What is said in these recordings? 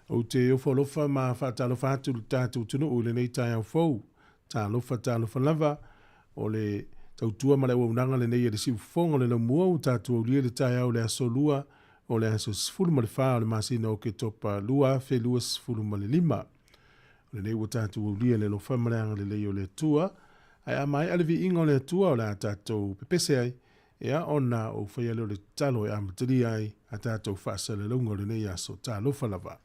Ou te ofo alofa ma faatalofa atu i le tatou atunuu i lenei taeao fou. Talofa, talofa lava, o le tautua ma le auaunaga lenei a le Siufofoga o le Laumua ua tatou aulia i le taeao o le aso Lua o le aso 14 o le masina o Oketopa 2025. O lenei ua tatou aulia i le alofa ma le agalelei o le Atua, ae a maea le viiga o le Atua o le a tatou pepese ai, ia ona ou faia lea o le tatalo e amatalia ai a tatou faasalalauga o lenei aso. Talofa lava.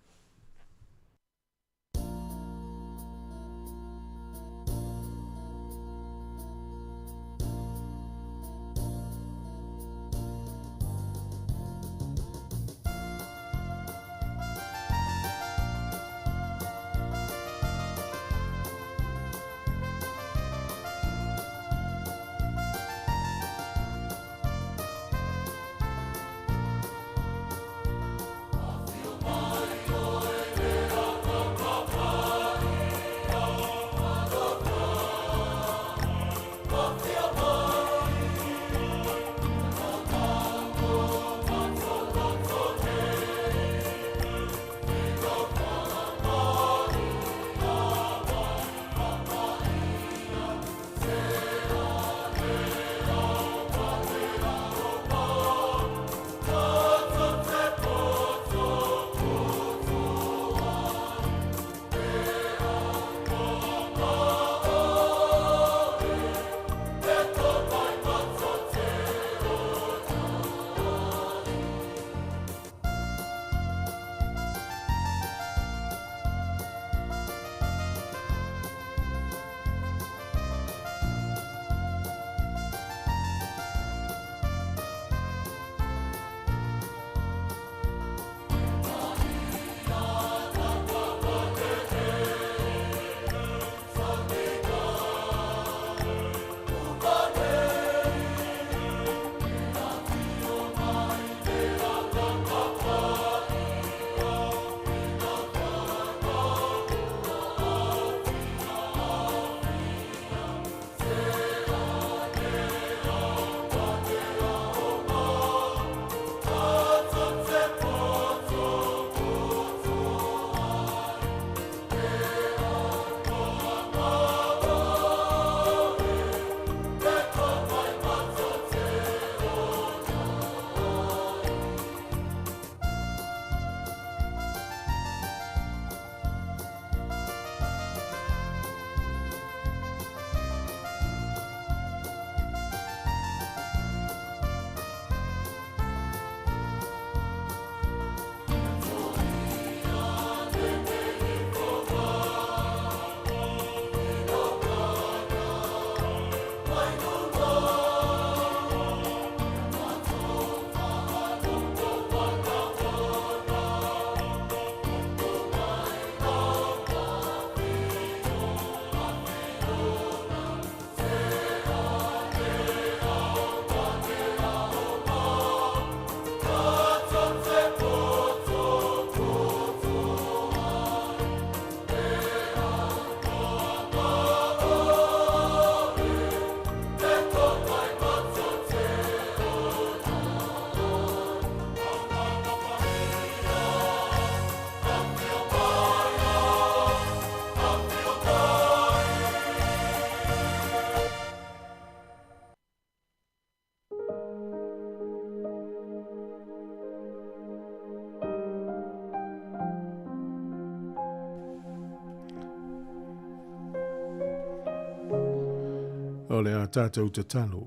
O le a tātou tatalo.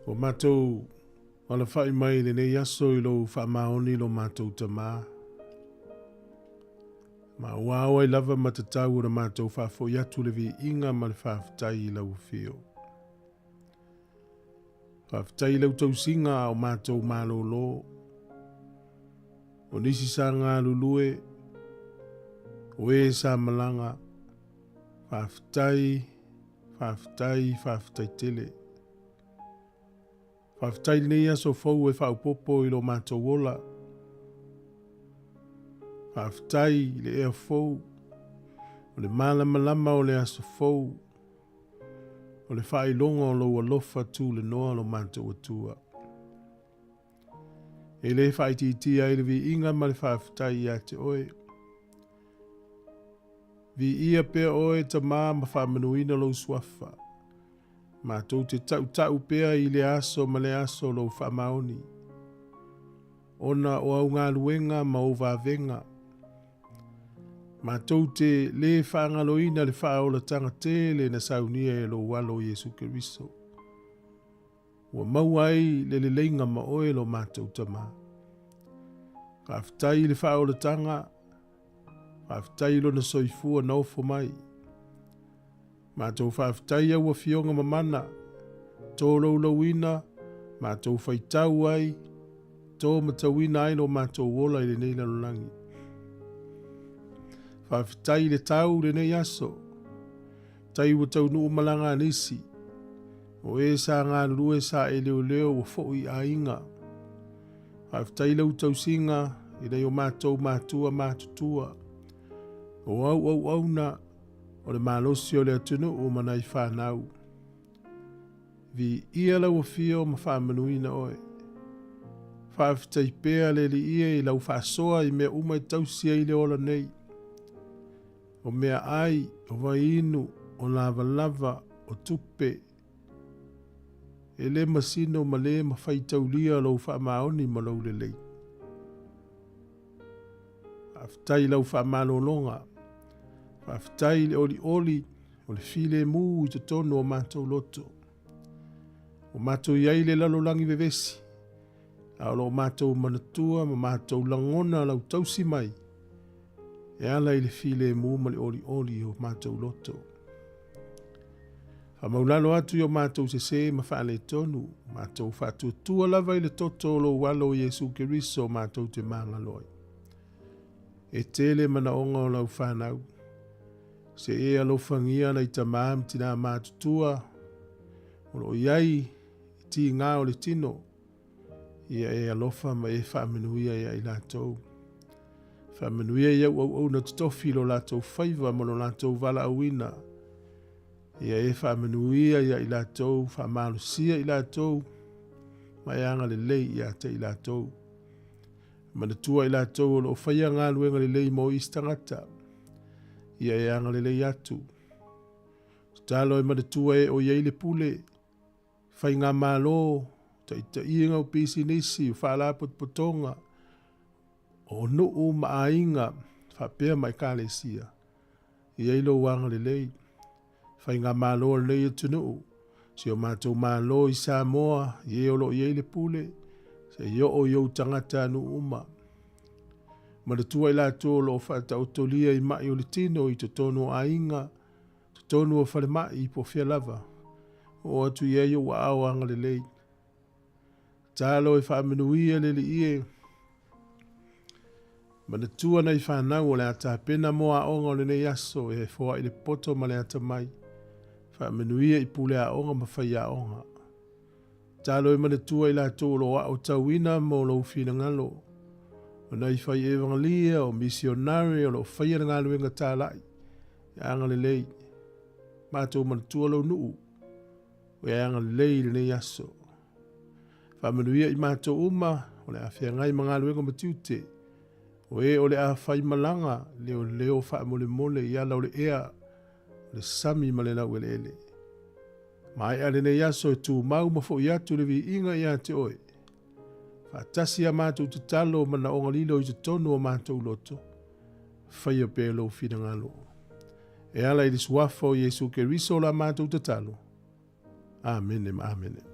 O mātou alawhai mai lenei aso i lou whaamaoni lo mātou tamā. Ma ua ao ai lava ma tatau ona mātou whaafoi atu le viiga ma le whaafetai i lau afio. Faafetai i lau tausiga a o mātou malōlō. O nisi sa galulue, o e sa malaga, faafetai, faafetai, faafetai tele. Faafetai i lenei aso fou e faaopoopo i lo matou ola. Faafetai i le ea fou, o le malamalama o le aso fou, o le faailoga o lou alofa tulenoa lo matou Atua. E le faaitiitia ai le viiga ma le faafetai ia te Oe. Viia pea Oe Tamā ma faamanuina Lou Suafa. Matou te tautau pea i lea aso ma lea aso Lou faamaoni, ona o au galuega ma ou vavega. Matou te lē faagaloina le faaolataga tele na saunia e Lou Alo Iesu Keriso, ua maua ai le leleiga ma Oe lo matou Tamā. Faafetai i le faaolataga, faafetai i Lona soifua na ofo mai. Matou faafetai i au Afioga mamana, toloulouina, matou faitau ai, to matauina ai lo matou ola i lenei lalolagi. Faafetai i le tau i lenei aso, tai ua taunuu malaga a nisi, o e sa galulue sa e leoleo ua foi i aiga. Faafetai i lau tausiga i nai o matou matua matutua, o au auauna, o le malosi o le atunuu ma nai fanau. Viia lau afio ma faamanuina oe. Faafetai pea le Alii e i lau faasoa i mea uma e tausi ai le ola nei. O meaai, o vaiinu, o lavalava, o tupe, e le masino ma le mafaitaulia lou faamaoni ma lou lelei. Faafetai i lau faamalologa. Faafetai i le olioli o le filemu i totonu o matou loto. Ua matou i ai i le lalolagi vevesi, a o lo o matou manatua ma matou lagona lau tausi mai e ala i le filemu ma le olioli o matou loto. Faamaulalo atu i o matou sesē ma faaletonu, matou faatuatua lava i le toto o lou Alo o Iesu Keriso matou te magalo ai. E tele manaoga o lau fanau. Se e alofagia nai tamā ma tinā matutua o lo o i ai i tigā o le tino, ia e alofa ma e faamanuia ia i latou. Faamanuia i au auauna totofi i lo latou faiva ma lo latou valaauina. Ia e faamanuia ia i latou, faamalosia i latou, ma e agalelei ia te i latou. Manatua i latou o lo o faia galuega lelei mo isi tagata. Ia e agalelei atu. Tatalo e manatua e o i ai le pule, faigamalo, taitaiga o pisinisi, o faalapotopotoga, o nuu ma aiga, faapea ma ekalesia. I ai lou agalelei, faigamalo a lenei atunuu, si o matou Malo i Samoa, i e o lo o i ai le pule, seia oo i ou tagatanuu uma. Manatua i latou o lo o faataotolia i mai o le tino i totonu o aiga, totonu o falemai po o fea lava, oo atu i ai ou aao agalelei. Tatalo e faamanuia le Alii e. Manatua nai fanau o le a tapena mo aoga o lenei aso e foai le poto ma le atamai. Faamanuia i pule aoga ma faiaoga. Tatalo e manatua i latou o lo o aotauina mo lou finagalo. O nai fai evangelia, o misionare o lo o faia le galuega talai. E agalelei. Matou manatua lou nuu. Ua e agalelei i lenei aso. Faamanuia i matou uma o le a feagai ma galuega ma tiute, o e o le a faimalaga leoleo faamolemole i ala o le ea, o le sami ma le laueleele. Maea lenei aso e tumau ma foi atu le viiga ia te oe. Faatasi a matou tatalo manaoga lilo i totonu o matou loto, faia pea lou finagalo. E ala i le suafa o Iesu Keriso la matou tatalo. Amene ma amene.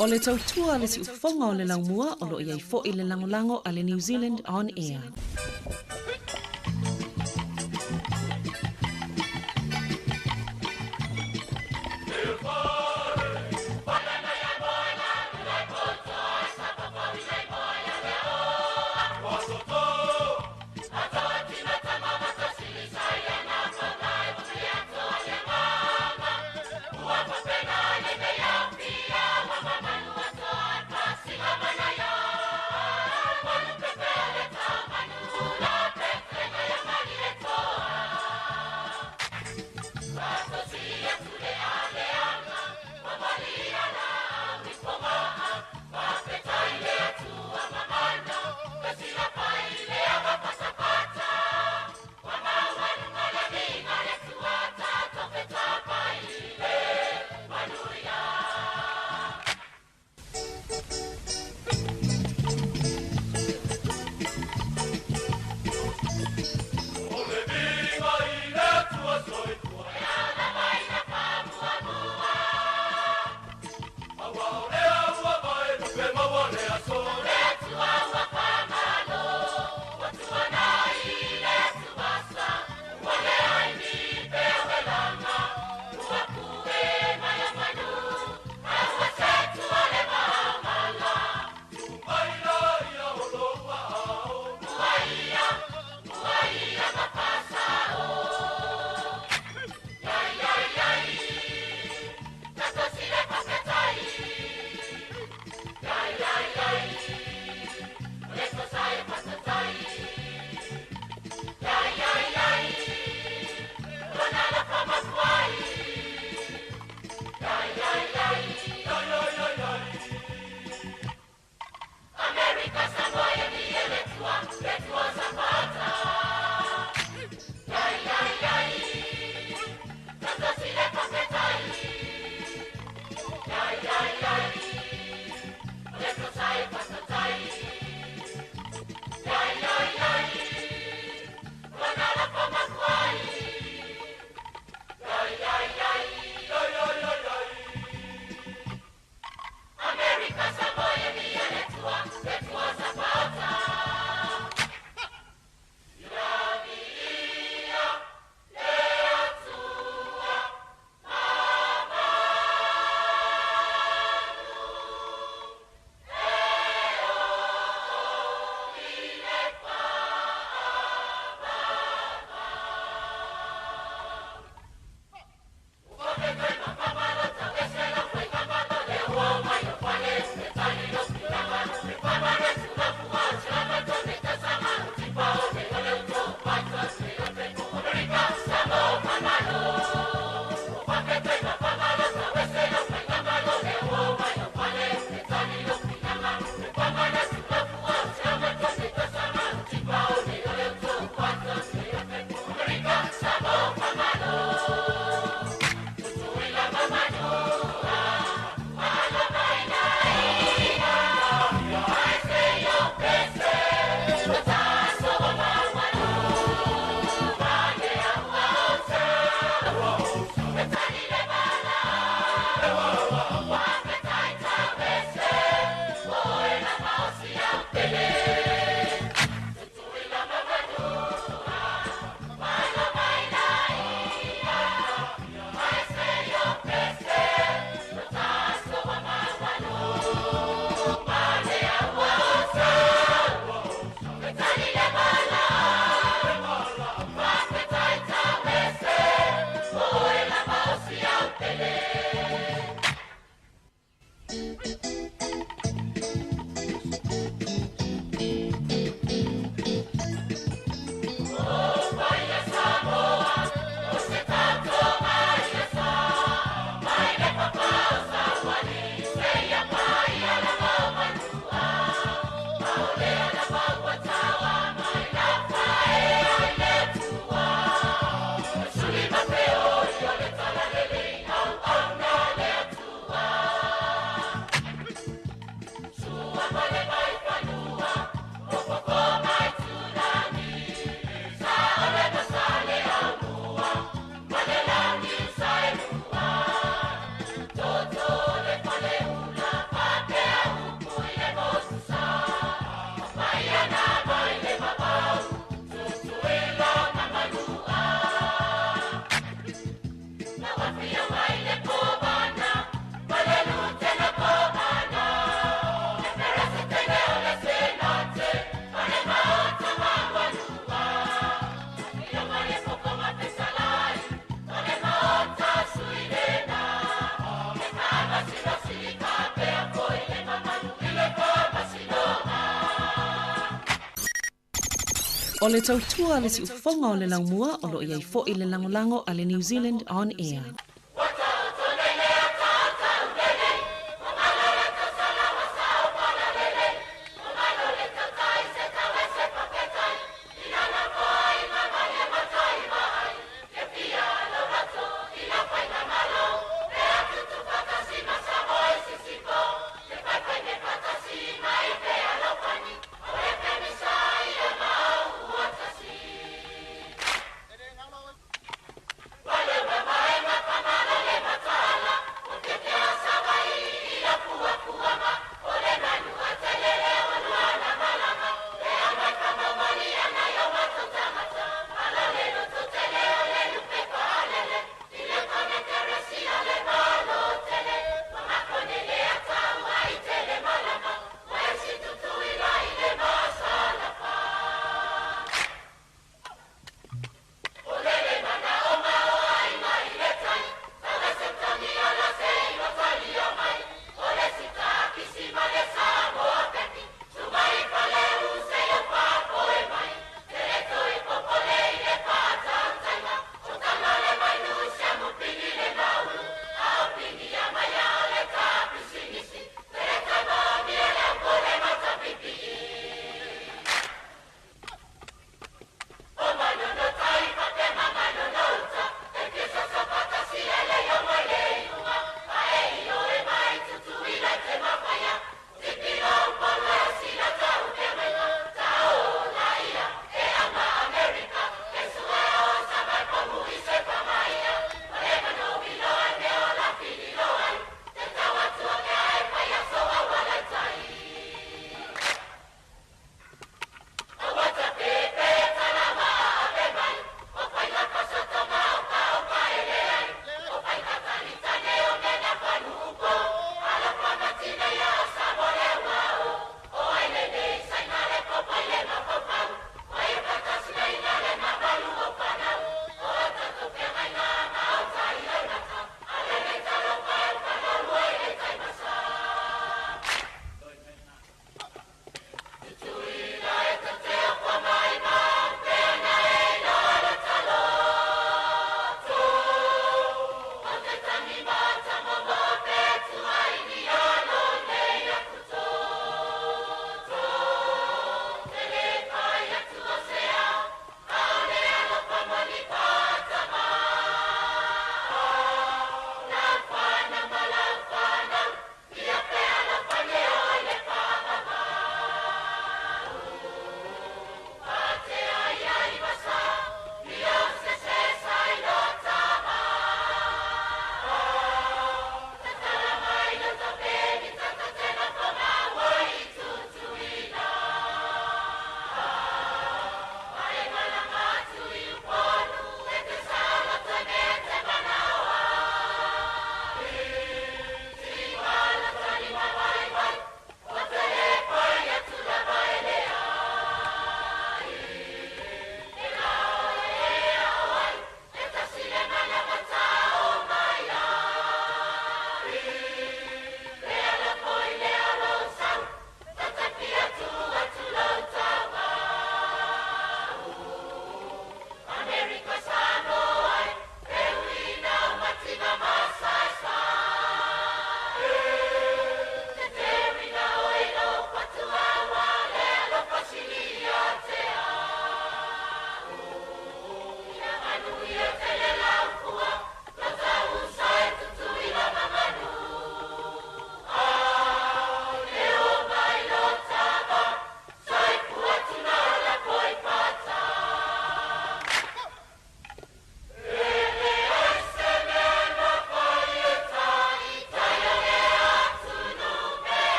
O le tautua a le siufofoga o le laumua o lo o i ai foi le lagolago a le New Zealand On Air. O le tautua a le siufofoga o le laumua o lo o i ai foi le lagolago a le New Zealand On Air.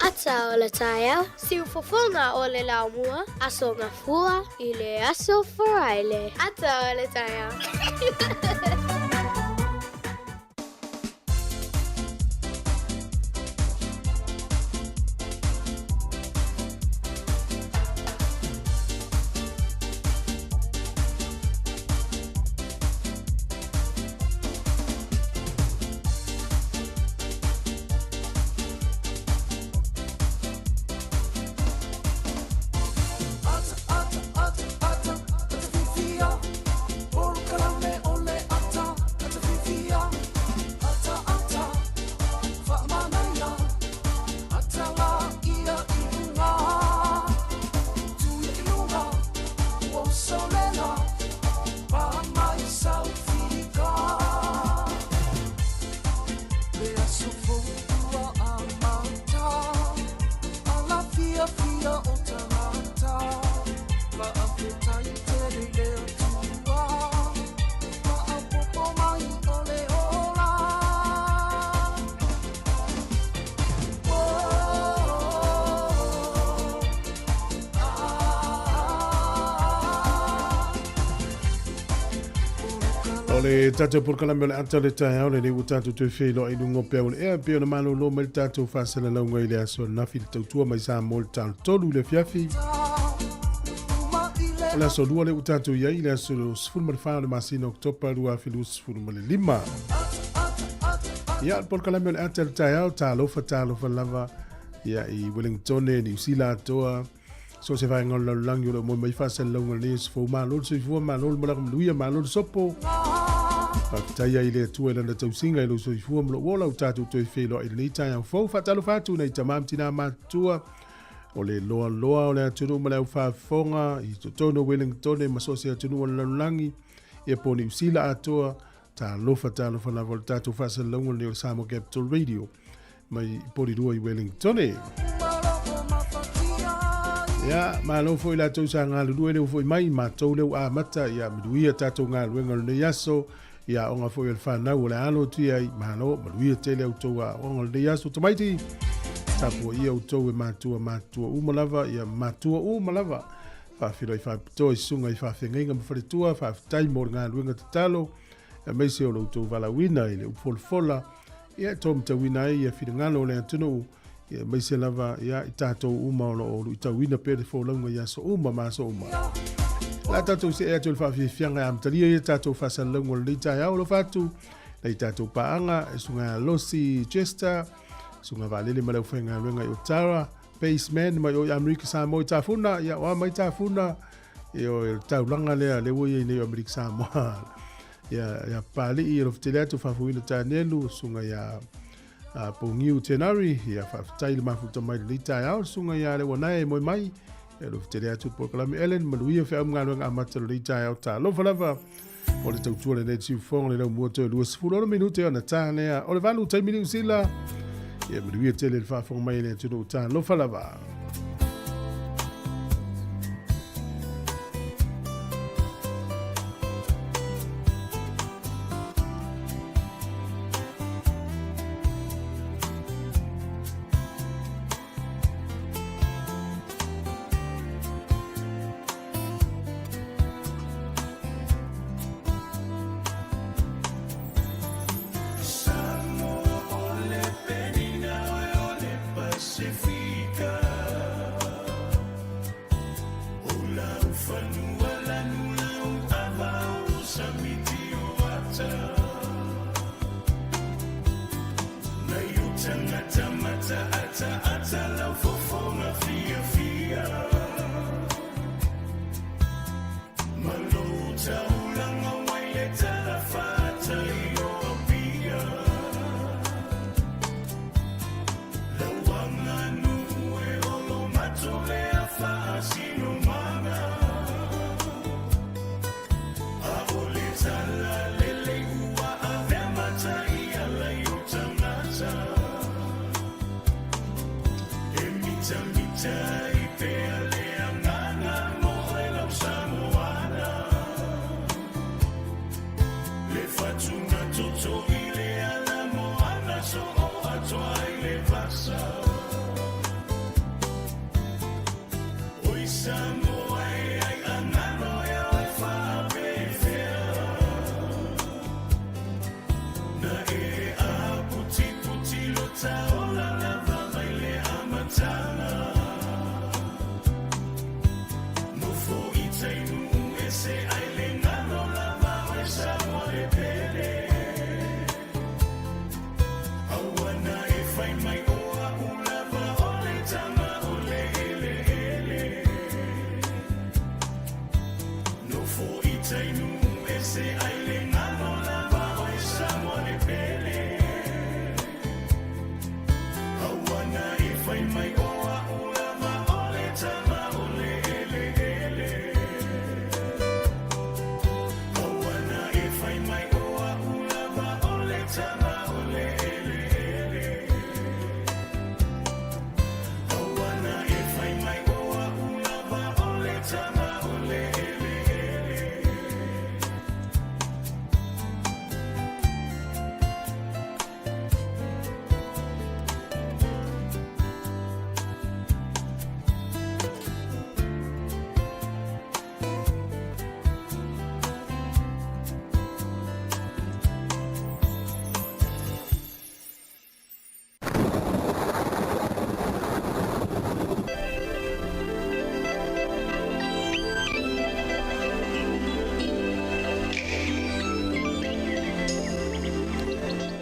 Ata o le taeao, siufofoga o le laumua, Aso Gafua i le Aso Faraile. Ata o le taeao. O le tatou polokalame o le ata o le taeao lenei ua tatou toe feiloai i luga o peau o le ea pei ona malolo mai le tatou faasalalauga i le aso ananafi i le tautua mai Samoa i le talatolu i le afiafi. O le aso lua lea ua tatou i ai i le aso 14 o le masina o Oketopa 2025. Ia, le polokalame o le ata o le taeao, talofa talofa lava ia i Wellingtone, Niu Sila atoa, So se vaega o le lalolagi o lo o moe mai faasalalauga lenei aso fou. Malo le soifua, malo le malaga manuia, malo le sopo. Faafetai ai i le Atua i lana tausiga i lou soifua ma lou ola ua tatou toe feiloai i lenei taeao fou. Faatalofa atu nai tama ma tina matutua o le loaloa o le atunuu ma le aufaafofoga i totonu o Wellingtone ma so o se atunuu o le lalolagi, ia po o Niu Sila atoa. Talofa, talofa lava o le tatou faasalalauga lenei o le Samoa Capital Radio mai Porirua i Wellingtone. Ia, malo foi latou sa galulue leu foi mai, matou leu amata, ia manuia tatou galuega o lenei aso, ia aoga foi o le whanau o le alo atu ai, malo, manuia tele au tou aoga o lenei aso, tamaiti, tapuaia outou e matua, matua uma lava, ia matua uma lava, faafeiloai faapitoa i susuga i faafeagaiga ma faletua, faafetai mo le galuega tatalo, aemaise o lo outou valaauina i le upufolafola, ia e taumatauina ai ia finagalo o le atunuu, ia aemaise lava ia i tatou uma o lo o luitauina pea le folauga i aso uma ma aso uma. O le a tatou see atu i le faafiafiaga e amatalia ia tatou faasalalauga o lenei taeao. Alofa atu nei tatou paaga, e susuga ia Losi Chester, susuga Vaalele ma le aufaigaluega i Otara, Baseman mai o i Amerika Samoa i Tafuna, ia oa mai Tafuna, ia o le taulaga lea, lea ua i ai nei o Amerika Samoa. Ia, ia Papalii, alofa tele atu, Faafuina Tanielu, susuga ia Pongiu Tenari, ia faafetai le mafuta mai lenei taeao, susuga ia Leuanae e moe mai, ia alofa tele atu Polokalame Ellen, manuia feau ma galuega amata o lenei taeao, talofa lava. O le tautua lenei le siufofoga le laumua toe 26 minute ona ta lea o le 8 taimi Niu Sila. Ia manuia tele le faafofoga mai e le atunuu, talofa lava.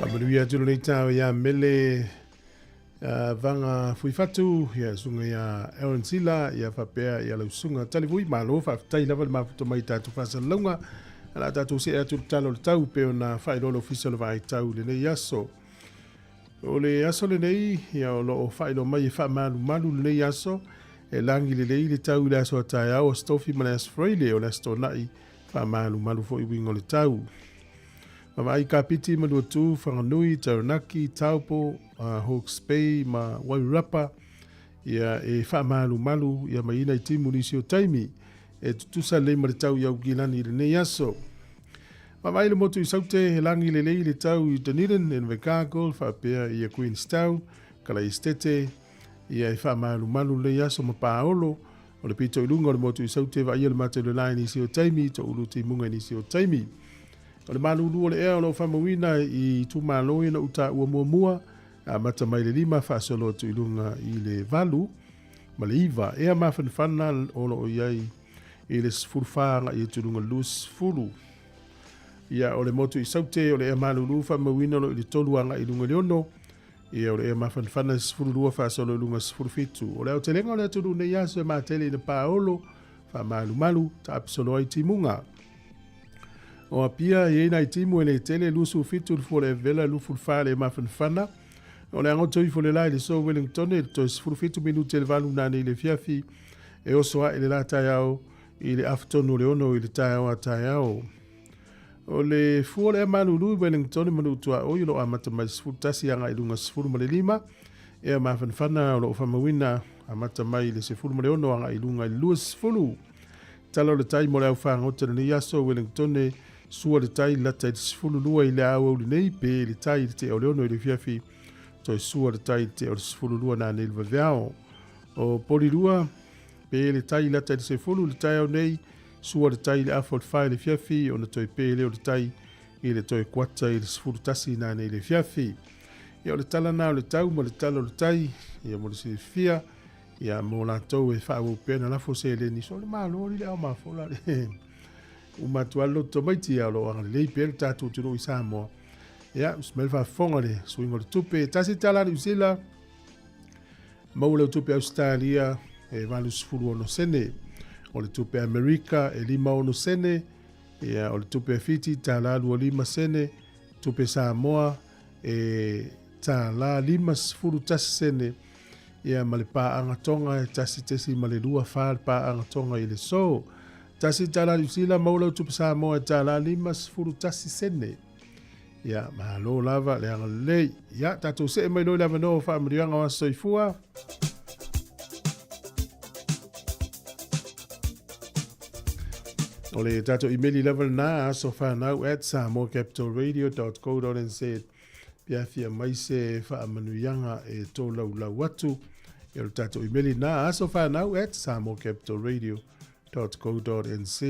Faamanuia atu lenei taeao ia Mele Vaga Fuifatu, ia susuga ia Aaron Sila, ia faapea ia lau susuga Talivui. Malo faafetai lava le mafuta mai i tatou faasalalauga. O le a tatou see atu i le tala o le tau pei ona faailoa le Ofisa o le Vaai Tau i lenei aso. O le aso lenei, ia o lo o faailoa mai e faamalumalu lenei aso, e lagi lelei le tau i le aso a taeao, Aso Tofi ma le Aso Faraile, o le Aso Toonai faamalumalu foi uiga o le tau. Vaavaai Kapiti, Manuatū, Whanganui, Taranaki, Taupo, Hawke's Bay ma Wairarapa, ia e faamalumalu ia mai ina i timu nisi o taimi e tutusa lelei ma le tau i Aukilani i lenei aso. Vaavaai le motu i Saute, he lagi lelei le tau i Dunedin, Invercargill, faapea ia Queenstown, Kalaesetete, ia e faamalumalu lenei aso ma Paolo, o le pito i luga o le motu i Saute, vaaia le mata i le la i nisi o taimi, toulu timuga i nisi o taimi. O le malulu o le ea o lo o faamauina i itumalo ia na ou taua muamua, amata mai le 5 faasolo atu i luga i le 8 ma le 9. Ea mafanafana o lo o i ai i le 14 agai atu i luga i le 20. Ia, o le motu i Saute, o le ea malulu faamauina o lo o i le 3 agai i luga i le 6. Ia, o le ea mafanafana e 12 faasolo i luga i le 17. O le aotelega o le atunuu nei aso e matele ina paolo, faamalumalu, taapisolo ai timuga. O Apia, e i ai nai timu e le tele, 27 le fua o le Evela, 24 le mafanafana. O le agoto ifo le la i le so Wellington, e toe 17 minute le 8 nanei i le afiafi, e oso ae le la taeao i le afa tonu o le 6 i le taeao a taeao. O le fua o le ea malulu i Wellington ma Nuu-tuaoi o lo o amata mai le 11 agai i luga 15, ea mafanafana o lo o faamauina amata mai le 16 agai i luga i le 20. Tala o le tai mo le au fagota i lenei aso, Wellingtone, sua le tai lata i le 12 i le aoauli nei, pe le tai i le tea o le 6 i le afiafi, toe sua le tai i le tea o le 12 nanei le vaveao. O Polirua, pe le tai lata i le 10 i le taeao nei, sua le tai i le afa o le 4 i le afiafi, ona toe pe lea o le tai i le toe kuata i le 11 nanei i le afiafi. Ia o le tala na o le tau ma le tala o le tai, ia mo le silafia, Ia, mo latou e faaauau pea na lafo seleni, so le Malo alii le ao mafola le uma atu lava le loto tamaiti, ia o lo o agalelei pea le tatou atunuu i Samoa. Ia, usi mai le faafofoga le suiga o le tupe. $1 Niu Sila, maua lau tupe Ausetalia e 86 sene. O le tupe Amerika e 56 sene. Ia, o le tupe Fiti tala 25 sene. Tupe Samoa e tala 51 sene. Ia ma le paaga Tonga e 1.24 le paaga Tonga i le so. $1 Niu Sila maua lau tupe Samoa e tala 51 sene. Ia, malo lava le agalelei. Ia, tatou see mai loa i le avanoa o faamanuiaga o aso soifua. O le tatou imeli lava lena, asofanau at samoacapitalradio.co.nz. Pe a fia mai se faamanuiaga e tolaulau atu, ia o le tatou imeli lena, asofanau at samoacapitalradio.co.nz.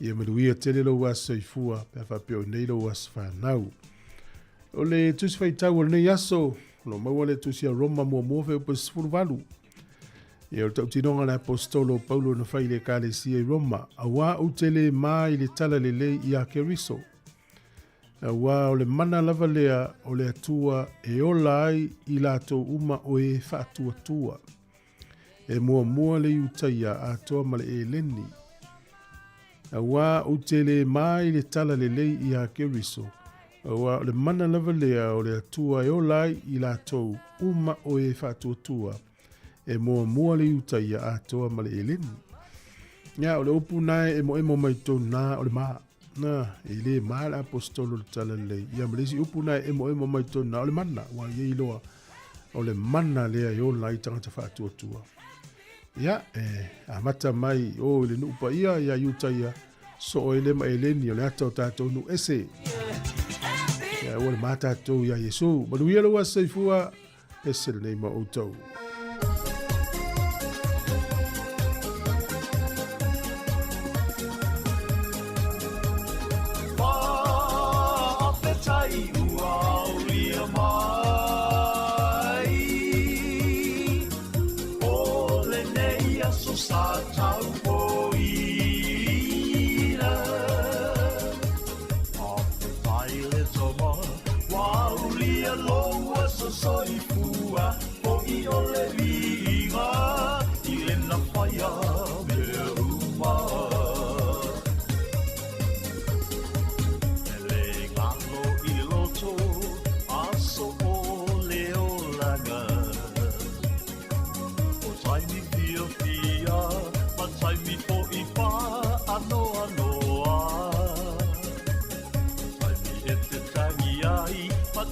Ia manuia tele lou aso soifua pe a faapea o nei lou aso fanau. O le tusi faitau o lenei aso, o lo o maua le tusi a Roma muamua feupa 18. Ia o le tautinoga a le Aposetolo o Paulo na fai i le Ekalesia i Roma, auā ou te le mā i le tala lelei iā Keriso. Auā o le mana lava lea o le Atua e ola ai i latou uma o e faatuatua. E muamua le Iutaia atoa ma le Eleni. Auā ou te le mā i le tala lelei iā Keriso, auā o le mana lava lea o le Atua e ola ai i latou uma o e faatuatua. E muamua le Iutaia atoa ma le Eleni. Ia, o le upu na e emoemo mai totonu na, o le mā. Na, e le mā le aposetolo i le tala lelei. Ia, ma le isi upu na e emoemo mai totonu na, o le mana. Ua i ai loa, o le mana lea e ola ai tagata faatuatua. Ia, e amata mai o i le nuu paia ia Iutaia, soo ai le ma Eleni o le ata o tatou nuu ese. Ia, ua le mā tatou iā Iesu. Manuia lou aso soifua. Ese lenei ma outou. Faafetai ua aulia mai O lenei aso sa taupoina Faafetai le tama ua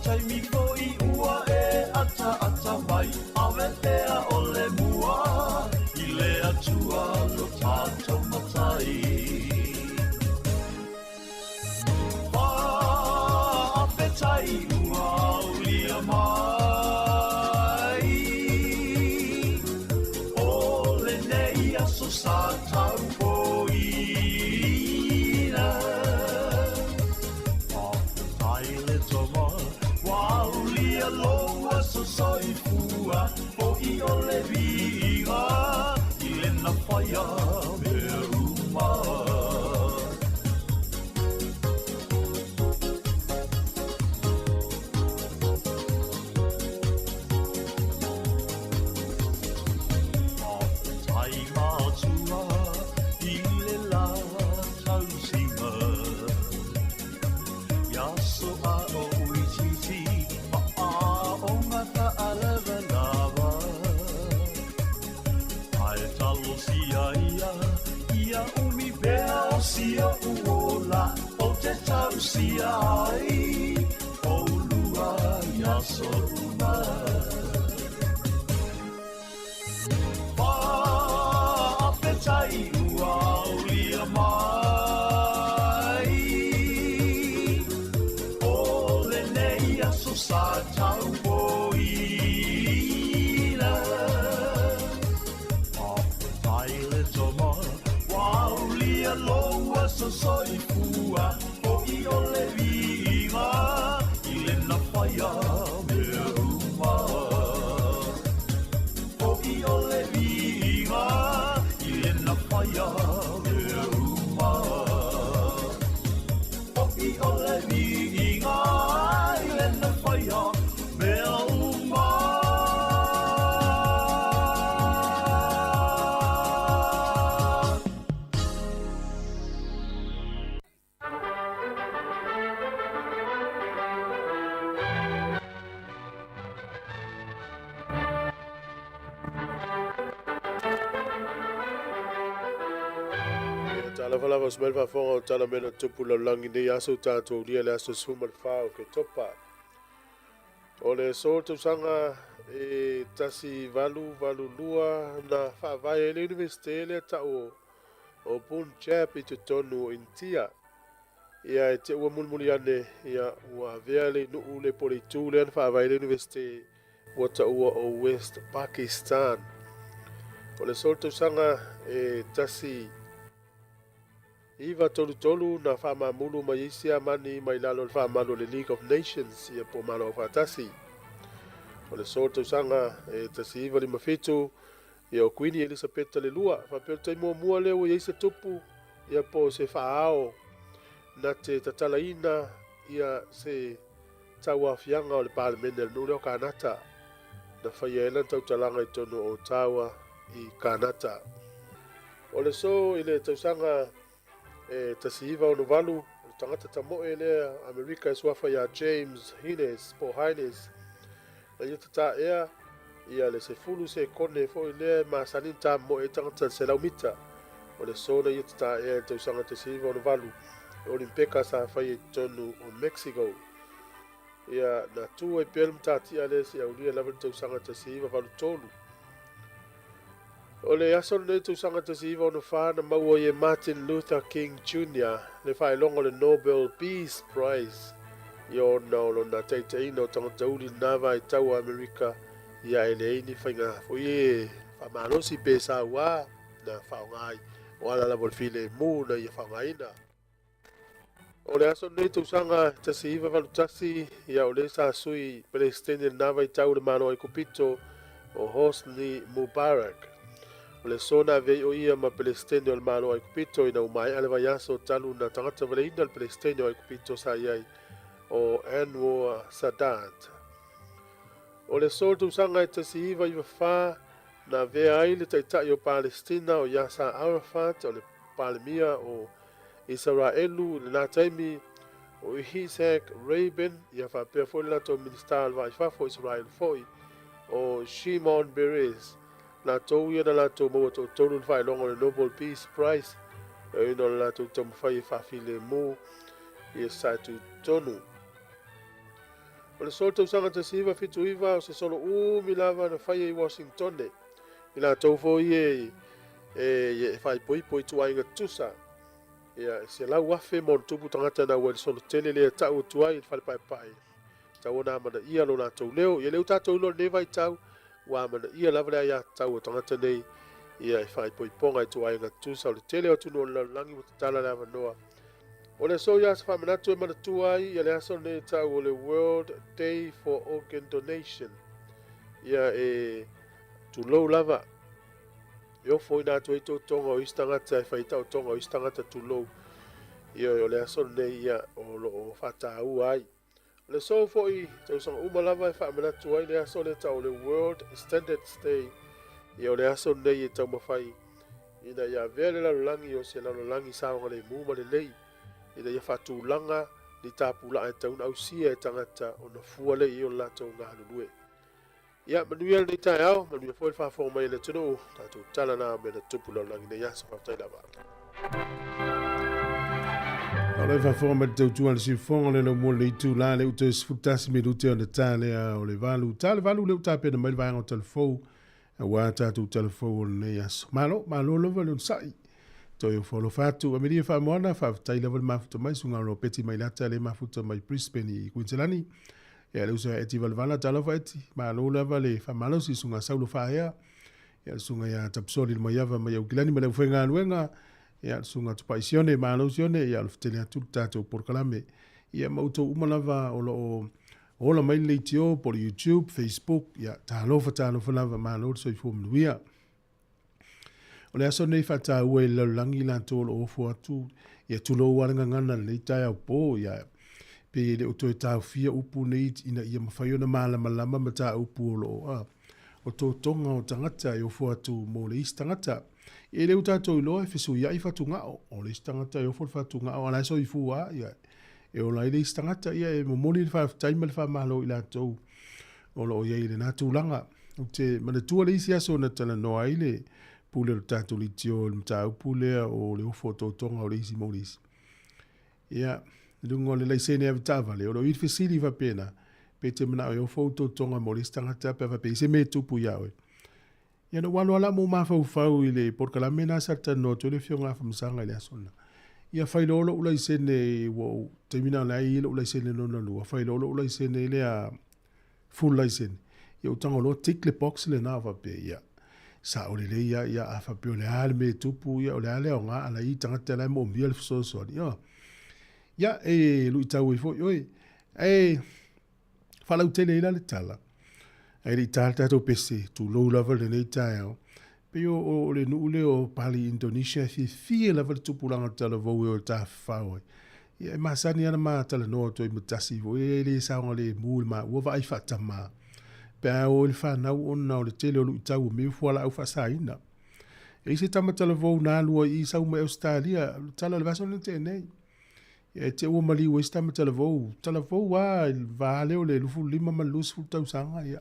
Taimi foi ua e ataata mai, ave pea o le mua i le Atua lo tatou Matai. Faafetai ua aulia mai o lenei aso sa taupoina. Faafetai le Tama ua aulia lou aso soifua, fo'i o le viiga i lena faia mea uma. Faafetai Matua i le la tausiga, ia so a o uititi fa'aaoga fa'alavalava. Ae talosia ia, ia umi pea o si o'u ola, ou te tausia ai oulua i aso uma. Faafetai ua aulia mai o lenei aso sa taupoina. Faafetai le Tama ua aulia lou aso soifua, fo'i o le viiga i lena faia mea uma. Fo'i o le viiga i lena faia mea uma. Fo'i o le viiga i lena faia mea uma. Ia, talofa lava o se faafofoga o tala mea na tupu lalolagi nei aso tatou aulia le aso 14 o Oketopa. O le aso tausaga e 1882 na faavae ai le Iunivesite lea ta'u o Punjab i totonu o Initia. Ia e te ua mulimuli ane, ia ua avea le nuu le po le itu lea na faavae ai le Iunivesite ua ta'ua o West Pakistan. O le aso tausaga e 1933 na faamamulu mai ai Siamani mai lalo o le faamalu o le League of Nations, ia po Malo Aufaatasi. O le aso tausaga e 1957, ia o Kuini Elisapeta le lua, faapea o le taimi muamua lea ua i ai se tupu, ia po o se faaao na te tatalaina ia se tauaofiaga o le Palemene a le nuu lea o Kanata, na faia ai lana tautalaga i totonu o Ottawa i Kanata. O le aso i le tausaga e 1968, o le tagata tamoe lea Amerika e suafa ia James Hines po o Hines, na ia tataea ia le 10 sekone foi lea e masani ona tamoe ai tagata i le 100 mita. O le aso na ia tataea i le tausaga 1968, e Olimpeka sa faia i totonu o Mexico. Ia na tu ai pea le matatia lea seia aulia lava le tausaga 1983. O le aso lenei tausaga 1964 na maua ai e Martin Luther King Jr. le faailoga o le Nobel Peace Prize, ia ona o lona taitaiina o tagata uli i lena vaitau o Amerika, ia e leai ni faiga foi e faamalosi pe sauā na faaaoga ai, o ala lava o le filemu na ia faaaogaina. O le aso lenei tausaga 1981, ia o le sa sui Peresetene i lena vaitau o le Malo o Aikupito o Hosni Mubarak. O le aso na avea ai o ia ma Peresetene o le Malo o Aikupito ina ua maea le vaiaso talu na tagata valeina le Peresetene o Aikupito sa i ai o Anwar Sadat. O le aso o le tausaga e 1994 na avea ai le taitai o Palestina o Yasser Arafat o le Palemia o Isaraelu i lena taimi o Yitzhak Rabin, ia faapea foi le latou Minisita o le Va i Fafo o Isaraelu foi o Shimon Peres. Latou ia na latou maua toatolu le faailoga o le Nobel Peace Prize e ona o le latou taumafai e faafilemu ia sae tutonu. O le aso tausaga 1979, o se solo umi lava na faia i Washingtone, i latou foi e e faaipoipo i ituaiga tutusa. Ia, e 100,000+ tagata na auai i le solo tele lea e tau atu ai i le fale paepae, e tatau ona amanaia lo latou leo. Ia, lea ua tatou iloa i lenei vaitau, ua amanaia lava le aiatatau a tagata nei, ia, e faaipoipoga i ituaiga tutusa. O le tele o atunuu o le lalolagi ua tatala le avanoa. O le aso ia se faamanatu e manatua ai ia le aso lenei e tau o le World Day for Organ Donation. Ia e tulou lava, e ofo ina atu ai totoga o isi tagata e fai taotoga o isi tagata tulou. Ia o le aso lenei ia o lo o faataua ai. O le aso foi tausaga uma lava e faamanatu ai le aso lea tau o le World Standards Day. Ia o le aso lenei e taumafai ina ia avea le lalolagi o se lalolagi saogalemu ma lelei, ina ia faatulaga ni tapulaa e tatau ona ausia e tagata ona fua lea i ai o le latou galulue. Ia, manuia lenei taeao, manuia foi le faafofoga mai a le atunuu, tatou tala na mea na tupu lalolagi nei aso, faafetai lava. O le faafofoga mai le tautua le siufofoga le laumua le itu la le uta 11 minute ona ta lea o le valu. Ta le valu le uta pena mai le vaega o talafou aua tatou talafou o lenei aso. Malo, malo lava le onosai. Toe o folofa atu. Amelia Faamoana, faafetai lava le mafuta mai, suga o Ropeti mai lata le mafuta mai Brisbane i Kuinselani. Ia le uso ia Eti Valavala, talofa Eti, malo lava le faamalosi, suga Saulo Faaea, ia le suga ia Tapusoli le Maiava mai Aukilani ma le aufaigaluega, ia le suga Tupai Sione, malo Sione, ia alofa tele atu le tatou polokalame. Ia ma outou uma lava o lo o ola mai le leitio po o le YouTube, Facebook, ia talofa talofa lava, malo le soifua manuia. O le aso nei faataua i le lalolagi latou o lo o ofo atu, ia tulou lava le gagana i lenei taeao po, ia pei e le o toe taofia upu nei ina ia mafai ona malamalama mataupu o lo o a o totoga o tagata e ofo atu mo le isi tagata. E le ua tatou iloa e fesuiai fatugao, o le isi tagata e ofo le fatugao a o la e soifua lava, ia e ola ai le isi tagata. Ia e momoli le faafetai ma le faamalo i latou o lo o i ai i lena tulaga. Ou te manatua le isi aso na talanoa ai le pule o le tatou leitio i le mataupu lea o le ofo o totoga o le isi mo le isi. Ia, i luga o le laisene avetaavale, o lo o i le fesili faapena, pe te manao e ofo ou totoga mo le isi tagata pe a faapea i se mea e tupu ia oe. Ia na ou alu lava la ma ou mafaufau i le polokalame lena sa talanoa atu ai le Afioga ia Afamasaga i le aso lena. Ia fai loa lou laisene ua ou, taimi na la e i ai lou laisene lona lua, fai loa lou laisene lea full laisene. Ia ou tago loa tick le box lena ou faapea, ia, sao lelei lava, ia a faapea o le a le mea e tupu, ia o le a le aoga a nai tagata la e moomia le fesoasoani. Ia, ia e luitau ai foi oe. Ae faalautele ai la le tala, ae le i ta le tatou pese, tulou lava lenei taeao, pei o, o le nuu lea o Bali Indonesia e fiafia lava le tupulaga talavou e o e tafafao ai. Ia e masani lava ona ma talanoa atu ai ma tasi foi e le saogalemu i le maua vaai faatama pe a o i le fanau ona o le tele o luitau o mea fualaau faasaina. E i ai se tama talavou na alu ai i sau mai Ausetalia, o le tala o le vaiaso lea na tea nei. Ia e te ua maliu ai se tama talavou, talavou lava i le va lea o le 25 ma le 20 tausaga, ia.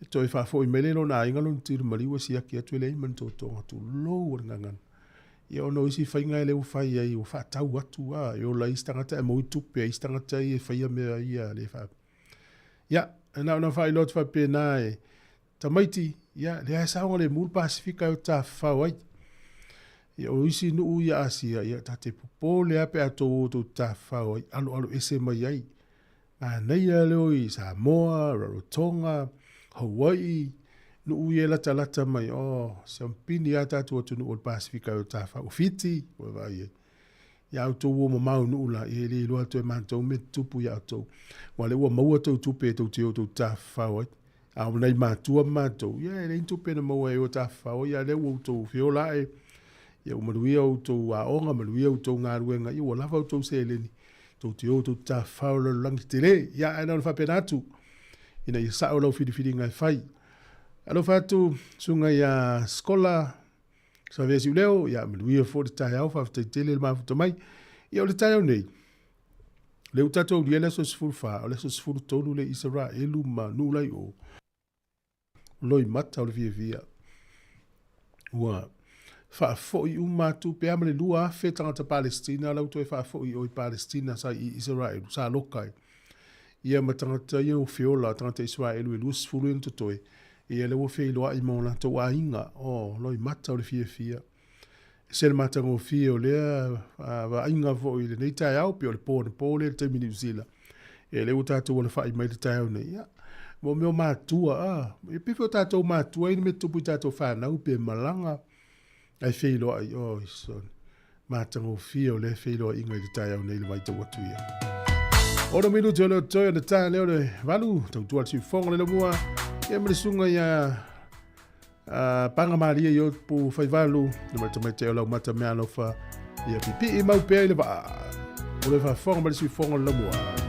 E toe faafoi mai lea i lona aiga lona tilu maliu e siaki atu e leai ma ni totoga, tulou le gagana. Ia ona o isi faiga lea ua fai ai, ua faatau atu a, e ola ai isi tagata ae maua tupe a isi tagata ia e faia mea ia le faa. Ia, na ona faailoa atu faapena e tamaiti, ia, lea e saogalemu le Pasefika e o tafafao ai. Ia, o isi nuu ia Asia, ia, ta te popole lava pe a tou o tou tafafao ai, aloalo ese mai ai. Manaia lea o i Samoa, Rarotonga, Hawaii, nuu ia e latalata mai, oh, siampini lava tatou atunuu o le Pasefika e o tafafao. O Fiti, ua vaai ai. Ia outou o mamao i nuu la, ia e le iloa atu e matou mea tutupu ia outou. Aua o lea ua maua tou tupe e tou te o tou tafafao ai. A o nai matua ma matou, ia e leai ni tupe na maua e o tafafao ai, a o lea ua outou feola ae, ia ua manuia outou aoga, manuia outou galuega, ia ua lava outou seleni, tou te o tou te tafafao i le lalolagi tele. Ia, ae na ona faapena atu, ina ia sao lau filifiliga e fai. Alofa atu, susuga ia Skola Xavier Siuleo, ia manuia foi le taeao, faafetai tele le mafuta mai. Ia o le taeao nei, lea ua tatou aulia le aso 14, o le aso 13 le Isaraelu ma nuu la i o, loimata o le fiafia. Ua faafoi uma atu pe a ma le 2,000 tagata Palestina la ua toe faafoi i o i Palestina sa i Isaraelu, sa loka ai. Ia ma tagata ia ua feola, tagata Isaraelu e 20 ia na totoe, ia lea ua feiloai ma o latou aiga, oh, loimata o le fiafia. E se le matagofie o lea vaaiga foi i lenei taeao, pei o le po anapo lea i le taimi i Niu Sila. Ia lea ua tatou alafai mai i le taeao nei, ia, mo mea o matua, a, e pei foi o tatou matua i ni mea tutupu i tatou fanau pe malaga ae feiloai, oi son, matagofie o lea feiloaiga i le taeao nei i le vaitau atu ia. Ono minuti o leo toe o le ta leo le 8, tautua le siufofoga le lamua, ia ma le susuga ia Paga malie i Opu Faivalu, le ma le tamaitai o Laumata Meaalofa, ia pipii mau pea i le vaa. O le faafofoga ma le siufofoga o le Laumua.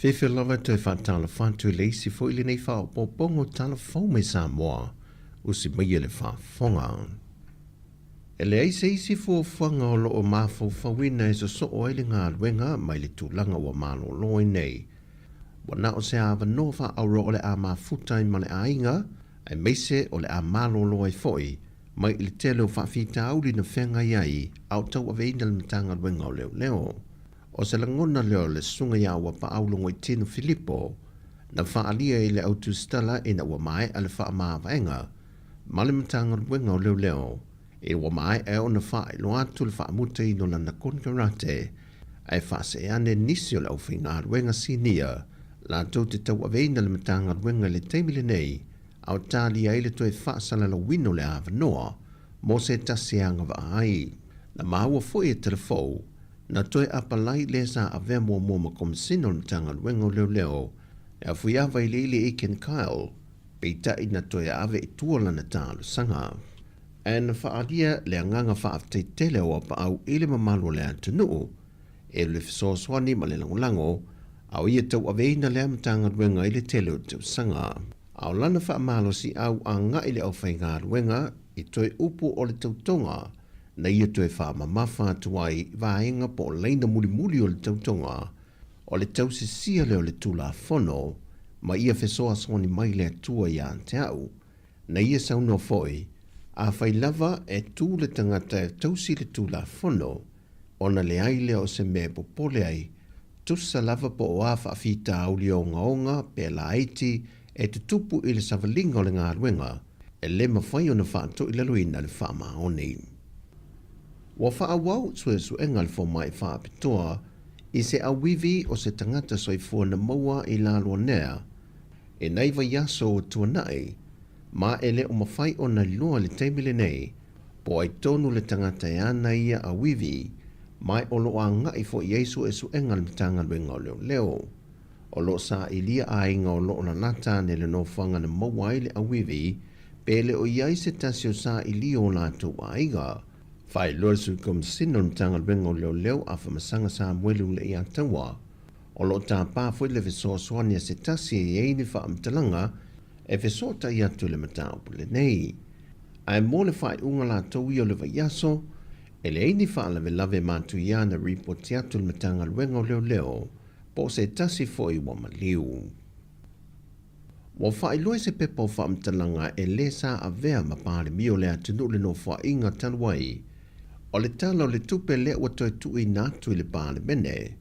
Fiafia lava e toe faatalofa atu i le isi foi lenei faaopoopoga o tala fou mai Samoa, usi maia le faafofoga. E leai se isi fuafuaga o lo o mafaufauina e sosoo ai le galuega mai le tulaga ua malolo ai nei. Ua na o se avanoa faaauuro o le a mafuta ai ma le aiga, aemaise o le a malolo ai foi mai i le tele o faafitauli na feagai ai a o tauaveina le Matagaluega o Leoleo. O se lagona lea o le Susuga ia Auapaau Logoitino Filipo na faaalia i le au tusitala ina ua maea le faamavaega ma le Matagaluega o Leoleo ina ua maea ona faailoa atu le faamutaina o lana konekarate ae faasee ane nisi o le aufaigaluega sinia latou te tauaveina le Matagaluega i le taimi lenei a o talia ai le toe faasalalauina o le avanoa mo se tasi e agavaa ai. Na maua foi e Telefou na toe apalai le sa avea muamua ma Komisina o le Matagaluega o Leoleo e Afuiava Iliili Aiken Kyle, peitai na toe ave i tua lana talosaga. Ae na faaalia le agaga faafetai tele o Auapaau i le mamalu o le atunuu e le fesoasoani ma le lagolago a o ia tauaveina lea Matagaluega i le tele o tausaga. A o lana faamalosiau agai i le aufaigaluega i toe upu o le tautoga na ia toe faamamafa atu ai vaega po o laina mulimuli o le tautoga o le tausisia lea o le Tulafono ma ia fesoasoani mai le Atua ia te au. Na ia saunoa foi, Afai lava e tu le tagata e tausi le Tulafono, ona leai lea o se mea e popole ai, tusa lava po o a faafitauli ogaoga pe laiti e tutupu i le savaliga o le galuega, e le mafai ona faatoilaloina le faamaoni. Ua faaauau suesuega a le fomai faapitoa i se auivi o se tagata soifua na maua i Laloanea i nai vaiaso ua tuanai, ma e le o mafai ona iloa i le taimi lenei po o ai tonu le tagata e ana ia auivi, ma o lo o agai foi i ai suesuega a le Matagaluega o Leoleo. O lo o sailia aiga o lo o lalata ane le nofoaga na maua ai le auivi pe le o i ai se tasi o sailia o latou aiga. Faailoa le Sui Komisina o le Matagaluega o Leoleo Afamasaga Samueli Uleiataua, o lo o tapa foi le fesoasoani a se tasi e i ai ni faamatalaga e fesootai atu i le mataupu lenei. Ae mo le faaiuga latou ia o le vaiaso, e leai ni faalavelave matuia na ripoti atu i le Matagaluega o Leoleo po o se tasi foi ua maliu. Ua faailoa i se pepa o faamatalaga e le sa avea ma Palemia o le atunuu le Nofoaiga talu ai. O le Tala o le Tupe lea ua toe tuuina atu i le Palemene,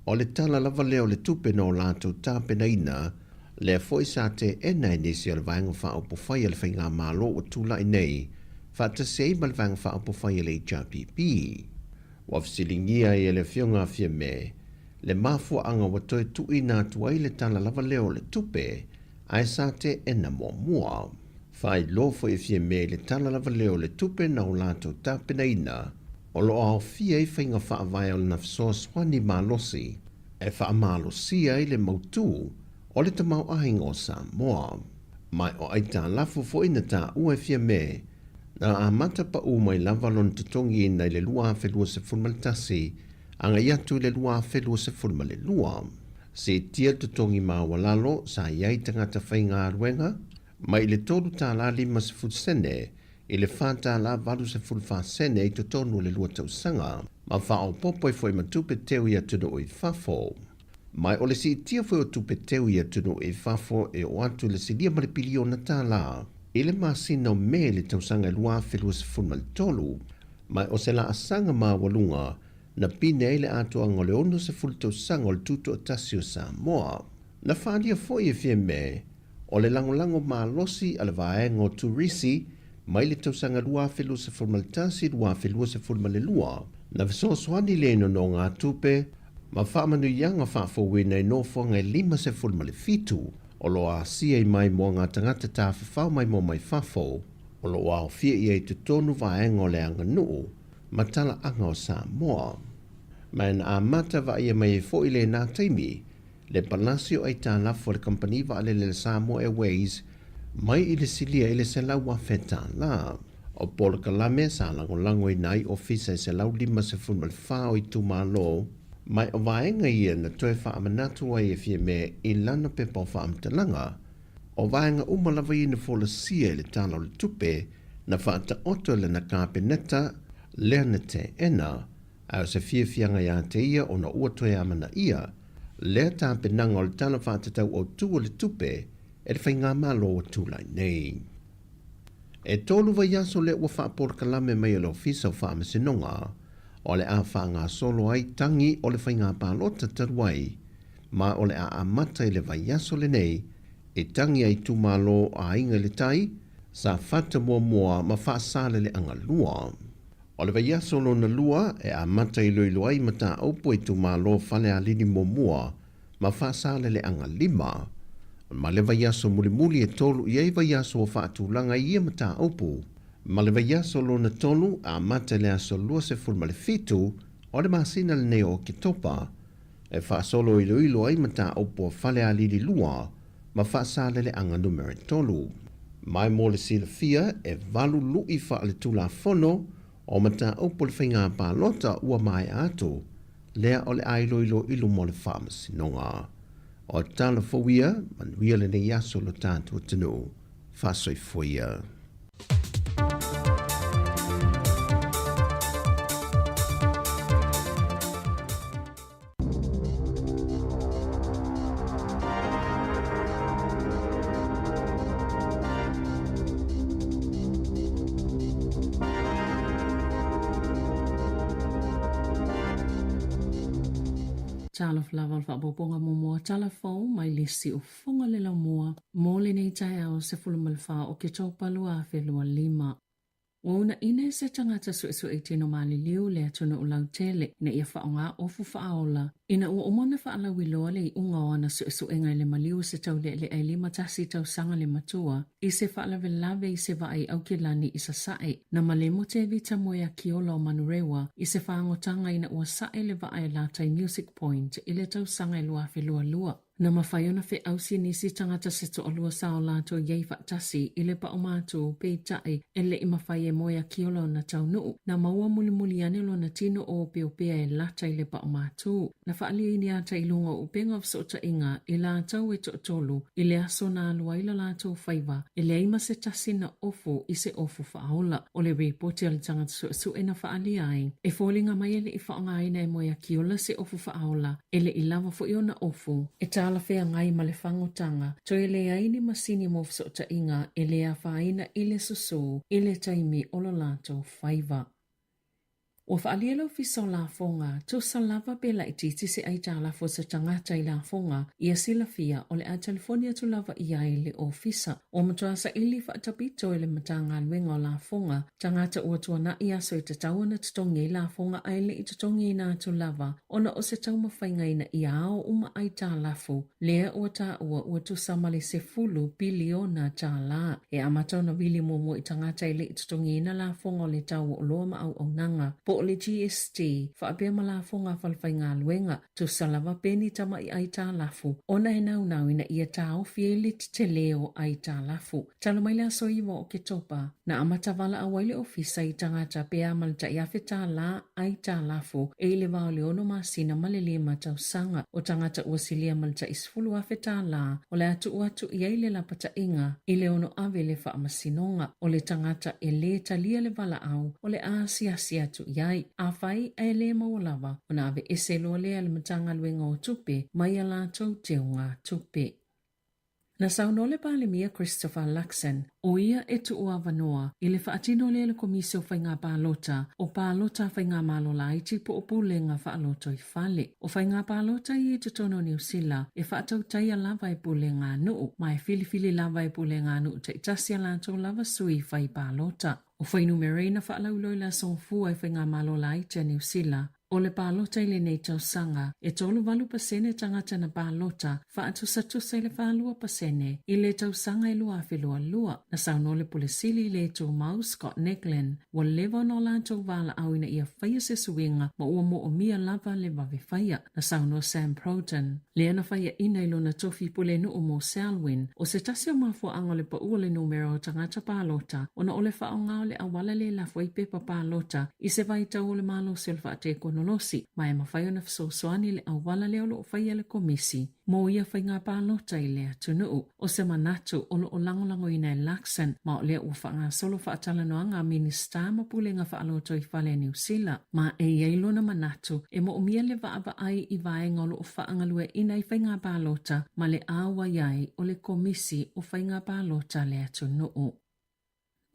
o le Tala lava lea o le Tupe na o latou tapenaina, lea foi sa teena e nisi o le Vaega Faaupufai a le Faigamalo ua tulai nei, faatasi ai ma le Vaega Faaupufai a le HRPP. Ua fesiligia ai e le Afioga a Fiame le mafuaaga ua toe tuuina atu ai le Tala lava lea o le Tupe ae sa teena muamua. Faailoa foi e Fiame i le Tala lava lea o le Tupe na o latou tapenaina, o lo o aofia ai faiga faavae o lana fesoasoani malosi e faamalosia ai le mautu o le tamaoaiga o Samoa. Ma o aitalafu foi na taua e Fiame, na amata paʻu mai lava lona totogiina i le 2021 agai atu i le 2022. Siitia le totogi maualalo sa i ai tagata faigaluega mai i le $3.50 sene i le $4.84 sene i totonu o le lua tausaga, ma faaopoopo ai foi ma tupe teu i atunuu i fafo. Ma o le siitia foi o tupe teu i atunuu i fafo e oo atu i le silia ma le piliona tālā i le masina o Me i le tausaga e 2023, ma o se laasaga maualuga na pine ai le atoaga o le 60 tausaga o le Tutoatasi o Samoa. Na faaalia foi e Fiame o le lagolago malosi a le vaega o Turisi mai le tausaga 2011-2022, na fesoasoani le nonogatupe ma faamanuiaga faafouina i nofoaga e 57 o lo o asia i maimoaga tagata tafafao maimoa mai fafo, o lo o aofia i ai totonu vaega o le aganuu ma talaaga o Samoa. Ma na amata vaaia mai ai foi lena taimi le palasi o aitalafu a le kamupani vaalele a le Samoa Airways mai i le silia i le $100,000. O polokalame sa lagolagoina ai ofisa e 154 o itumalo, ma o vaega ia na toe faamanatu ai e Fiame i lana pepa o faamatalaga. O vaega uma lava ia na folasia i le Tala o le Tupe na faataoto e lana Kapeneta lea na teena, Ae o se fiafiaga iā te ia ona ua toe amanaia lea tapenaga o le Tala Faatatau Autu o le Tupe e le Faigamalo ua tulai nei. E tolu vaiaso lea ua faapolokalame mai e le Ofisa o Faamasinoga o le a faagasolo ai tagi o le faiga palota talu ai, ma o le a amata i le vaiaso lenei e tagi a itumalo o Aiga i le Tai, Safata muamua ma Faasaleleaga 2. O le vaiaso lona lua e amata iloilo ai mataupu e itumalo Falealili muamua ma Faasaleleaga 5. Ma le vaiaso mulimuli e tolu i ai vaiaso ua faatulaga i ia mataupu. Ma le vaiaso lona tolu amata i le aso 27 o le masina lenei o Oketopa e faasolo iloilo ai mataupu a Falealili 2 ma Faasaleleaga numera 3. Mai mo le silafia, e valu luʻi faaletulafono o mataupu o le faiga palota ua maea atu, lea o le a iloilo i luma o le Faamasinoga. O tala fou ia, manuia lenei aso lo tatou atunuu. Faasoifua ia. Talofa lava o le faaopoopoga muamua tala fou mai le siufofoga le laumua mo lenei taeao 14 Oketopa 2025. Ua uunaina e se tagata suesue tino maliliu le atunuu lautele ina ia faaaoga ofu faaola ina ua uma ona faalauiloa le iuga o ana suesuega i le maliu o se taulealea e 51 tausaga le matua i se faalavelave i se vaa i Aukilani i Sasae. Na malemo Tevita Moeakiola o Manurewa i se faagotaga ina ua sae le vaa e lata i Music Point i le tausaga e 2022. Na mafai ona feausi nisi tagata se toalua sa o latou i ai faatasi i le paumātū, peitai, e le i mafai e Moeakiola ona taunuu. Na maua mulimuli ane lona tino ōpeopea e lata i le paumātū. Na faaliaina ata i luga o upega o fesootaiga i latou e toatolu i le aso na alu ai la latou faiva, e leai ma se tasi na ofu i se ofu faaola. O le ripoti a le tagata suesue na faaalia ai, e foliga mai e le i faaaogaina e Moeakiola se ofu faaola, E le i lava foi ona ofu e talafeagai ma le fagotaga, toe leai ni masini mo fesootaiga e le afaina i le susū i le taimi o lo latou faiva. Ua faaalia le Ofisa o Lafoga, tusa lava pe laitiiti se aitalafu a se tagata i lafoga, ia silafia o le a telefoni atu lava i ai le Ofisa. Ua matua saili faatapito e le Matagaluega o Lafoga tagata ua tuanai aso e tatau ona totogi ai lafoga ae le i totogiina atu lava ona o se taumafaiga ina ia ao uma aitalafu lea ua taua ua tusa ma le $10 piliona. E amata ona vili muamua i tagata e le i totogiina lafoga o le tau o oloa ma auaunaga, po o le GST, faapea ma lafoga a falefaigaluega, tusa lava pe ni tama'i aitalafu, ona e naunau ina ia taofi ai le tetele o aitalafu. Talu mai le aso 9 o Oketopa, na amata valaau ai le Ofisa i tagata pe a ma le tai $1,000 aitalafu e i le va o le ono masina ma le lima tausaga. O tagata ua silia ma le tai $10,000 o le a tuu atu i ai le lapataiga i le ono ave le faamasinoga. O le tagata e lē talia le valaau o le a asiasi atu i ai. Afai ae lē maua lava, ona aveese loa lea e le Matagaluega o Tupe mai a latou teugatupe. Na saunoa le Palemia Christopher Luxon, o ia e tuu avanoa i le faatino lea e le Komisi o Faiga Palota o Palota a Faigamalo Laiti po o Pulega Faalotoifale. O faiga palota ia i totonu o Niu Sila e faatautaia lava e pulega-nuu, ma e filifili lava e pulega-nuu taitasi a latou lava sui fai palota. O fuainumera ia na faalauiloa i le aso Gafua e Faigamalo Laiti a Niu Sila, o le palota i lenei tausaga, e 38 pasene tagata na palota, faatusatusa i le 42 pasene i le tausaga e 2022. Na saunoa le Pule Sili i le Tumau Scott Neglin, ua leva ona o latou valaau ina ia faia se suiga ma ua moomia lava le vave faia. Na saunoa Sam Proton, lea na faiaina i lona tofi pulenuu mo Selwyn, o se tasi o mafuaaga o le pau o le numera o tagata palota ona o le faaaoga o le auala le lafo ai pepa palota i se vaitau o le malosi o le faatekonolosi, ma e mafai ona fesoasoani le auala lea o lo o faia e le Komisi mo ia faiga palota i le atunuu. O se manatu o lo o lagolagoina e Luxon, ma o lea ua faagasolo faatalanoaga a Minisita ma Pulega Faalotoifale a Niu Sila, ma e i ai lona manatu e moomia le vaavaai i vaega o lo o faagalueaiina i faiga palota ma le auai ai o le Komisi o Faiga Palota a le Atunuu.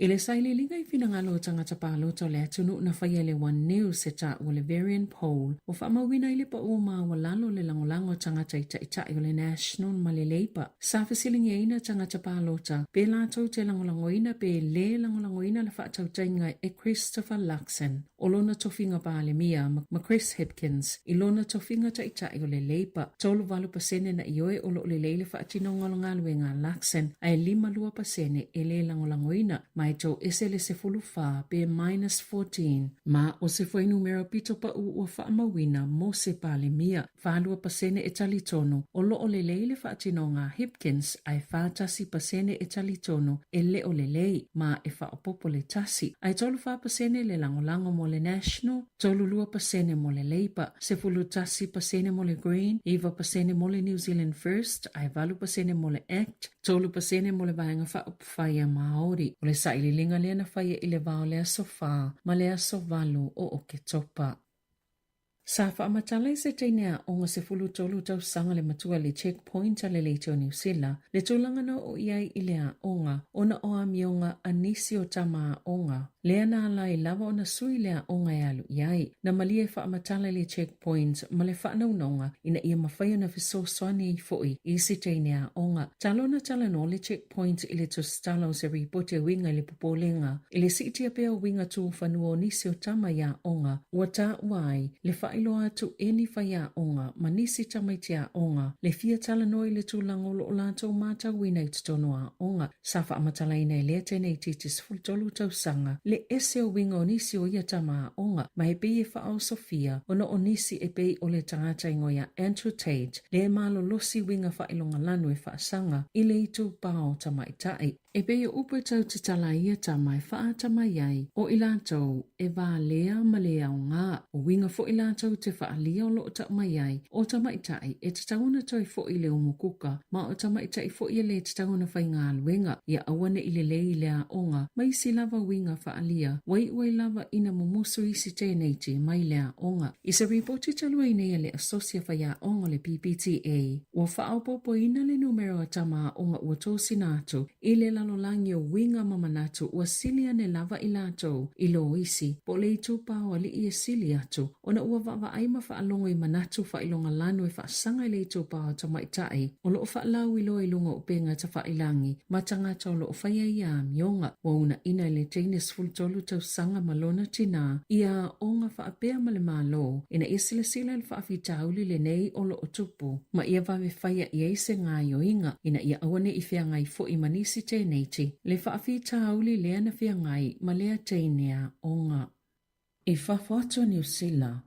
I le sailiiliga i finagalo o tagata palota o le atunuu na faia e le One News e taua o le Verian Poll, ua faamauina ai le pau maualalo o le lagolago a tagata i taitai o le National ma le Labour. Sa fesiligiaina tagata palota pe latou te lagolagoina pe lē lagolagoina le faatautaiga e Christopher Luxon o lona tofiga Palemia ma Chris Hipkins i lona tofiga taitai o le Labour. 38 pasene na ioe o lo o lelei le faatinoga o le galuega a Luxon ae 52 pasene e lē lagolagoina, ma e toese le 14 pe minus 14. Ma o se fuainumera pito pau ua faamauina mo se Palemia. 42 pasene e talitonu o lo o lelei le faatinoga a Hipkins ae 41 pasene e talitonu e le o lelei, ma e faaopoopo le tasi. Ae 34 pasene le lagolago mo le National, 32 pasene mo le Labour, 11 pasene mo le Green, 9 pasene mo le New Zealand First, ae 8 pasene mo le ACT, 3 pasene mo le Vaega Faaupufai a Māori. O le sailiiliga lea na faia i le va o le aso 4 ma le aso 8 o Oketopa. Sa faamatala i se teine aoga 13 tausaga le matua i le checkpoint a le Leiti o Niu Sila, le tulaga na oo i ai i le aoga ona o amioga a nisi o tama aoga, lea na ala ai lava ona sui le aoga e alu i ai. Na malie e faamatala i le checkpoint ma le faanaunaoga ina ia mafai ona fesoasoani ai foi i isi teine aoga. Talu ona talanoa le checkpoint i le tusitala o se ripoti e uiga i le popolega i le siitia pea o uiga tu fanua o nisi o tama i aoga, ua taua ai le faailoa atu e ni faiaoga ma nisi tamaiti aoga le fia talanoa i le tulaga o lo o latou matauina i totonu o aoga. Sa faamatalaina e lea teine itiiti 13 tausaga le ese o uiga o nisi o ia tama aoga, ma e pei e faaosofia ona o nisi e pei o le tagata igoa ia Andrew Tate le malolosi uiga faailogalanu e faasaga i le itupa o tamaitai. E pei o upu e tau tatala ai ia tama e faatamai ai o i latou e valea ma le aoga. O uiga foi latou te faaalia o lo o tau mai ai o tamaitai e tatau ona toe foi i le umukuka, ma o tamaitai foi e lē tatau ona faigaluega, ia aua ne i lelei i le aoga ma isi lava uiga faaalia ua iu ai lava ina mumusu isi teineiti mai le aoga. I se ripoti talu ai nei a le Asosi a Faiaoga o le PPTA, ua faaopoopoina le numera o tama aoga ua tosina atu i le lalolagi o uiga ma manatu ua sili ane lava i latou i lo isi po o le itupa o alii e sili atu ona ua vaavaai ma faalogo i manatu faailogalanu e faasaga i le itupa o tamaitai o lo o faalauiloa i luga o upega tafailagi ma tagata o lo o faia ia amioga. Ua uunaina e le teine 13 tausaga ma lona tinā ia aoga faapea ma le Malo ina ia silasila i le faafitauli lenei o lo o tupu ma ia vave faia i ai se gaoioiga ina ia aua ne i feagai foi ma nisi teineiti le faafitauli lea na feagai ma lea teine aoga. I fafo atu o Niu Sila,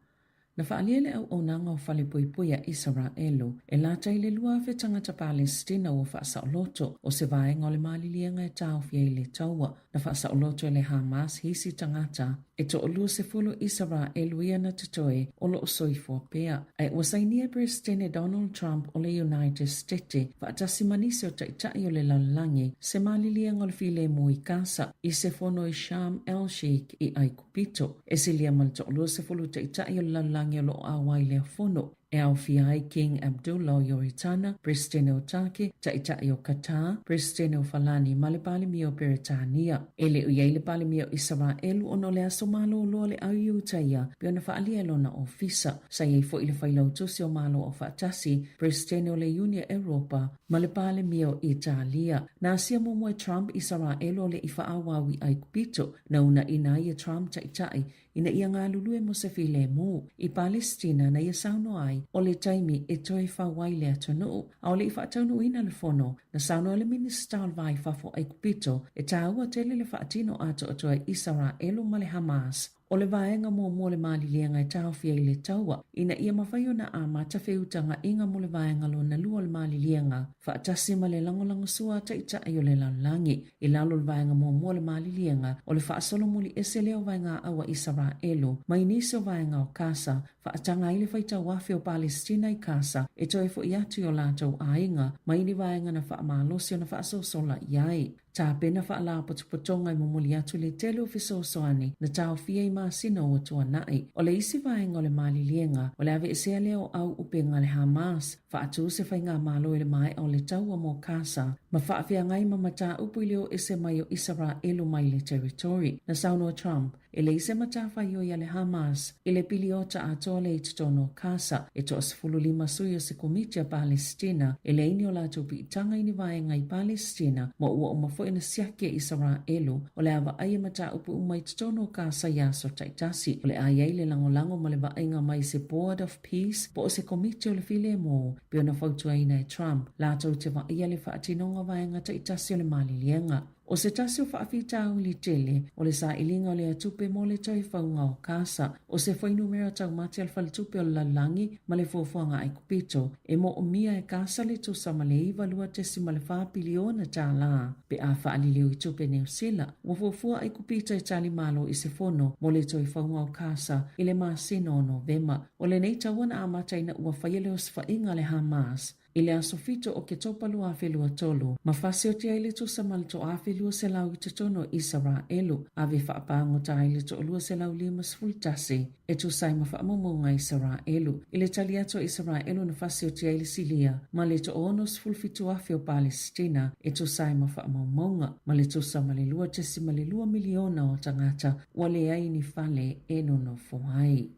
na faaalia le auaunaga o falepuipui a Isaraelu e lata i le 2,000 tagata Palesitina ua faasaoloto, o se vaega o le maliliega e taofi ai le taua. Na faasaoloto e le Hamas isi tagata e toalua sefulu Isaraelu ia na totoe o lo o soifua pea. Ae ua sainia e Peresetene Donald Trump o le United Stete faatasi ma nisi o taitai o le lalolagi se maliliega o le filemu i Gasa i se fono i Sharm el-Sheikh i Aikupito. E silia ma le toalua sefulu taitai o le lalolagi o lo o ʻauai i lea fono, e aofia ai King Abdullah o Ioritana, Peresetene o Take, Taitai o Qatar, Peresetene o Falani ma le Palemia o Peretania. E le o i ai le Palemia o Isaraelu ona o le aso malolo a le au Iutaia pei ona faaalia e lona ofisa. Sa i ai foi le Failautusi o Malo Aufaatasi, Peresetene o le Iuni a Europa ma le Palemia o Italia. Na asia muamua e Trump Isaraelu o le i faaauau i Aikupito. Na uunaina ai e Trump Taitai ina ia galulue mo se filemu i Palesitina na ia saunoa ai o le taimi e toe fau ai le atunuu. A o le i faataunuuina le fono, na saunoa le Minisita o le Va i Fafo o Aikupito e tāua tele le faatino atoatoa e Isaraelu ma le Hamas o le vaega muamua o le maliliega e taofi ai le taua ina ia mafai ona amata feutagaina mo le vaega lona lua o le maliliega faatasi ma le lagolagosua a taitai o le lalolagi. I lalo o le vaega muamua o le maliliega, o le faasolomuli ese lea o vaegaau a Isaraelu mai nisi o vaega o Kasa, faataga ai le faitau afe o Palesitina i Kasa e toe foi atu i o latou aiga mai ni vaega na faamalosi ona faasosola i ai. Tapena faalapotopotoga e momoli atu le tele o fesoasoani na taofia i masina ua tuanai. O le isi vaega o le maliliega, o le aveesea lea o au upega a le Hamas, Faatū se faigamalo i le maea o le taua mo Kasa ma faafeagai ma mataupu i le o ese mai o Isaraelu mai le territory. Na saunoa Trump, e leai se matafaioi a le Hamas i le piliota atoa lea i totonu o Kasa. E toa 15 sui o se komiti a Palesitina e leai ni o latou piitaga i ni vaega i Palesitina ma ua uma foi ona siaki e Isaraelu o le a vaaia mataupu uma i totonu o Kasa i aso taitasi. O le a i ai le lagolago ma le vaaiga mai se Board of Peace po o se Komiti o le Filemu, pei ona fautuaina e Trump, latou te vaaia le faatinoga o vaega taitasi o le maliliega. O se tasi o faafitauli tele, o le sailiga o lea tupe mo le toe fauga o Kasa, o se fuainumera taumate a le Faletupe o le Lalolagi ma le Fuafuaga Aikupito, e moomia e Kasa le tusa ma le 92.4 piliona tālā pe a faaliliu i tupe Niu Sila. Ua fuafua Aikupita e tali malo i se fono mo le toe fauga o Kasa i le masina o Novema. O lenei taua na amata ina ua faia le osofaiga a le Hamas i le aso 7 o Oketopa 2023, ma fasioti ai le tusa ma le 1,200 i totonu o Isaraelu, ave faapagota ai le 251 e tusa ai ma faamaumauga a Isaraelu. I le tali atu a Isaraelu na fasioti ai le Silia ma le 67,000 o Palesitina e tusa ai ma faamaumauga, ma le tusa ma le 2.2 miliona o tagata ua leai ni fale e nonofo ai.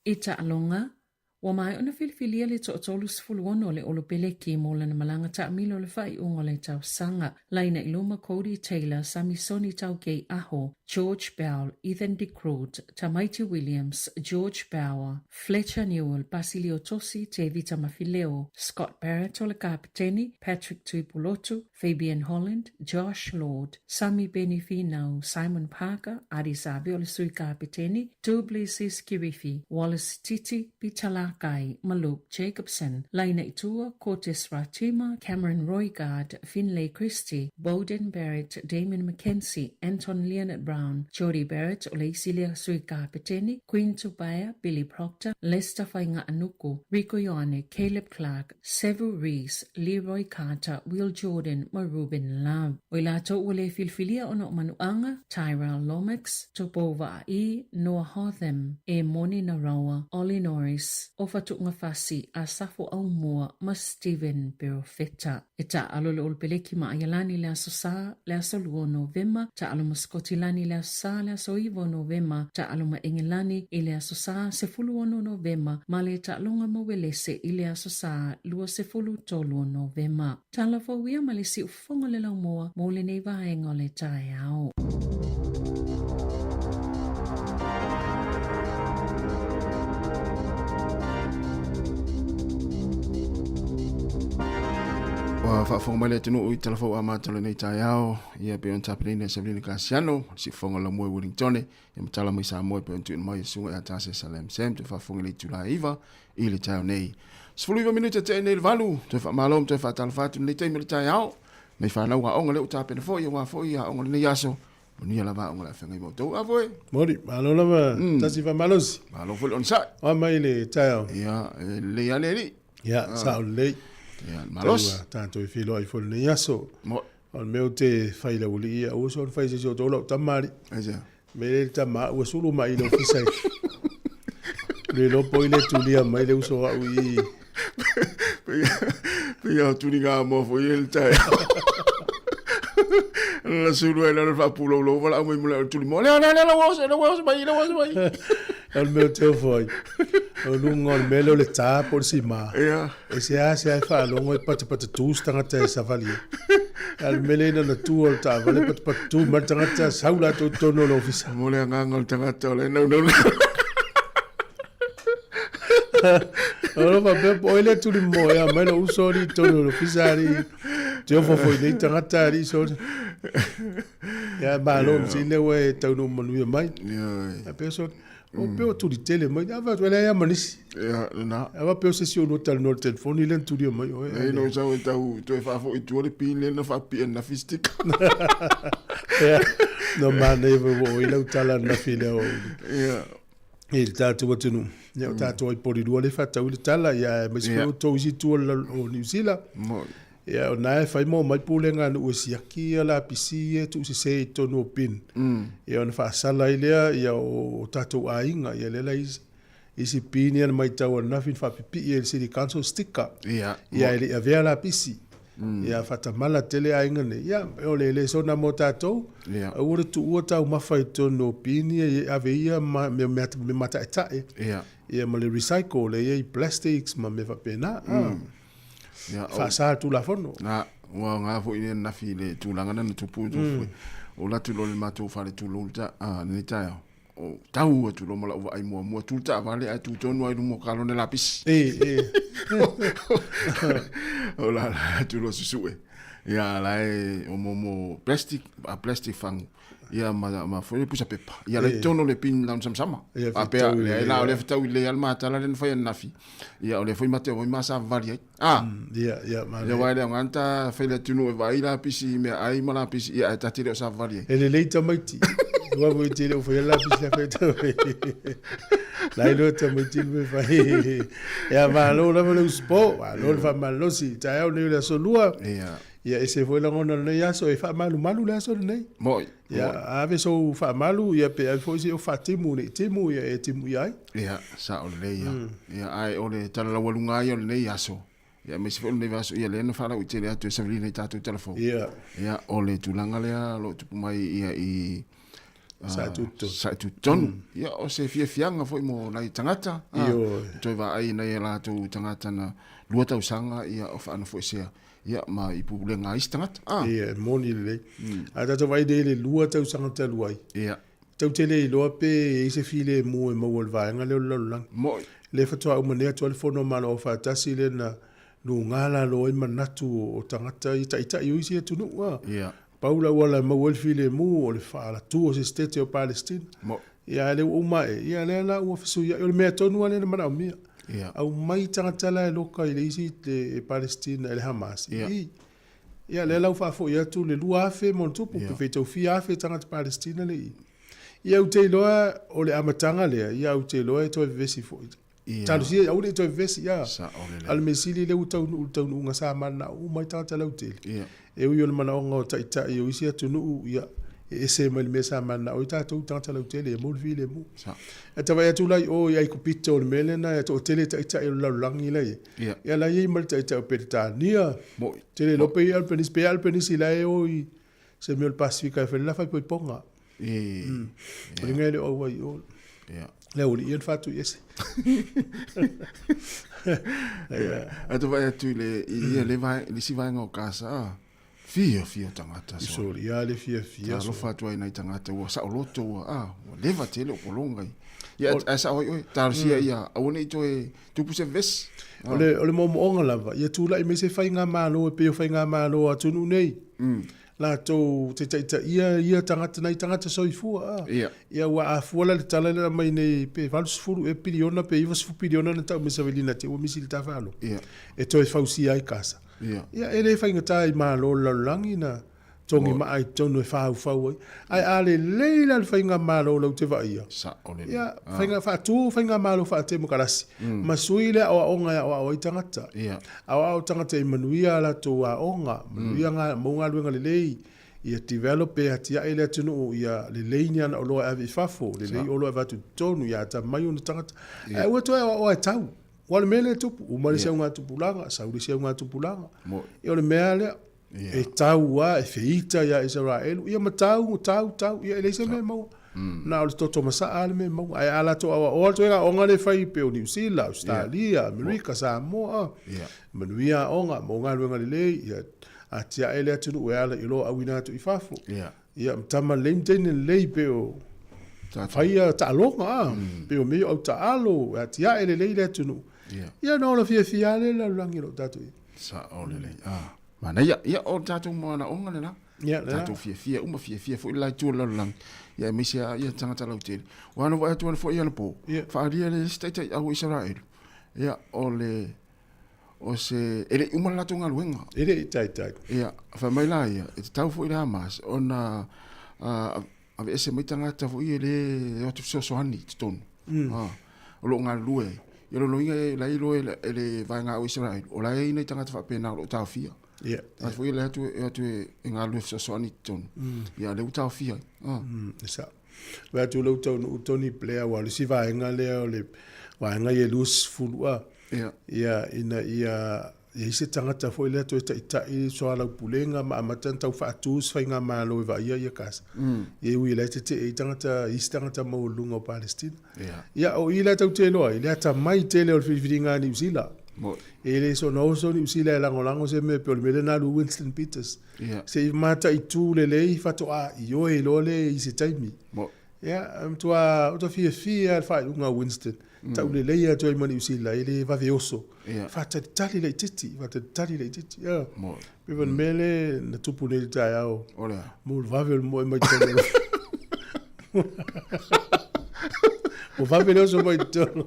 I taaloga, ua maea ona filifilia le toatolu 16 o le Olopeleki mo lana malaga taamilo i le faaiuga o le tausaga. Laina i luma Codie Taylor, Samisoni Taukei Aho, George Bell, Ethan de Groot, Tamaiti Williams, George Bower, Fletcher Newell, Basilio Tosi, Tevita Mafileo, Scott Barrett o le kapeteni, Patrick Tuipulotu, Fabian Holland, Josh Lord, Sami Beni Finau, Simon Parker, Ardie Savea o le sui kapeteni, Du Plessis Kirifi, Wallace Titi, Peter Lakai ma Luke Jacobson. Laina i tua, Cortez Ratima, Cameron Roigard, Finlay Christie, Beauden Barrett, Damian McKenzie, Anton Lienert-Brown. Brown, Jordie Barrett o le isi lea sui kapeteni, Quinn Tupaea, Billy Proctor, Leicester Fainga'anuku, Rieko Ioane, Caleb Clarke, Sevu Reece, Leroy Carter, Will Jordan ma Ruben Love. O i latou ua le filifilia ona o manuaga, Tyrell Lomax, Tupou Vaa'i, Noah Hotham, Emoni Narawa, Ollie Norris, Ofa Tu'ungafasi, Asafo Aumua ma Stephen Perofeta. E taaalo le Olopeleki ma Aialani i le Aso Sa, le aso 2 o Novema, taaalo ma Sikotilani i le Aso Sa, le aso 9 o Novema, taaalo ma Engelani i le Aso Sa, 16 Novema, ma le taaloga ma Uelese i le Aso Sa, 23 o Novema. Tala fou ia ma le siufofoga o le laumua mo lenei vaega o le taeao. Ua faafofoga mai le atunuu i Tala Fou Amata o lenei taeao, ia pei ona tapenaina e Savelina Kasiano, le siufofoga o Laumua i Wellingtone, ia ma tala mai Samoa e pei ona tuuina mai e Susuga ia Tase Salem Sam, toe faafofoga i le itula e 9 i le taeao nei. 19 minute tea nei le 8, toe faamalo ma toe faatalofa atu i lenei taimi o le taeao. Nei fanau aoga lea ua tapena foi, aua foi aoga o lenei aso. Manuia lava aoga o le a feagai ma outou. A foi? Moni, malo lava, tasi faamalosi. Malo foi le onosai. Oa mai le taeao. Ia, e lelei lava le alii. Ia, sao lelei. Ia, le malosi. Tau tatou e feiloai foi i lenei aso. Mo. O le mea ou te fai i le aualii ia, aua soona fai i se isi o outou lau tama alii. Aisea? Mea lea i le tama ua sulu mai i le ofisa i le iloa po o ai le tulia mai le uso au i i. Pei a tuliga moa foi i le taeao. La sulu ai la faapulou valaau mai mo le tuli moa. Lea lea lea la ua la ua mai la ua mai. O le mea ou te ofo ai, o luga o le mea lea o le tā po o le sima. Ia. E seasea e faalogo e patapatatu se tagata e savali ai. A o le mea lea ina na tu o le taavale patapatatu mai le tagata sau latou i totonu o le ofisa. Mo le agaga o le tagata o le naunau. O lo faapea po o ai lea tuli moea mai lou uso alii i totonu o le ofisa alii. Te ofo foi nei tagata alii soli. Ia malo mm. sile ua e taunuu manuia mai. Ia. A pea soli. O pea o tuli tele mai. A fai atu, e leai lava ma nisi. Ia, lena. A faapea o se isi o lua talanoa i le telefoni lea na tulia mai oe. Nei no sau e tau toe faafoi i tua le pin lea na faapipii ananafi sticker. Ia, no manaia foi ua oo i lau tala ananafi lea o Ia. i le tatou atunuu. Ia, o tatou ai polilua lea e faatau i le tala, ia aemaise foi outou isi itu o Niu Sila. Moni. Ia, o na e fai ma omai pulega a nuu e siaki ia lapisi ia e tuusese i totonu o bin. Ia ona faasala ai lea ia o tatou aiga, ia lea la isi bin ia na maitau ananafi na faapipii ai e le City Council sticker. Ia, Ia e le i avea lapisi. Ia faatamala tele aiga nei. Ia o le lesona mo tatou, aua le tuua taumafa i totonu o bin ia e ave ia ma mea mea mataetae. Ia ma le recycle lea e i ai plastics ma mea faapena. Ia, o, Faasa le Tulafono. Na, ua aoga foi lea ananafi i le tulaga lea na tupu i mm. O latu loa le matou fale tulou le ta, ah, lenei taeao. O tau atu loa ma lau vaai muamua, tu le taavale ae tu tonu lava i luma o kalone lapisi. E, e. O la la atu loa susue. Ia la e o momo plastic, a plastic fangu. Ia ma ma foi le pusa pepa. Ia la i totonu o le pin launu samasama. Ia, Faapea, fetau i le le- la o lea fetau i le ale matala lea na fai ananafi. Ia o lea foi mate o mai savavali ai. Ah. Ia, ia, manaia. Ia aua e le aoga na ta fai le atunuu e vaai lapisi i meaai ma lapisi ia ae ta te le o savavali ai. E lelei tamaiti. Aua foi te le o faia lapisi la fai tau. La iloa tamaiti le mea fai. Ia malo lava le usupo, malo le faamalosi. Taeao nei o le aso lua. Ia. Ia ese foi lagona o lenei aso e faamalumalu le aso lenei. Moi. Ia ave sou faamalu ia pe ave foi se o faatimu nei timu ia e timu ia ai. Ia sao lelei ia. Ia ae o le tala laualuga ia o lenei aso. Ia aemaise foi o lenei vaiaso ia lea na faalauaitele atu e Savelina i tatou tala fou. Ia. Ia o le tulaga lea o lo o tupu mai ia i Saetutonu. Saetutonu. Ia o se fiafiaga foi mo nai tagata. Ioe. Toe vaai nai a latou tagata na 2 tausaga ia o faanofoesea. Ia, ma i pulega ai isi tagata. Ah. Ia, e moni lelei. A tatou vaai nei i le 2 tausaga talu ai. Ia. Tatou te le iloa pe i ai se filemu e maua i le vaega lea o le lalolagi. Moi. Lea faatoa uma nei atu ai le Fono a Malo Aufaatasi lea na luga lalo ai manatu o tagata ia taitai o isi atunuu. Ah. Ia. Pau le auala e maua ai le filemu o le faalatu o se sitete o Palestina. Moi. Ia, a lea ua uma ae, ia lea la ua fesuiai. O le mea tonu lava lea na manaomia. Ia. Aumai tagata la e loka i le isi le Palestina i le Hamas. Ia. I. Ia, lea la ua faafoi atu le 2,000 ma ona tupu, pe faitau fia afe tagata Palestina lea i i. Ia, ou te iloa o le amataga lea, ia ou te iloa e toe vevesi foi. Talosia aua ne i toe vevesi, ia. A o le mea sili lea ua taunuu i le taunuuga sa mananao uma ai tagata lautele. E ui o le manaoga o taitai o isi atunuu, ia, e ese mai le mea sa mananao ai tatou tagata lautele ia maua le filemu. Ae ta vaai atu la i o i Aikupito o le mea lena e toatele taitai o le lalolagi la e i ai. Ia la e i ai ma le taitai o Peretania. Tele iloa pe i Albanese, pe Albanese la e o i se mea o le Pasefika e fai le la faaipoipoga. O le mea e le o auai i o. Le aualii ia na faatuiese. Ae ta vaai atu i le, i le isi vaega o Kasa, Fiafia tagata so. Soli ia le fiafia. Talofa atu ai nai tagata ua saoloto ua ah ua leva tele o pologa i. Ia ae sao ai oe talosia ia aua ne i toe tupu se vevesi. O le o le moomooga lava ia tulai mai se faigamalo e pei o faigamalo a atunuu nei. Latou te taitaia ia tagata nai tagata soifua a. Ia ua a fua la le tala lea na aumai nei pe 80 ea piliona pe 90 piliona na tau mai Savelina te ua misi i le tafaalo. E toe fausia ai Kasa. Ia, e le faigata i Malo o le lalolagi na togi maa i totonu e faufau ai. Ae a lelei la le faigamalo lau te vaaia, ia, faiga, faatu faigamalo faatemokarasi, ma sui le aoaoga e aoao ai tagata. Aoao tagata i manuia a latou aoga, manuia mm. maua galuega lelei, ia develop pe atiae le atunuu, ia lelei ni ana oloa e ave i fafo, lelei oloa e avatu i totonu, ia atamai ona tagata. Ae aua toe aoaoa e tau. Aua o le mea lea e tupu, uma le isi augatupulaga, sau le isi augatupulaga. Ia o le mea lea, e tau lava, e feita ia Isaraelu, ia ma tau, tau, tau, ia e leai se mea e maua. Na o le toto masaa lava le mea e maua. Ae a latou aoaoa le ituaiga aoga lea e fai pei o Niu Sila, Ausetalia, Amerika, Samoa, manuia aoga, maua galuega lelei, ia atiae le atunuu e ala i oloa auina atu i fafo. Ia, ma tama lelei ma teine lelei pei o faia taaloga, a, pei o mea ia o autaalo, e atiae lelei le atunuu. Ia, ona ola fiafia lava lea i le lalolagi o lo o tatou i ai. Sao lelei. Ah, manaia. Ia, o le tatou manaoga lena. Ia, lena. Tatou fiafia uma, fiafia foi le la itu o le lalolagi. Ia, aemaise lava ia tagata lautele. Aua na vaai atu foi anapo, faaalia le isi taitai au Isaraelu. Ia, o le o se, e le i uma le latou galuega. E le i taitai. Ia, fai mai la ia, e tatau foi i le Hamas ona aveese mai tagata foi ia e le o atu fesoasoani i totonu. Mm. O lo o galulue ai. Ia lona uiga e la e iloa e le vaega o Israel, o la e i ai nai tagata faapena o lo o taofia. Yeah. Tagata foi ia e atu e atu e galulue fesoasoani i totonu. Mm. Ia, lea ua taofia ai. Mm, e sao. Vaai atu lou taunuu Tony Blair, aua o le isi vaega lea o le vaega ia e 20 a. Ia. Ia, ina ia i ai se tagata foi lea toe taitai soalaupulega ma amata ona tau faatu se faigamalo e vaaia ia Gaza. Mm. Ia e ui la e tetee ai tagata, isi tagata maualuluga o Palestina. Ia. Ia, o i la tatou te iloa ai, le atamai tele o le filifiliga a Niu Sila. E le soona oso Niu Sila e lagolago se mea pei o le mea lea na alu ai Winston Peters. Ia. Se i mataitu lelei faatoa ioe loa lea i se taimi. Ia, e matua ota fiafia lava i le faaiuga a Winston. Mm. Taulelei atu ai ma Niu Sila, e le vave oso. Yeah. Faatalitali laitiiti, faatalitali laitiiti. Yeah. Mo. Pe mm. mea le na tupu nei le taeao. O le a? Mo le vave o le moe mai totonu. Ua vave le oso mai totonu.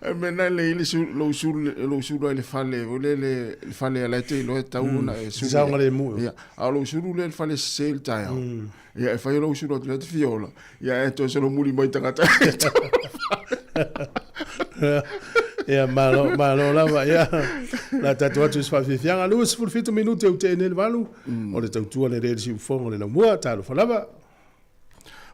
E mea le i le lou sulu lou sulu ai le fale o le le fale ala te iloa e tau ona e sulu. Saogalemu. Ia, a o lou sulu le fale sese le taeao. Ia, e fai lou sulu atu le te fia ola. Ia, e toe solomuli mai tagata. Ia, malo, malo lava. Ia, la tatou atu i se faafiafiaga. 27 minute ua tea nei le 8. O le tautua le le siufofoga o le laumua. Talofa lava.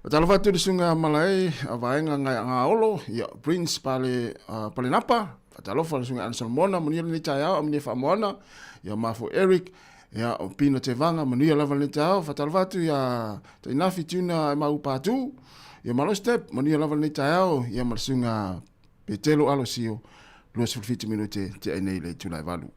Talofa atu i le susuga malae a vaega Gaolo, ia Prince Pale, Palenapa, faatalofa i le susuga Anson Mona, manuia lenei taeao, amunia Faamoana, ia Mafo Eric, ia o Pina Tevaga, manuia lava lenei taeao, faatalofa atu ia Tainafi Tuna Mau Patu, ia Malo Step, manuia lava lenei taeao, ia ma le susuga Petelo Alosio, 27 minute tea ai nei le itula e 8.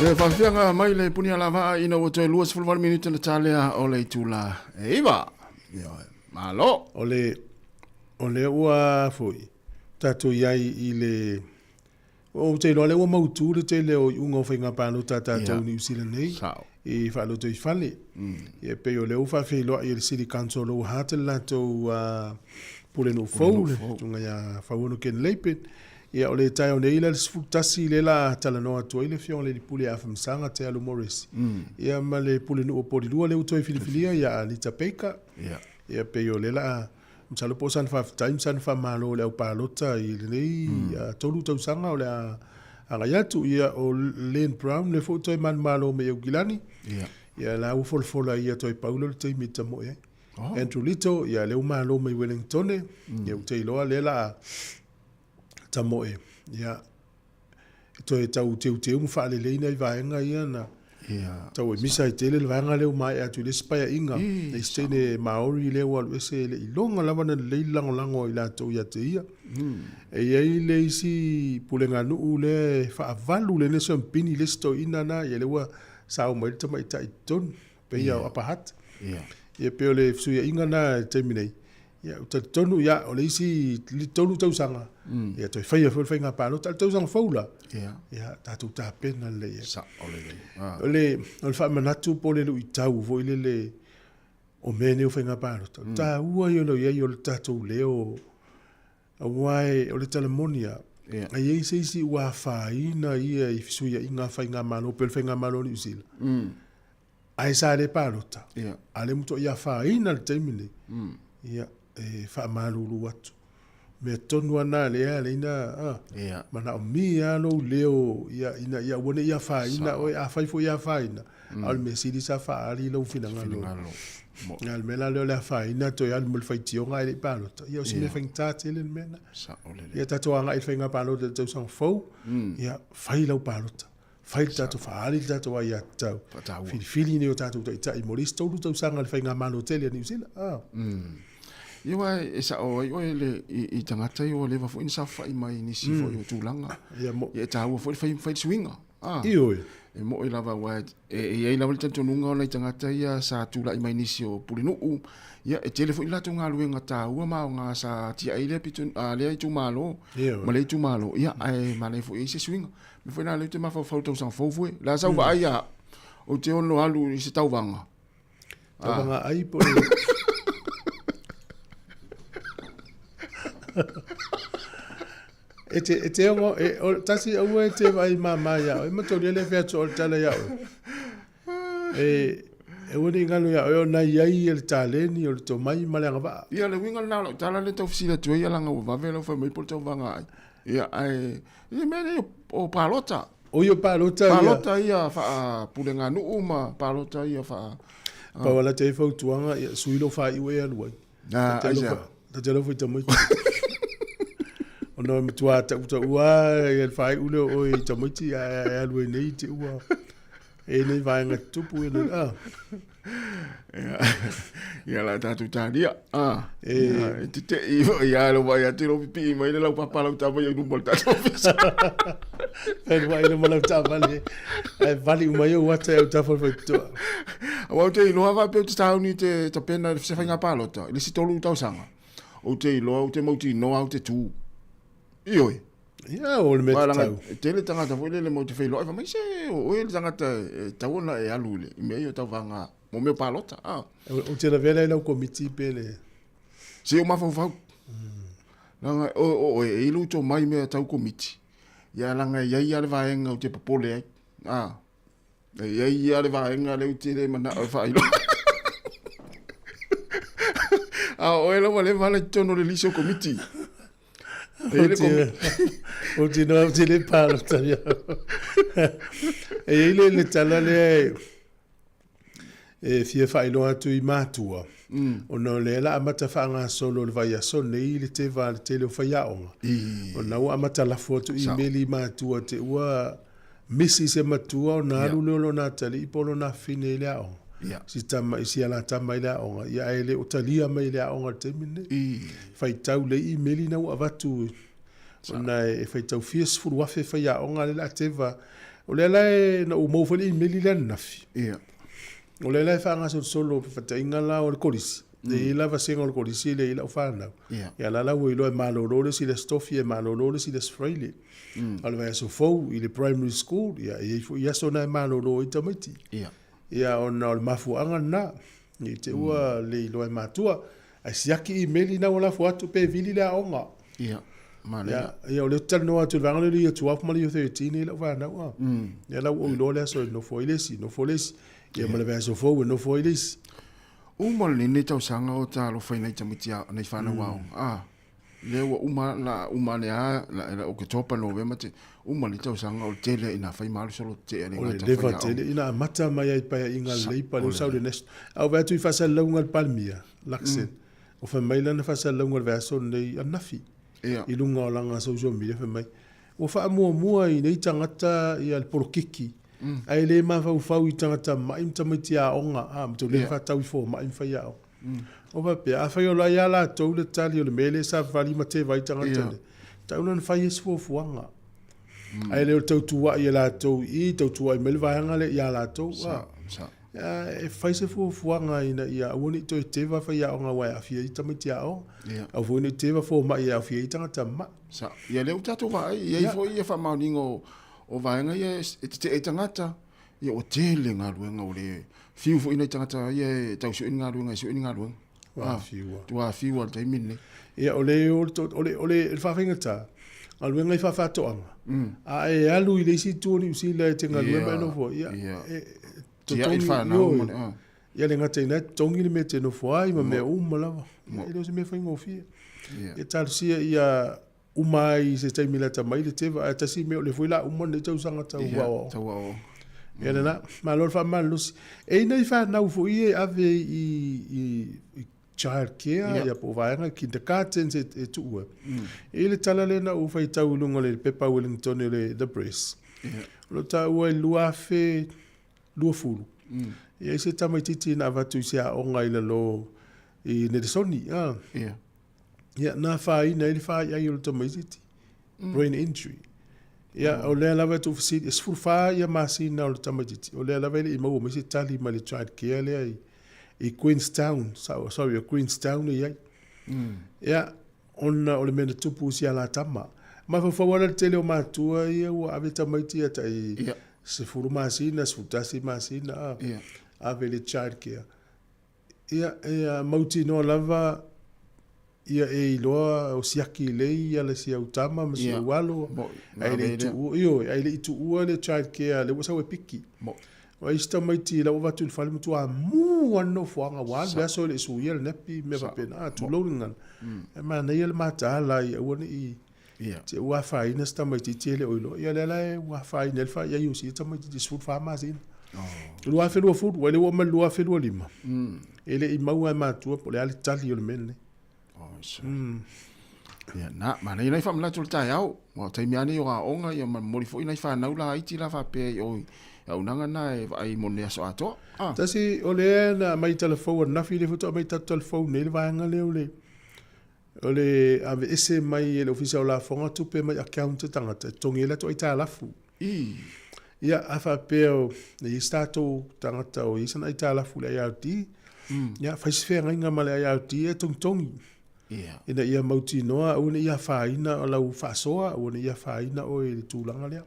E faafiaga mai le puni alavaa ina ua toe 28 minute na talea o le itula e iva. Ioe. Malo. O le, o lea ua foi, tatou i ai i le, ou te iloa lea ua mautu le tele o iuga o faiga palota a tatou i Niu Sila nei, Sao. i faalotoifale. Ia, e pei o lea ua faafeiloai e le City Council o Hart le latou Pulenuu fou, le susuga ia Fauono Ken Lapen. Ia, o le taeao nei la le 11 lea la talanoa atu ai le Afioga i le Alii Pule ia Afamasaga Tealu Morris. Ia ma le Pulenuu o Polilua lea ua toe filifilia ia Anita Baker. Ia. Ia pei o lea la masalo po o sana faafetai ma sana faamalo i le aupalota i lenei 3 tausaga o le a agai atu. Ia o Len Brown lea foi ua toe manumalo mai Aukilani. Ia. Ia la ua folafola ia toe pau lea o le taimi e tamoe ai. Oh. Andrew Little, ia lea ua malo mai Wellingtone. Ia ou te iloa lea la tamoe. Ia e toe tau teuteu ma faalelei nai vaega ia na Ia. tau e misa ai tele le vaega lea ua maea atu i le isi paeaiga. Le isi teine Maori lea ua alu ese e le i iloga lava ona lelei le lagolago a i latou ia te ia. E i ai le isi puleganuu lea e faavalu le National Pini le isi toeaina na, ia lea ua sao mai le tamaitai i totonu, pei o Upper Hutt. Ia. Ia pei o le fesuiaiga na i le taimi nei. Ia, ou te talitonu, ia, o le isi 3 tausaga, ia, toe faia foi le faiga palota. A o le tausaga fou la, Ia. ia, tatou tapena lelei ai. Sao lelei. Ah. O le, o le faamanatu po o le luitau foi lele o mea nei o faiga palota, o le taua ia o le i ai o le tatou leo, aua e, o le tala moni lava, Ia. a i ai se isi ua afaina ia i fesuiaiga a faigamalo, pei o le faigamalo a Niu Sila, Ae sa le palota, Ia. a lea matuai afaina le taimi nei, ia, e faamalulu atu. Mea tonu lava na lea e ala ai ona manaomia lava lou leo ia, ina ia aua ne i afaina oe. Afai foi e afaina, a o le mea sili sa faaali lou finagalo. Finagalo. A o le mea la lea o le afaina toe alu ma le faitioga ae le i palota, ia o si mea faigata tele le mea lena. Sao lelei. Ia tatou agai i le faiga palota i le tausaga fou, ia fai lau palota. Fai le tatou faaali le tatou aiatatau. Faataua. Filifili nei o tatou taitai mo le isi 3 tausaga i le faigamalo tele a Niu Sila. Ah. Ia aua e sao ai oe le, i, i tagata ia ua leva foi ona saofai mai i nisi foi o tulaga. Ia mo. Ia e taua foi le fai, fai le suiga. Ah. Ioe. E moi lava aua e, e i ai lava le talitonuga o nai tagata ia sa tulai mai nisi o pulenuu, ia e tele foi le latou galuega taua ma aoga sa tiai lea pito, a, lea itumalo Ioe. ma lea itumalo, ia ae manaia foi e i ai se suiga. Me foi la lea ou te mafaufau i tausaga fou foi. La sau vaai a ou te ono alu i se tauvaga. Tauvaga ai po o le E te, e te ongo, e, o, tasi aua e te vaai māmā ia oe, matoria le fea atu o le tala ia oe. E, e ua ne i galo ia oe ona i ai e le taleni o le tomai ma le agavaa. Ia, le uiga lena o lau tala lea e tau fesili atu ai, ia leaga ua vave lau fai mai po o le tauvaga ai. Ia, ae, ia mea nei o palota. O ia palota ia. Palota ia faa-puleganuu ma palota ia faa... Pau ala te ai fautuaga, ia, sui lou faaiu e alu ai. Ah, aisea? Ta te alofa i tamaiti. Ona e matua tautaua ia le faaiu lea o oe i tamaiti, ae alu ai nei te ua e nei vaega tutupu ia nei. Ah. Ia la tatou talia. Ah. E te te i ia lo vai atu lo pipi mai le lau papa lau tama ia luma o le tatou ofisa. Whenua i luma lau taavale. Ae vali uma i ou ata e au tafa o le faitotoa. Aua ou te iloa faapea ou te tauni i te tapena i se faiga palota i le isi 3 tausaga. Ou te iloa ou te mautinoa au te tū. Ioe. Ia, o le mea tatau. E tele tagata foi lele matou te feiloai fai mai se o oe le tagata e tatau ona e alu i le i mea ia o tauvaga mo mea o palota. Ah. Ou te lavea la i lau komiti pe le... Se o mafaufau. Leaga o o oe e i lou tomai mea tau komiti. Ia leaga e i ai lava le vaega ou te popole ai. Ah. E i ai lava le vaega lea ou te le manao e faailoa. A o oe lava lea vala i totonu o le lisi o komiti. E i ai le komiti. Ou te noa, ou te le palota ia. E i ai le, le tala lea e, e fia faailoa atu i matua, ona o lea la amata faagasolo le vaiaso nei le teva a le tele o faiaoga. Ona ua amata lafo atu imeli i matua te ua misi se matua ona alu lea o lona atalii po o lona afine i le aoga. Si tama, si ala tama i le aoga, ia ae le o talia mai i le aoga i le taimi lenei. Faitau le imeli na ua avatu ona e faitau fia 10,000 faiaoga lea la teva. O lea la e, na ou maua foi le imeli lea ananafi. Ia. O lea la e faagasolosolo fefataiga la o le kolisi. Mm. E i ai la vasega o le kolisi lea i lau fanau. Yeah. Ia la la ua iloa e malolo le isi le Aso Tofi, e malolo le isi le Aso Faraile. Mm. A o le vaiaso fou i le primary school, ia e i ai foi aso na e malolo ai tamaiti. Yeah. Ia ona o le mafuaaga lena, ne i te i ua mm. le iloa e matua. Ae siaki imeli na ua lafo atu pe vili le aoga. Ia, manaia. Ia, ia o lea ou te talanoa atu i le vaega lea o le Year 12 ma le Year 13 e i lau fanau a. Mm. Ia la ua ou iloa le aso e nofo ai le isi, nofo le isi. Ia ma le vaiaso fou e nofo ai le isi. Uma lenei tausaga o talofa i nai tamaiti a nai fanau aoga. Ah, lea ua uma la uma ane a la la Oketopa, Novema te uma le tausaga o le tele ina fai ma alu solo tea le O le gata leva fai aoga. tele ina amata mai ai paeaiga Sa, lelei pa o lea ua le sau le leva. national. A ou vaai atu i faasalalauga a le Palemia, Luxon, o fai mai lana faasalalauga i le vaiaso lenei ananafi Ia. i luga o lana social media fai mai, Ua faamuamua i nei tagata ia le polokiki, ae le mafaufau i tagata ma'i ma tamaiti aoga, a, matou le faatau i fomai ma faiaoga. O faapea, afai o la ia latou le tali o le mea lea sa vali ma teva ai tagata nei, tatau la ona fai ai se fuafuaga. Ae le o le tautua'i e latou i i, tautua'i mai le vaega lea ia latou, a. E fai se fuafuaga ina ia aua ne i toe teva faiaoga aua e aafia ai tamaiti aoga, aua foi ne i teva fomai e aafia ai tagata ma'i. Sa, ia lea ua tatou vaai, e i ai foi ia faamaoniga o, o vaega ia e tetee ai tagata, ia ua tele galuega ua le fiu foi nai tagata ia e tau sue ni galuega e sue ni galuega. Ua fiu lava. Ua fiu lava i le taimi lenei. Ia o le, o le, o le, o le faafaigata, galuega i faafaatoaga, a e alu i le isi itu o Niu Sila e te galue ma e nofo ai, ia, e, Tiai le totogi, fanau ma ioe, le, ah. Ia le gata i lena, e totogi le mea e te nofo ai ma mea uma lava. Ia, e le o se mea faigofie. Ia talosia ia uma ai i se taimi lata mai le teva, ae tasi mea o lea foi la uma lenei tausaga tau aoaoga. Tau aoaoga. Ia lena, malo le faamalolosi. E i ai nai fanau foi ia e ave i, i, i child care, ia po o vaega kindergartens e, e tuua. E i ai le tala lea na ou faitau i luga o le pepa Wellington o le The Press. O lo o taua i le 2000, 20. E i ai se tamaitiiti na avatu i se aoga i lalo i Nelesoni. Ah. Yeah. Ia, na afaina ai le faaiai o le tamaitiiti. Brain injury. Ia, o lea lava e tuufesili, e 14 ia masina o le tamaitiiti. O lea lava e le i maua mai se tali mai le child care lea i, i Queenstown, sorry, o Queenstown e i ai. Ia, ona o le mea na tupu i si a la tama. Mafaufau lava le tele o matua ia ua ave tamaiti ia tai 10 masina, 11 masina, a, ave i le child care. Ia, e mautinoa lava ia e iloa o siaki lelei ia le si au tama ma si au alo, ae le i tuua, ioe, ae le i tuua le child care lea ua sau e piki. O isi tamaiti la ua avatu i le fale matua mu lava le nofoaga ua alu le aso e le i suia le nappy mea faapena, a tulou le gagana. Ae manaia le mataala ia aua ne i te i ua afaina se tamaitiiti e le o iloa. Ia lea la ua afaina ai le faaiai o si ia tamaitiiti i 14 masina. 2020, ua le ua oo mai le 2025, e le i maua e matua po o le a le tali o le mea lenei. Oh, sorry. Mm. Ia, na, manaia nai faamanatu o le taeao. Ua o taimi lava nei o aoga, ia ma momoli foi nai fanau laiti la faapea i o i auaunaga na e vaai mo le aso atoa. Ah. Tasi, o lea na aumai i Talafou ananafi, lea faatoa aumai i tatou Talafou nei le vaega lea o le, o le aveese mai e le Ofisa o Lafoga tupe mai account a tagata e totogi ai latou aitalafu. I. Ia, a faapea o e i ai se tatou tagata o i ai sana aitalafu i le IRD, mm. ia, fai se feagaiga ma le IRD e togitogi. Yeah. Ina ia mautinoa, aua ne i afaina o lau faasoa, aua ne i afaina oe i le tulaga lea.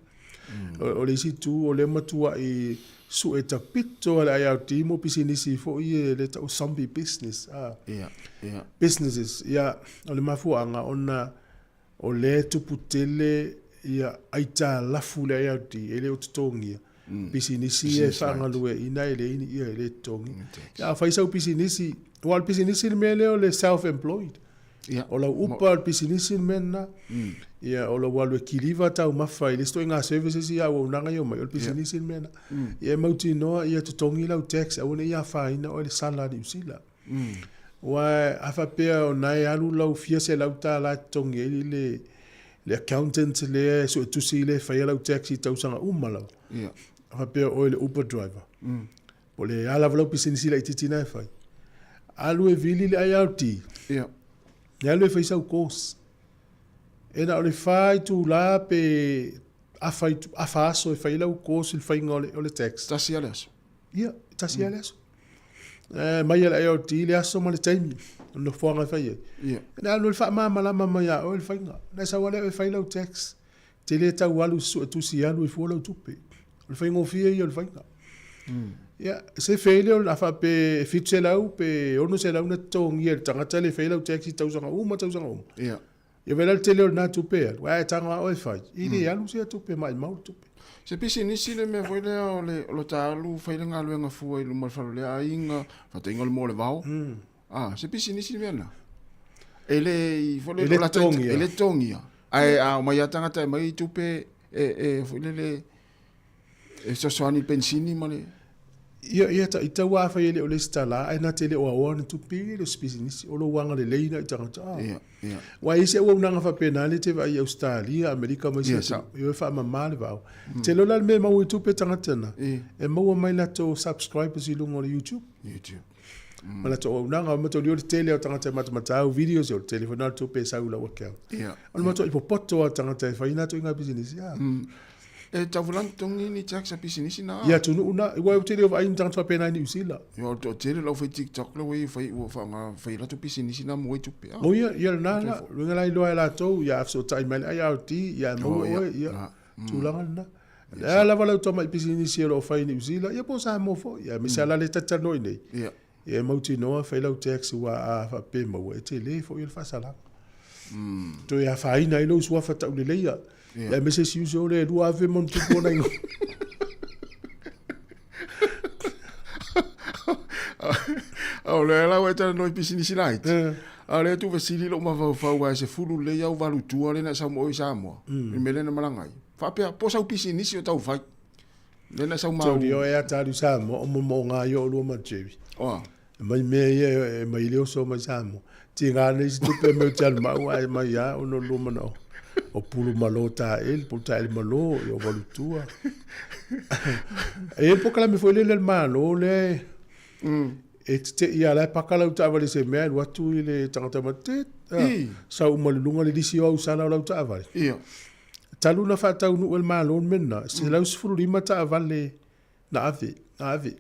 Mm. O, o le isi itu, o lea matuai sue tapito a le IRD mo pisinisi foi e le tau zombie business. Ah. Yeah. Yeah. Businesses. Ia, o le mafuaaga ona O lea e tupu tele ia aitalafu le IRD e le o totogia. Pisinisi ia e faagalueaiina e leai ni ia e le totogia. Ia a fai sau pisinisi, aua o le pisinisi le mea lea o le self employed. O lau upa o le pisinisi le mea lena. Ia o lau alu e kiliva taumafa i le isi ituaiga services ia a auaunaga ia omai, o le pisinisi le mea lena. Ia e mautinoa ia totogi lau tax aua ne i afaina oe i le sala a Niu Sila. Aua a faapea o na e alu lau fia $100 e totogi ai le, le accountant lea e suetusi lea e faia lau tax i tausaga uma lava. Yeah. A faapea o oe le Uber driver. Mm. Po o le a lava lau pisinisi laitiiti na e fai. Alu e vili le IRD. Yeah. E alu e fai sau course. E na o le 4 itula pe Afa itu, afa aso e fai ai lau course i le faiga o le, o le tax. Tasi lava le aso. Ia, e tasi lava le aso. E mai e le IRD le aso ma le taimi, o le nofoaga e fai ai. Ia. Na alu e faamalamalama mai ia oe le faiga. Na e sau lava lea e fai lau tax. Te le tau alu i se suetusi e alu ai fua lau tupe. O le faigofie ia o le faiga. Ia, se fei lea o le a faapea e 700 pe 600 na totogia e le tagata lea e fai lau tax i tausaga uma tausaga uma. Ia. Ia vaai la le tele o lena tupe e alu, ae tago lava oe e fai, i le alu sea tupe, maimau le tupe. Se pisinisi le mea foi lea o le o lo ta alu fai le galuega fua i luma o le fale o le aiga, faatainga o le moa o le vao. Ah, se pisinisi le mea lena. E le i foi le E le o la ta- totogia. e le totogia. Ae a omai lava tagata e aumai tupe e e foi lele E fesoasoani i le penisini ma le... Ia, ia, ta, i tau afai e le o le isi tala, ae na te le o aoa ni tupe, e le o se pisinisi, o lou agalelei na i tagata. Ah. Ia, ia. Ua i ai se auaunaga faapena lea e te vaai i Ausetalia, Amerika ma isi Ia, atunuu, sao. e o e faamama le vao. Te iloa la le mea e maua ai tupe tagata na, I. e maua mai latou subscribers i luga o le YouTube. YouTube. Ma latou auaunaga, o mataulia o le tele o tagata e matamatau videos, o le tele foi na o le tupe e sau i lau account. Ia. O le matuai popoto lava o tagata e fai na ituaiga pisinisi. Ah. E tau fulani totogi ni tax a pisinisi na. I atunuu na, aua ou te le o vaai ni tagata faapena i Niu Sila. Ia o le toatele lau fai TikTok le ua fai ua faaaoga fai latou pisinisi na mua i tupe. O ia, ia lena la, luga la iloa e latou, ia a fesootai mai le IRD, ia e maua oe, ia, tulaga lena. O le a lava lau tamai pisinisi o lo o fai i Niu Sila, ia po o Samoa foi, ia aemaise lava la lea e talatalanoa i nei. Ia. Ia e mautinoa fai lau tax aua a faapea maua e tele foi le faasalaga. Toe afaina ai lou suafa tauleleia. Yeah. Aemaise si uso le 2000 ma ona tupu ona ingoa. O lea la ua e talanoa i pisinisi laiti. A o lea tu fesili lou mafaufau aua e sefulu lelei au valu tua lea na e sau ma oe i Samoa. I le mea lea na malaga ai. Faapea, po o sau pisinisi o tau fai. Lea na sau mau. Tau e ata alu Samoa o momoga ai o olua ma Jerry. Oa. E mai mea ia e mai le oso mai Samoa. Tiga nei si tupe me te alu mau ai mai a ono lua mana o. O pulu malo ta el, pulu ta el malo, i o valutua. E po kalame foi le le malo le. E te ia la paka lau taavale se mea alu atu i le tagata ma te. Sau uma le luga le lisi o au sala o lau taavale. Ia. Talu na faataunuu e le Malo le mea lena, 115 taavale na ave, na ave.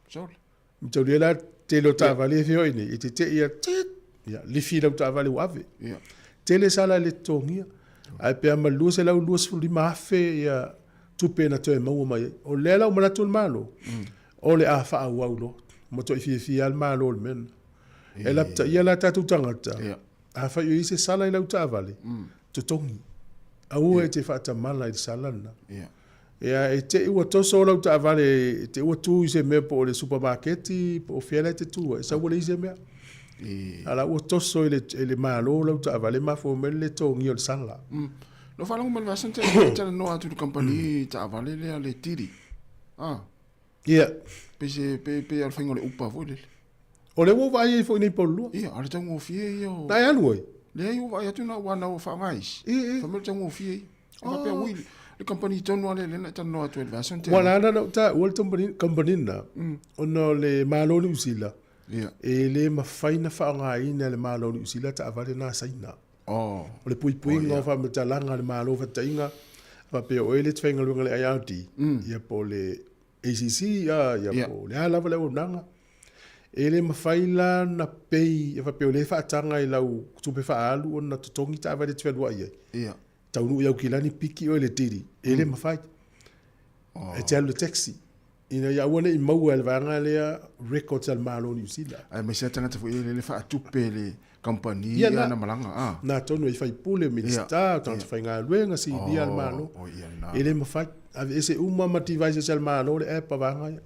Sole. Mataulia la tele o taavale e feoai nei, e tetee ia, tit, ia, lifi lau taavale ua ave. Ia. Tele sala e le totogia. Ae pe a ma le 225,000 ia tupe na toe maua mai ai. O lea la ua manatu le Malo, o le a faaauau loa. Ua matuai fiafia lava le Malo i le mea lena. E lapataia la tatou tagata, afai o i ai se sala i lau taavale, totogi. Aua e te faatamala i le sala lena. Ia, e te i ua toso lau taavale, e te i ua tu i se mea po o le supamaketi, po o fea la e te tu ai, e sau ua leai se mea. A la ua toso e le, e le Malo lau taavale, mafua mai le le totogia o le sala. Na ou faalogo mai le vasa na te talanoa atu i le kamupani taavale lea le Didi. Ah. Ia. Pei se, pei, pei o le faiga o le Uber foi lele. O lea ua ou vaai ai foi nei Paulua. Ia, a o le taugofie ia o... Na e alu ai? Leai, ua vaai atu na aua na ua faaaoga isi. I, i. Fai mai o le taugofie ia. E faapea, ui, le kamupani tonu lava lea lea na e talanoa atu ai i le vaiaso na tea. Ua ala ona ou taua le kamupani lena, ona o le Malo o Niu Sila, e le mafai ona faaaogaina e le Malo o Niu Sila taavale na a Saina. Oh. O le puipuiga o faamatalaga a le Malo faataitaiga, faapea o oe lea e te faigaluega i le IRD, ia po o le ACC, ia, ia po o le a lava le auaunaga. E le mafai la ona pay, e faapea o lea e faataga i lau tupe faaalu ona totogi taavale e te fealuai ai. Ia. Taunuu i Aukilani piki oe i le didi, e le mafai. E te alu i le taxi. Ina ia aua ne i maua e le vaega lea records a le Malo o Niu Sila. Aemaise lava tagata foi lea e faatupe e le kamupani Ia, na, ana malaga. Ah. Na tonu e faipule, Minisita, tagata faigaluega, CV a le Malo. Oh, ia lena. E le mafai. Aveese uma ma devices a le Malo le app a vaega ia.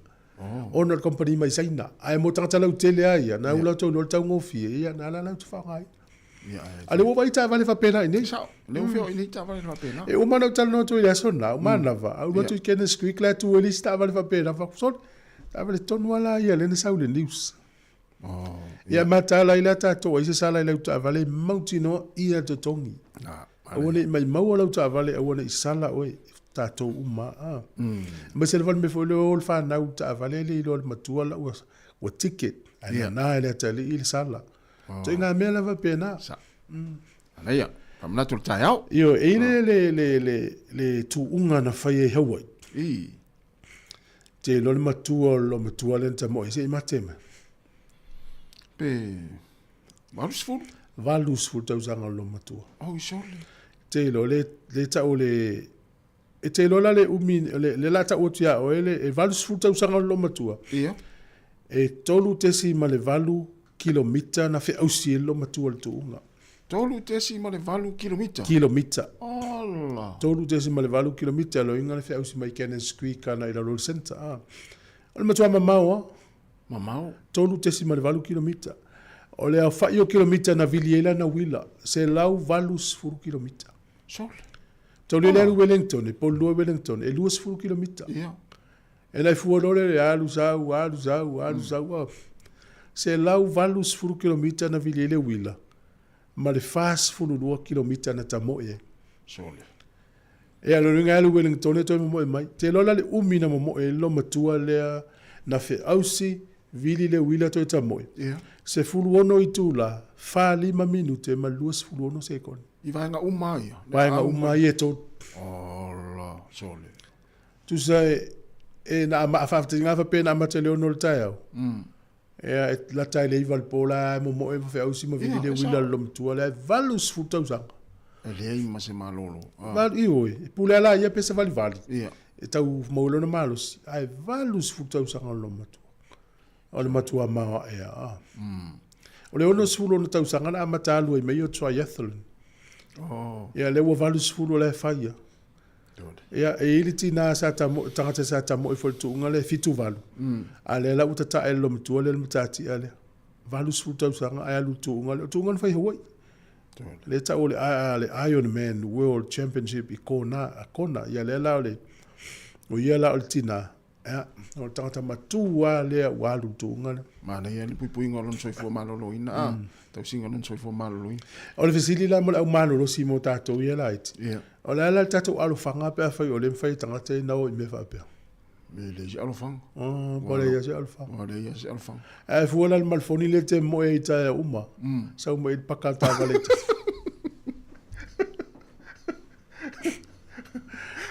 Ona o le kamupani mai Saina. Ae mo tagata lautele lava ia, na ua latou iloa le taugofie, ia na ala latou faaaogaina. A o lea ua vaai taavale faapena i inei. Sao, lea ua feoai nei taavale faapena. E uma ona ou talanoa atu i le aso lena, o manava, a ou alu atu i Kenneth Creek la e tu ai le isi taavale faapena, fai atu, sole, taavale tonu lava la ia lea na sau i le news. Ia mataala ai la tatou ai se sala i lau taavale e mautinoa ia totogi. Aua ne i maimau lau taavale aua ne i sala oe tatou uma a. Aemaise lava le mea foi lea o le fanau i le taavale e le iloa e le matua la ua ua ticket ae nana e le atalii le sala. Ituaiga mea la faapena. Sa. Manaia. Faamanatu o le taeao. Ioe, e i ai le, le, le, le tuuga na fai ai Hawaii. I. Te iloa le matua o le loomatua lea na tamoe ai se i mate mai. Pe 80? 80 tausaga o le loomatua. Oi sole. Te iloa le, le tau o le, e te iloa la le umi, le, le la tau atu ia oe, le, e 80 tausaga o le loomatua. Ia. E 3.8 kilomita na feausi ai le loomatua i le tuuga. 3.8 kilomita? Kilomita. Ola! 3.8 kilomita loiga le feausi mai Cannons Creek ana i lalo o le centre. Ah. O le matua mamao ah. Mamao. 3.8 kilomita. O le aofai o kilomita na vili ai lana uila, 180 kilomita. Sole. Tau le alu Wellington, e polu Wellington, e 20 kilomita. Ia. E lai fua loa lea, alu sau, alu sau, alu sau. Ah. 180 kilomita na vili ai le uila, ma le 42 kilomita na tamoe ai. Sole. E alo luga alu Wellington e toe momoe mai. Te loa la le umi na momoe ai le matua lea na feausi vili le uila toe tamoe. Ia. 16 itula, 45 minute ma le 26 sekone. I vaega uma ia. Vaega uma ia e tolu. Ola, sole. Tusa e, e na ama, faafetai faapea na amata i le 6 o le taeao. Ea, e lata i le 9 o le po la e momoe ma feausi ma vili le uila le lomatua lea, e 80 tausaga. E leai ma se malolo. Ah. Valu, ioe, e pule ala ia pe savalivali. Ia. E tau maua lona malosi, ae 80 tausaga o le lomatua. O le matua mao ae a. O le 66 tausaga na amata alu ai mai o triathlon. Oh. Ia, lea ua 80 o la e fai ia. Ia, e i ai le tina sa tamo, tagata sa tamoe foi i le tuuga lea e 78. A lea la ua tatae le loomatua lea le matatia lea. 80 tausaga ae alu i le tuuga lea. O le tuuga na fai i Hawaii. Lea e tau o le, le Ironman World Championship i Kona, Kona. Ia lea la o le, o ia la o le tina. Ia, o le tagata matua lea ua alu i le tuuga lea. Manaia le puipuiga o lona soifua maloloina, a, tausiga o lona soifua maloloina. O le fesili la mo le au malolosi mo tatou ia laiti. Ia. O le a la le tatou alofaga pe afai o lea e mafai e tagata ia ona o i mea faapea? E leai se alofaga. Oh, po o leai se alofaga. Ua leai se alofaga. Ae fua la le malefoni lea e te moe ai i taeao uma, sau mai i le paka le taavale i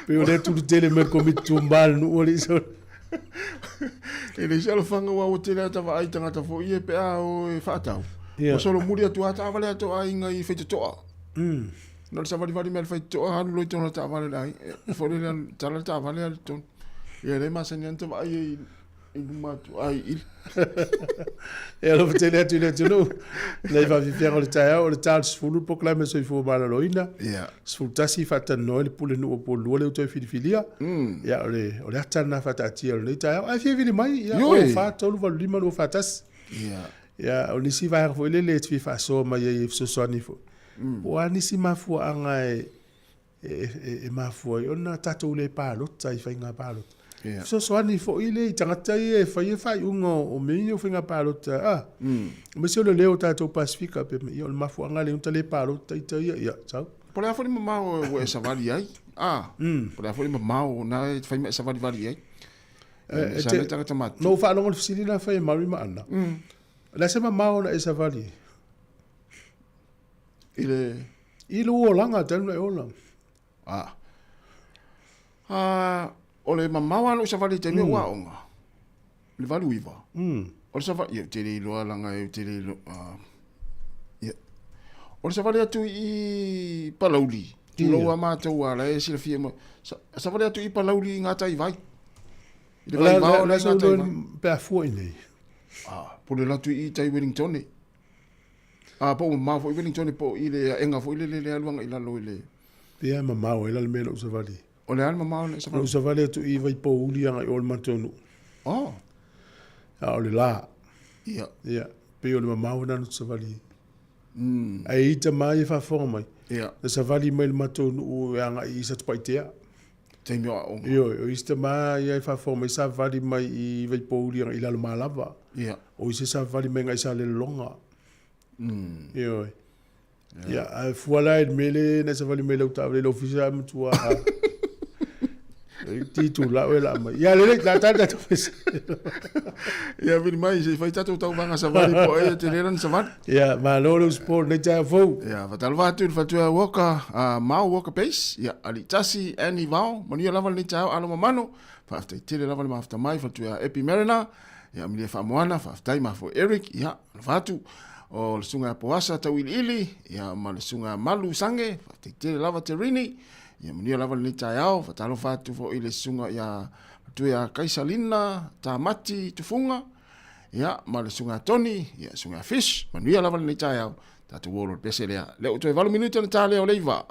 Pei o lea tulu tele mai le komiti tumā le nuu alii sole. E leai se alofaga aua ua tele ata vaai tagata foi ia pe a o e faatau. Ia. Ua solomuli atu lava taavale a to aiga i Faitotoa. Na o le savalivali mai le Faitotoa alu loa i totonu o le taavale a le aiga. E foi lele tala le taavale alu i totonu. Ia lea e masani lava ona ta vaai ai i luma atu ai i E alofa tele atu i le atunuu. Nei faafiafiaga o le taeao, o le ta o le 10 le polokalame soifua maloloina. Ia. 11 faatalanoa ai le pulenuu o Pualua lea ua toe filifilia. Ia, o le, o le ata lena faataatia o lenei taeao. Ae fia vili mai, ia, Ioe. 04 3 8 5 2 4 1. Ia. Ia, o nisi vaega foi lele e te fia faasoa mai ai e fesoasoani foi. Po o a nisi mafuaaga e, e, e, e mafua ai ona tatou le palota i faiga palota. Yeah. Fesoasoani foi le i tagata ia e fai e faaiuga o mea ia o faiga palota. Ah, mm. Aemaise o le leo o tatou Pasifika pe ia o le mafuaaga lea ona le palota ita ia, ia, sau. Po o le a foi le mamao ua e savali ai? Ah, po o le a foi le mamao na e fai ma e savalivali ai? Eh, E sa le tagata matutua. Na ou faalogo i le fesili na fai e Mary ma Anna. O le a se mamao na e savali ai? I le... I lou olaga talu na e ola. A. A, o le mamao lava lou savali i taimi o aoga, le 89. O le savali, ia, ou te le iloa leaga ou te le iloa, a, ia. O le savali atu i Palauli, tulou a matou a la e silafia mai. Sa, savali atu i Palauli i Gataivai. I le vaivao O lea le i a sau Gataivai. pe a fua i nei. A, po o le alu atu i tai Wellingtone. A, po o mamao foi Wellington po o i le aega foi lele le alu agai i lalo i le... Pei lava e mamao ai la le mea i lou savali. O le a le mamao o le savali? Lou savali atu i Vaipouli agai o le matou nuu. Oh. A o le la. Ia. Ia. Pei o le mamao lena na savali ai. Ae i tama ia faafofoga mai. Ia. Na savali mai le matou nuu e agai i Satupaitea. Taimi o aoga. Ioe, o isi tama ia e faafofoga mai savali mai i Vaipouli agai i Lalomalava. Ia. O isi savali mai agai i Salelologa. Ioe. Ia, ae fua la i le mea lea na savali mai lau taavale i le ofisa ae matua. Ti tu la oe la mai. Ia lelei, la tali tatou fai. Ia vili mai, se i fai tatou tauvaga savali po o ai e tele lana savali. Ia, malo le usupo i lenei taeao fou. Ia, faatalofa atu i le faletua Walker, Mao Walker Pace, ia, Aliitasi, Annie Vao, manuia lava lenei taeao alo ma mano. Faafetai tele lava le mafuta mai, faletua Epi Mariner, ia, Amilia Faamoana, faafetai mafua Eric, ia, alofa atu. O le susuga ia Poasa Tauiliili, ia, ma le susuga ia Malu Sange, faafetai tele lava Terini, Ia manuia lava lenei taeao, faatalofa atu foi i le susuga ia Matua ia Kaisalina Tamati Tufuga, ia ma le susuga ia Tony, ia susuga ia Fish, manuia lava lenei taeao, tatou o loa i le pese lea. Lea ua toe 8 minute ona ta lea o le 9.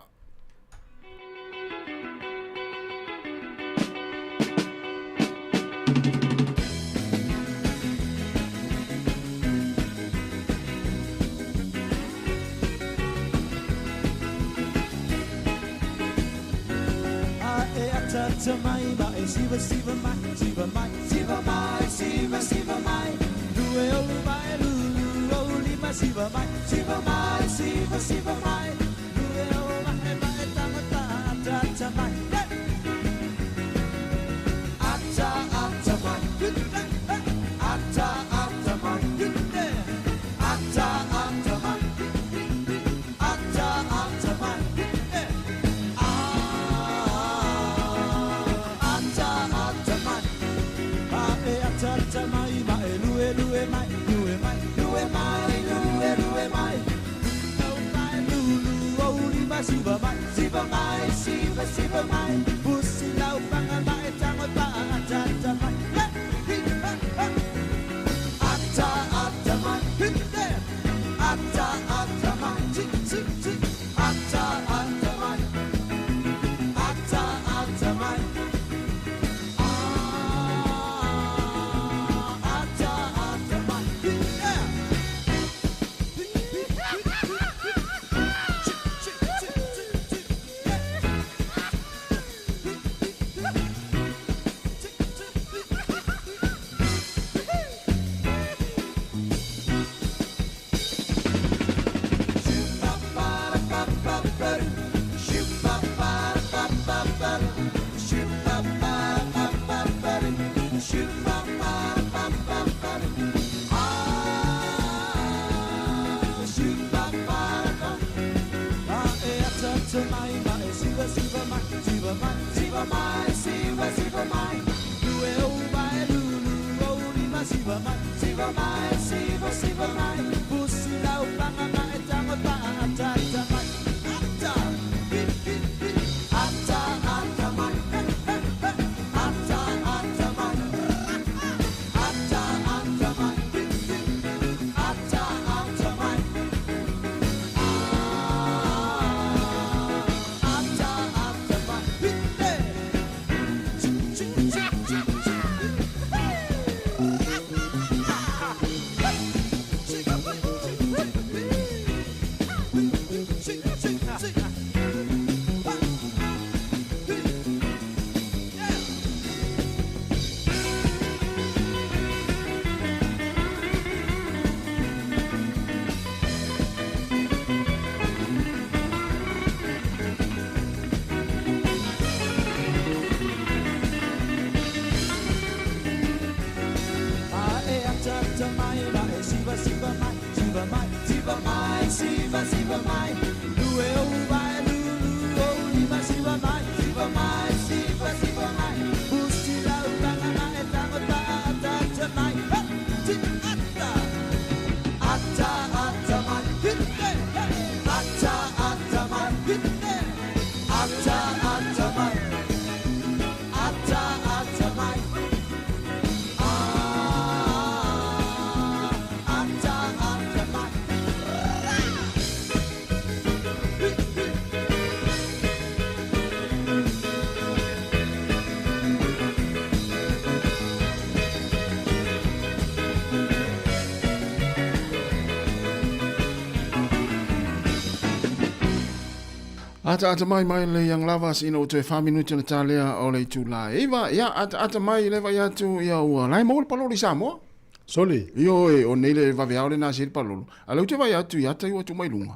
Ataata mai mai le Young Lovers ina ua toe 4 minute ona talea o le itula e 9. Ia, ataata mai le vai atu, ia ua lae maua le palolo i Samoa. Soli. Ioe, o nei le vaveao lena se le palolo. A lea ou te vai atu ia ata i ua tuu mai luga.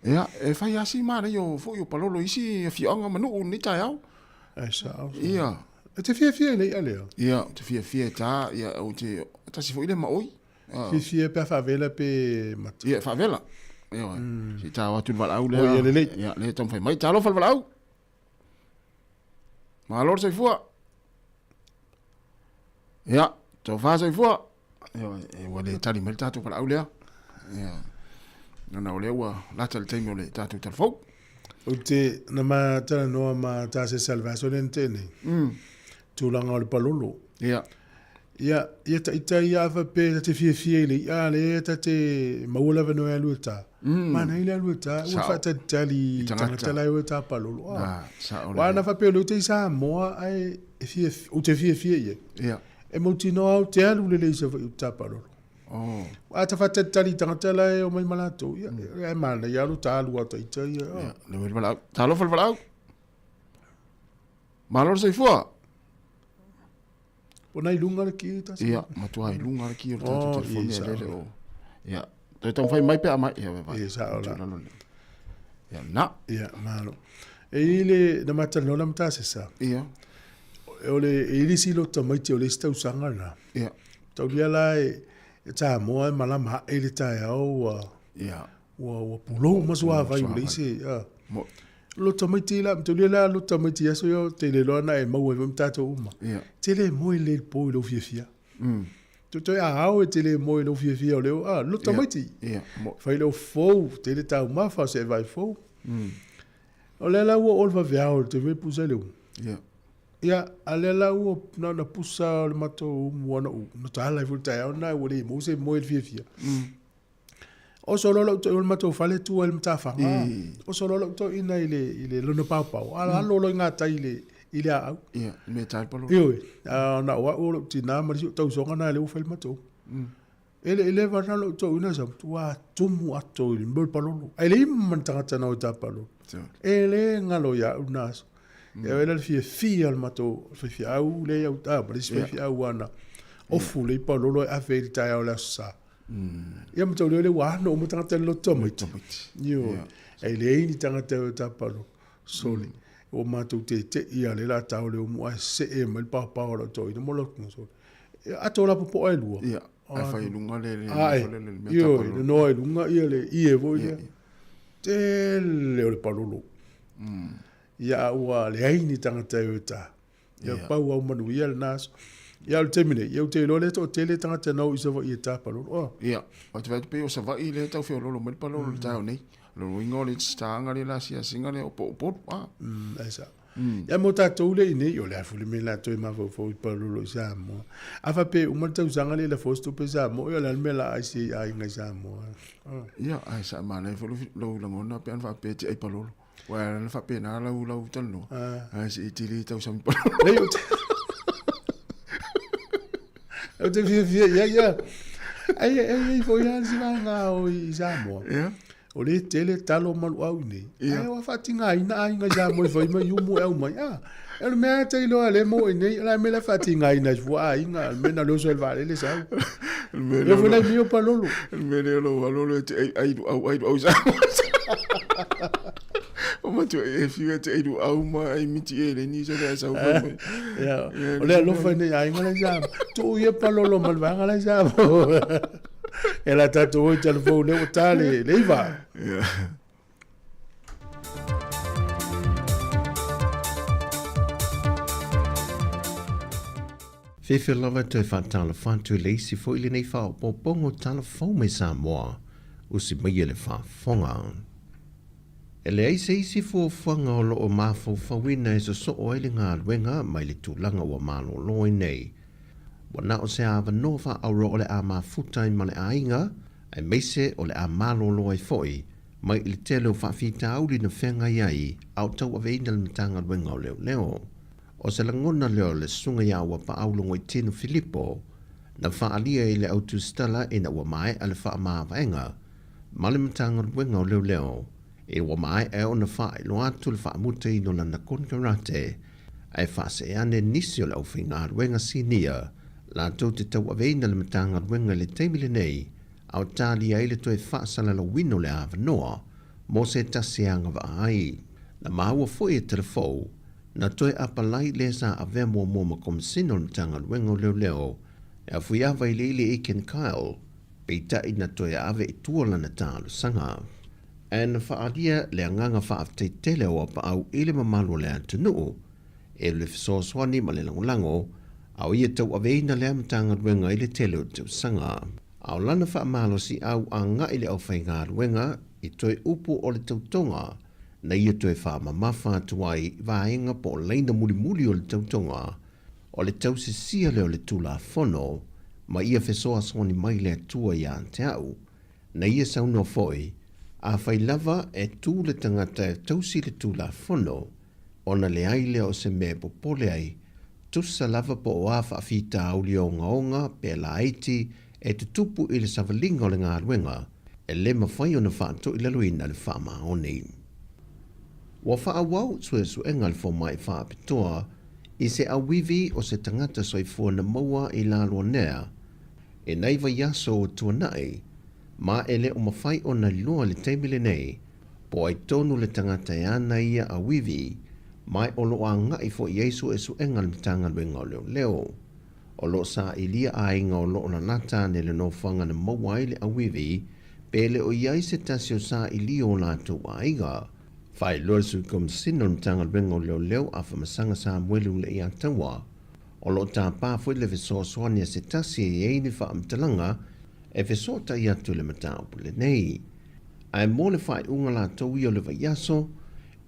Ia, e fai lava si manaia o foi o palolo i isi afioaga ma nuu i lenei taeao. Ai sao. Ia. E te fiafia i le i'a lea? Ia, ou te fiafia e tā, ia, ou te, tasi foi lea maoi. Fiafia pe a faavela pe mata? Ia, faavela. Ioe. Se i tā o atu le valaau lea. Oh, ia lelei. Ia, lea e taumafai mai. Talofa le valaau. Malo le soifua. Ia, tofa soifua. Ioe, e ua le tali mai le tatou valaau lea. Ia. Ona o lea ua lata le taimi o le tatou talafou. Ou te, na ma talanoa ma tā se Salvaso le na nei. Tulaga o le palolo. Ia. Ia, ia taita ia afa pe ta te fiafia i le i'a lea ta te maua le avanoa e alu e tā. Manaia le alu e tā, ua faatalitali i tagata la e o e tā palolo. Ah, sao Aua ana faapea o lea ou te i Samoa ae e fiafia, ou te fiafia i ai. Ia. E mautinoa au te alu lelei i Savaii ou te tā palolo. Oh. A ta faatalitali i tagata la e omai ma latou, ia, ae manaia lava lo ta alu a taita ia. Ia, le ua le valaau. Talofa le valaau. Malo le soifua. O nai lunga le ki tasi. Ia, matua i lunga le ki o le tatou Oh, telefoni ia, e sao lele la. o. Ia, toe taumafai mai pe a mai. Ia, vai. Ia, sao la. Tūlalo le. Ia, na. Ia, malo. E i le, na matalanoa la matasesa. Ia. O le, e i le isi loto tamaiti o le isi tausaga na. Ia. Taulia la e, e Samoa e malama hae le taeao ua, Ia. ua, ua pulou ma suavai o le isi. Ia. Mo. Lo tamaiti la, taulia la lo tamaiti aso ia, te le loa na e maua ai foi ma tatou uma. Ia. Te le moe le po i lou fiafia. Mm. Toe a ao e te le moe i lou fiafia o leo, ah, lo tamaiti. Ia. Mo. Fai leo fou, te le taumafa o se vai fou. Mm. O lea la ua o le vaveao le te pusa i le umu. Ia. Ia, a lea la ua na ona pusa o le matou umu ana u. Na tala ai foi le taeao lena ua le maua se moe i le fiafia. Mm. Oso loa lou toi o le matou fale tua i le matafaga. I. Oso loa lou toeaina i le, i le lona paopao. A alo loa i gatai i le, i le aau. Ia, i mea tai palo. Ioe, a na o au o lou tinā ma le isi o tausoga na lea ua fai le matou. E le i leva na lou toeaina sa matua tumu ato i le mea o le palolo. Ae leai ma ni tagata na o i tā palolo. E le galo ia au na aso. E oe la le fiafia o le matou faifeau lea i au, a, ma le isi faifeau ana ofu le i palolo e ave i le taeao o le Aso Sa. Ia ma tau lea le ua ano uma tagata i le loto tamaiti. Ioe. Ae leai ni tagata e o e tāpalo. Sole. Ua matou tete'i lava lea la tao le umu ae see mai le paopao a lau toeaina ma lau sole. Ato la popo'a e lua. Ia, ae fai i luga le le Ae, le le mea ioe, tāpalo. nonoa i luga ia le ie foi lea. Ia. Tele o le palolo. Ia a ua leai ni tagata e o e tā. Ia pau au manuia lena aso. Ia o le taimi nei, ia ou te iloa lea toatele tagata na o i Savaii e tā palolo. Oh. Ia, ou te vaai atu pei o Savaii lea e tau feololo mai le palolo i le taeao nei. O lona uiga o le tāga lea le asiasiga lea o po o Upolu, a. Mm, ae sao. Ia mo tatou lea i nei, o le a foi le mea la toe mafaufau i palolo i Samoa. A faapea e uma le tausaga lea e lafo ai se tupe i Samoa, ia o le a le mea la ai si aiga i Samoa. Oh. Ia, ae sa manaia foi lou lagona pe ana faapea e te ai palolo. Ua ala na faapena lau lau talanoa. Ae se i tele tausami palolo. Nei, ou te... Ou te fiafia ia, ia. Ai, ai, ai foi la le isi vaega o i Samoa. Ia. O le tele talo ma luau i nei. Ia. Ai, ua faatigaina aiga i Samoa e fai mai umu e au mai. Ah, o le mea te iloa le mo i nei, o le mea la faatigaina i fua aiga, le mea na loso e le vaalele sau. Le mea Ia foi lea la i mio palolo. le mea lea o lou alolo e te ai ai luau ai luau i Samoa. O matua e fiu e te ai luau ma ai miti e le ni so le sau fai mai. Ia, o le alofa nei aiga la i Samoa. Tuu ia palolo ma le vaega la i Samoa. E la tatou oi talafou lea ua ta le, le iva. Ia. Fefe lava toe faatalofa atu i le isi foi lenei faaopoopoga o tala fou mai Samoa, usi mai e le faafofoga. E leai se isi fuafuaga o lo o mafaufauina e sosoo ai le galuega mai le tulaga ua malolo ai nei. Ua na o se avanoa faaauroa o le a mafuta ai ma le aiga, aemaise o le a malolo ai foi mai i le tele o faafitauli na feagai ai a o tauaveina le Matagaluega o Leoleo. O se lagona lea o le Susuga ia Uapaau Logoitino Filipo na faaalia i le au tusitala ina ua maea le faamavaega ma le Matagaluega o Leoleo ina ua maea ona faailoa atu le faamutaina o lana konekarate ae faasee ane nisi o le aufaigaluega sinia latou te tauaveina le Matagaluega i le taimi lenei a o talia ai le toe faasalalauina o le avanoa mo se tasi e agavaa ai. Na maua foi e Telefou. Na toe apalai le sa avea muamua ma Komesina o le Matagaluega o Leoleo e afuia Vailiili Aiken Kyle, peitai na toe ave i tua lana talosaga. Ae na faaalia le agaga faafetai tele o Apaau i le mamalu o le atunuu e le fesoasoani ma le lagolago a o ia tauaveina lea Matagaluega i le tele o tausaga. A o lana faamalosiau agai i le aufaigaluega i toe upu o le tautoga na ia toe faamamafa atu ai vaega po o laina mulimuli o le tautoga o le tausisia lea o le Tulafono ma ia fesoasoani mai le Atua ia te au. Na ia saunoa foi, Afai lava e tu le tagata e tausi le Tulafono, ona leai lea o se mea e popole ai, tusa lava po o a faafitauli ogaoga pe laiti e tutupu i le savaliga o le galuega, e le mafai ona faatoilaloina le faamaoni. Ua faaauau suesuega a le fomai faapitoa i se auivi o se tagata soifua na maua i Laloanea i nai vaiaso ua tuanai, ma e le o mafai ona iloa i le taimi lenei po o ai tonu le tagata e ana ia auivi, ma o lo o agai foi i ai suesuega a le Matagaluega o Leoleo. O lo o sailia aiga o lo o lalata ane le nofoaga na maua ai le auivi pe le o i ai se tasi o saili o latou aiga. Faailoa le Sui Komisina o le Matagaluega o Leoleo a Famasaga Samueli Uleiataua, o lo o tapa foi le fesoasoani a se tasi e i ai ni faamatalaga e fesootai atu i le mataupu lenei. Ae mo le faaiuga latou ia o le vaiaso,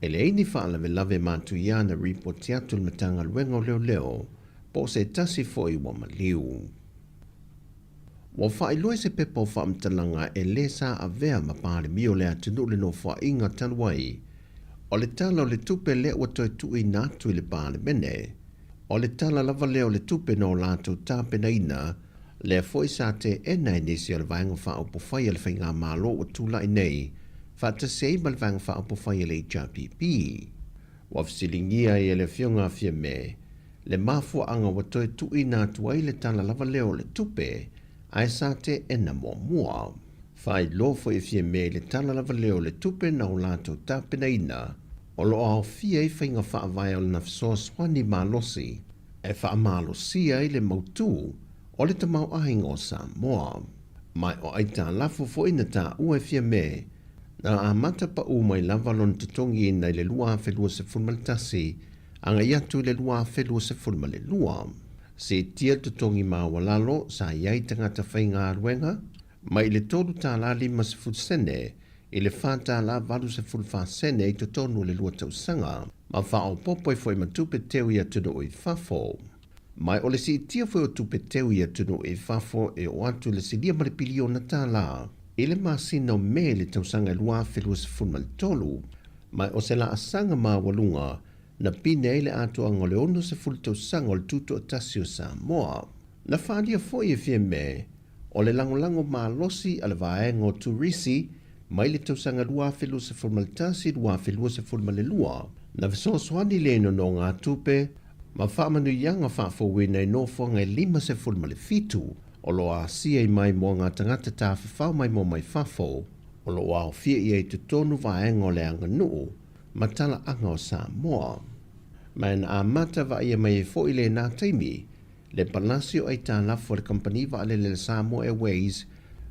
e leai ni faalavelave matuia na ripoti atu i le Matagaluega o Leoleo po o se tasi foi ua maliu. Ua faailoa i se pepa o faamatalaga e lē sa avea ma Palemia o le atunuu le Nofoaiga talu ai, o le Tala o le Tupe lea ua toe tuuina atu i le Palemene. O le tala lava lea o le tupe na o latou tapenaina, lea foi sa teena e nisi o le Vaega Faaupufai a le Faigamalo ua tulai nei, faatasi ai ma le Vaega Faaupufai a le HRPP. Ua fesiligia ai e le Afioga a Fiame le mafuaaga ua toe tuuina atu ai le tala lava lea o le tupe ae sa teena muamua. Faailoa foi e Fiame i le tala lava lea o le tupe na o latou tapenaina o lo o aofia ai faiga faavae o lana fesoasoani malosi e faamalosia ai le mautu o le tamaoaiga o Samoa. Ma o aitalafu foi na taua e Fiame Na amata paʻu mai lava lona totogiina i le 2021 agai atu i le 2022. Siitia le totogi maualalo sa i ai tagata faigaluega mai i le $3.50 sene i le $4.84 sene i totonu o le lua tausaga, ma faaopoopo ai foi ma tupe teu i atunuu i fafo. Ma o le siitia foi o tupe teu i atunuu i fafo e oo atu i le silia ma le piliona tālā i le masina o Me i le tausaga e 2023, ma o se laasaga maualuga na pine ai le atoaga o le 60 tausaga o le Tutoatasi o Samoa. Na faaalia foi e Fiame o le lagolago malosi a le vaega o Turisi mai le tausaga 2021 2022, na fesoasoani le nonogatupe ma faamanuiaga faafouina i nofoaga e 57 o lo o asia i maimoaga tagata tafafao maimoa mai fafo, o lo o aofia i ai totonu vaega o le aganuu ma talaaga o Samoa. Ma na amata vaaia mai ai foi lena taimi le palasi o aitalafu a le kamupani vaalele a le Samoa Airways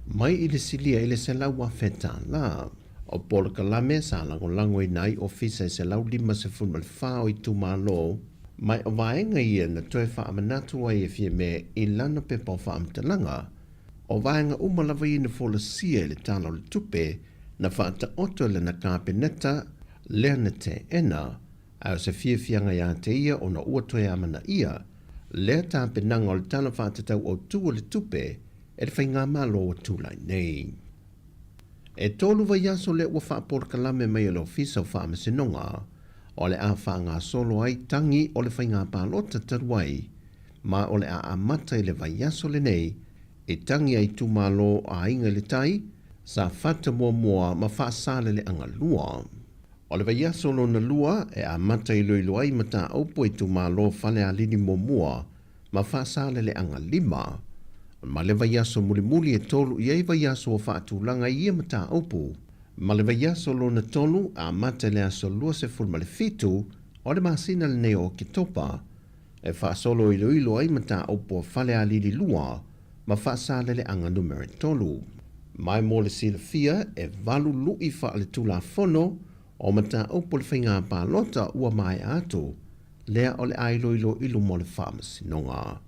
mai i le silia i le $100,000. O polokalame sa lagolagoina ai ofisa e 154 o itumalo, ma o vaega ia na toe faamanatu ai e Fiame i lana pepa o faamatalaga. O vaega uma lava ia na folasia i le Tala o le Tupe na faataoto e lana Kapeneta lea na teena, Ae o se fiafiaga ia te ia ona ua toe amanaia lea tapenaga o le Tala Faatatau Autu o le Tupe e le Faigamalo ua tulai nei. E tolu vaiaso lea ua faapolokalame mai e le Ofisa o Faamasinoga o le a faagasolo ai tagi o le faiga palota talu ai, ma o le a amata i le vaiaso lenei e tagi a itumalo o Aiga i le Tai, Safata Muamua ma Faasaleleaga 2. O le vaiaso lona lua e amata iloilo ai mataupu a itumalo Falealili Muamua ma Faasaleleaga 5, ma le vaiaso mulimuli e tolu i ai vaiaso ua faatulaga i ia mataupu, ma le vaiaso lona tolu amata i le aso 27 O le masina lenei o Oketopa e faasolo iloilo ai mataupu a Falealili 2 ma Faasaleleaga Numera 3. Mai mo le silafia e valu luʻi faaletulafono o mataupu o le faiga palota ua maea atu lea o le a iloilo i luma o le Faamasinoga.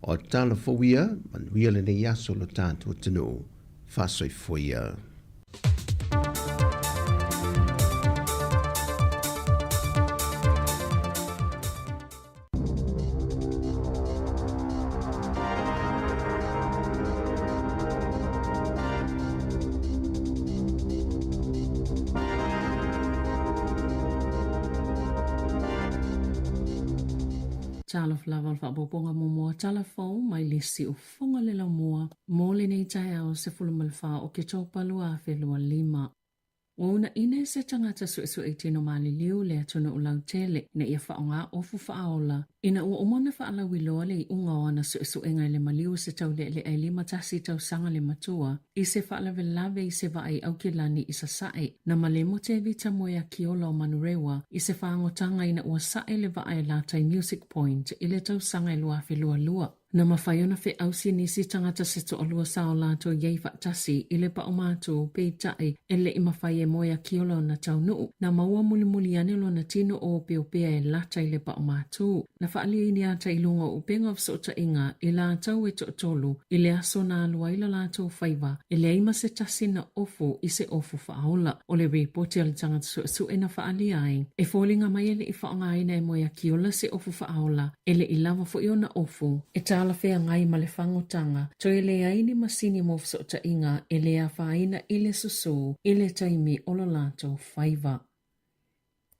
O tala fou ia, manuia lenei aso lo tatou atunuu. Faasoifua ia. Talofa lava o le faaopoopoga muamua tala fou mai le siufofoga le laumua mo lenei taeao 14 Oketopa 2025. Ua uunaina e se tagata suesue i tino maliliu le atunuu lautele ina ia faaaoga ofu faaola ina ua uma ona faalauiloa le iuga o ana suesuega i le maliu o se taulealea e 51 tausaga le matua i se faalavelave i se vaa i Aukilani i Sasae. Na malemo Tevita Moeakiola o Manurewa i se faagotaga ina ua sae le vaa e lata i Music Point i le tausaga e 2022. Na mafai ona feausi nisi tagata se toalua sa o latou i ai faatasi i le paumātū, peitai, e le i mafai e Moeakiola ona taunuu. Na maua mulimuli ane lona tino ōpeopea e lata i le paumātū. Na faaliaina ata i luga o upega o fesootaiga i latou e toatolu i le aso na alu ai la latou faiva, e leai ma se tasi na ofu i se ofu faaola. O le ripoti a le tagata suesue na faaalia ai, e foliga mai e le i faaaogaina e Moeakiola se ofu faaola, e le i lava foi ona ofu, e talafeagai ma le fagotaga, toe leai ni masini mo fesootaiga e le afaina i le susū i le taimi o lo latou faiva.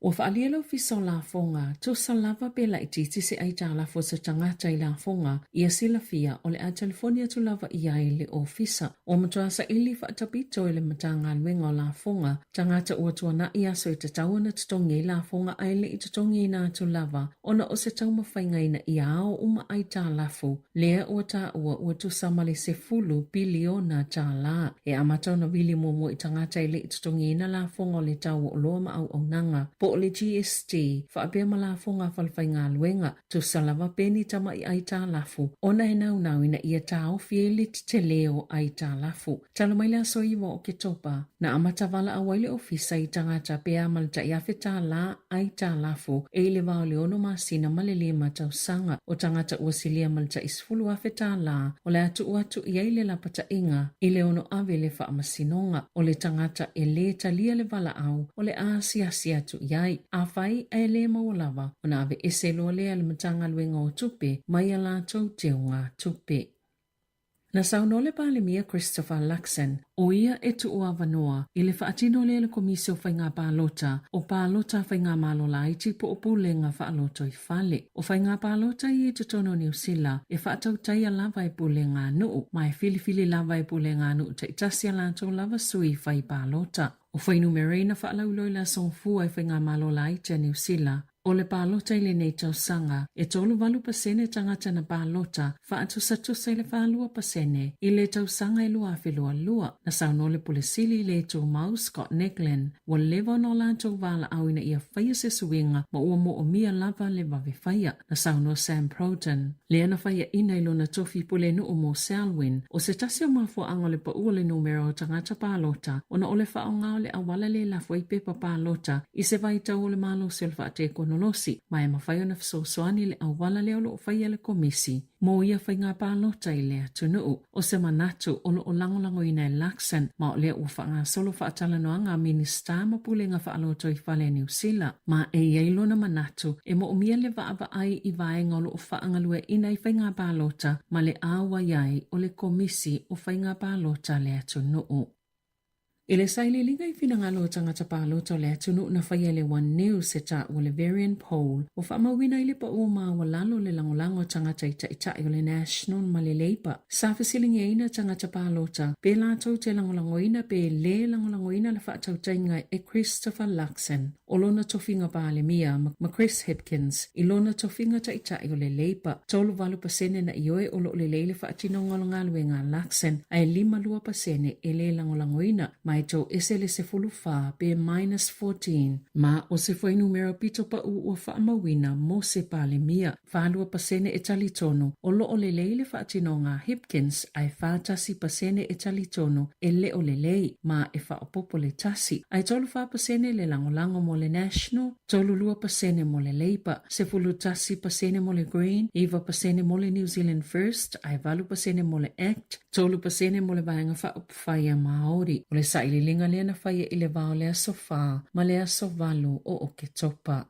Ua faaalia le Ofisa o Lafoga, tusa lava pe laitiiti se aitalafu o se tagata i lafoga, ia silafia o le a telefoni atu lava i ai le Ofisa. Ua matua saili faatapito e le Matagaluega o Lafoga tagata ua tuanai aso e tatau ona totogi ai lafoga ae le i totogiina atu lava ona o se taumafaiga ina ia ao uma aitalafu lea ua taua ua tusa ma le 10 piliona tālā. E amata ona wili muamua i tagata e le i totogiina lafoga o le tau o oloa ma auaunaga, po o le GST, faapea ma lafoga a falefaigaluega, tusa lava pe ni tama'i aitalafu, ona e naunau ina ia taofi ai le tetele o aitalafu. Talu mai le aso 9 o Oketopa, na amata valaau ai le Ofisa i tagata pe a ma le tai $1,000 aitalafu e i le va o le ono masina ma le lima tausaga. O tagata ua silia ma le tai $10,000 o le a tuu atu i ai le lapataiga i le ono ave le faamasinoga. O le tagata e lē talia le valaau o le a asiasi atu i ai. Afai ae lē maua lava, ona aveese loa lea e le Matagaluega o Tupe mai a latou teugatupe. Na saunoa le Palemia Christopher Luxon, ʻo ia e tuu avanoa i le faatino lea e le Komisi o Faiga Palota o Palota a Faigamalo Laiti po o Pulega Faalotoifale. O faiga palota ia i totonu o Niu Sila e faatautaia lava e pulega a nuu, ma e filifili lava e pulega a nuu taitasi a latou lava sui fai palota. O fuainumera ia na faalauiloa i le aso Gafua e Faigamalo Laiti a Niu Sila, O le palota i lenei tausaga, e 38 pasene tagata na palota, faatusatusa i le 42 pasene i le tausaga e 2022. Na saunoa le Pule Sili i le Tumau Scott Neglin, ua leva ona o latou valaau ina ia faia se suiga ma ua moomia lava le vave faia. Na saunoa Sam Proton, lea na faiaina i lona tofi pulenuu mo Selwyn, o se tasi o mafuaaga o le pau o le numera o tagata palota ona o le faaaoga o le auala le lafo ai pepa palota i se vaitau o le malosi o le faatekonolosi, ma e mafai ona fesoasoani le auala lea o lo o faia le Komisi mo ia faiga palota i le atunuu. O se manatu o lo o lagolagoina e Luxon, ma o lea ua faagasolo faatalanoaga a Minisita ma Pulega Faalotoifale a Niu Sila, ma e i ai lona manatu e moomia le vaavaai i vaega o lo o faagalueaiina i faiga palota ma le auai ai o le Komisi o Faiga Palota a le atunuu. I le sailiiliga i finagalo o tagata palota o le atunuu na faia e le One News e taua le Verian Poll, ua faamauina ai le pau maualalo le lagolago a tagata i taitai o le National ma le Labour. Sa fesiligiaina tagata palota pe latou te lagolagoina pe lē lagolagoina le faatautaiga e Christopher Luxon o lona tofiga Palemia ma Chris Hipkins i lona tofiga taitai o le Labour. 38 pasene na ioe o lo o lelei le faatinoga o le galuega a Luxon ae 52 pasene e lē lagolagoina. ma e toese le 14 pe minus 14, ma o se fuainumera pito pa'u ua fa'amauina mo se Palemia. 42% e talitonu o lo'o lelei le fa'atinoga a Hipkins ae 41% e talitonu e le o lelei, ma e fa'aopoopo le tasi, ae 34% le lagolago mo le National, 32% mo le Labour, 11% mo le Green, 9% mo le New Zealand First ae 8% mo le Act, 3% mo le Vaega Faaupufai a Māori. O le sailiiliga lea na faia i le va o le aso 4 ma le aso 8 o Oketopa.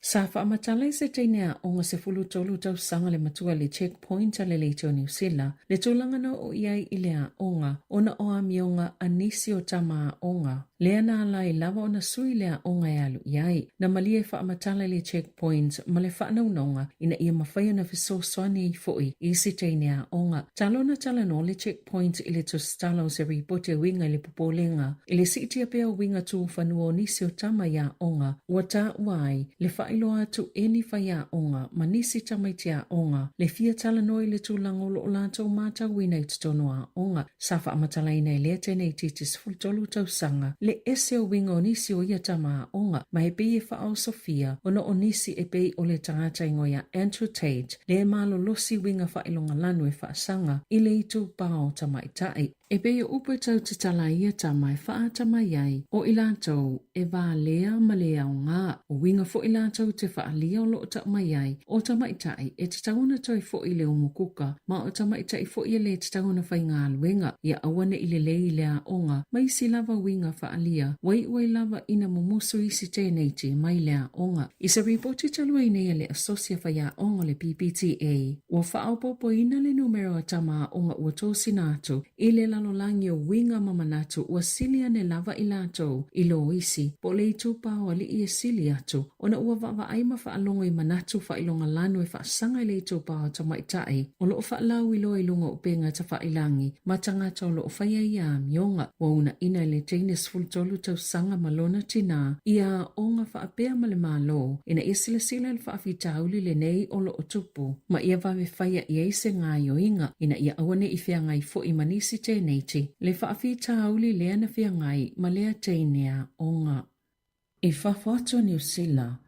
Sa faamatala i se teine aoga 13 tausaga le matua i le checkpoint a le Leiti o Niu Sila, le tulaga na oo i ai i le aoga ona o amioga a nisi o tama aoga, lea na ala ai lava ona sui le aoga e alu i ai. Na malie faamatala i le checkpoint ma le faanaunaoga ina ia mafai ona fesoasoani ai foi i isi teine aoga. Talo na talanoa le checkpoint i le tusitala o se ripoti e uiga i le popolega i le siitia pea o uiga tu fanua o nisi o tama i aoga ua taua ai le faailoa atu e ni faiaoga ma nisi tamaiti aoga le fia talanoa i le tulaga o lo o latou matauina i totonu o aoga. Sa faamatalaina e lea teineitiiti 13 tausaga le ese o uiga o nisi o ia tama aoga ma e pei e faaosofia ona o nisi e pei o le tagata igoa ia Andrew Tate le malolosi uiga faailoga lanu e faasaga i le itupa o tamaitai. E pei o upu e tau tatala ai ia tama e faatamai ai o i latou e valea ma le aoga. O uiga foi latou te faaalia o lo o tau mai ai o tamaitai e tatau ona toe foi i le umukuka ma o tamaitai foi e le tatau ona faigaluega ia aua ne i lelei i le aoga ma isi lava uiga faaalia ua iu ai lava ina mumusu isi tēneiti mai le aoga. I se ripoti talu ai nei a le Asosi a Faiaoga o le PPTA, ua faaopoopoina le numera o tama aoga ua tosina atu i le lalolagi o uiga ma manatu ua sili ane lava i latou i lo isi po o le itupa o alii e sili atu ona ua vaavaai ma faalogo i manatu faailoga lanu e faasaga i le itupa o tamaitai o lo o faalauiloa i luga o upega tafailagi ma tagata o lo o faia ia amioga. Ua uunaina e le teine 13 tausaga ma lona tinā ia aoga faapea ma le Malo ina ia silasila i le faafitauli lenei o lo o tupu ma ia vave faia i ai se gaoioiga ina ia aua ne i feagai foi ma nisi teineiti le faafitauli lea na feagai ma lea teine aoga. I fafo atu o Niu Sila,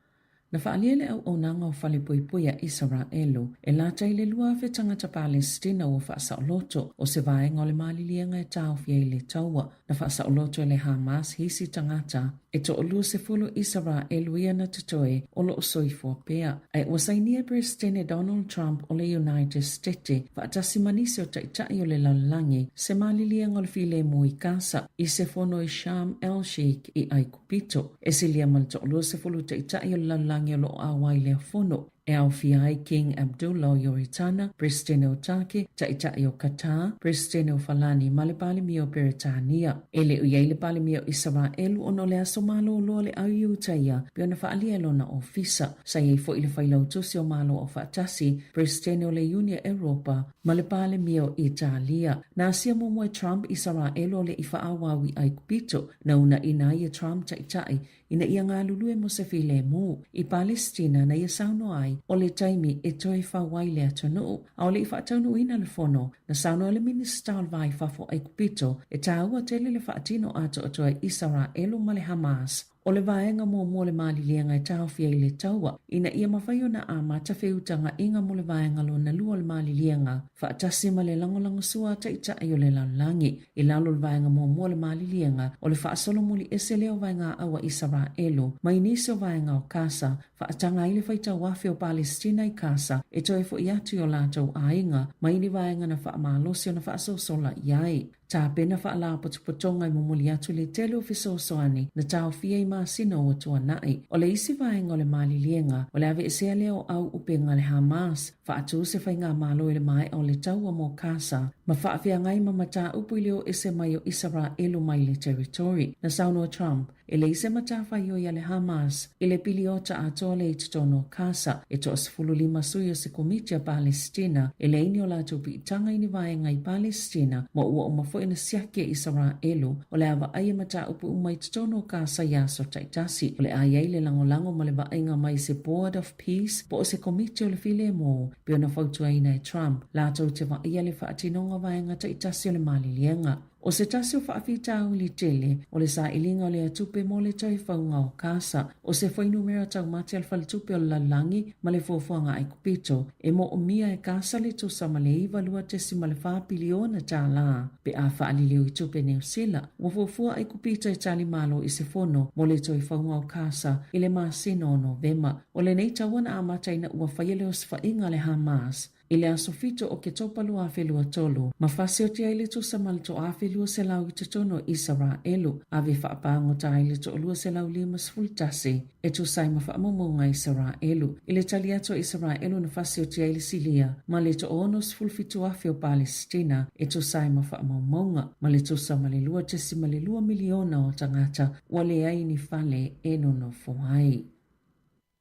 na faaalia le auaunaga o falepuipui a Isaraelu e lata i le 2,000 tagata Palesitina ua faasaoloto, o se vaega o le maliliega e taofi ai le taua. Na faasaoloto e le Hamas isi tagata e toa-20 Isaraelu ia na totoe o lo o soifua pea. Ae ua sainia e Peresetene Donald Trump o le United Stete faatasi ma nisi o taitai o le lalolagi se maliliega o le filemu i Gasa i se fono i Sharm el-Sheikh i Aikupito. E silia ma le toa-20 taitai o le lalolagi o lo o ʻauā i lea fono, e aofia ai King Abdullah o Ioritana, Peresetene o Take, Taitai o Qatar, Peresetene o Falani ma le Palemia o Peretania. E le o i ai le Palemia o Isaraelu ona o le aso malōlō a le au Iutaia pei ona faaalia e lona ofisa. Sa i ai foi le Failautusi o Malo Aufaatasi, Peresetene o le Iuni a Europa ma le Palemia o Italia. Na asia muamua e Trump Isaraelu o le i faaauau i Aikupito. Na uunaina ai e Trump Taitai ina ia galulue mo se filemu i Palesitina na ia saunoa ai o le taimi e toe fau ai le atunuu. A o le i faataunuuina le fono, na saunoa le Minisita o le Va i Fafo o Aikupito e tāua tele le faatino atoatoa i Isaraelu ma le Hamas. O le vaega muamua o le maliliega e taofi ai le taua ina ia mafai ona amata feutagaʻiga mo le vaega lona lua o le maliliega faatasi ma le lagolagosua a Taitai o le lalolagi. I lalo o le vaega muamua o le maliliega, o le faasolomuli ese lea o vaegaau a Isaraelu mai nisi o vaega o Kasa, faataga ai le faitau afe o Palesitina i Kasa e toe foi atu i o latou aiga mai ni vaega na faamalosi ona faasosola i ai. Tapena faalapotopotoga e momoli atu le tele o fesoasoani na taofia i masina ua tuanai. O le isi vaega o le maliliega, o le aveesea lea o au upega a le Hamas, Faatū se faigamalo i le maea o le taua mo Kasa ma faafeagai ma mataupu i le o ese mai o Isaraelu mai le territory. Na saunoa Trump, e leai se matafaioi a le Hamas i le piliota atoa lea i totonu o Kasa. E toa-15 sui o se komiti a Palesitina e leai ni o latou piitaga i ni vaega i Palesitina ma ua uma foi ona siaki e Isaraelu o le a vaaia mataupu uma i totonu o Kasa i aso taitasi. O le a i ai le lagolago ma le vaaiga mai se Board of Peace po o se Komiti o le Filemu, pei ona fautuaina e Trump, latou te vaaia le faatinoga o vaega taitasi o le maliliega. O se tasi o faafitauli tele, o le sailiga o lea tupe mo le toe fauga o Kasa, o se fuainumera taumate a le Faletupe o le Lalolagi ma le Fuafuaga Aikupito, e moomia e Kasa le tusa ma le $92.4 piliona tālā pe a faaliliu i tupe Niu Sila. Ua fuafua Aikupito e tali malo i se fono mo le toe fauga o Kasa i le masina o Novema. O lenei taua na amata ina ua faia le osofaiga a le Hamas i le aso 7 o Oketopa 2023, ma fasioti ai le tusa ma le 1,200 i totonu o Isaraelu, ave faapagota ai le 251 e tusa ai ma faamaumauga a Isaraelu. I le tali atu a Isaraelu na fasioti ai le Silia ma le 67,000 o Palesitina e tusa ai ma faamaumauga, ma le tusa ma le 2.2 miliona o tagata ua leai ni fale e nonofo ai.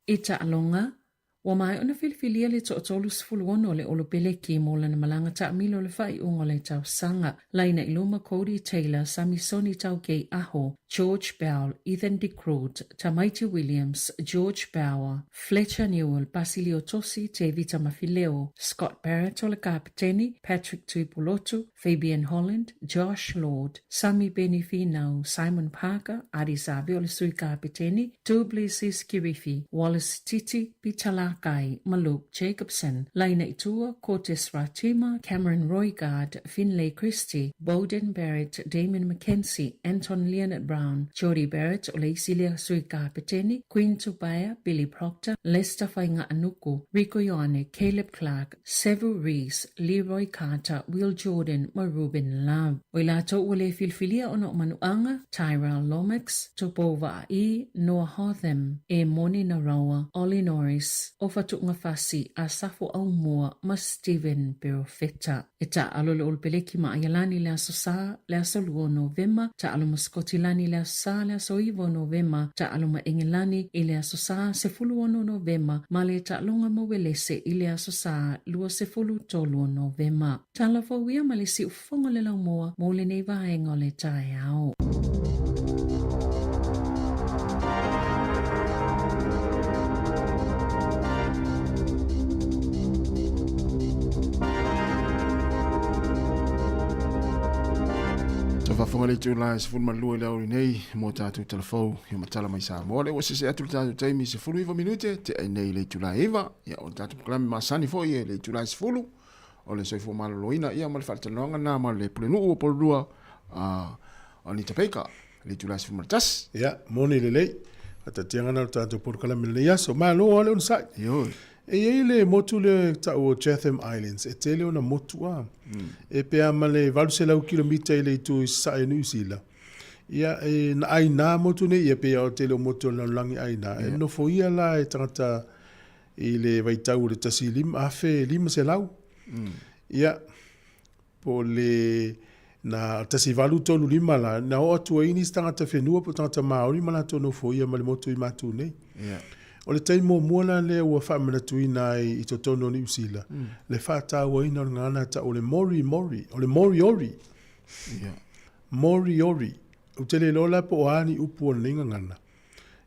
I taaloga, ua maea ona filifilia le toatolu 16 o le Olopeleki mo lana malaga taamilo i le faaiuga o le tausaga. Laina i luma Codie Taylor, Samisoni Taukei Aho, George Bell, Ethan De Groot, Tamaiti Williams, George Bower, Fletcher Newell, Basilio Tosi, Tevita Mafileo, Scott Barrett o le kapeteni, Patrick Tuipulotu, Fabian Holland, Josh Lord, Sami Beni Finau, Simon Parker, Ardie Savea o le Sui Kapeteni, Du Plessis Kirifi, Wallace Titi, Peter Lakai ma Luke Jacobson. Laina i tua, Cortez Ratima, Cameron Roigard, Finlay Christie, Beauden Barrett, Damian McKenzie, Anton Lienert-Brown, Jordie Barrett o le isi lea Sui Kapeteni, Quinn Tupaea, Billy Proctor, Leicester Fainga'anuku, Rieko Ioane, Caleb Clarke, Sevu Reece, Leroy Carter, Will Jordan ma Ruben Love. O i latou ua le filifilia ona o Manuaga, Tyrell Lomax, Tupou Vaa'i, Noah Hotham, Emoni Narawa, Ollie Norris, Ofa Tu'ungafasi, Asafo Aumua ma Stephen Perofeta. E taaalo le Olopeleki ma Aialani i le Aso Sa, le aso 2 o Novema, taaalo ma Sikotilani i le Aso Sa, le aso 9 o Novema, taaalo ma Engelani i le Aso Sa, 16 Novema, ma le taaloga ma Uelese i le Aso Sa, 23 o Novema. Tala fou ia ma le siufofoga o le laumua mo lenei vaega o le taeao. Sa faafofoga le itula e 12 i le aoauli nei mo tatou talafou i matala mai Samoa. Lea ua sese atu le tatou taimi 19 minute te ai nei le itula e 9. Ia o le tatou program masani foi e le itula e 10 o le soifua maloloina ia ma le faatalanoaga na ma le pulenuu o Pololua a Anita Baker le itula e 11. Ia, moni lelei. Faataatiaga na o le tatou polokalame i lenei aso. Malo lava le onosai. Ioe. E i ai le motu lea e tau o Chatham Islands, e tele ona motu a. E pe a ma le 800 kilomita i le itu i sasae o Niu Sila. Ia, e na aina motu nei, ia pei o tele o motu o le lalolagi aina. E nofoia la e tagata i le vaitau o le 1500. Ia, Po o le na 1835 la, na oo atu ai nisi tagata whenua po tagata Māori ma latou nofoia ma le motu i Matu nei. Yeah. O le taimi muamua la lea ua faamanatuina ai i totonu o Niu Sila, le faatauaina o le gagana tau o le Mori Mori, o le Moriori. Yeah. Moriori. Ou te le iloa la po o a ni upu o lenei gagana.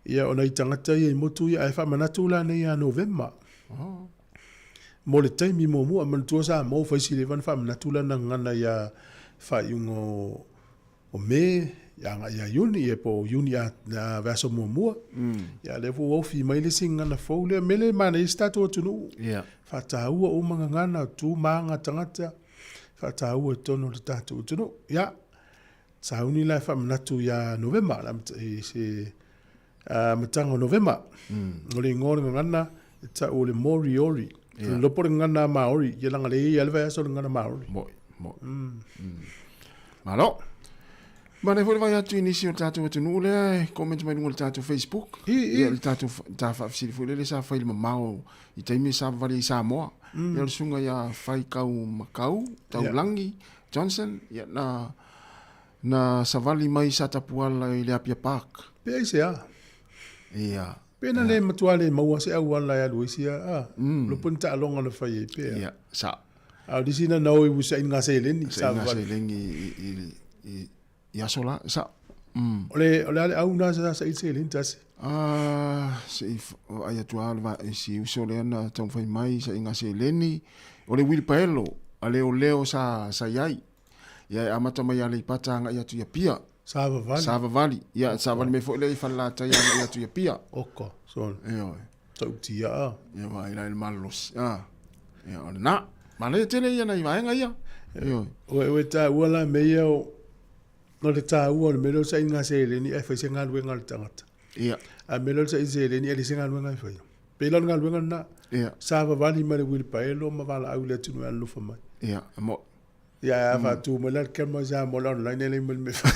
Ia, o nai tagata ia i motu ia, ae faamanatu la nei ia Novema. Oh. Mo le taimi muamua, manatua Samoa ua fai si leva ona faamanatu lana gagana ia faaiuga o, o Me ia agai ia Iuni, ia po o Iuni a, a vaiaso muamua. Ia lea foi ua ofi mai le isi gagana fou lea, mea lea e manaia ai si tatou atunuu. Yeah. Faataua uma gagana, tu ma aga tagata, faataua i totonu o le tatou atunuu. Ia, sauni la e faamanatu ia Novema, la, i se amataga o Novema. O le igoa o le gagana e tau o le Moriori. Yeah. Lopo le gagana Maori, ia leaga le ia le vaiaso o le gagana Maori. Moi, moi. Malo. Manaia foi le vaai atu i nisi o le tatou atunuu lea e comment mai luga o le tatou Facebook. I, i. Ia le tatou ta faafesili foi lele sa fai le mamao i taimi sa savavali ai Samoa. Ia o le susuga ia Faikau Makau, Taulangi Johnson, ia na Na savali mai sa Tapuala i le Apia Park. Pe aisea? Ia. Pe na le matua le maua se auala e alu ai sia, a. Lopo ni taaloga na fai ai pea. Ia, sa. A o nisi na nao i usa i nga seleni, sa nga seleni i aso la, sa. O le, o le a le au na sa sa i seleni tasi? Ah, se i ai atu a le va, si uso lea na taumafai mai sa i nga seleni. O le wheelbarrow a leoleo sa, sa i ai. Ia e amata mai Aleipata agai atu i Apia. Savavali. Savavali. Ia, savavali mai foi lea i Falelatai agai atu i Apia. Oka, sole. Ioe. Tautia a. Ia vaai la i le malolosi. Ah. Ia, o lena. Manaia tele ia nai vaega ia. Ioe. Ua e taua la mea ia o, o le taua o le mea lea o le sailiga seleni ae fai se galuega a le tagata. Ia. A mea lea o le saili seleni ae leai se galuega e faia. Pei la o le galuega lena. Ia. Savavali ma le uilipaelo ma valaau i le atunuu e alolofa mai. Ia, e mo'i. Ia, ae a faatu mai la le camera i Samoa le online e leai ma le mea e fai.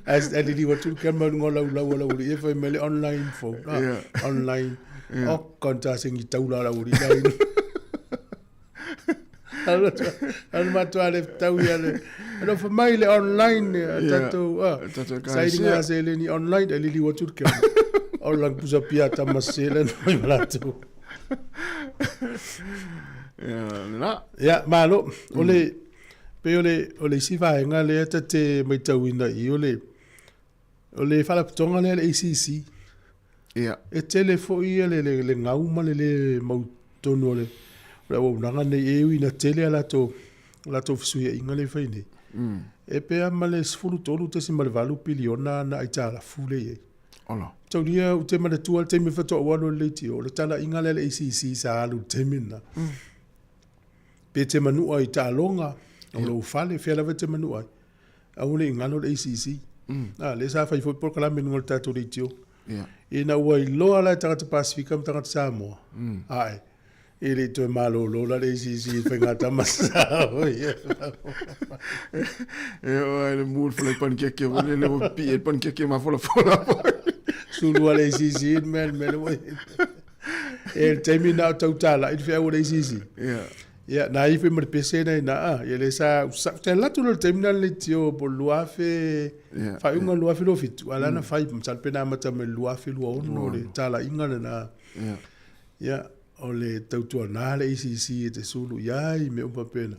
Ae ae liliu atu le camera i luga o laulau a lau alii e fai mai le online phone. Ah, Ia. Online. Ia. Oka na tasegi taula a lau alii la ina. Alu matua le tau ia le. Alofa mai le online a Ia, tatou ah. a tatou ekalesia. Sailiga seleni online e liliu atu le camera. O lang pusa pia tama sele na mai ma latou. Ia, lena. Ia, malo. O le, pei o le, o le isi vaega lea ta te maitauina i o le, o le faalapotopotoga lea le ACC. Ia. E tele foi ia le, le, le gau ma le le mautonu o le, o le auaunaga nei e ui ina tele a latou, latou fesuiaiga lea e fai nei. E pe a ma le 13.8 piliona na aitalafu lea e i ai. Ola. Taulia ou te manatua le taimi faatoa ou alu i le leitio, o le talaiga lea a le ACC sa alu i le taimi lena. Pe te manua i taaloga, o lou fale, fea lava e te manua ai. Aua ne i galo le ACC. A, lea sa fai foi polokalame i luga o le tatou leitio. Ina ua iloa la e tagata Pasefika ma tagata Samoa, ae, e le i toe malolo la le ACC i le faigatama sao ia. E o ai le mu le fola i panikeke mo le le mo pi e panikeke ma fola fola. Sulu a le ACC le mea le mea le ua E le taimi na o tau tala i le feau o le ACC. Ia. Ia, na ife ma le pese na ina a, ia le sa, sa te latu le taimi na le tio po 2000, Ia. faaiuga 2027, a la na fai, masalo pe na amata mai le 2026 le talaiga lena. Ia. Ia, o le tautuana le ACC e te sulu i ai mea uma faapena.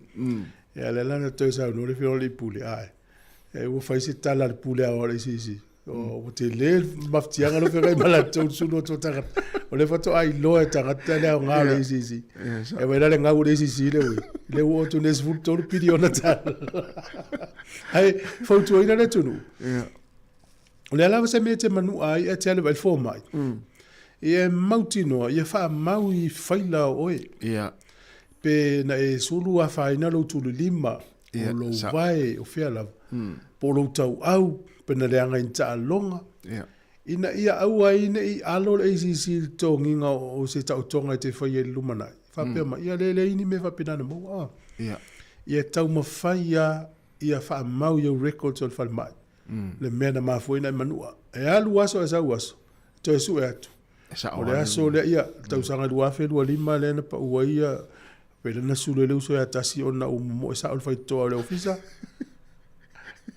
Ia, lea la na toe saunoa le Afioga i le Pule, ae, e ua fai se tala a le Pule Aoao o le ACC. O, ua tele le mafatiaga lea o feagai ma latou le sulu atu o tagata. O lea faatoa iloa e tagata le aoga o le ACC. E vaai la le gau o le ACC lea ua i. Lea ua oo atu nei 13 piliona tala. Ae fautuaina le atunuu. Ia. O le a lava se mea e te manua ai ae te alu ai i le fomai, ia e mautinoa, ia faamau i faila o oe. Ia. Pe na e sulu afaina lou tulilima, Ia, o lou sa. vae, o fea lava, po o lou tauau, pe na leaga i ni taaloga, Ia. ina ia aua ai ne i alo le ACC i le totogiga o se taotoga e te faia i le lumanai. Faapea mai, ia le leai ni mea faapena na maua. Ah. Ia. Ia taumafai lava ia faamau i au records o le falemai. Le mea na mafua ai na e manua. E alu aso ae sau aso, e toe sue atu. E sao O le aso lea, ia, le tausaga 2025 lea na pau ai ia, pei la na sulu e le uso ia Tasi ona ua momoe sao le faitotoa o le ofisa.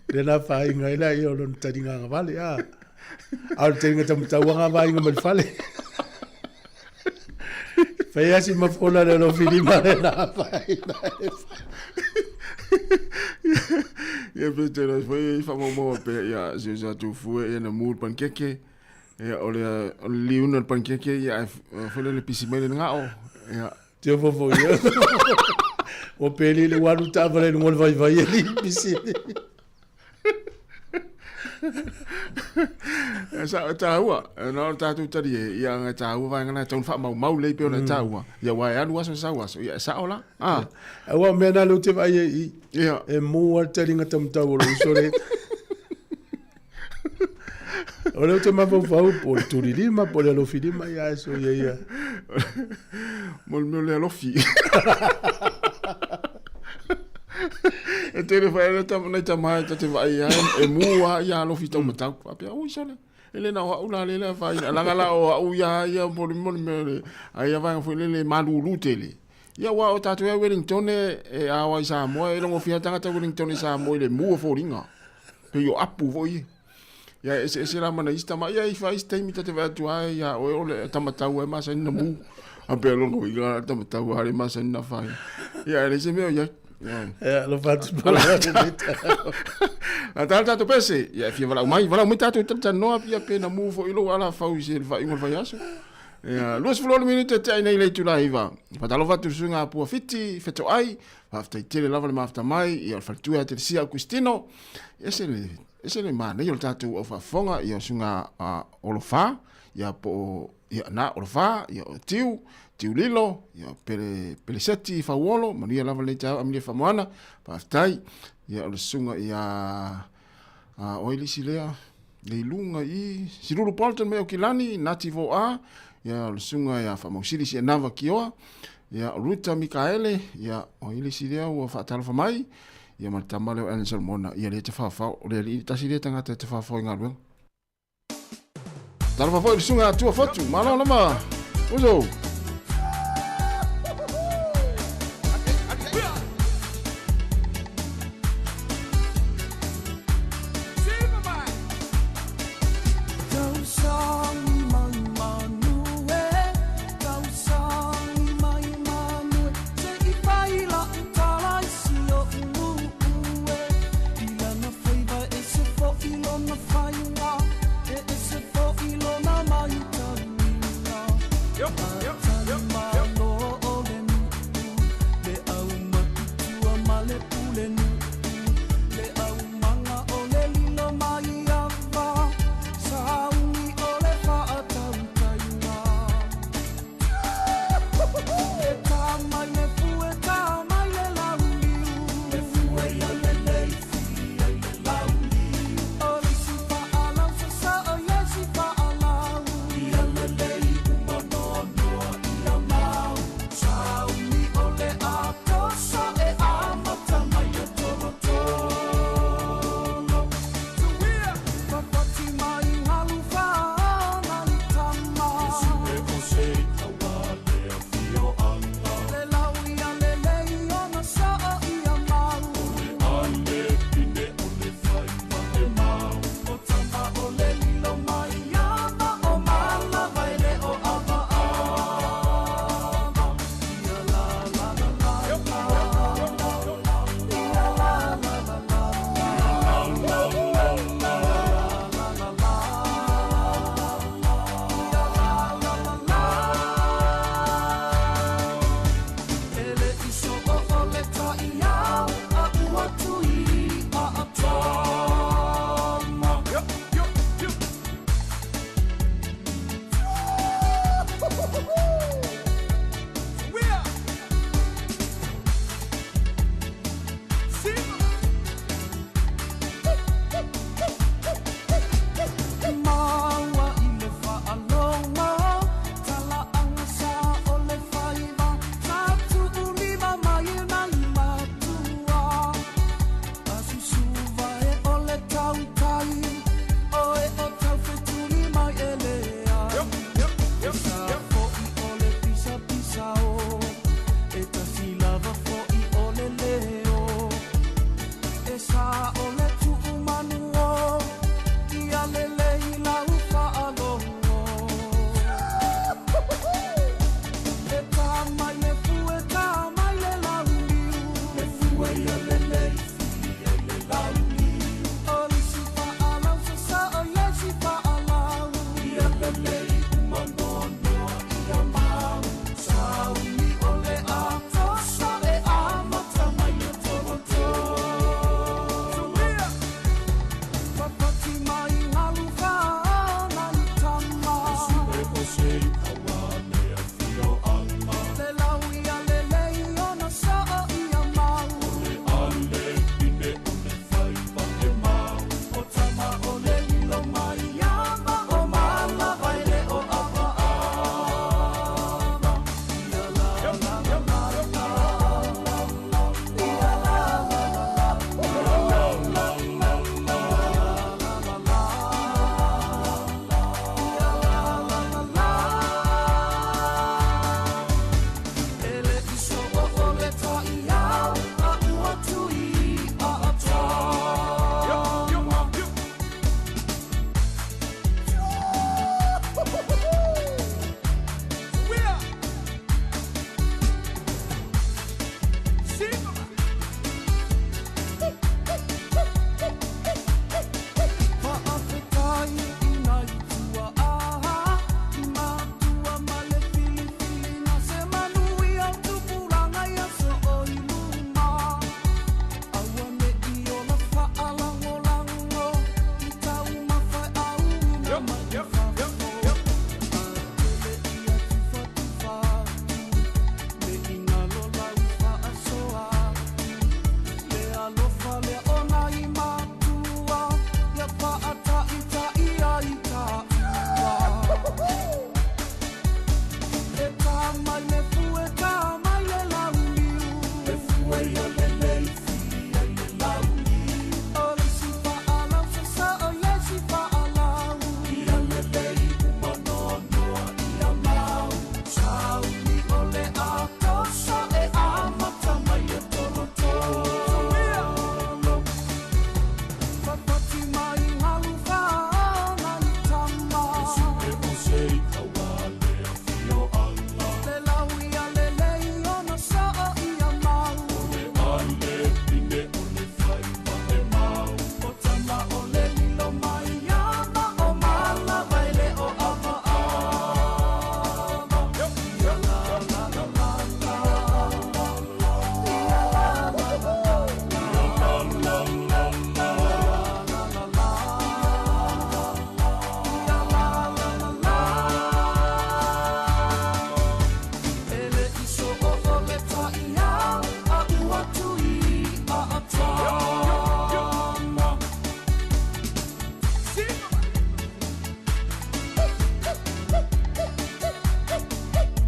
Lea na afaina ai laia o lona taliga agavale, a. A o le taliga taumatauaga vaaiga mai le fale. Fai asi ma fola le alofilima le na afaina ai. Ia pe te rā foi i whamaumau pea ia si o sa tūfue ia na mū le panikeke ia o le o le liuna le panikeke ia ai foi le pisi mai le ngao ia Te fofo ia. Ua peli le ua alu taavale i luga o le vaivai e li pisi. E sa tāua, e na o tātou tari e, ia ngai tāua vaenga na taun whaamaumau lei pe ona mm. tāua. Ia wai alu aso sau aso, ia e sao la. Ah. Aua mea nā leu te vaai e i. Ia. E mō a te taringa tamatau o lou uso le. O leo te mafaufau po le tulilima po le alofilima ia e so ia ia. Mo le mea o le alofi. E tele whae le tama, nei tama e tate vaai ai, e mua ia alofi tau matau. Whapea, ui sole, e le na o au la le la whai, langa la o au ia ia mo le mo le mea le, ai ia vaenga foi le le malulu tele. Ia ua o tātou e Wellington e, e awa i Samoa, e longo fia tangata Wellington i Samoa i le mua fōringa. Pei o apu foi. Ia ese ese la mana isi tama, ia i whai isi taimi tate vae atu ai, ia oe o le tamatau e masani na mu. A pea longo i ngā tamatau a le masani na whai. Ia e le se mea ia. Ia, lo whatu pala te mita. La tāle tātou pese, ia e fia walau mai, walau mai tātou tata noa pia pe na mu fo i lo ala whau i se le whai unga whai aso. Ia, 26 minute te ai nei le itula iva. Faatalofa atu i le suiga a Pua Fiti, Fetoai, faafetai tele lava le mafuta mai, ia o le faletua ia Telesia Augustino. Ese le, ese le manaia o le tatou au faafofoga, ia o suiga a Olofa, ia po o, ia na Olofa, ia o Tiu, Tiu Lilo, ia Pele, Peleseti Fauolo, manuia lava lenei taeao Amilia Faamoana, faafetai. Ia o le susuga ia a o ai le isi lea, le i luga i Silulu Bolton mai Aukilani, Nati Voa, ia o le susuga ia Faamausili Sianava Kioa, ia o Ruta Mikaele, ia o ai le isi lea ua faatalofa mai, ia ma le tama lea o Alan Solomona, ia lea e te whaowhao, o le alii tasi lea tagata e te whaowhao i galuega. Talofa foi i le susuga ia Tua Fotu, malo lama, uso.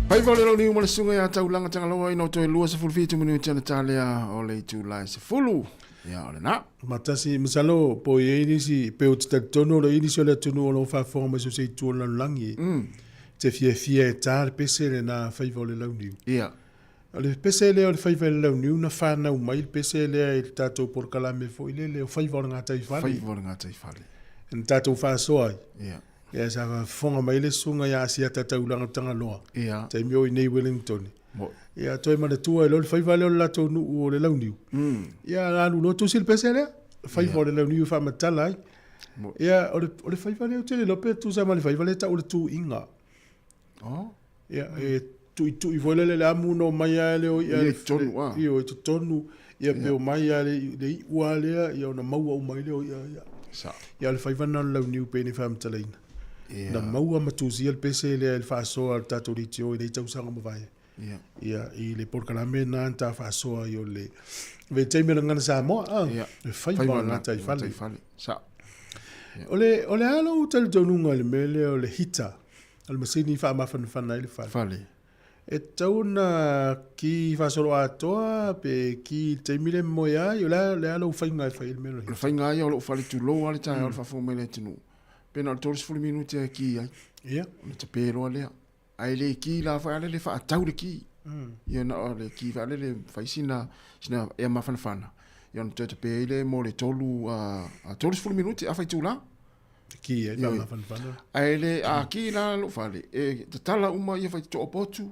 Faiva o le launiu ma le susuga ia Taulaga Tagaloa ina o toe 27 minute ana talea o le itula e 10. Ia, o lena. Matasi, masalo po o i ai nisi, pe ou te talitonu o lo o i ai nisi o le atunuu o lo o faafofoga mai so o se itu o le lalolagi, te fiafia e ta le pese lena faiva o le launiu. Ia. O le pese lea o le faiva i le launiu na fanau mai le pese lea i le tatou polokalame foi lele o faiva o le gataifale. Faiva o le gataifale. Na tatou faasoa ai. Ia. Ia sa faafofoga mai le susuga ia Asiata Taulaga Tagaloa. Ia. Taimi o i inei i Wellington. Mo. Ia toe manatua ai loa le faiva lea o le latou nuu o le launiu. Ia na alu loa tusi le pese lea. Faiva o le launiu e faamatala ai. Mo. Ia o le, o le faiva lea ou te le iloa pe tusa ma le faiva lea e tau o le tuiga. Oh. Ia, e tuitui foi lele le amu na omai lava le o ia i totonu a. Ioe, i totonu, ia pe omai lava le le iu lava lea, ia ona maua uma ai lea o ia ia. Sa. Ia o le faiva lena o le launiu pei ona faamatalaina. Ia. Na maua ma tusia le pese lea i le faasoa a le tatou DTO i nei tausaga mavae. Ia. Ia, i le polokalame lena na ta faasoa ai o le vaitaimi o le Gagana Samoa, a, Ia. le faiva o le gataifale. Gataifale. Sa. O le, o le a lou talitonuga i le mea lea o le heater? O le masini i faamafanafana ai le fale. Fale. E tatau ona ki faasoloatoa pe ki i le taimi lea e moe ai, o le a, le a lou faiga e fai ai le mea lea? O le faiga ia o lou fale tulou lava le taeao i le faafofoga mai le atunuu, pe na o le 30 minute e ki ai. Ia. Ona tape loa lea. Ae le ki la foi ale le faatau le ki. Ia na o le ki foi ale le fai sina, sina ea mafanafana. Ia ona toe tape ai lea mo le tolu, a 30 minute, afa itula. Ki ai faamafanafana. Ae le a ki la lou fale, e tatala uma ia faitotoa potu,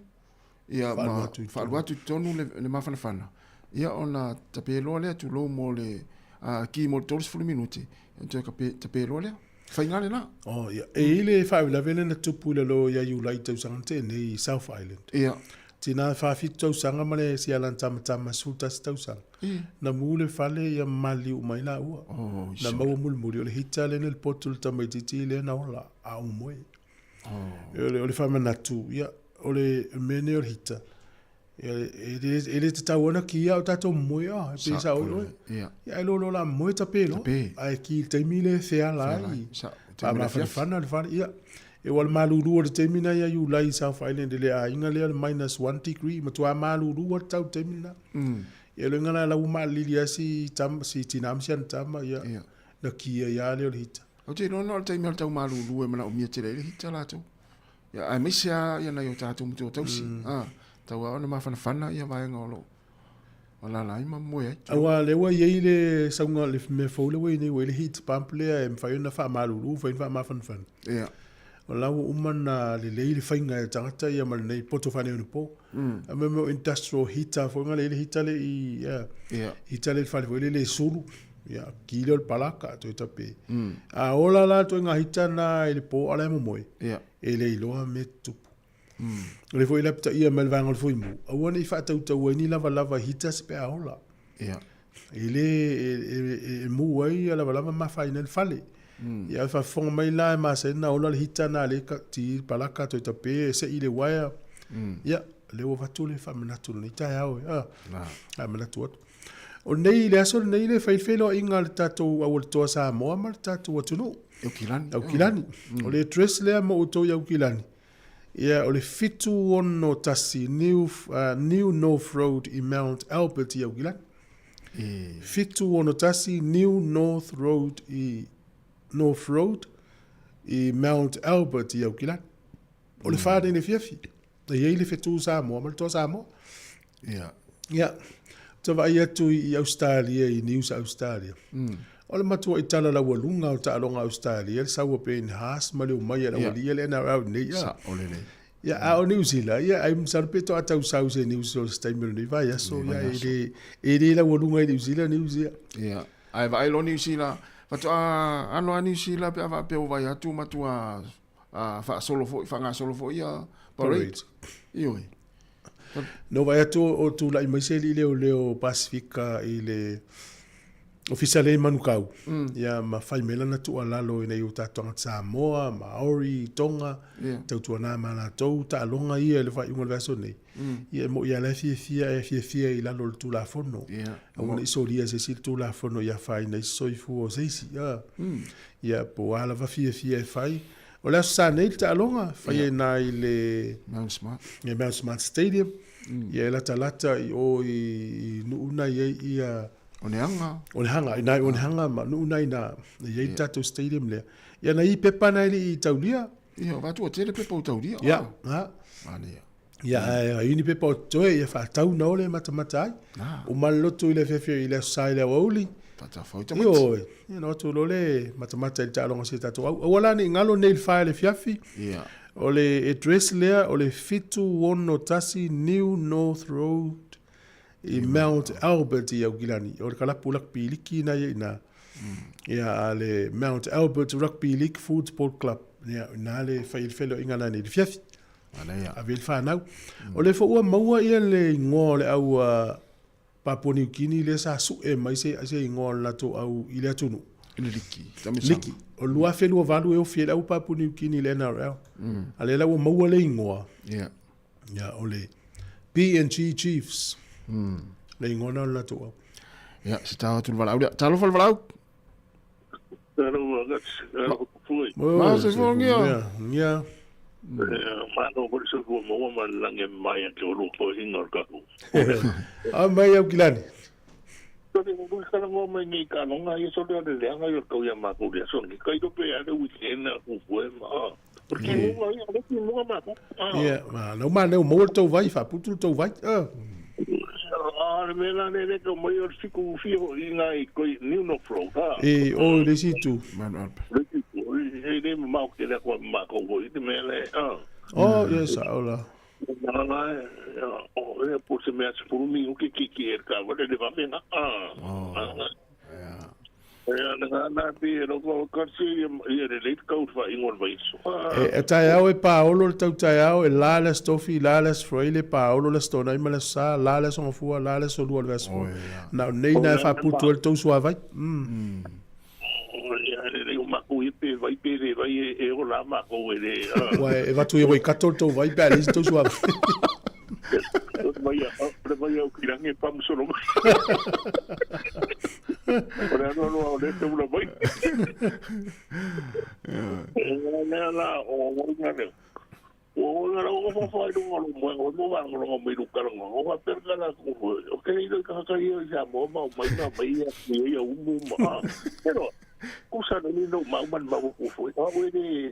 ia ma faalua atu i totonu le, le mafanafana. Ia ona tape loa lea tulou mo le a, ki mo le 30 minute, ia toe kape, tape loa lea. Faiga lena. Oh, ia. E i le faalavelave lea na tupu i lalo ia Iulai i tausaga na tea nei i South Island. Ia. Tina 47 tausaga ma le sialana tamatama 11 tausaga. Na mu le fale ia maliu mai laua. Oh, Na maua mulimuli o le hita lea na le potu le tamaitiiti lea na ola a o moe. Oh. O le faamanatu, ia, o le mea nei o le hita, ia, e le, e le tatau ona ki a o tatou moe a, e pei sa oi oe. Ia. Ia, ai lo lo la moe tape loa. Tape. Ae ki i le taimi le feala ai. Sa, Faamafanafana le fale, ia. E ua le malulu o le taimi na ia Iulai i South Island i le aiga lea o le minus 1 degree, matua malulu a le tau i le taimi lena. Ia le uiga la la ua maalili ai si tama, si tina ma si ana tama, ia, Ia. na ki ai lava lea o le hita. Ou te iloa na o le taimi o le tau malulu e manaomia tele ai le hita latou. Ia, aemaise lava ia nai o tatou matua tausi. Ah, tau lava ona mafanafana ia vaega o lo o alaala ai ma moe ai. Aua lea ua i ai le sauga, le mea fou lea ua i ai nei, ua i ai le heat pump lea e mafai ona faamalulu, mafai ona faamafanafana. Ia. O la ua uma ona lelei le faiga e tagata ia ma lenei poto faaneionapo. A mea o industrial heater foi ngale i le heater le i, ia, heater le i le fale foi lele e sulu. Ia, ki lea o le palaka, toe tape. A ola la le ituaiga heater na i le po a la e momoe, e le iloa mea tutupu. O le foi lapitaia mai le vaega o le fuimu, aua ne i faatautaua ai ni lavalava i heaters pe a ola. E le e mu ai ia lavalava ma afaina ai le fale. Ia e faafofoga mai la e masani ona ola le heater na lea e ti palaka toe tape e sei le wire. Ia, lea ua avatu le faamanatu i lenei taeao e. Faamanatu atu. O lenei, le aso lenei le fai le feiloaiga a le tatou aualetoa Samoa ma le tatou atunuu. Aukilani. Aukilani. O le address lea mo outou i Aukilani. Ia, o le 761 New, New North Road i Mount Albert i Aukilani. 761 New North Road i North Road i Mount Albert i Aukilani. O le 4 nei le fiafi. E i ai le fetu Samoa ma le toa Samoa. Ia. Ia. Ou te vaai atu i Ausetalia, i news a Ausetalia. O le matuai talalaualuga o taaloga a Ausetalia, le sau a Payne Haas ma le omai a le aualii le NRL nei. Ia. Sao lelei. Ia, a o Niu Sila, ia, ai masalo pe toa tau sau se news o se taimi o lenei vaiaso. Ia, e le, e le laualuga i Niu Sila news ia. Ia. Ae vaai loa Niu Sila, faatoa ano a Niu Sila pe a faapea ua vaai atu matua faasolo foi, faagasolo foi ia parade. Ioe. Na ou vaai atu o tulai mai se alii leoleo Pasifika i le Ofisa lea i Manukau, ia ma fai mai lana tuualalo ina ia o tatou tagata Samoa, Maori, Tonga, tautuana ma latou taaloga ia i le faaiuga o le vaiaso nei. Ia e moni lava la e fiafia e fiafia i lalo o le Tulafono. Aua ne i solia e se isi le Tulafono ia afaina ai se soifua o se isi. Ia po o a lava fiafia e fai. O le Aso Sa nei le taaloga, fai ai na i le Mount Smart. I Mount Smart Stadium. Ia e latalata i o i Nu'u na i ai ia Oneaga. Onehāga, i nā i Onehāga ma Nu'u na i nā, i ai le tatou stadium lea. Ia na i pepa na e le i taulia. Ia, o vatua tele pepa o taulia. Ia, ha. Manaia. Ia, ae ai ni pepa o totoe, ia whaatau na ole matamata ai. O ma le loto i le afiafi i le aso sa i le aoauli. Whaatawhau tamaiti. Ioe, ia na atu lo le matamata i le taaloga o si o tatou au. Aua la ne i galo nei i le 4 i le afiafi. Ia. O le address lea o le 761 New North Road i Mount Albert i Aukilani. O le kalapu rugby liki na ia ina. Ia a le Mount Albert Rugby League Football Club. Ia ina le fai le feiloaiga la nei i le afiafi. Manaia. Ave i le fanau. O le foi ua maua ia le igoa o le au Papua New Guinea lea sa sue mai se, se igoa o le latou au i le atunuu. I le liki. Tamisama. Liki. O le 2028 e ofi ai le au Papua New Guinea i le NRL. A lea la ua maua le igoa. Ia. Ia, o le PNG Chiefs. Le igoa na o le latou au. Ia, se tao atu le valaau lea. Talofa le valaau. Ma se fongia. Ia. Malo ko se ko mo ma lange mai ke o lo ko inga ka ku. A mai au kilani. So te mo ka ngo mai ni ka no ngai so le le anga yo ko ya ma ko le so ni kai do pe a le weekend na ku ku ma. Porque mo ngai a le mo ma ku. Ia, ma no ma le mo tau vai fa putu tau vai. Ah. A le mea le le ko mai o fiku fi ho i ngai ko ni no fro ha. E o le situ. Man up. Le situ e le ma ko le ko ma ko ho i te mea le. Ah. Oh, yes, ola. Na na o le po se mea se puru mi o ke ki ki e ka wa le va me na. Ah. Oh. Ia na pe ro ko ka si ia le le ka fa ingo vai so. E taeao e paolo le tau taeao e la le stofi la le sfroile paolo le stona i ma le sa la le songafua la le solua le vesifu. Na o nei na e faaputu ai le tou suavai. Mm. Ia le le ma ko i pe vai pe le vai e o la ma ko e le. Ua e vatu i waikato le tou vai pe a leai se tou suavai. Vai a le vai au ki rangi pa musolo mai. O le ano loa o le te ula mai. E lea la o o nga leo. O nga la o fa fa i lunga lo moenga o mo vanga longa mai luka longa. O fa perka la ku o ke i ka ka i sa mo ma mai na mai ya ni ya umu ma. Pero ku sa ni no ma man ma ku fu. A o le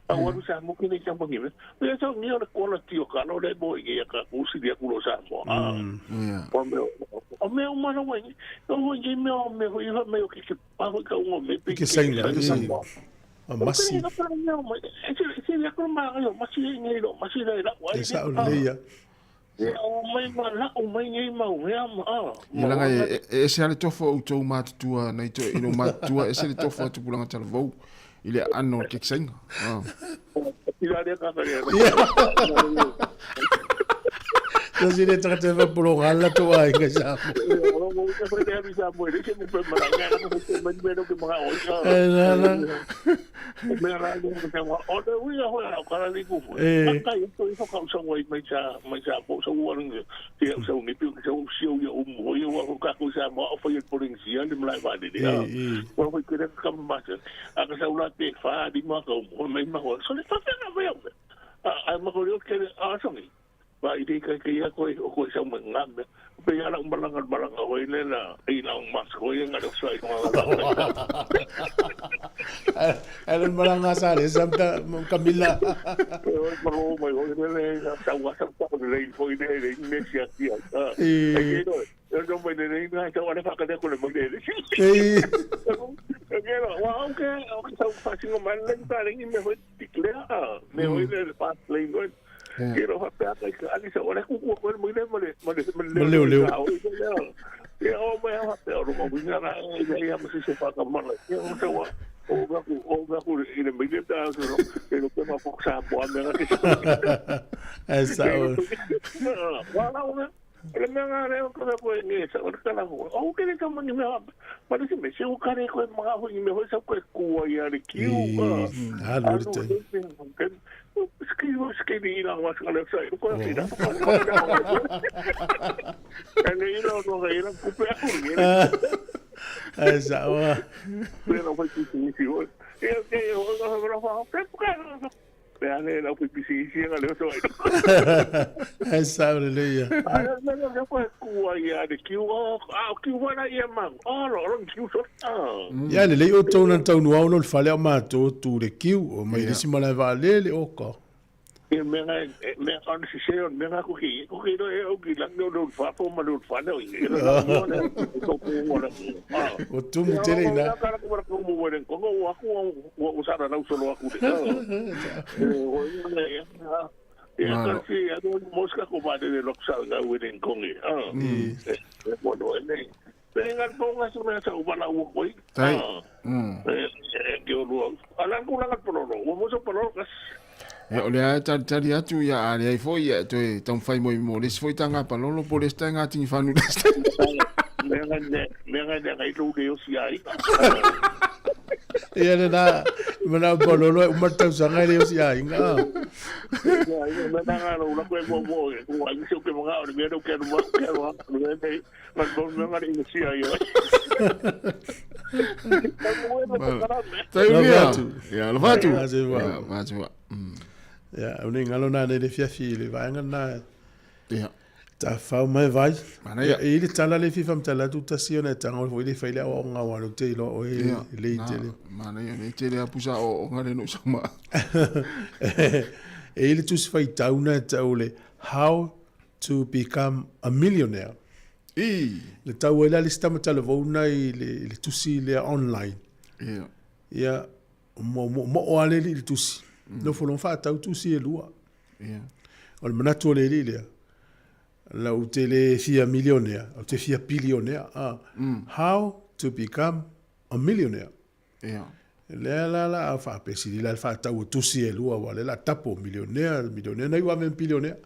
a o sa mo ke ni sa mo ni. O ya sa ni o le quality o ka lo le mo i ya ka ku si dia ku lo sa mo. Ah. Ia. O me o me o mana wai. O mo i me o me ho i me o ke ke pa ho ka o me pe Ke saina. A masi. E sa'o lelei ia. Ia laga e e ese lava le tofa o outou matutua nai toeaina o matutua, ese le tofa o tupulaga talavou i le aano o le kekisaiga. Ah. Tasi le tagata e whapolonga ala tō aiga i Samoa. E nā nā. E. E, e. Ba i reka ke ia koe o koe sau mai ngā mea. Pe ia lau malanga malanga hoi le la i lau mas hoi nga le sai nga la. Ele malanga sa le samta Camila. Oi maro mai hoi le le sa wa sa pa le hoi le le me sia sia. E ke no. E no mai le le nga sa wa le fa ka le ko le mai le. E. E ke no wa o ke o ke sa fa singo mai le ta le ni me hoi tiklea. Me hoi le pa le ngoi. Quiero fa pe ka ali sa ora ku ku ko mo ile mo le mo le mo leo leo. Ia o mai ha pe o mo winga na ia ia mo se fa ka mala. Ia o se wa o ga ku o ga ku ile mo ile ta so no ke no pe ma ko sa po a me ga ke. E sa o. Wa la o le mea ngā reo ka mea koe nge sa ora kala ko. O ke le ka mani mea ma le se me se o kare koe mga hui me hoi sa koe kua ia le kiu. Ha lo le te. Ae sao a. Pe lau fai pisinisi foi. Ia ke o ka fa fa pe ka. Pe ane lau fai pisinisi nga le so ai. Ae sao lelei ia. Ai me le ko ku ai ia de kiu o a kiu wala ia ma. O lo lo kiu so. Ia lelei outou na taunuau no le fale o matou tu le kiu o mai le isi malae vaalele o ka. Ia mea nga mea ka ona sese o mea nga ko ki ko ki no e o ki lang no no fa fo ma no fa no i no no no ko ko mo na O tumu tele ina. ka ko ko mo mo ko ko wa ko wa o sa na so lo aku de o ia ka si a no mosca ko ba de lo sa ga we den ko ngi ah mo no ne pe nga po nga so na sa u ba la u ko i Tai. e ke o lo ala ku la ko lo o mo so po lo kas Ia, o lea e talitali atu, ia, a leai foi, ia, e toe taumafai mo mo le isi foi taga palolo po o le isi taga tigifanu i le isi taimi. Mea nga ne mea nga ne ngai lou le osi ai. Ia lena, manao palolo e uma le tausaga e le osi aiga. Ia ia mea nga lou la koe mo mo e ku ai se ke mga o le mea ke no ke no le nei ma no mea nga le osi ai. Tai Lava ulia. atu. Ia, lava atu. Ia, se va. Ia, lava atu. Ia, o nei ngalo na nei le fiafi i le vaega lena. Ia. Tafau mai vai. Manaia. Ia, e i le tala le fia faamatala atu tasi ona e taga foi le fai le aoaoga aua lou te iloa oe Ia. e lei Na, tele. manaia, lei tele a pusa o o ngale no sama. E i le tusi faitau na e tau le How to Become a Millionaire. I. Le tau ai la le isi tama talavou na i le, i le tusi lea online. Ia. Ia, mo, mo, mo o ale li le tusi. Nofo loa faatau tusi e lua. Ia. O le manatu o le alii lea, lau te le fia milionea, ou te fia bilionea. Ah, How to become a millionaire. Ia. Lea la la a faapesili la le faatau o tusi e lua, aua lea la tapo milionea, milionea, na iu ave ma bilionea.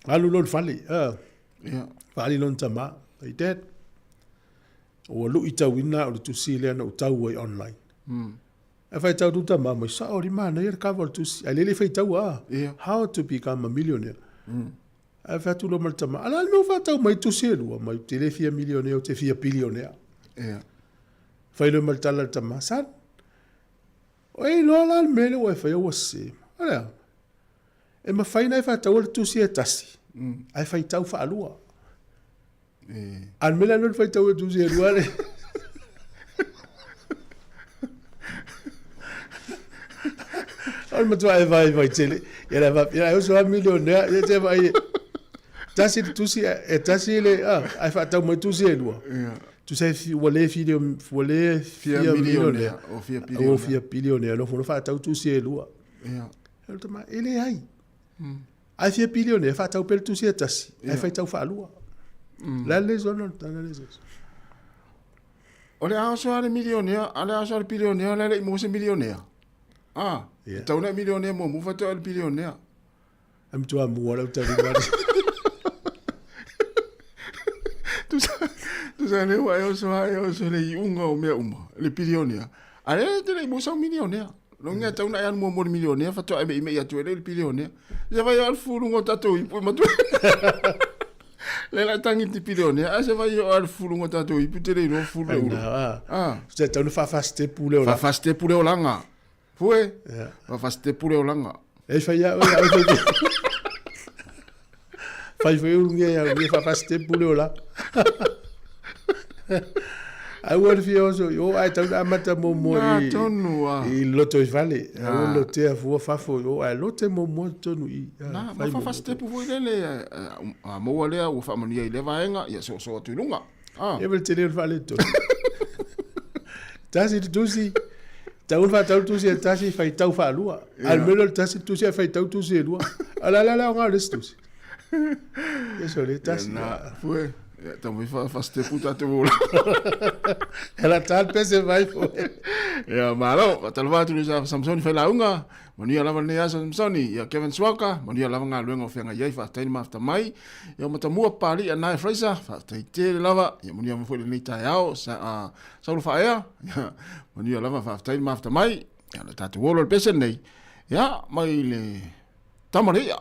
Alu loa i le fale, ah, Ia. faali lona tama, hey dad, ua luitauina au i le tusi lea na ou tau ai online. Ae faitau atu tama mai, sao alii manaia le kava o le tusi, ae lele faitau a, Ia. How to become a millionaire. Ae fai atu loa ma le tama, a le a le mea ua faatau mai tusi e lua, mai ou te le fia milionea, ou te fia bilionea. Ia. Fai loa ma le tala a le tama, son, o e iloa la le mea lea ua e faia ua sese. O le a? E mafai ona e faataua le tusi e tasi, ae faitau faalua. A o le mea lea le faitau e tusi e lua le. O le matua e vai vai tele. Ia le va ia oso a milionea ia te vai. Tasi le tusi e tasi le a ai faatau mai tusi e lua. Ia. Tusa e fi ua le fi ua le Fia fia milionea milionea. o fia O bilionea. fia bilionea no fono faatau tusi e lua. Ia. E le tama e leai. Ae fia bilionea faatau pea le tusi e tasi ae faitau faalua. La le zona la le zona. O le a oso a le milionea, a le a oso a le bilionea, o le a le i maua se milionea. Ah, Ia. e tau na milionea muamua faatoa o le bilionea. Ai matua mua lau tali mari. Tusa, tusa le ua e oso a e oso le iuga o mea uma, le bilionea. A le te le i maua sau milionea. Logi a tau na e alu muamua i le milionea faatoa e meimei atu e le i le bilionea. Se vai o le fuluga o tatou ipu e matua. Le la tangi te bilionea, a se vai o le fuluga o tatou ipu te le iloa fulu le ulu. Na, Ah. se tau na faafastepu le ola. Faafastepu le olaga. Fue. Ia. Faafastepu le olaga. E fai ia, oi, oi, fai. Fai fai ulungia ia, ulungia faafastepu le ola. Ai ua le fia oso, o ai tau na amata muamua Na i tonu a. i loto i fale. Ai ua lotea fua fafo, o ai lote muamua tonu i. Na, ma Fai muamua. faafastepu foi lele a maua lea ua faamanuia i lea vaega, ia soosoo atu i luga. Ah. Ia ma le tele o le faaletonu. Tasi le tusi, tau le faatau le tusi e tasi, faitau faalua. A le mea lea o le tasi le tusi ae faitau tusi e lua. A o le a le aoga o le isi tusi? Ia sole, tasi. Na, fue. Ia, tau mai faafastepu tatou ola. Ela ta le pese vai foi. Ia, malo, faatalofa atu i le Samsoni Failauga, manuia lava lenei aso Samsoni, ia Kevin Suaka, manuia lava galuega o feagai ai, faafetai le mafuta mai, ia Matamua Papali'i Anae Fraser, faafetai tele lava, ia manuia foi lenei taeao, sa, uh, Saulo Faaea, ia manuia lava, faafetai le mafuta mai, ia le tatou olo le pese lenei, ia mai le tama le ia.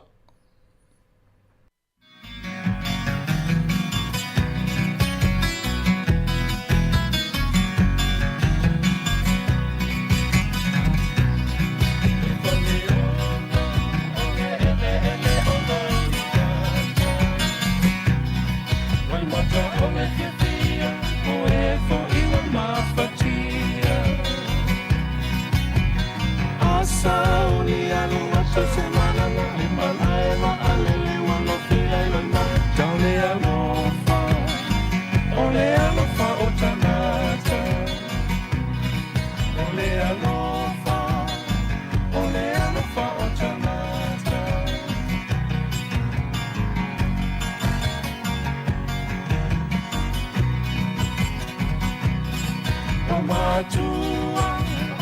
O matua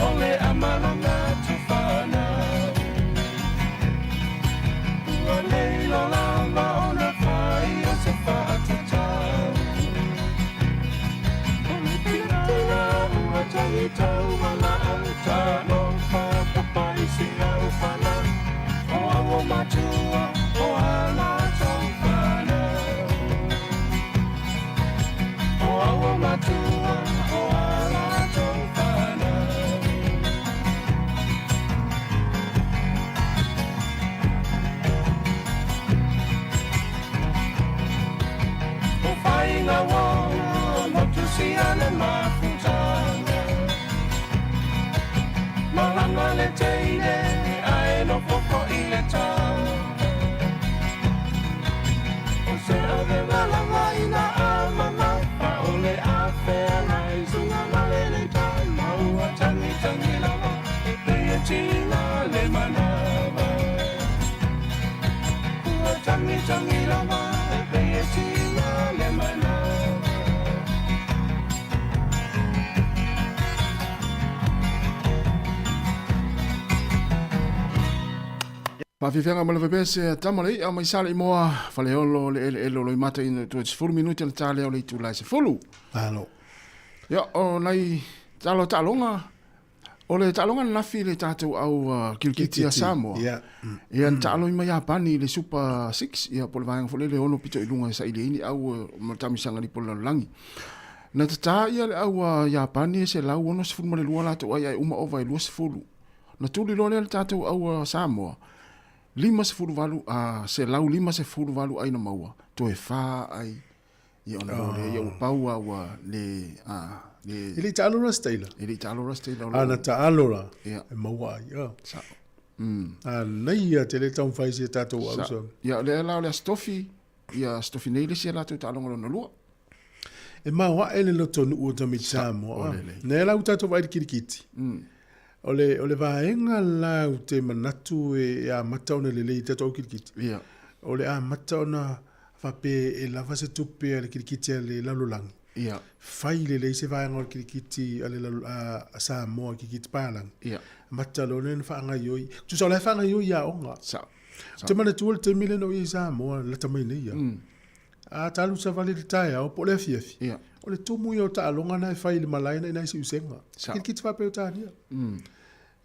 o le amalanga tufanau Ua leilo lava ona fai o se faatatau O le tinatina ua tagitau ma laau Talofa papai si au fanau O au o matua o a latou fanau O au o matua o a latou fanau. O faiga ua motusia le mafutaga Malaga le teine ae nofo foi le tama O se avega lava ina a mamafa O le a feagai suga ma lenei tama Ua tagitagi lava e pei e tiga le manava Ua tagitagi lava e pei e tiga le manava. Faafiafiaga ma le vevese a tama le i'a mai Saleimoa, Faleolo, le eleele o Loimata ina toe 10 minute na ta lea o le itula e 10. Malo. Ia, o nai talo taaloga, o le taaloga ananafi i le tatou au uh, kirikiti a Samoa. Ia. Ia, na taalo i ma Iapani i le Super 6, ia, po o le vaega foi lea le ono pito i luga e saili ai ni au uh, ma le taamisaga lipo o le lalolagi. Na tatā ia le au a Iapani e 162 latou ai ae uma ova e 20. Na tuli loa lea le tatou au a Samoa, 58, a, 158 ai na maua, toe fa ai. Ia ona oh. lea, ia ua pau a ua le, a, le... E le i taalo la se taila? E le i taalo la se taila. A na taalo la, e maua ai. Oh. Sao. A nei ia te le taumafai si a tatou au sa. Ia, lea la o le Aso Tofi, ia Aso Tofi nei le isi a latou taaloga lona lua. E maoae le lotonuu o tamaiti Samoa. Nei la ua tatou vaai i le kirikiti. O le, o le vaega la ou te manatu e, e amata ona lelei i tatou au kirikiti. Ia. O le amata ona faapea e lava se tupe a le kirikiti a le lalolagi. Ia. Fai lelei se vaega o le kirikiti a le lalo, a, a Samoa, kirikiti palagi. Ia. Amata loa lea ona faagaioi. Tusa o la e faagaioi i aoga. Sao. Ou te manatua le taimi lea na ou i ai i Samoa, lata mai nei ia. A ta alu savali i le taeao po o le afiafi, Ia. o le tumu ia o taaloga na e fai i le malae na i nai siusega. Sao. Kirikiti faa-Peretania.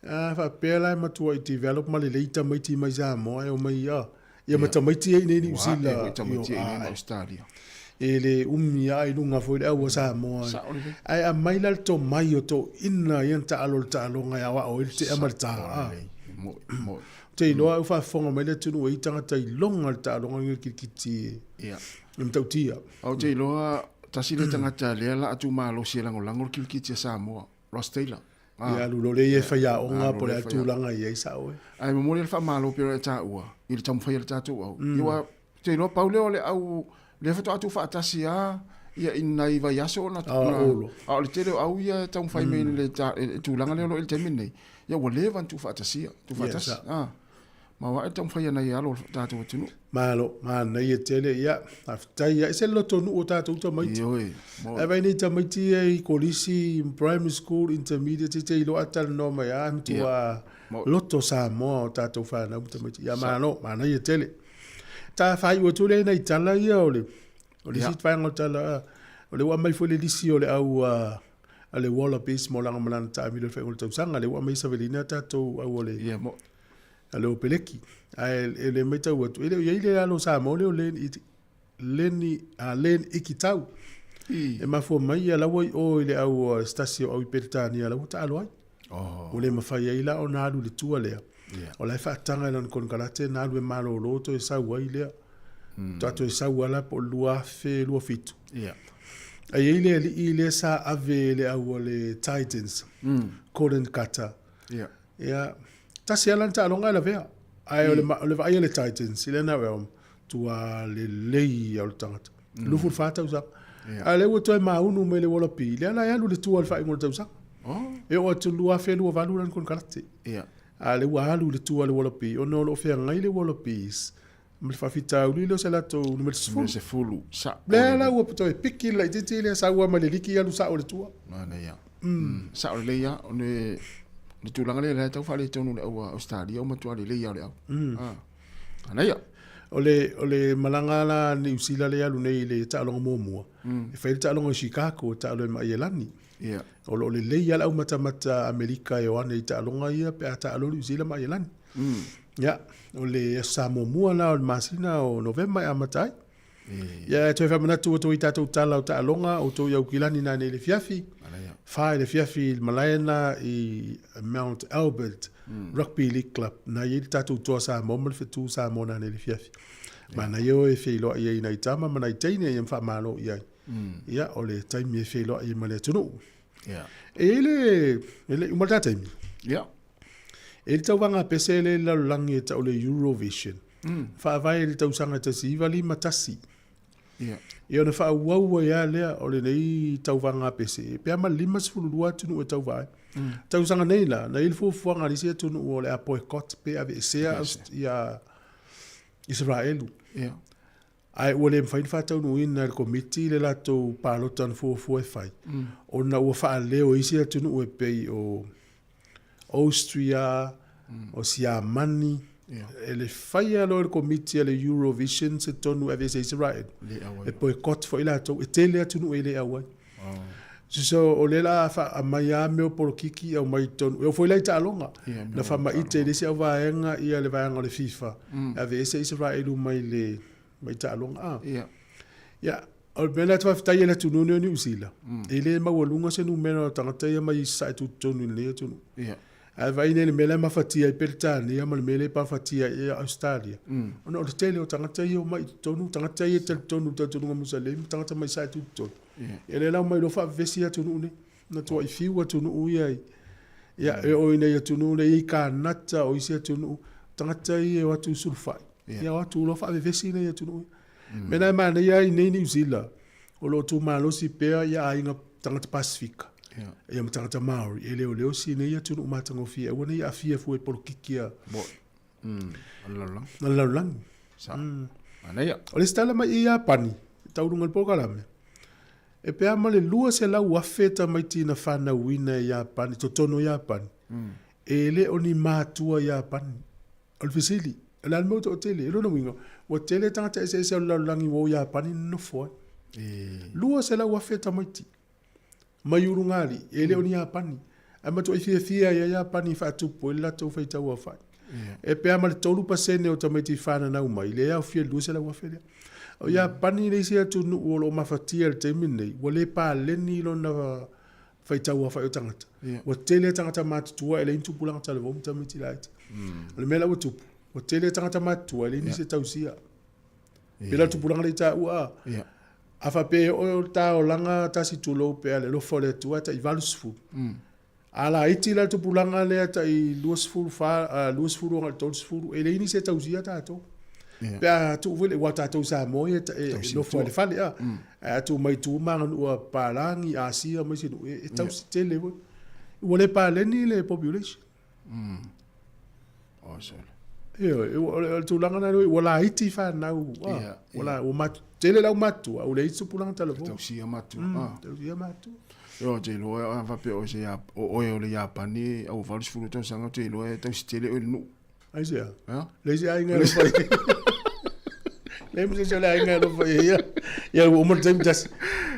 A faapea la e matuai develop ma lelei tamaiti mai Samoa e omai ia, ia ma tamaiti ia i inei i Niu Ua ae Sila. foi tamaiti ia i inei ma Ae. Ausetalia. E le umi lava i luga foi le au a Samoa. Sao lelei. Ae aumai la le tomai o toeaiina ia na taalo i le taaloga e aoao ai le tea ma le ta. Sao lelei. Mo'i, mo'i. Ou te iloa au faafofoga mai le atunuu e i ai tagata iloga le taaloga lenei o le kirikiti e Ia. e matautia. Ou te iloa tasi le tagata lea la a tumalosi e lagolago le kirikiti a Samoa, Ross Taylor. Ah. Ia alu loa lea ia e faiaoga Alu po o le loa a e faiaoga. tulaga i ai sao e. Ae momoli le faamalo pei ona e taua i le taumafai a le tatou au. Ia aua ou te iloa pau lea o le au lea faatoa tuufaatasi lava ia i nai vaiaso ona Ah, olo. a o le tele o au ia e taumafai mai i le le tulaga lea o lo o i le taimi lenei. Ia ua leva ona tuufaatasia, tuufaatasi. Yes, Ah. Ma ua ae taumafai ana i alo o le tatou atunuu. Malo, manaia tele, ia, faafetai ia. E ese le lotonuu o tatou tamaiti. Ioe, moe. Ae vaai nei tamaiti ia i kolisi, primary school, intermediate, te iloa a talanoa mai, a, matua loto Samoa o tatou fanau ma tamaiti. Ia, malo, manaia tele. Ta faaiu atu lea i nai tala ia o le, o le isi vaega o tala, o lea ua aumai foi le lisi o le au a le Wallabies mo lana ma lana taamilo i le faaiuga o le tausaga. Lea ua aumai Savelina tatou au o le, Ia, mo. a le Opeleki. Ae e le matau atu, e le o i ai le alo Samoa lea o Len, Leni, a Len Ikitau. I. E mafua mai ia la ua i o i le au se tasi o au i Peretania la ua taalo ai. Oh. Ua le mafai ai la ona alu i le tua lea. Yeah. O la e faataga i lana konekarate na alu e malolo toe sau ai lea. Faatoa toe sau lava la po o le 2027. Yeah. Ae i ai le alii lea sa ave e le au a le Titans, Colin Carter. Yeah. Ia, tasi lava lana taaloga e lavea. Ae o le, o le vaai a le Titans, i lena ea, tua lelei ia o le tagata. 24 tausaga. Yeah. A o lea ua toe maunu mai le Wallaby, lea la e alu i le tua i le faaiuga o le tausaga. Oh. E oo atu i le 2028 lana konekarate. Yeah. A o lea ua alu i le tua a le Wallaby, ona o lo o feagai le Wallabies ma le faafitauli lea o se latou numera 10. Numera 10, sa. Lea la ua toe piki le laitiiti lea, sau lava mai le liki alu sao i le tua. Manaia. Sao lelei lava, o le le tulaga lea la e tau faaletonu le au Ausetalia ua matua lelei lava o le au. Manaia. O le, o le malaga la a Niu Sila lea e alu nei i le taaloga muamua, e fai le taaloga i Chicago e taalo ai ma Aielani. Ia. O lo o lelei lava le aumatamata Amerika e o ane i taaloga ia pe a taalo Niu Sila ma Aielani. Ia, o le Aso Sa muamua la o le masina o Novema e amata ai. Ia, e toe faamanatu atu ai tatou tala o taaloga, outou i Aukilani nanei i le afiafi, fa i le afiafi i le malae lena i Mount Albert Rugby League Club, na i ai le tatou toa Samoa ma le fetu Samoa nanei i le afiafi. Manaia o e feiloai ai i nai tama ma nai teine ia ma faamalo i ai. Ia, o le taimi e feiloai ai ma le atunuu. E i ai le, e le i uma le ta taimi. E i ai le tauvaga pese lea i le lalolagi e tau o le Eurovision. Faavae i le tausaga 1951. Ia ona faaauau ai lava lea o lenei tauvaga pese, pe a ma le 52 atunuu e tauva ai. Tausaga nei la, na i ai le fuafuaga a le isi atunuu o le a boycott pe aveesea ia Isaraelu. Ae ua le mafai ona faataunuuina e le Komiti le latou palota na fuafua e fai, ona ua faaleo e isi atunuu e pei o Austria, o Siamani, e le faia loa e le Komiti a le Eurovision se tonu e aveese ai Israel, e boycott foi latou, e tele atunuu e le auai. So, o lea la a aumai lava mea o polokiki aumai i totonu. E oo foi la i taaloga. Na faamaite e le isi auvaega ia le vaega o le FIFA e aveese Isaraelu mai le mai taaloga. A. Ia, o le mea lea e faafetai ai le atunuu lenei o Niu Sila, e le maualuga se numera o tagata ia mai Sasae tutotonu i lenei atunuu. Ae vaai nei i le mea la e mafatia ai Peretania ma le mea lea e mafatia ai Ausetalia, ona o le tele o tagata ia e omai i totonu, tagata ia e talitonu i le talitonuga Musalemi, tagata mai Sasae tutotonu. Ia lea la omai loa faavevesi atunuu nei. Na tuai fiu atunuu ia i ia e oo i nai atunuu lea e i ai Kanata o isi atunuu, tagata ia e o atu i sulufai, ia o atu loa faavevesi nai atunuu ia. O le mea lena e manaia ai nei Niu Sila, o lo o tumalosi pea ia aiga tagata Pasefika ia ma tagata Māori e leoleo si nei atunuu matagofie aua ne i aafia fua i polokiki a le lalolagi. O le isi tala mai i Iapani, tau luga i le polokalame, e pe a ma le 200,000 tamaiti na fanauina e Iapani, totonu o Iapani, e le o ni matua Iapani. O le fesili, o le a le mea ua toatele? O lona uiga, ua tele tagata eseese o le lalolagi ua o Iapani nonofo ai. 200,000 tamaiti mai ulugalii, e le o ni Iapani. Ae matuai fiafia ai a Iapani e faatupu ai le latou faitau aofai. E pe a ma le 3% o tamaiti i fananau mai, lea e aofia i le 200,000 lea. O Iapani le isi atunuu o lo o mafatia i le taimi lenei, ua le paleni lona faitau aofai o tagata. Ua tele tagata matutua e leai ni tupulaga talavou ma tamaiti laiti. O le mea la ua tupu, ua tele tagata matutua e leai nisi e tausia. Pei la o le tupulaga lea i taua a. A faapea e oo le ta olaga tasi tulou pe a le alofa o le Atua e tai 80. A laiti la le tupulaga lea tai 24, 20 agai i le 30, e leai nisi e tausia tatou. Pe a tuu foi le, aua o tatou i Samoa ia e nofo lava i le fale a. Ae a tuu mai i tua ma aganuu a papalagi, Asia ma isi nuu, e tausi tele foi. Ua le paleni le population. Ioe, o le tulaga lena, ua laiti fanau, ua tele le aumatutua, a ua leai se tupulaga talavou. Tausia matua. Tausia matua. Ioe, ou te iloa a faapea o oe o le Iapani au 80 tausaga, ou te iloa e tausi tele oe i le nuu. Aisea? Leai se aiga e alofa i ai. Leai ma se isi o le aiga e alofa i ai. Ia, ia ua uma le taimi tasi.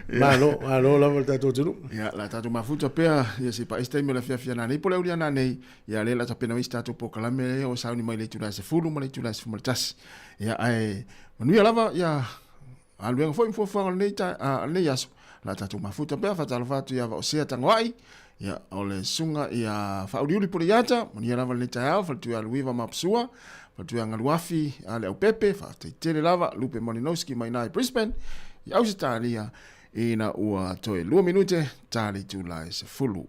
Malo, malo lava le tatou atunuu. Ia, la tatou mafuta pea, ia se pae se taimi o le afiafi a nanei po o le auli a nanei, ia lea la tapena mai si tatou polokalame lea o sauni mai le itula e 10 ma le itula e 11. Ia, ae manuia lava, ia, galuega foi ma fuafuaga o lenei, ta, a, lenei aso. La tatou mafuta pea, faatalofa atu ia Vaosea Tagoai, ia, o le susuga ia Faauliuli Puleiata, manuia lava lenei taeao, faletua ia Luiva Mapusua, faletua ia Galuafi a le Aupepe, faafetai tele lava, Lupe Malinowski mai ina i Brisbane, i Ausetalia, ina ua toe 2 minute, ta le itula e 10.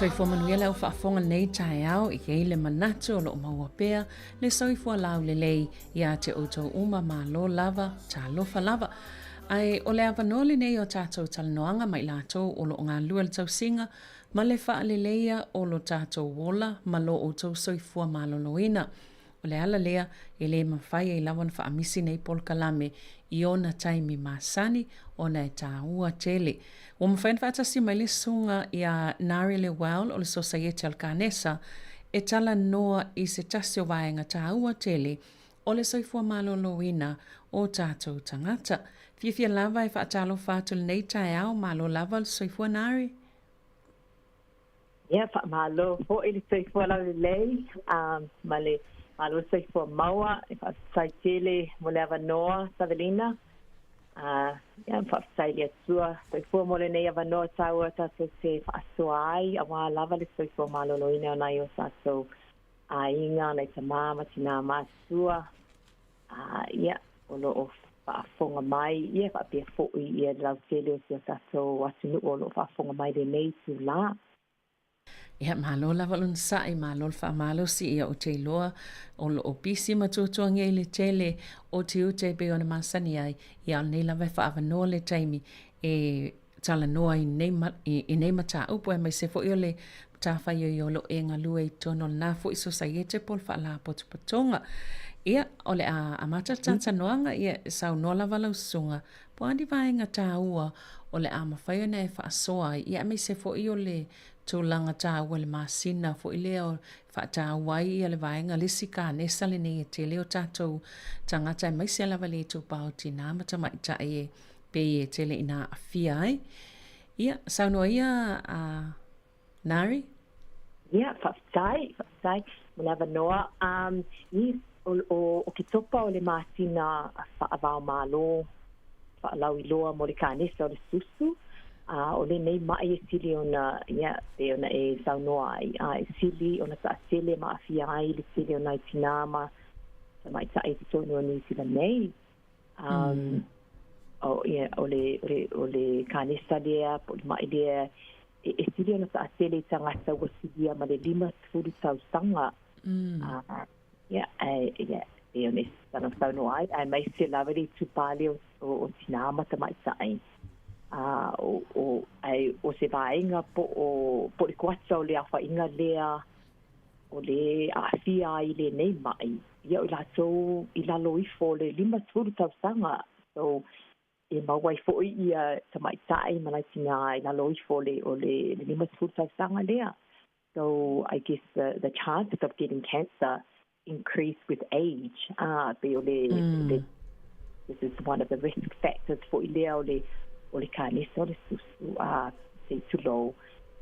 Soifua manuia le au faafofoga lenei taeao i ai le manatu o loo maua pea le soifua laulelei ia te outou uma malo lava talofa lava. Ae o le avanoa lenei o tatou talanoaga ma i latou o loo galulue le tausiga ma le faaleleia o lo tatou ola ma lo outou soifua maloloina. O le ala lea e le mafai ai lava ona faamisi nei polokalame i ona taimi masani ona e taua tele. Ua mafai ona faatasi mai le susuga ia Nari Lewell o le Sosaiete a le Kanesa e talanoa i se tasi o vaega taua tele o le soifua maloloina o tatou tagata. Fiafia lava e faatalofa atu lenei taeao, malo lava le soifua Nari. Ia, faamalo foi le soifua laulelei ma le malo le soifua maua. E faafetai tele mo le avanoa, Savelina. Ia, faafetai i le Atua soifua mo lenei avanoa taua tatou te faasoa ai aua lava le soifua maloloina o nai o tatou aiga, nai tamā ma tinā matutua. Ia, o lo o faafofoga mai, ia faapea foi ia le lautele o si o tatou atunuu o lo o faafofoga mai i lenei itulā. Ia, malo lava le onosai, malo le faamalosi, ia ou te iloa o lo o pisi ma tuatuagia i le tele o tiute e pei ona masani ai, ia o lenei lava e faaavanoa le taimi e talanoa i nei, i nei mataupu aemaise foi o le matafaioi o lo o e galue i totonu o lena foi sosaiete po o le faalapotopotoga. Ia, o le a amata le talatalanoaga, ia, e saunoa lava lau susuga, po o a ni vaega taua o le a mafai ona e faasoa ai, ia aemaise foi o le tulaga taua i le masina foi lea e faataua ai ia le vaega le isi kanesa lenei e tele o tatou tagata aemaise lava le itupa o tinā ma tamaitai e pei e tele ina aafia ai. Ia, saunoa ia a Nari. Ia, faafetai, faafetai mo le avanoa. Um, yes, o, o, o Ketopa o le masina faava-o-Malo faalauiloa mo le kanesa o le susu, a o lenei maʻi e sili ona, ia, pei ona e saunoa ai, a e sili ona taatele ma aafia ai le tele o nai tinā ma tamaitai i totonu o Niu Sila nei. Um, o, ia, o le, o le, o le kanesa lea, po o le maʻi lea, e, e sili ona taatele i tagata ua silia ma le 50 tausaga. A, ia, ae, ia, pei ona e saunoa ai, aemaise lava le itupa lea o, o, o tinā ma tamaitai. A, o, o, ae o se vaega po o, po o le kuata o le aofaiga lea o le aafia ai i lenei maʻi, ia o i latou i lalo ifo o le 50 tausaga. So, e maua ai foi ia tamaitai ma nai tinā i lalo ifo o le, o le, le 50 tausaga lea. So I guess the the chances of getting cancer increase with age. Ah, pei o le, le this is one of the risk factors foi lea o le o le kanesa o le susu ah, sei tulou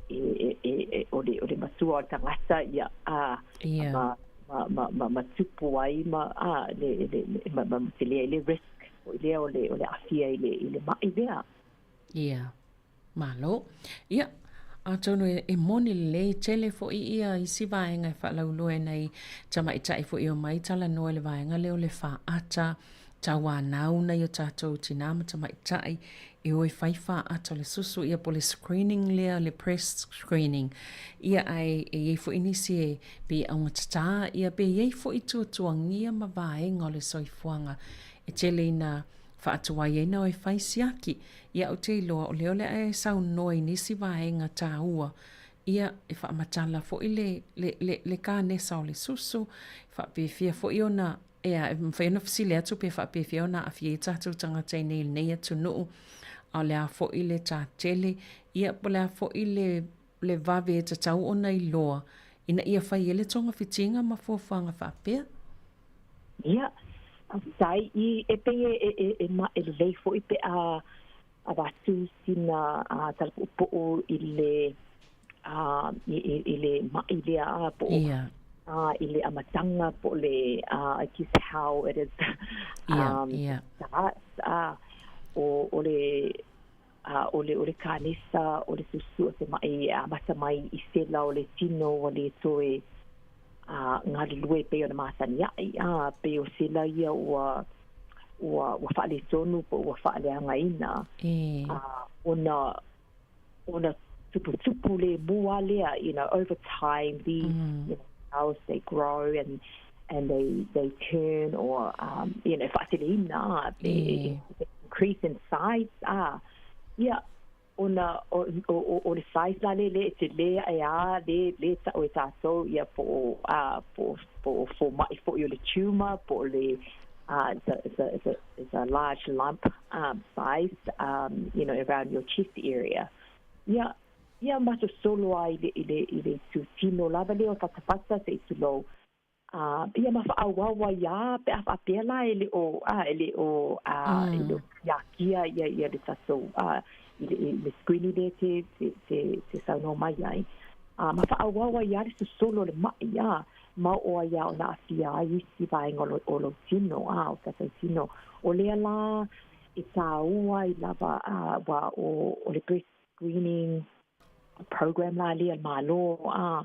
e, e, e, e, o le o le matua o le tagata ia ah, Ia. ma ma ma ma, ma tupu ai ma ah, le, le, le ma, ma, ma tele ai le risk foi lea o le o le aafia i le i le maʻi lea. Ia. Malo. Ia, atonu e, e moni lelei tele foi ia isi vaega e faalauiloa e nai tamaitai foi e omai talanoa i le vaega lea o le faata tauanau nai o tatou tinā ma tamaitai e o e fai faata o le susu ia po o le screening lea le breast screening. Ia ae e i ai foi nisi e pei e augatatā ia pe i ai foi tuatuagia ma vaega o le soifuaga e tele ina faatuai ai na o e fai siaki. Ia ou te iloa o lea o le a e saunoa i nisi vaega taua, ia e faamatala foi le, le, le, le kanesa o le susu, e faapefea foi ona, ea, e mafai ona fesili atu pe faapefea ona aafia ai tatou tagata i nei i lenei atunuu, a o le a foi le tatele, ia po o le a foi le, le vave e tatau ona iloa ina ia fai ai le togafitiga ma fuafuaga faapea. Ia, faafetai. I, e pei e, e, e, e maʻe lelei foi pe a avatu sina a, tala puupuu i le, a, i, i, i le maʻi lea a, po o, Ia. a, i le amataga po o le, a, I guess how it is, Ia, um, ia. starts, a, o, o le, a, o le, o le kanesa, o le susu o se maʻi e amata mai i sela o le tino ua lē toe, a, galulue pei ona masani aʻe, a, pei o sela ia ua, ua, ua faaletonu po o ua faaleagaina, E. a, ona, ona tuputupu lemu lava lea, you know, over time these, you know, cells they grow and, and they, they turn or, um, you know, faateleina, a, they, E. they increase in size, a, ia, ona o, o, o, o le size la lea, lea e telē aʻe a, lea, lea e taʻu e tatou ia po o, a, po o, po o fōmaʻi foi o le tumor, po o le, a, it's a, it's a, it's a, it's a large lump, um, size, um, you know, around your chest area. Ia, ia masolosolo a i le, i le, i le itutino lava lea o fatafata seʻi tulou, A, ia ma faaauau ai a pe a faapea la e le o, a, e le o, a, e le o siakia ia, ia le tatou, a, i le, i le screening lea te, te, te, te saunoa mai ai. A, ma faaauau ai a le sosolo o le maʻi, a, ma oo ai a ona aafia ai isi vaega o lo, o lou tino, a, o tatou tino. O lea la e tāua ai lava, a, ua o, o le breast screening program la lea a le Malo, a,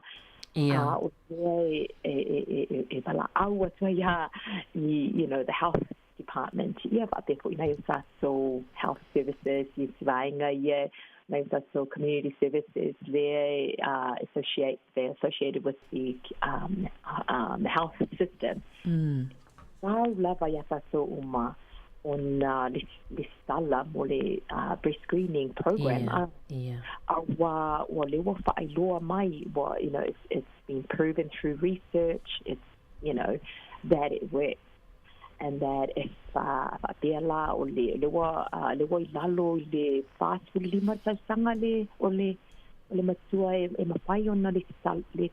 Ia. a o lea e, e, e, e, e valaau atu ai a i, you know, the health department, ia faapea foi nai o tatou health services i isi vaega ia, nai o tatou community services lea e uh, associate, they're associated with the, um, um, health system. Tau lava iā tatou uma ona lesitala mo le breast screening program Ia, ia. A ua, ua lea ua faailoa mai, ua, you know, it's, it's been proven through research, it's, you know, that it works and that if uh, faapea la o le le ua uh, le ua i lalo i le 45 tausaga le o le o le matua e, e mafai ona le le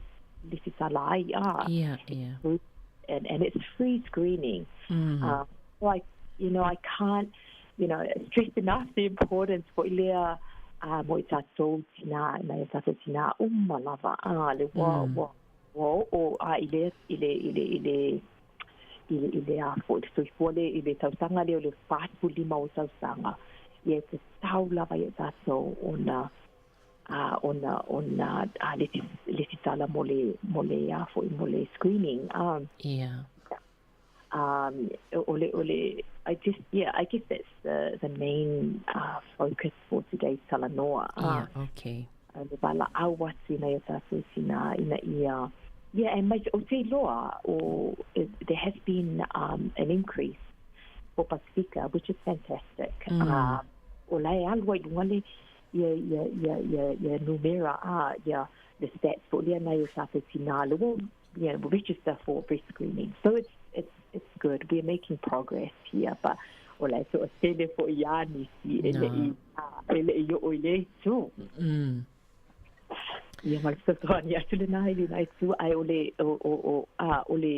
le sitala ai ah yeah yeah and and it's free screening mm. uh, like you know I can't you know stress enough the importance for lea uh, mo i tātou tina nai o tātou tina uma lava a le ua mm. ua ua oo a i le i le i le i le i le i le a fo i le soifua le i le tausaga lea o le 45 o tausaga ia e tatau lava ia tātou ona a ona ona a le le tala mo le mo le a foi mo le screening um yeah um o le o le I just yeah I guess that's the the main uh, focus for today's talanoa uh, yeah okay le valaau atu nei o tātou tina ina ia yeah and mai o te loa o there has been um, an increase for Pasifika which is fantastic mm. uh, o la e alu ai lunga le ia ia ia ia ia numera a ia the stats for lea nei o tātou tina le you know, register for breast screening. So it's, it's, it's good. We're making progress here, but o la e toʻatele foʻi a nisi e leʻi e leʻi oo i lea itu. Ia ma le fesoasoani atu lenā i lenā itu ae o le o o o a o le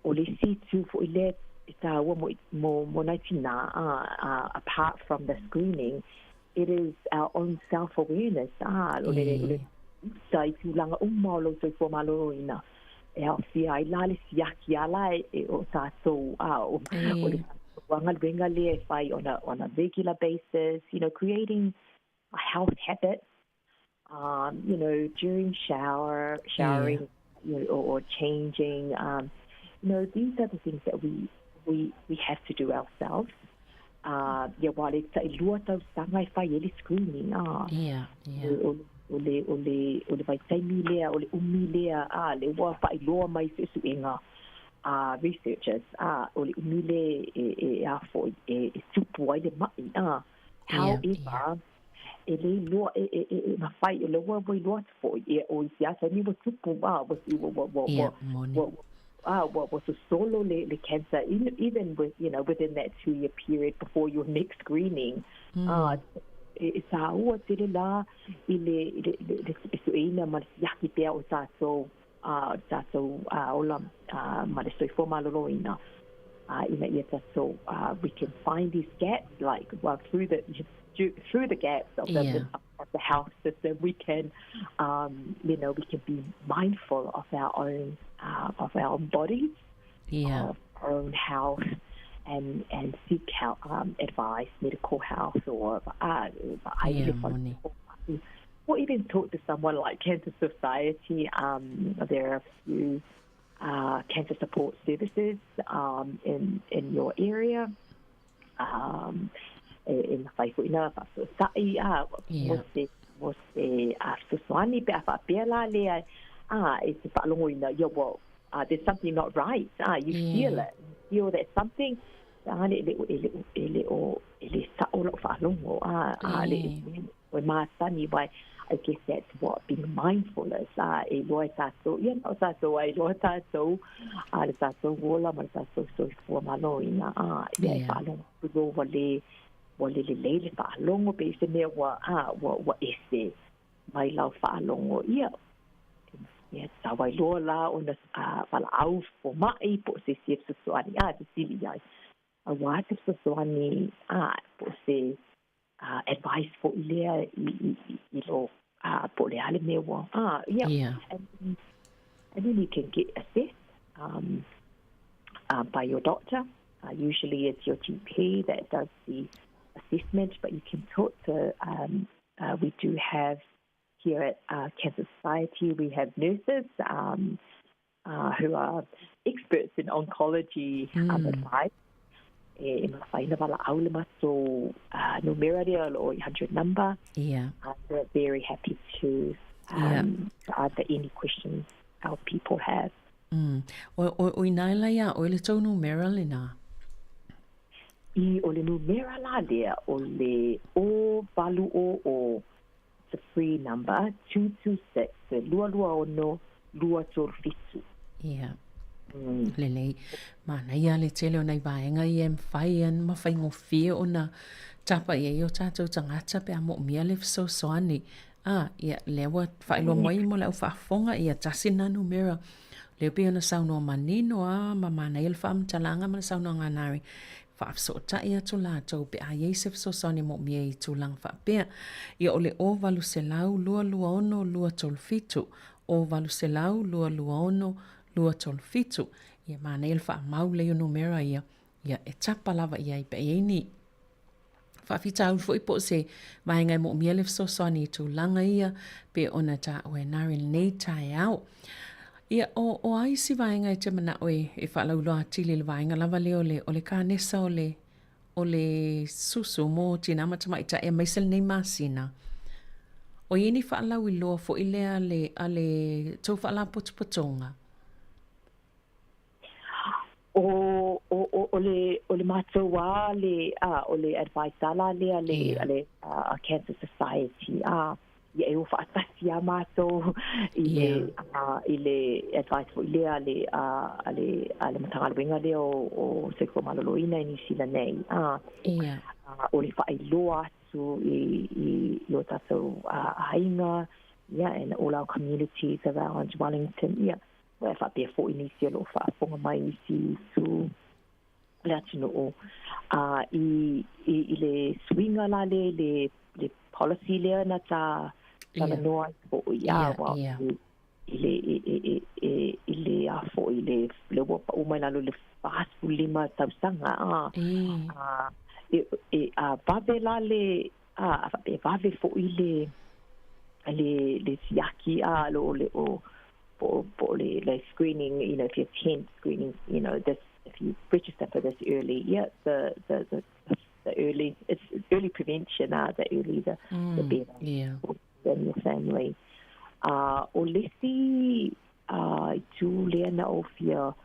o le isi itu foʻi lea e tāua mo mo mo nai tinā a a apart from the screening it is our own self awareness a o le o le uta i tulaga uma o lou soifua maloloina e aofia ai la le siaki ala e, e o tātou a o, o le galuega lea e fai on a, on a regular basis, you know, creating a health habit, um, you know, during shower, showering, yeah. you know, or, or changing, um, you know, these are the things that we, we, we have to do ourselves. Uh, ia wā le taʻilua tausaga e fai ai le screening a. Yeah, yeah. O, o le, o le, o le vaitaimi lea, o le umi lea, a, le ua faailoa mai suesuega a researchers, a, o le umi lea e, e, a foi, e, e tupu ai le maʻi, a. However, yeah, yeah. e le iloa e, e, e, e mafai, o le ua ua iloa atu foi, e o i se a taimi ua tupu, a, ua, ua, ua, ua, yeah, ua, ua, ah, ua, ua sosolo le, le cancer, even, even with, you know, within that two-year period before your next screening. Mm. Ah, e, e tāua tele la i le, i le, le, le, le sueina ma le siaki pea o tātou, uh, tātou uh, ola uh, ma le soifua maloloina. Uh, ina ia tātou, uh, we can find these gaps, like, well, through the, through the gaps of the, Yeah. of the health system, we can, um, you know, we can be mindful of our own, uh, of our own bodies, Yeah. of our own health, and and seek help, um, advice, medical health, or uh, Yeah, moni. or even talk to someone like Cancer Society. Um, there are a few uh, cancer support services um, in in your area. Um, e, e mawhai foʻi na whaasosaʻi a Yeah. mo se mo se a fesoasoani pe a faapea la lea a e te faalogoina ia ua uh, there's something not right ah you feel Yeah. it you feel that something a le le e le e le o e le sa'o la'u faalogo a a le Yeah. o e masani wai I guess that's what being mindful is a e iloa e tātou ia na o tātou ai iloa tātou a le tātou ola ma le tātou soifua malōina a ia e Yeah. faalogo atu loa ua lē ua le lelei le faalogo pe i se mea ua a ua ua ese mai lau faalogo ia ia tatau ai loa la ona a valaau fomaʻi po o se isi e fesoasoani a fesili ai auā se fesoasoani a po o se uh, advice foʻi lea i i i i lo uh, po o le a le mea ua ah yeah Yeah. and, and then you can get assessed um, uh, by your doctor. Uh, usually it's your GP that does the assessment, but you can talk to, um, uh, we do have here at uh, Cancer Society, we have nurses um, uh, who are experts in oncology um, advice. E, e mawhai na wala au le matou uh, numera rea o 800 number. Yeah. Uh, we're very happy to, Yeah. um, to answer any questions our people have. Mm. O, o, o inā la iā oe le tou numera lenā. I o le numera la lea o le o valu o o it's a free number 226 226 237. Yeah. Lelei. Manaia le tele o nai vaega ia e mafai ai ma faigofie ona tapa i ai o tatou tagata pe a moomia le fesoasoani. A, ia, lea ua faailoa mai mo le au faafofoga, ia tasi lena numera. Lea pei ona saunoa manino a ma manaia le faamatalaga ma le saunoaga a Nari, faafesootai atu latou pe a i ai se fesoasoani moomia i tulaga faapea. Ia o le 0800 226 237, 0800 226 237. Ia manaia le faamau lelei o numera ia, ia e tapa lava i ai pe a i ai ni faafitauli foi po o se vaega e moomia le fesoasoani i tulaga ia pei ona taua e Nari i lenei taeao. Ia, o, o a isi vaega e te manao e, e faalauiloa atili i le vaega lava lea o le, o le kanesa o le, o le susu mo tinā ma tamaitai aemaise lenei masina? O i ai ni faalauiloa foi lea a le, a le tou faalapotopotoga? O, o, o, o le, o le matou a le, a, o le advice a la lea le, yeah. le a, Cancer Society, a, ia e o faatasi a matou i le, yeah. a, i le advice foi lea a le, a, a le, a le Matagaluega lea o, o Soifua Maloloina i Niu Sila nei, a, yeah. a, o le faailoa atu i, i, i o tatou aiga, yeah, and all our communities around Wellington, yeah. Ua e faapea foi nisi o lo o faafofoga mai i isi itu o le atunuu, a i, i, i le suiga la lea i le, le policy lea na ta talanoa ai foi, a ua i le, i, i, i, i, i le a foi, i le, le ua pau mai lalo i le 45 tausaga, a, a, e, e, a vave la le, a, a faapea e vave foi le, le, le siaki, a, lo, le, o, po, po o le, le screening, you know, if you attend screening, you know, this, if you register for this early, yeah, the, the, the, the early, it's early prevention, the early, the, the better for you and your family. O le isi itu lea na ou fia,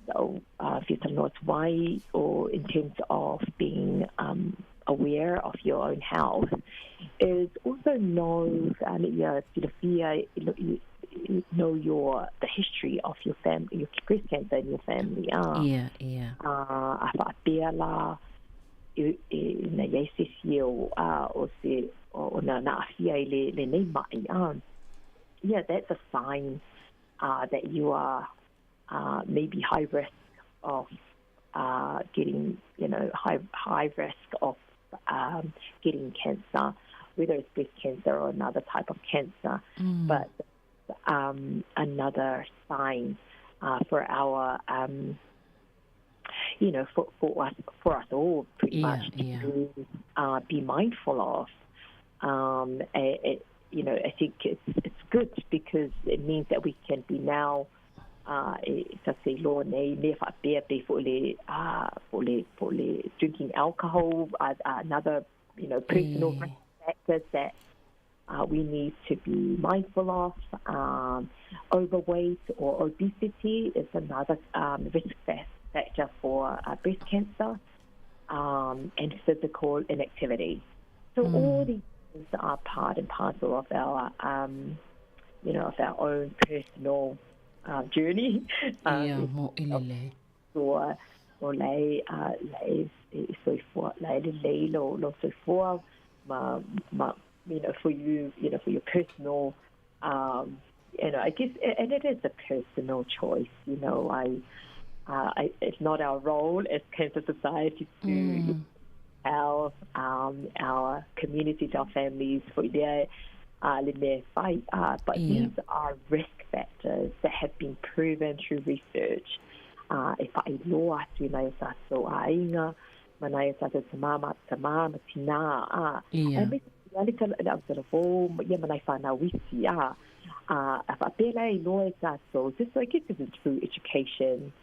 na ou fia talanoa atu ai, o in terms of being aware of your own health, is also know, ia silafia, know your the history of your family, your breast cancer in your family. A faapea la e, e, na iai se isi o, o se o na, na aafia i le, lenei mai. Yeah, that's a sign that you are maybe high risk of getting, you know, high, high risk of getting cancer, whether it's breast cancer or another type of cancer. But another sign for our, you know, for, for us, for us all pretty much to be mindful of. It, you know, I think it's, it's good because it means that we can be now e ta te iloa nei mea faapea pei foi le, po le, po le drinking alcohol, another, you know, personal risk factors that we need to be mindful of. Overweight or obesity is another risk factor for breast cancer, and physical inactivity. So all these things are part and parcel of our, you know, of our own personal journey. Ia, mo i lelei. So, o lei, lei e soifua, lei lelei lo, lo soifua, ma, ma, you know, for you, you know, for your personal, you know, I guess, and it is a personal choice, you know, I, I, it's not our role as Cancer Society to our, our communities, our families, for their le mea whai, but these are risk factors that have been proven through research. E whailoa atu i nai o tātou āinga, ma nai o tātou tamā, ma, tamā, ma tinā, a. E me te ale tala, le au tala fō, ia ma nai whānau iti, a. A whaapea i loa e tātou, just so I guess this is through education,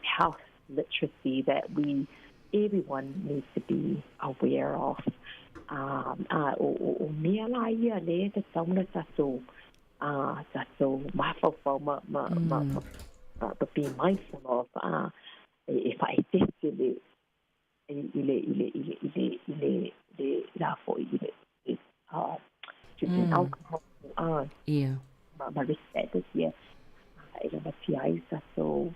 health literacy that we, everyone needs to be aware of. O, o, o mea la ia le te tauna tātou, tātou mafaufau ma, ma, ma, ma, ma be mindful of, e, e whaetete le, i le, i le, i le, i le, i le, le, la foi, i le, i, drinking alcohol, ma, ma risk factors, yeah. e lamatia ai lo tatou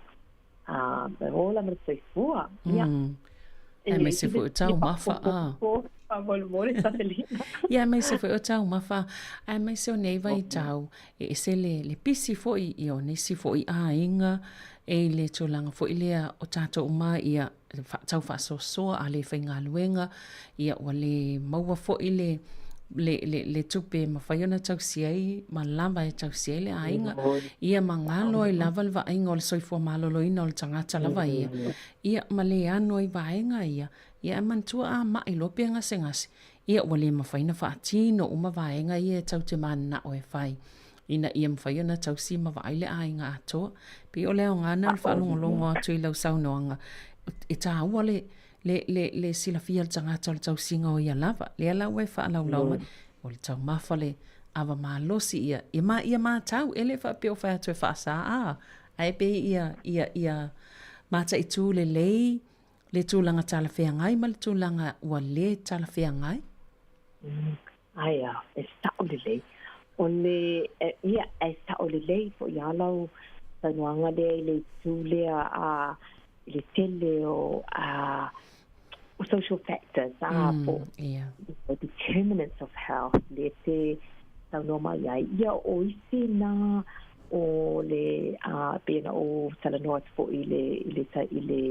ola ma le soifua. Ia. Aemaise foi o taumafa, a. Faamolemole Safelina. Ia, aemaise foi o taumafa, aemaise o nei vaitau, e ese le, le pisi foi ia o nisi foi aiga e i le tulaga foi lea o tatou uma ia tau faasoasoa a le faigaluega, ia ua le maua foi le, le, le, le tupe e mafai ona tausi ai ma lava e tausi ai le aiga, ia ma galo ai lava le vaaiga o le soifua maloloina o le tagata lava ia, ia ma le ano ai vaega ia, ia ae manatua a mai loa pe gasegase, ia ua le mafai ona faatino uma vaega ia e tau te mananao e fai ina ia mafai ona tausi ma vaai le aiga atoa. Pei o le aoga lena o le faalogologo atu i lau saunoaga, e taua le, le, le, le silafia o le tagata o le tausiga o ia lava. Lea la ua e faalaulau mai, o le taumafa le ava malosi ia, ia, ma, ia matau, e le faapea o fai atu e faasa, a, ae pei ia, ia, ia mataitu lelei le tulaga talafeagai ma le tulaga ua le talafeagai. Ae a, e sa'o lelei. O le, ia, e sa'o lelei fo'i a lau saunoaga lea i le itu lea a, i le tele o a, o social factors a, po o determinants of health lea e te saunoa mai ai. Ia, o isi na o le, a, pei ona ou talanoa atu foi i le, i le, i le,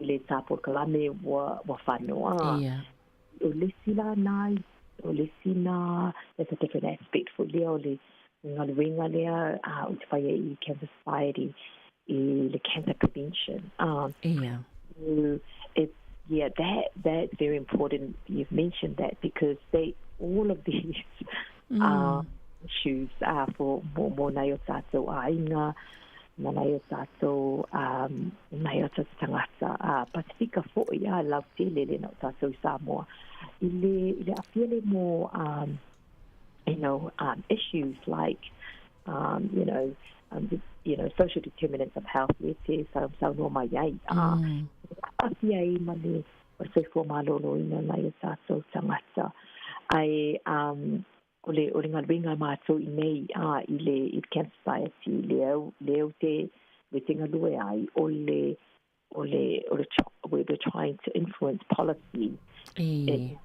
i le tā polokalame ua, ua fanoa. O le isi la na, o le isi na, that's a different aspect foi lea o le galuega lea ou te fai ai i Cancer Society i le cancer prevention. So it's, yeah, that's very important you've mentioned that because they, all of these are issues for mō nai o tātou āinga, mō nai o tātou, nai o tātou tangata, ā, Pasifika foi, ā, lautele lena o tātou i Samoa. I le, i le aafia le mō, you know, issues like, you know, you know, social determinants of health, lea te saunoa mai ai, ā, aafia ai ma le, o le soifua malōlōina o nai o tātou tangata. Ae, o le, o le galuega a mātou i nei, ā, i le, i le Cancer Society, lea, lea ou te, lea te galue ai, o le, o le, o le, we're trying to influence policy in,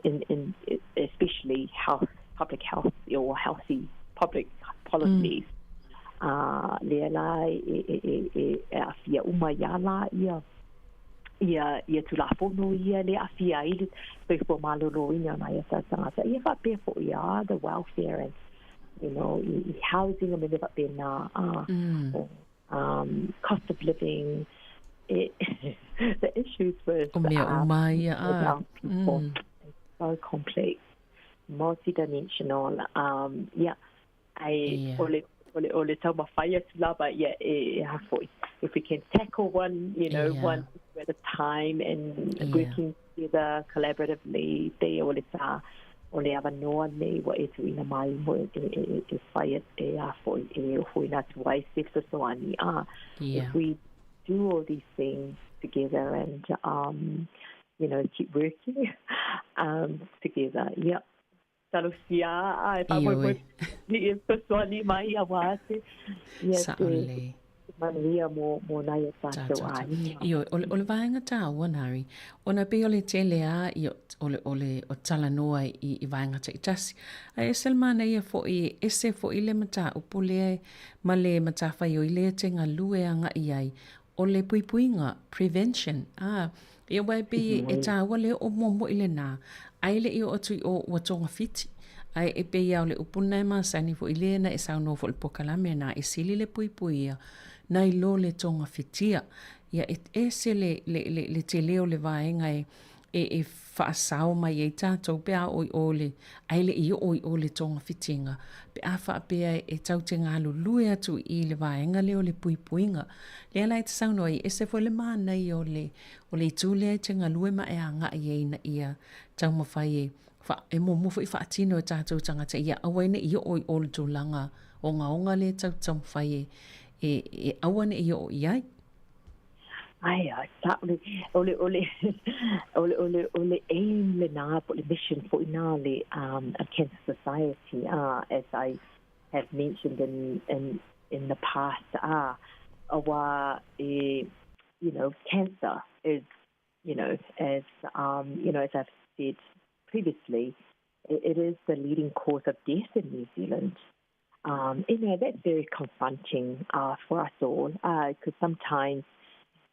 in, in, especially health, public health or healthy public policies. Ā, lea la e, e, e, e, e aafia uma ai lā ia, ia, ia Tulafono ia lea e aafia ai le soifua malōlōina o nai o tātou tagata. Ia faapea foi a the welfare and, you know, i, i housing a me mea faapena, a, o, cost of living, e, the issues with, O mea uma ia, a. our people. It's so complex, multidimensional, yeah. Ae o le, o le, o le taumafai atu lava, ia, e, e aha foi. If we can tackle one, you know, one issue at a time and working together collaboratively, pei o le tā, o le avanoa nei ua e tuuina mai mo e, e, e, e whai e, e a foi, e ofoina atu ai se fesoasoani. If we do all these things together and, you know, keep working together, yeah. Talosia, e faamoemoe i e fesoasoani mai auā te, ia te manuia mō, mō nai o tātou āinga. Ioe, o le, o le vaega tāua, Nari, ona pei o le tele a, i, o le, o le, o talanoa i, i vaega taitasi. Ae ese le manaia foi, ese foi le mataupu lea ma le matafaioi lea te galue agai ai, o le puipuiga, prevention, ā, ia aua e pei e tāua le oo muamua i lenā, ae le i oo atu i o ua togafiti. Ae e pei lava o le upu lena e masani foi lea na e saunoa foi i le pokalame na e sili le puipuia nai lo le togafitia. Ia e ese le, le, le, le tele o le vaega e, e, e faasao mai ai tātou pe a oo i o le, ae le i oo i o le togafitiga, pe a faapea e tau te galulue atu i le vaega lea o le puipuiga. Lea la e te saunoa ai, ese foi le manaia o le, o le itu lea e te galue ma e agai ai ina ia taumafai e, wha, e muamua foi faatino e tātou tagata ia aua ai ne i oo i o le tulaga ogaoga lea e tau taumafai e, e, e aua ne i oo i ai. Ae, ae, sa'o le, o le, o le, o le, o le, o le aim lenā po o le mission foi nā le um, a Cancer Society, as I have mentioned in, in in the past Aua e, you know, cancer is, you know, as, you know, as I've said previously, it, it is the leading cause of death in New Zealand. You know, that's very confronting for us all because sometimes,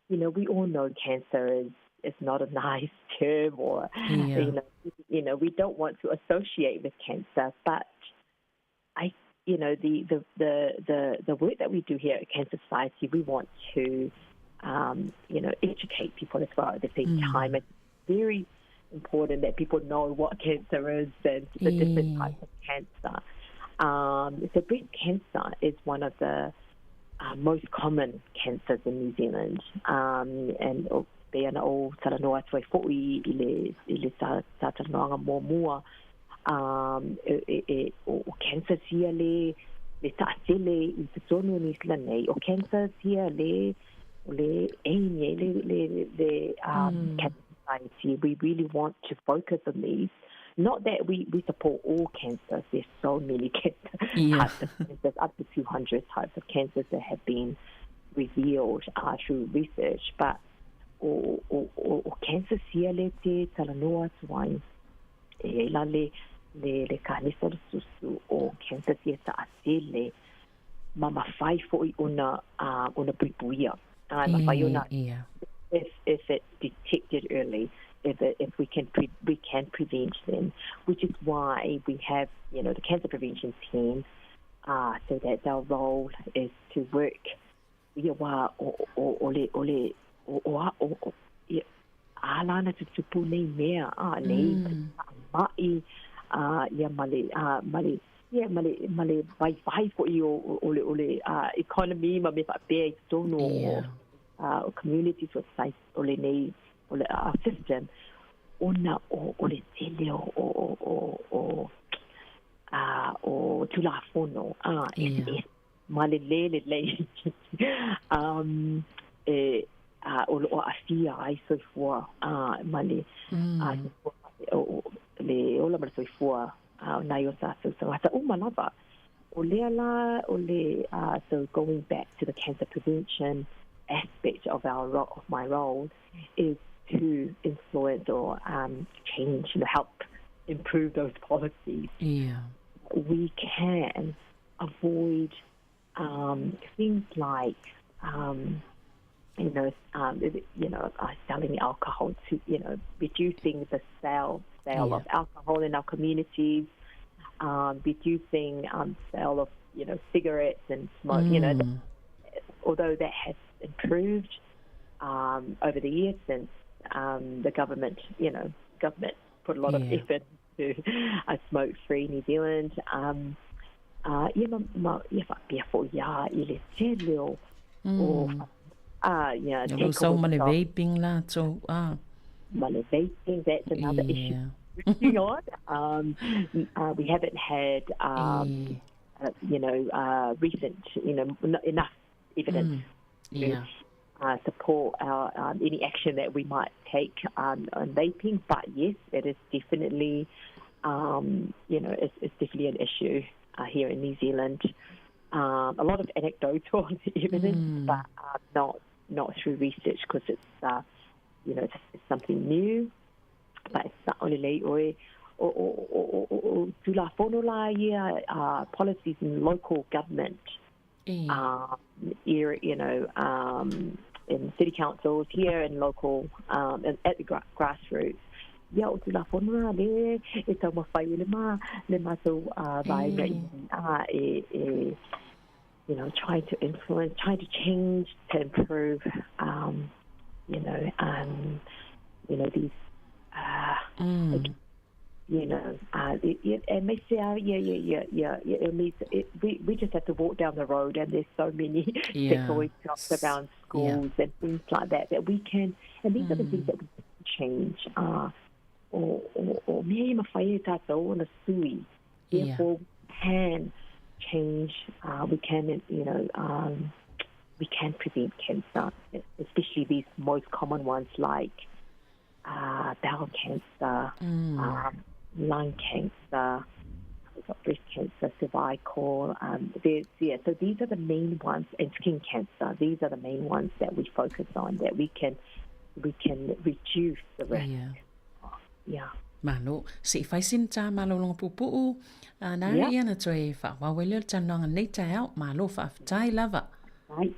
you know, we all know cancer is is not a nice term or yeah. you know you know we don't want to associate with cancer but I you know the the the the, the work that we do here at Cancer Society we want to you know educate people as well at the same. time it's very important that people know what cancer is and the yeah. different types of cancer so breast cancer is one of the most common cancers in New Zealand. And o pei ona ou talanoa atu ai fo'i i le, i le sa, sa talanoaga muamua, e, e, e, o, o cancers ia le, le ta'atele i totonu o New Zealand nei, o cancers ia le, o le aim ia, le, le, le Cancer Society. We really want to focus on these. Not that we, we support all cancers. There's so many cancer, yeah. types of cancers, up to 200 types of cancers that have been revealed through research. But o, o, o, o cancer sia le te talanoa atu ai, e la le, le, le kanisa le susu o cancer sia ta'atele ma mafai fo'i ona, ona puipuia. Mafai ona, if, if it's detected early, if, it, if we can pre, we can prevent them, which is why we have you know the cancer prevention team, so that our role is to work ia wā o, o, o le, o le, o, o, a, o, o, ia, ala ana tutupu nei mea, a, nei ma'i, a, ia ma le, a, ma le, ia ma le, ma le vaivai fo'i o, o le, o le economy ma mea faapea i totonu o, o communities o society, o lenei, o le our system, ona o, o le tele o, o, o, o, o, a, o Tulafono, a, e, e, ma le lē lelei e, a, o lo'o a'afia ai soifua a, ma le, a, soifua, o, o, le ola ma le soifua a, o nai o tatou tagata uma lava. O lea la o le, so going back to the cancer prevention aspect of our ro- of my role is to influence or change, you know, help improve those policies. Yeah. We can avoid things like, you know, you know, selling alcohol to, you know, reducing the sale sale yeah. of alcohol in our communities, reducing sale of, you know, cigarettes and smoke. You know, although that has improved over the years since the government, you know, government put a lot yeah. of effort to a smoke-free New Zealand. Ia ma, ma, ia faapea fo'i a i le tele o, o yeah, O lo sau ma le vaping latou, a. Ma le vaping, that's another issue working on. We haven't had, you know, recent, you know, enough evidence to support our, any action that we might take on vaping. But yes, it is definitely, you know, it's, it's definitely an issue here in New Zealand. A lot of anecdotal evidence, but not not through research because it's you know it's, it's something new. But it's not only lei oe o o o o o Tulafono la ia policies in local government area, you know, in city councils here and local and at the grassroots. Ia o Tulafono la le e taumafai e le ma le matou vaega i e e you know, trying to influence, trying to change, to improve, you know, you know, these, like, you know, it, it may say, yeah, yeah, yeah, yeah, yeah, it means it, we just have to walk down the road and there's so many takeaway shops around schools and things like that that we can, and these are the things that we can change. O, o, o mea ia mafai e tātou ona sui. Therefore, we can change, we can, you know, we can prevent cancer, especially these most common ones like bowel cancer, lung cancer, we've got breast cancer, cervical. Um, there's, yeah, so these are the main ones, and skin cancer. These are the main ones that we focus on that we can we can reduce the risk. Yeah. Yeah. Malo, se i fai sina tā malolonga pupu'u, a nā yeah. ia na toe whaawawele o le talanoaga nei taeao, malo faafetai lava. Right.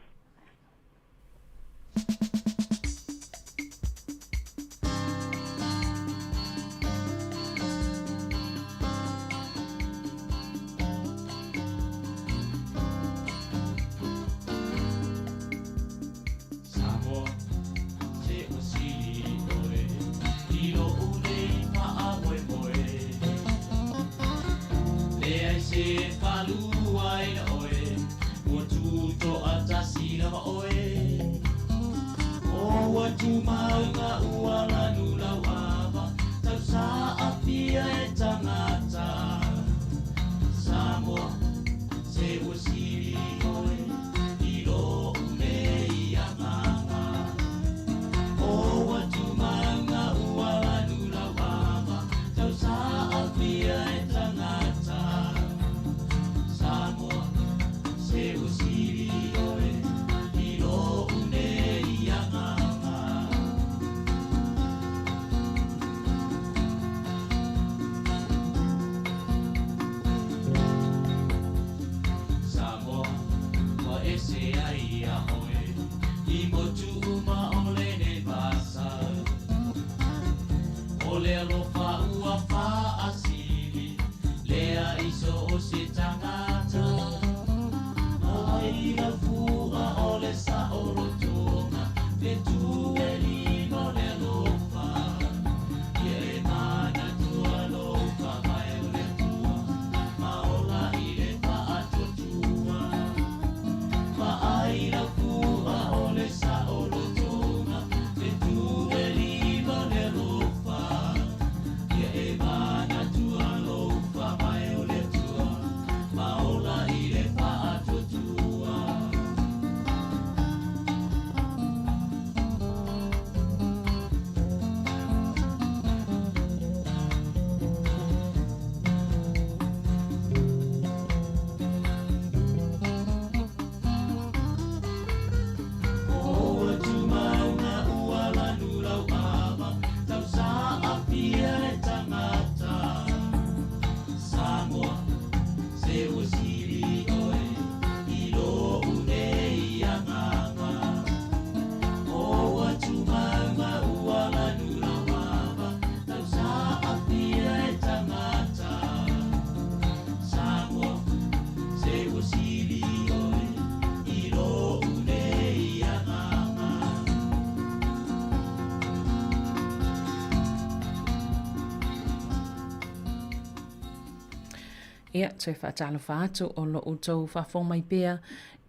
Ia, toe faatalofa atu o lo outou faafofoga mai pea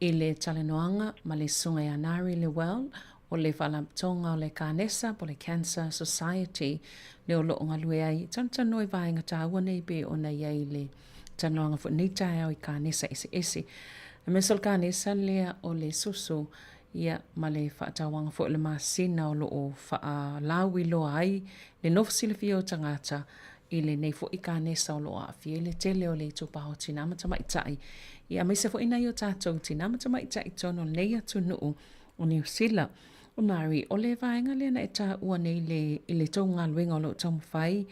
i le talanoaga ma le Susuga ia Nari Lewell o le Faalapotopotoga o le Kanesa po o le Cancer Society le o lo o galue ai i talanoa i vaega taua nei pei ona i ai le talanoaga foi nei taeao i kanesa eseese. Aemaise o le kanesa lea o le susu ia ma le faatauaga foi o le masina o lo o faalauiloa ai le nofo silafia o tagata i lenei foi kanesa o lo o aafia i le tele o le itupa o tinā ma tamaitai, ia aemaise foi nai o tatou tinā ma tamaitai i totonu o lenei atunuu o Niu Sila. O Mary, o le vaega lea na e taua nei le, i le tou galuega o lo o taumafai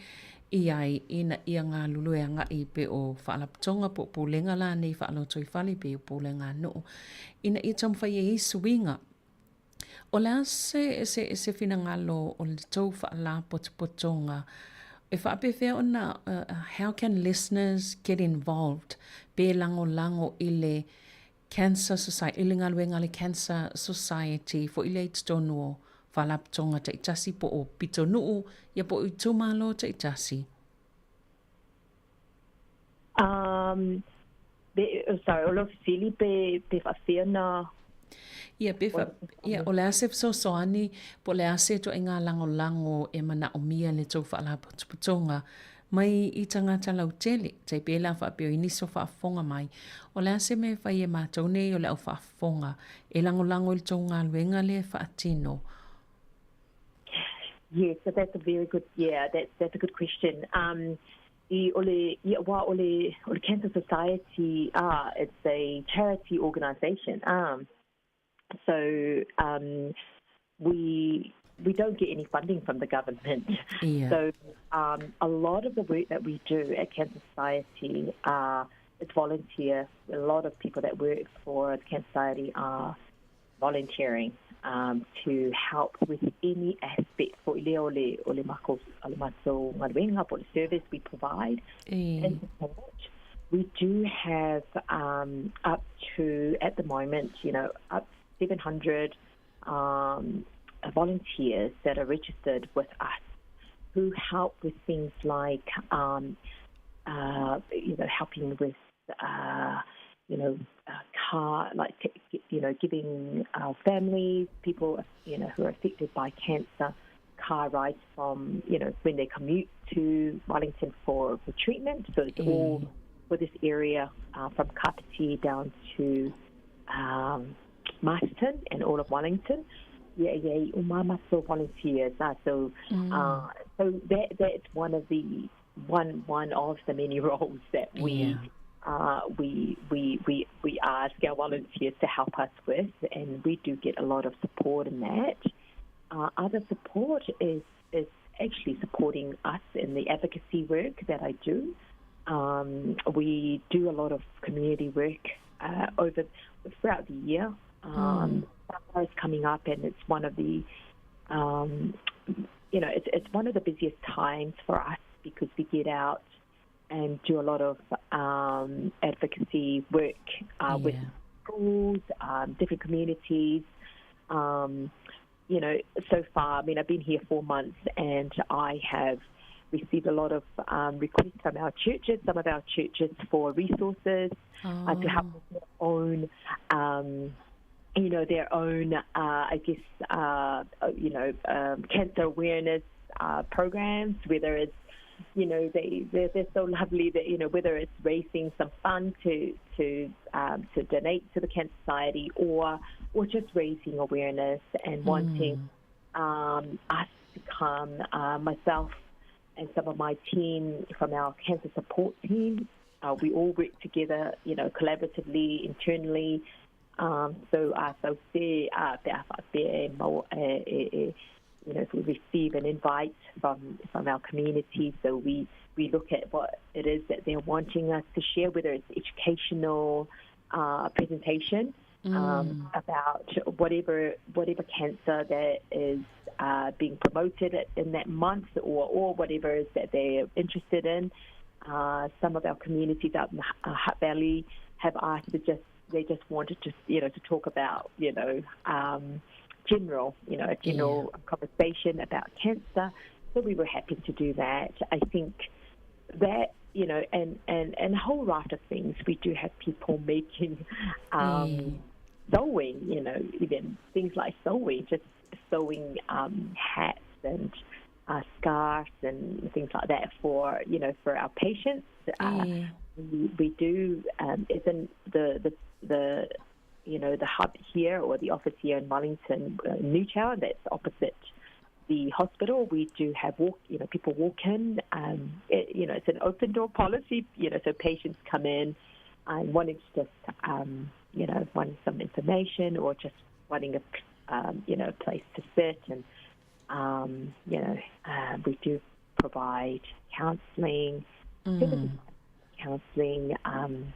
i ai ina ia galulue agai pe o faalapotopotoga po o pulega la nei faalotoifale pe o pulega a nuu ina ia taumafai e i suiga. O le a se, se, se finagalo o le tou faalapotopotoga e faapefea ona, uh, how can listeners get involved pe lagolago i le Cancer Society, i le galuega a le Cancer Society foi lea i totonu o faalapotopotoga taitasi po o pitonuu ia po o itumalo taitasi? Um, be, oh, sorry, o lau fesili pe, pe faafefea na Ia, pe fa, ia, o le a se fesoasoani, po o le a se ituaiga lagolago e manaomia le tou faalapotopotoga mai i tagata lautele, tai pēlā faapea i nisi o faafofoga mai, o le a se mea e fai e matou nei o le au faafofoga e lagolago i le tou galuega lea e faatino? Yes, so that's a very good, yeah, that's, that's a good question. Um, I o le, ia, aua o le, o le Cancer Society, ah, it's a charity organisation, ah. So um, we we don't get any funding from the government. Yeah. So um, a lot of the work that we do at Cancer Society uh, is volunteer. A lot of people that work for the Cancer Society are volunteering um, to help with any aspect for le o le, o le mako, o le maso galuega po le service we provide e. and support. We do have um, up to, at the moment, you know, up 700 um, volunteers that are registered with us who help with things like, um, uh, you know, helping with, uh, you know, uh, car, like, you know, giving our families, people, you know, who are affected by cancer, car rides from, you know, when they commute to Wellington for, for treatment. So it's mm. all for this area uh, from Kapiti down to um, Masterton and all of Wellington. Yeah, yeah, umama so volunteers. Uh, so, mm. uh, so that that's one of the one one of the many roles that we yeah. uh, we we we we ask our volunteers to help us with, and we do get a lot of support in that. Uh, other support is is actually supporting us in the advocacy work that I do. Um, we do a lot of community work uh, over throughout the year. Um, mm. Summer is coming up, and it's one of the um, you know it's, it's one of the busiest times for us because we get out and do a lot of um, advocacy work uh, yeah. with schools, um, different communities. Um, you know, so far, I mean, I've been here four months and I have received a lot of um, requests from our churches, some of our churches for resources oh. uh, to help with their own, um, you know, their own, uh, I guess, uh, you know, um, cancer awareness uh, programs, whether it's you know they they're, they're so lovely that you know whether it's raising some fund to to um, to donate to the cancer society or or just raising awareness and wanting mm. um, us to come uh, myself and some of my team from our cancer support team uh, we all work together you know collaboratively internally um, so uh, so se uh, pe a pe mau e, e, e, you know, if we receive an invite from from our community, so we we look at what it is that they're wanting us to share, whether it's educational uh, presentation mm. um, about whatever whatever cancer that is uh, being promoted in that month, or or whatever is that they're interested in. Uh, some of our communities out in the uh, Hutt Valley have asked to just they just wanted to you know to talk about you know um, general, you know, a general yeah. conversation about cancer. So we were happy to do that. I think that, you know, and, and, and a whole raft of things. We do have people making um, mm. sewing, you know, even things like sewing, just sewing um, hats and uh, scarves and things like that for, you know, for our patients. Uh, mm. we, we do, um, isn't the, the, the you know, the hub here or the office here in Wellington, uh, Newtown, that's opposite the hospital. We do have walk, you know, people walk in. Um, it, you know, it's an open door policy, you know, so patients come in and wanting to just, um, you know, wanting some information or just wanting a, um, you know, a place to sit. And, um, you know, uh, we do provide counselling, mm. counselling um,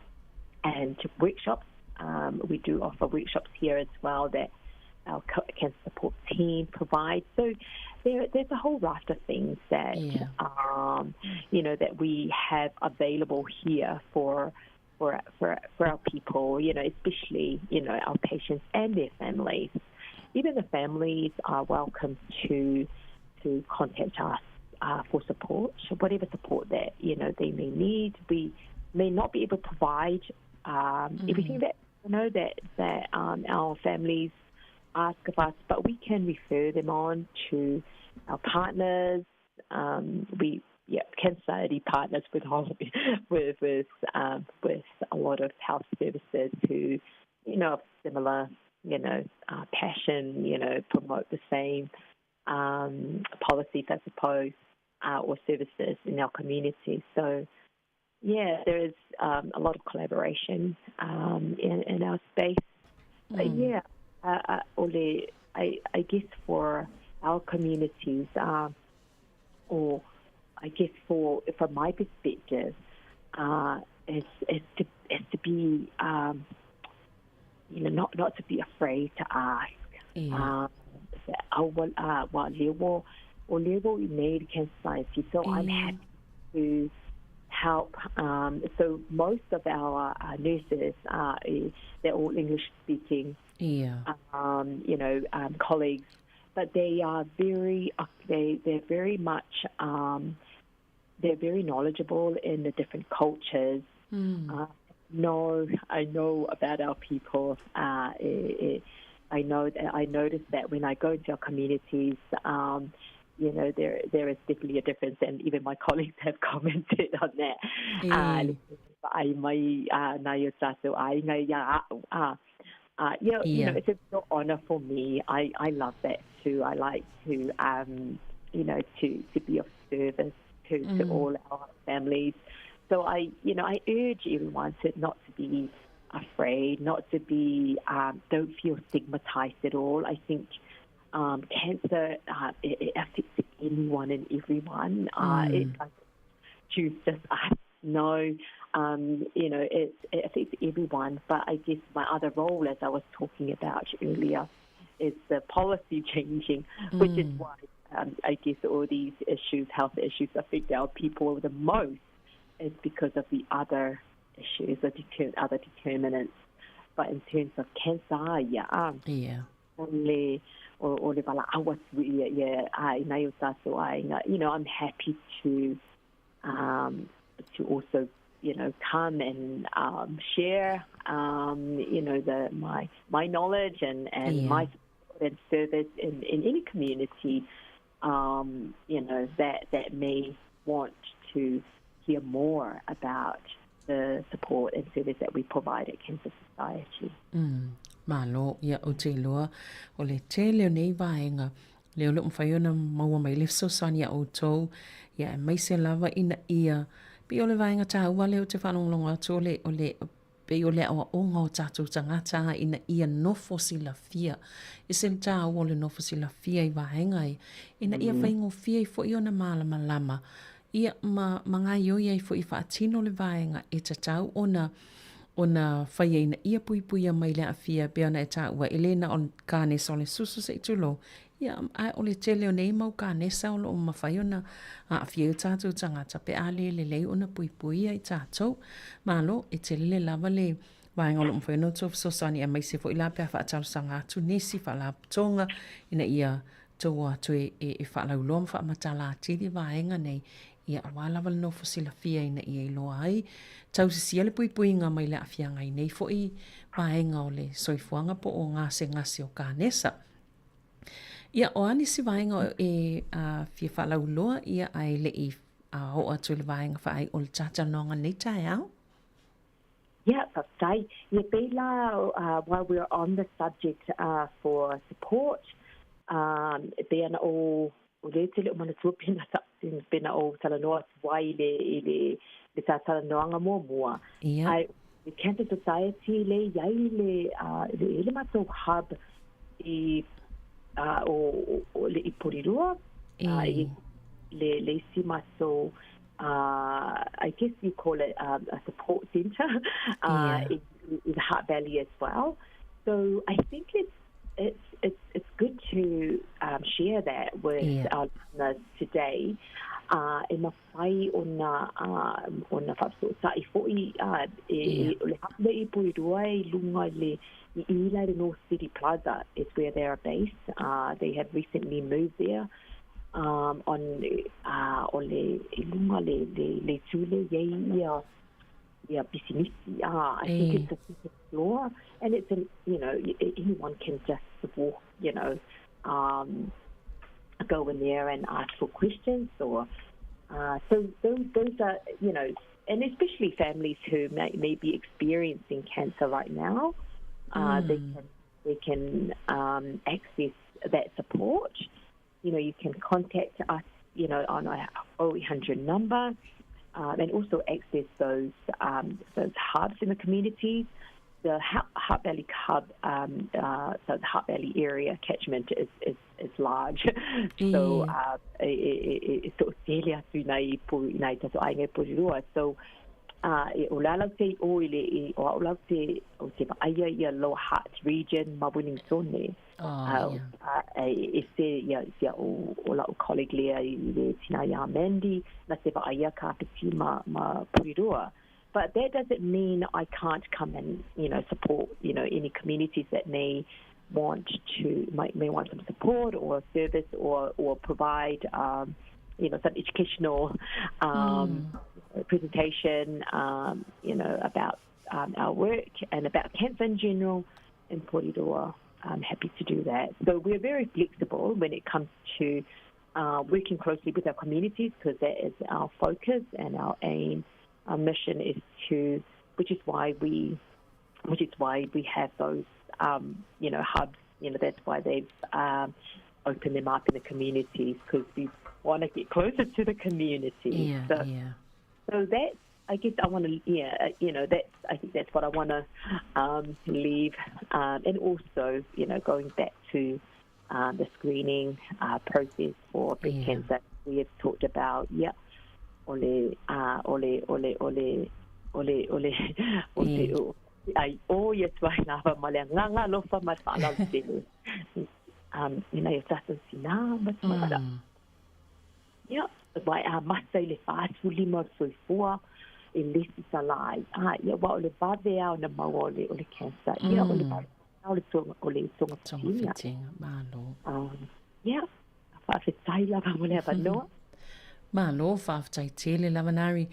and workshops um, we do offer workshops here as well that our cancer support team provides. So there, there's a whole raft of things that yeah. um, you know that we have available here for for for for our people. You know, especially you know our patients and their families. Even the families are welcome to to contact us uh, for support, whatever support that you know they may need. We may not be able to provide um, Mm. everything that you know that that um, our families ask of us, but we can refer them on to our partners. Um, we yeah, Cancer Society partners with with with um, with a lot of health services who you know of similar you know uh, passion, you know promote the same um, policies, I suppose. or services in our community. So, yeah, there is um, a lot of collaboration um, in, in our space. Mm. But yeah, uh, uh, ole, I, I guess for our communities, uh, or I guess for from my perspective, uh, is, is to is to be um, you know not not to be afraid to ask. Yeah. Um, Society, so I'm happy to help. Um, so most of our uh, nurses are eh, they're all English speaking, yeah. um, you know, um, colleagues, but they are very uh, they they're very much um, they're very knowledgeable in the different cultures. Mm. Uh, know I know about our people. Uh, eh, eh, I know that I notice that when I go into our communities, um, you know, there there is definitely a difference, and even my colleagues have commented on that. Mm. Uh, mai uh, nā o tātou ai ia uh, uh, you know, yeah. you know, it's a real honor for me. I, I love that too. I like to, um, you know, to, to be of service to, mm. to all our families. So I, you know, I urge everyone to not to be afraid, not to be, um, don't feel stigmatized at all. I think um, cancer, uh, it, it affects anyone and everyone. Uh, mm. It doesn't choose just us. No, um, you know, it, it affects everyone. But I guess my other role, as I was talking about earlier, is the policy changing, mm. which is mm. why um, I guess all these issues, health issues, affect our people the most, is because of the other issues, the deter- other determinants. But in terms of cancer, yeah, um, yeah. o le, o, o le valaau atu ia, ia, a i nai o tātou aiga. You know, I'm happy to, um, to also, you know, come and um, share, um, you know, the, my, my knowledge and, and yeah. my support and service in, in any community, um, you know, that, that may want to hear more about the support and service that we provide at Cancer Society. Mm. Malo, ia ou te iloa, o le tele o nei vaega, lea o lo o mafai ona maua mai le fesoasoani a outou, ia aemaise lava ina ia, pei o le vaega taua lea ou te faalogologo atu o le, o le, pei o le aoaoga o tatou tagata ina ia nofo silafia. E se le taua o le nofo silafia i vaega ia, ina ia faigofie ai foi ona malamalama, ia ma, ma gaioioi ai foi e faatino le vaega e tatau ona ona faia ina ia puipuia mai le aafia e pei ona e taua e le na o le kanesa o le susu se i tulou, ia ae o le tele o nei mau kanesa o lo o mafai ona aafia ai o tatou tagata pe a le lelei ona puipuia i tatou. Malo, e tele le lava le vaega o lo o mafai ona outou fesoasoani aemaise foi la pe a faatalosaga atu nisi faalapotopotoga ina ia tou o atu e, e, e faalauiloa ma faamatala atili vaega nei, ia aua lava le nofo silafia ina ia iloa ai tausisia le puipuiga mai le aafiaga i nei foi vaega o le soifuaga po o gasegase o kanesa. Ia, o a nisi vaega e a, fia faalauiloa ia ae le i oo atu i le vaega faaai o le talatalanoaga i lenei taeao? Yeah, faafetai. Ia pei la uh, while we're on the subject uh, for support, um, e pei ana o o le tele o manatua pena ta, pena o talanoa atu ai i le, i le, le tātalanoaga muamua. Ia. Ai, le Cancer Society le i ai le, uh, le, le matou hub i uh, o, o, o le i Porirua, uh, i le, le isi matou uh, I guess you call it um, a support centre uh, yeah. in, in the Hutt Valley as well. So I think it's it's it's it's good to um, share that with yeah. our listeners today. Uh, e mawhai o nā, uh, o nā whaapsoosai fo'i uh, e, yeah. e, le hapuna i Porirua i lunga i le i ila le North City Plaza is where they are based. Uh, they have recently moved there. um, on, uh, o le, i lunga le, le, le tū le iai ia, ia pisinisi. Uh, I think it's a second floor and it's an, you know, anyone can just walk, you know, um, go in there and ask for questions or, uh, so those, those are, you know, and especially families who may, may be experiencing cancer right now, uh, mm. they can, they can um, access that support. You know, you can contact us. you know, on our 0800 number, and also access those those hubs in the communities. The Hutt Valley Hub, so the Hutt Valley area catchment is, is, is large. So e toʻatele atu i nai i nai tatou aiga i Porirua. So e o la lau te o i le i o au lau te o te vaaia ia Lower Hutt region ma Wellingtone. Oh, yeah. E ese ia ia o o la'u colleague lea i le tina iā Mandy na te vaaia Kapiti ma ma Porirua. But that doesn't mean I can't come and, you know, support, you know, any communities that may want to might may want some support or service or or provide you know, some educational presentation, you know, about our work and about cancer in general in Porirua. I'm happy to do that. So we're very flexible when it comes to working closely with our communities, because that is our focus and our aim. Our mission is to, which is why we, which is why we have those, you know, hubs. You know, that's why they've opened them up in the communities, because we want to get closer to the community. So, so that, I guess I want to, yeah, you know, that's, I think that's what I want to leave. And also, you know, going back to the screening process for breast cancer we have talked about, yeah, o le, o le, o le, o le, o le, o le, o te, o, ai, o ia tuai lava ma le agaga alofa ma le faaaloalo tele. I nai o tātou tinā ma tamaitai. Ia, wai a mata i le 45 o le soifua e lesitala ai. A, ia, aua o le vave lava ona maua o le, o le cancer. Ia, o le vave o le tonga, o le togafitiga. Togafitiga, malo. Ia, faafetai lava mo le avanoa. Malo, faafetai tele lava Nari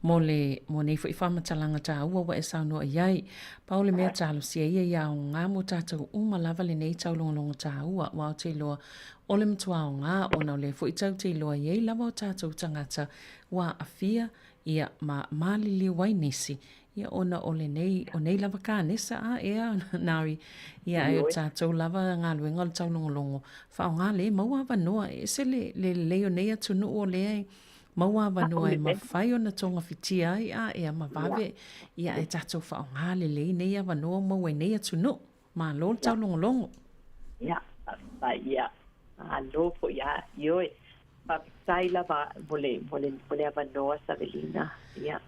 mo le mo nei foi faamatalaga taua ua e saunoa i ai. Pau le mea talosia ia ia aoga mo tatou uma lava lenei taulogologo taua aua ou te iloa o le matua aoga ona o lea foi tou te iloa i ai lava o tatou tagata ua aafia ia ma maliliu ai nisi Ia ona o lenei, o nei lava kanesa a ea Nari, ia ai o tatou lava galuega o le taulogologo, faaaoga le maua avanoa, e ese le le lelei o nei atunuu o lea e maua avanoa e mafai ona togafitia ai a ea ma vave, ia ae tatou faaaoga lelei nei avanoa ua maua i nei atunuu. Malo le taulogologo. Ia, faafetai, ia, malo foi ia ioe. Faafetai lava mo le, mo le, mo le avanoa Savelina. Ia,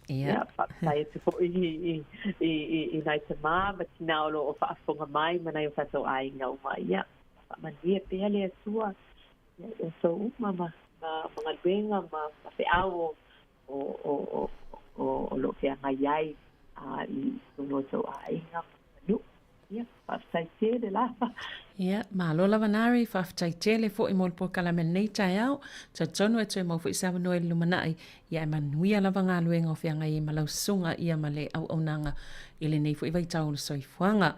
ia, faafetai atu foi i, i, i, i, i nai tamā ma tinā o lo o faafofoga mai ma nai o tātou aiga uma. Ia, faamanuia pea le Atua ia i outou uma ma, ma, ma galuega ma, ma feau o, o, o, o, o, o lo o feagai ai i totonu o outou aiga ma nuu. Ia, faafetai tele lava. Ia, malo lava Nari, faafetai tele foi mo le polokalame i lenei taeao. Talitonu e toe maua foi se avanoa i le lumanai, ia e manuia lava galuega o feagai ai ma lau susuga ia ma le auaunaga i lenei foi vaitau o le soifuaga.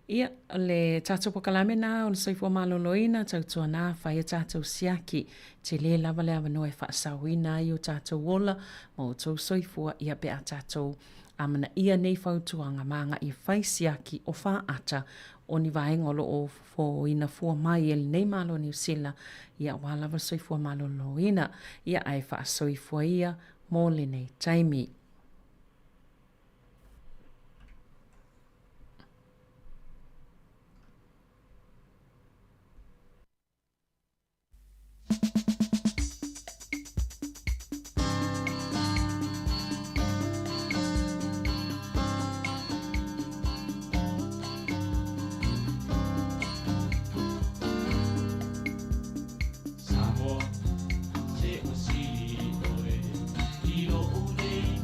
Ia, o le tatou polokalame na o le soifua maloloina, tautuana fai a tatou siaki. Tele lava le avanoa e faasaoina ai o tatou ola ma outou soifua ia pe a tatou amanaia nei fautuaga ma agai e fai siaki o faata o ni vaega o lo o fofoina fua mai e lenei Malo o Niu Sila ia aua lava le soifua maloloina ia ae faasoifua ia mo lenei taimi. Samoa, se ua sili oe i lou nei.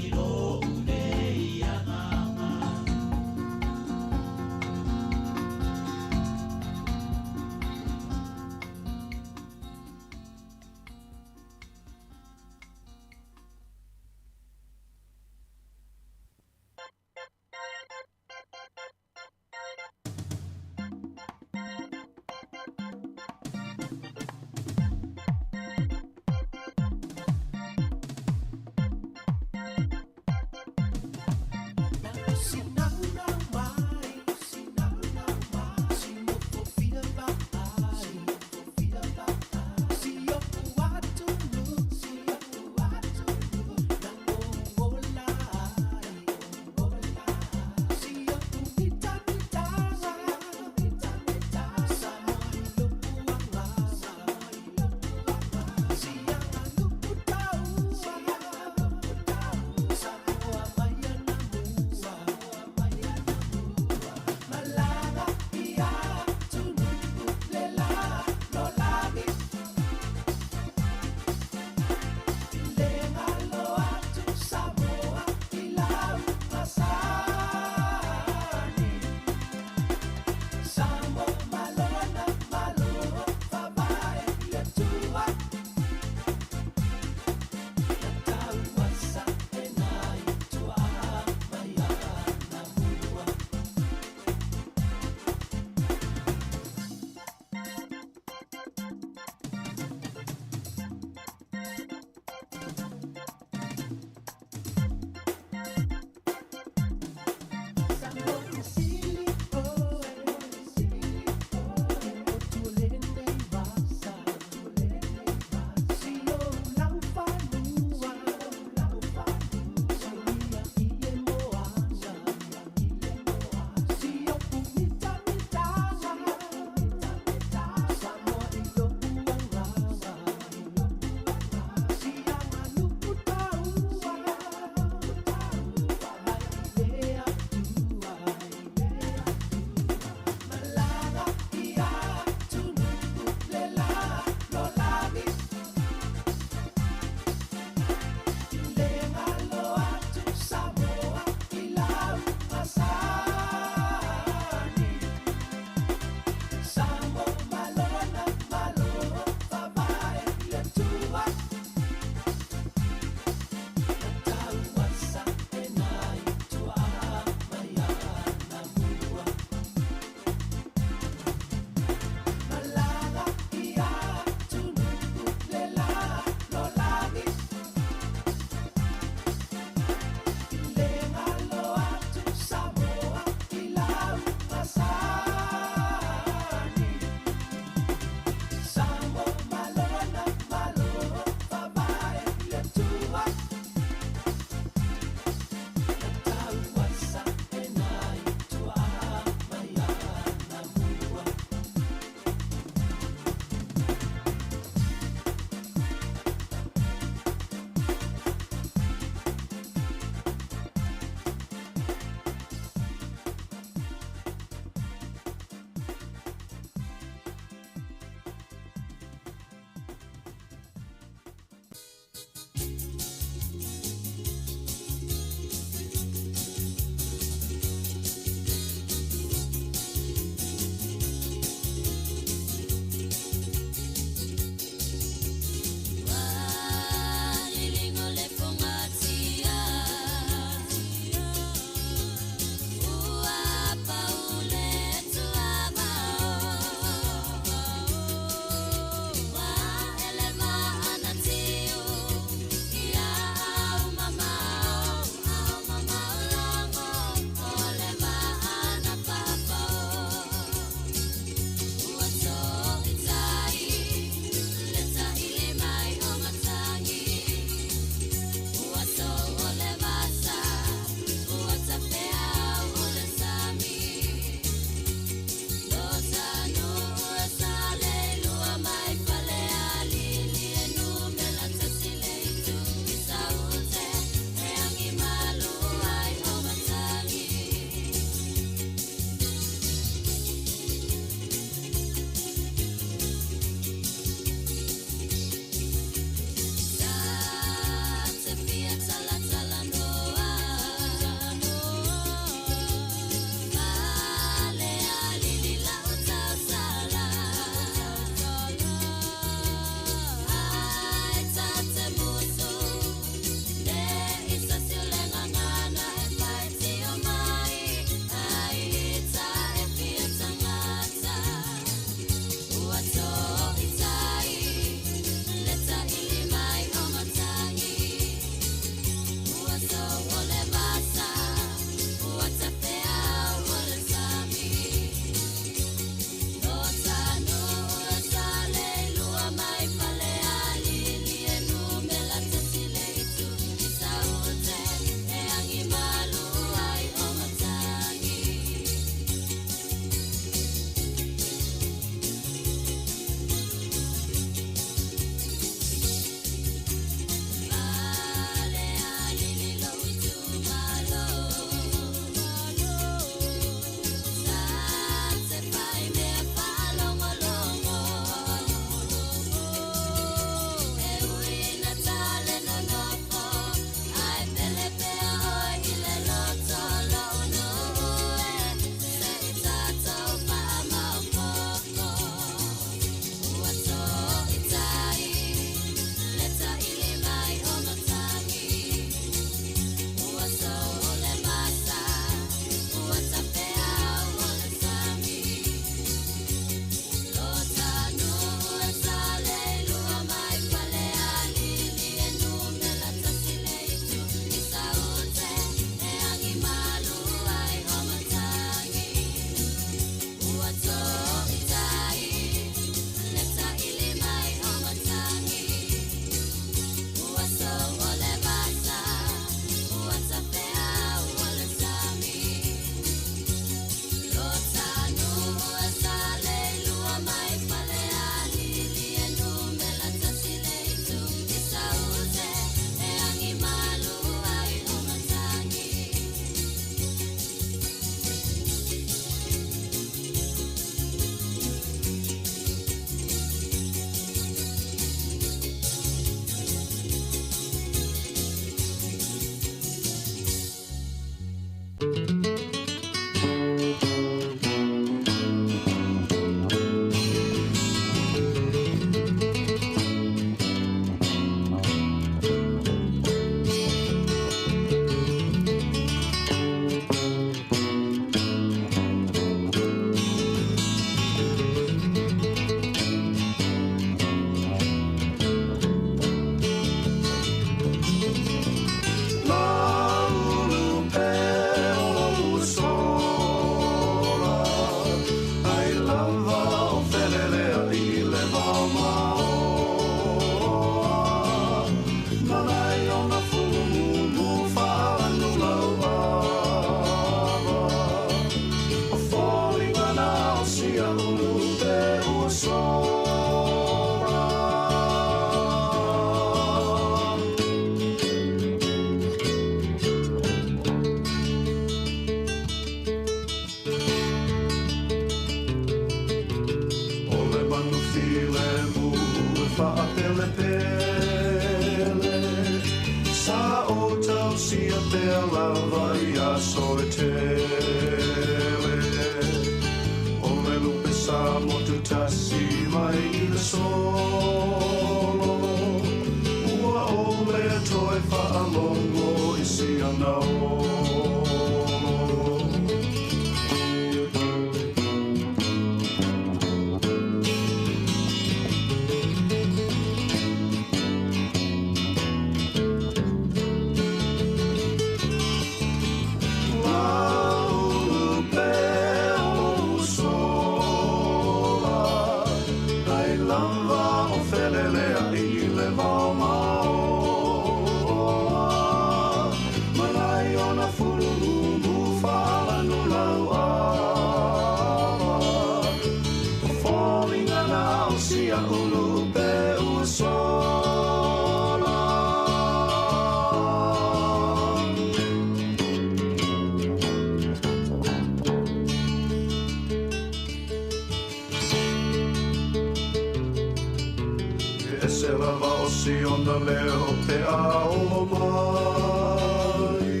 malosi ona leo pe a olo mai.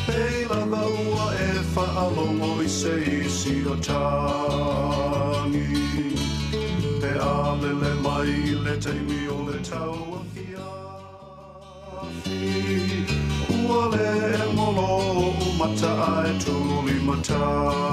Pei lava ua e faalogo i se isi o tagi pe a lele mai i le taimi o le tauafiafi. Ua le emo lo'u mata ae tulimatai.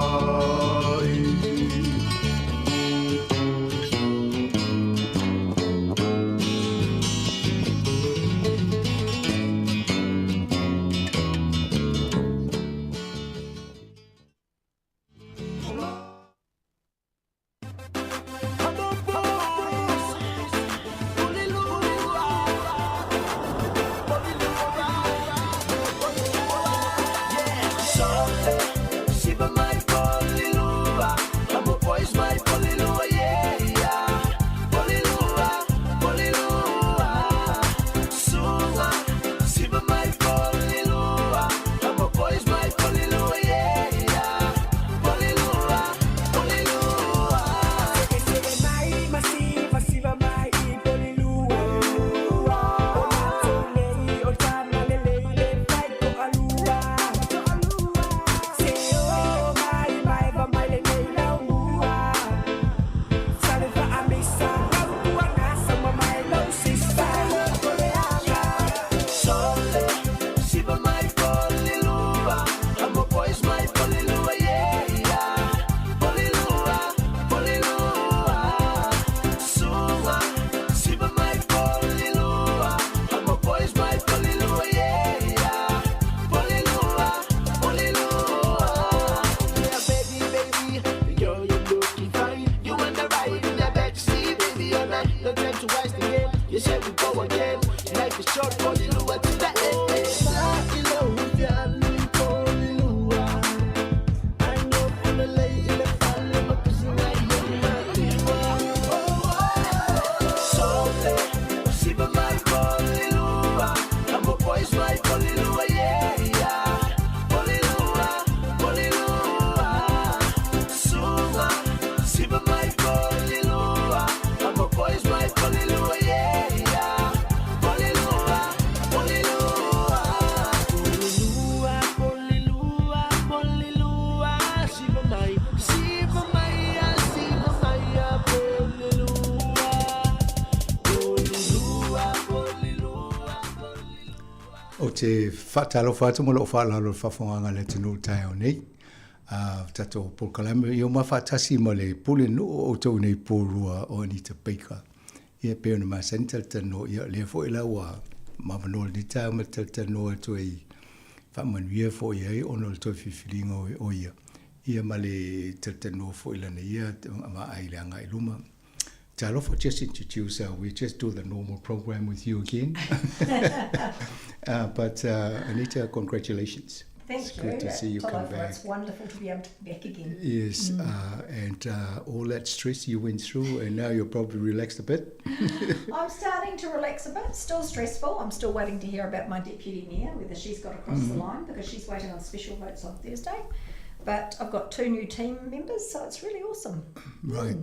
Ou te faatalofa atu ma lou faaaloalo i le faafofogaaga a le atunuu i le taeao nei. A tatou polokalame ia uma faatasi ma le Pulenuu o outou i nei pōlua o Anita Baker. Ia e pei ona masani talatalanoa, ia o lea foi la ua maavanoa i lenei taeao ma talatalanoa atu ai faamanuia foi ai ona o le toe filifiliga o ia, ia ma le talatalanoa foi i lana ia vaai i le agai i luma. Talofa, just introduce, we just do the normal program with you again. But Anita, congratulations. Thank it's you. good to see you come Talofa, back. It's wonderful to be able to be back again. Yes, and all that stress you went through, and now you're probably relaxed a bit. I'm starting to relax a bit. Still stressful. I'm still waiting to hear about my deputy mayor, whether she's got across the line, because she's waiting on special votes on Thursday. But I've got 2 new team members, so it's really awesome. Right.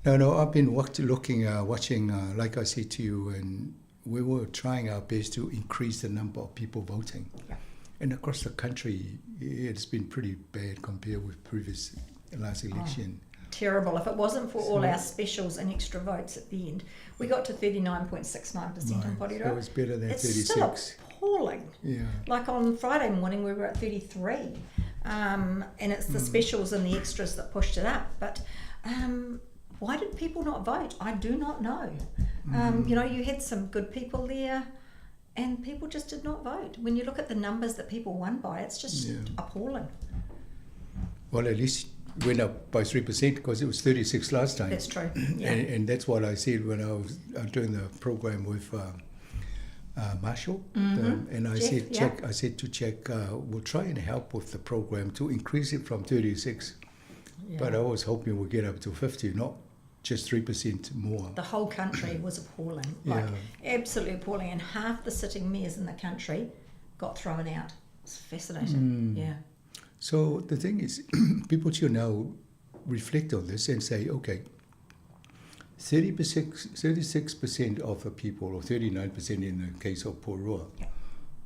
No, no, I've been looking, watching, like I said to you, and we were trying our best to increase the number of people voting. Yeah. And across the country, it's been pretty bad compared with previous last election. Oh, terrible. If it wasn't for all our specials and extra votes at the end, we got to 39.69% in Right. Porirua. So it's better than It's 36. still appalling. Yeah. Like on Friday morning, we were at 33. And it's the specials and the extras that pushed it up. But why did people not vote? I do not know. You know, you had some good people there, and people just did not vote. When you look at the numbers that people won by, it's just appalling. Well, at least it went up by 3% because it was 36 last time. That's true. Yeah. And that's what I said when I was doing the program with Marshall. And I Jeff, said, yeah. check. I said to check, we'll try and help with the program to increase it from 36. Yeah. But I was hoping we'll get up to 50, not just 3% more. The whole country was appalling, like absolutely appalling. And half the sitting mayors in the country got thrown out. It's fascinating. Yeah. So the thing is, people should now reflect on this and say, okay, 36, 36% of the people, or 39% in the case of Porirua, yeah.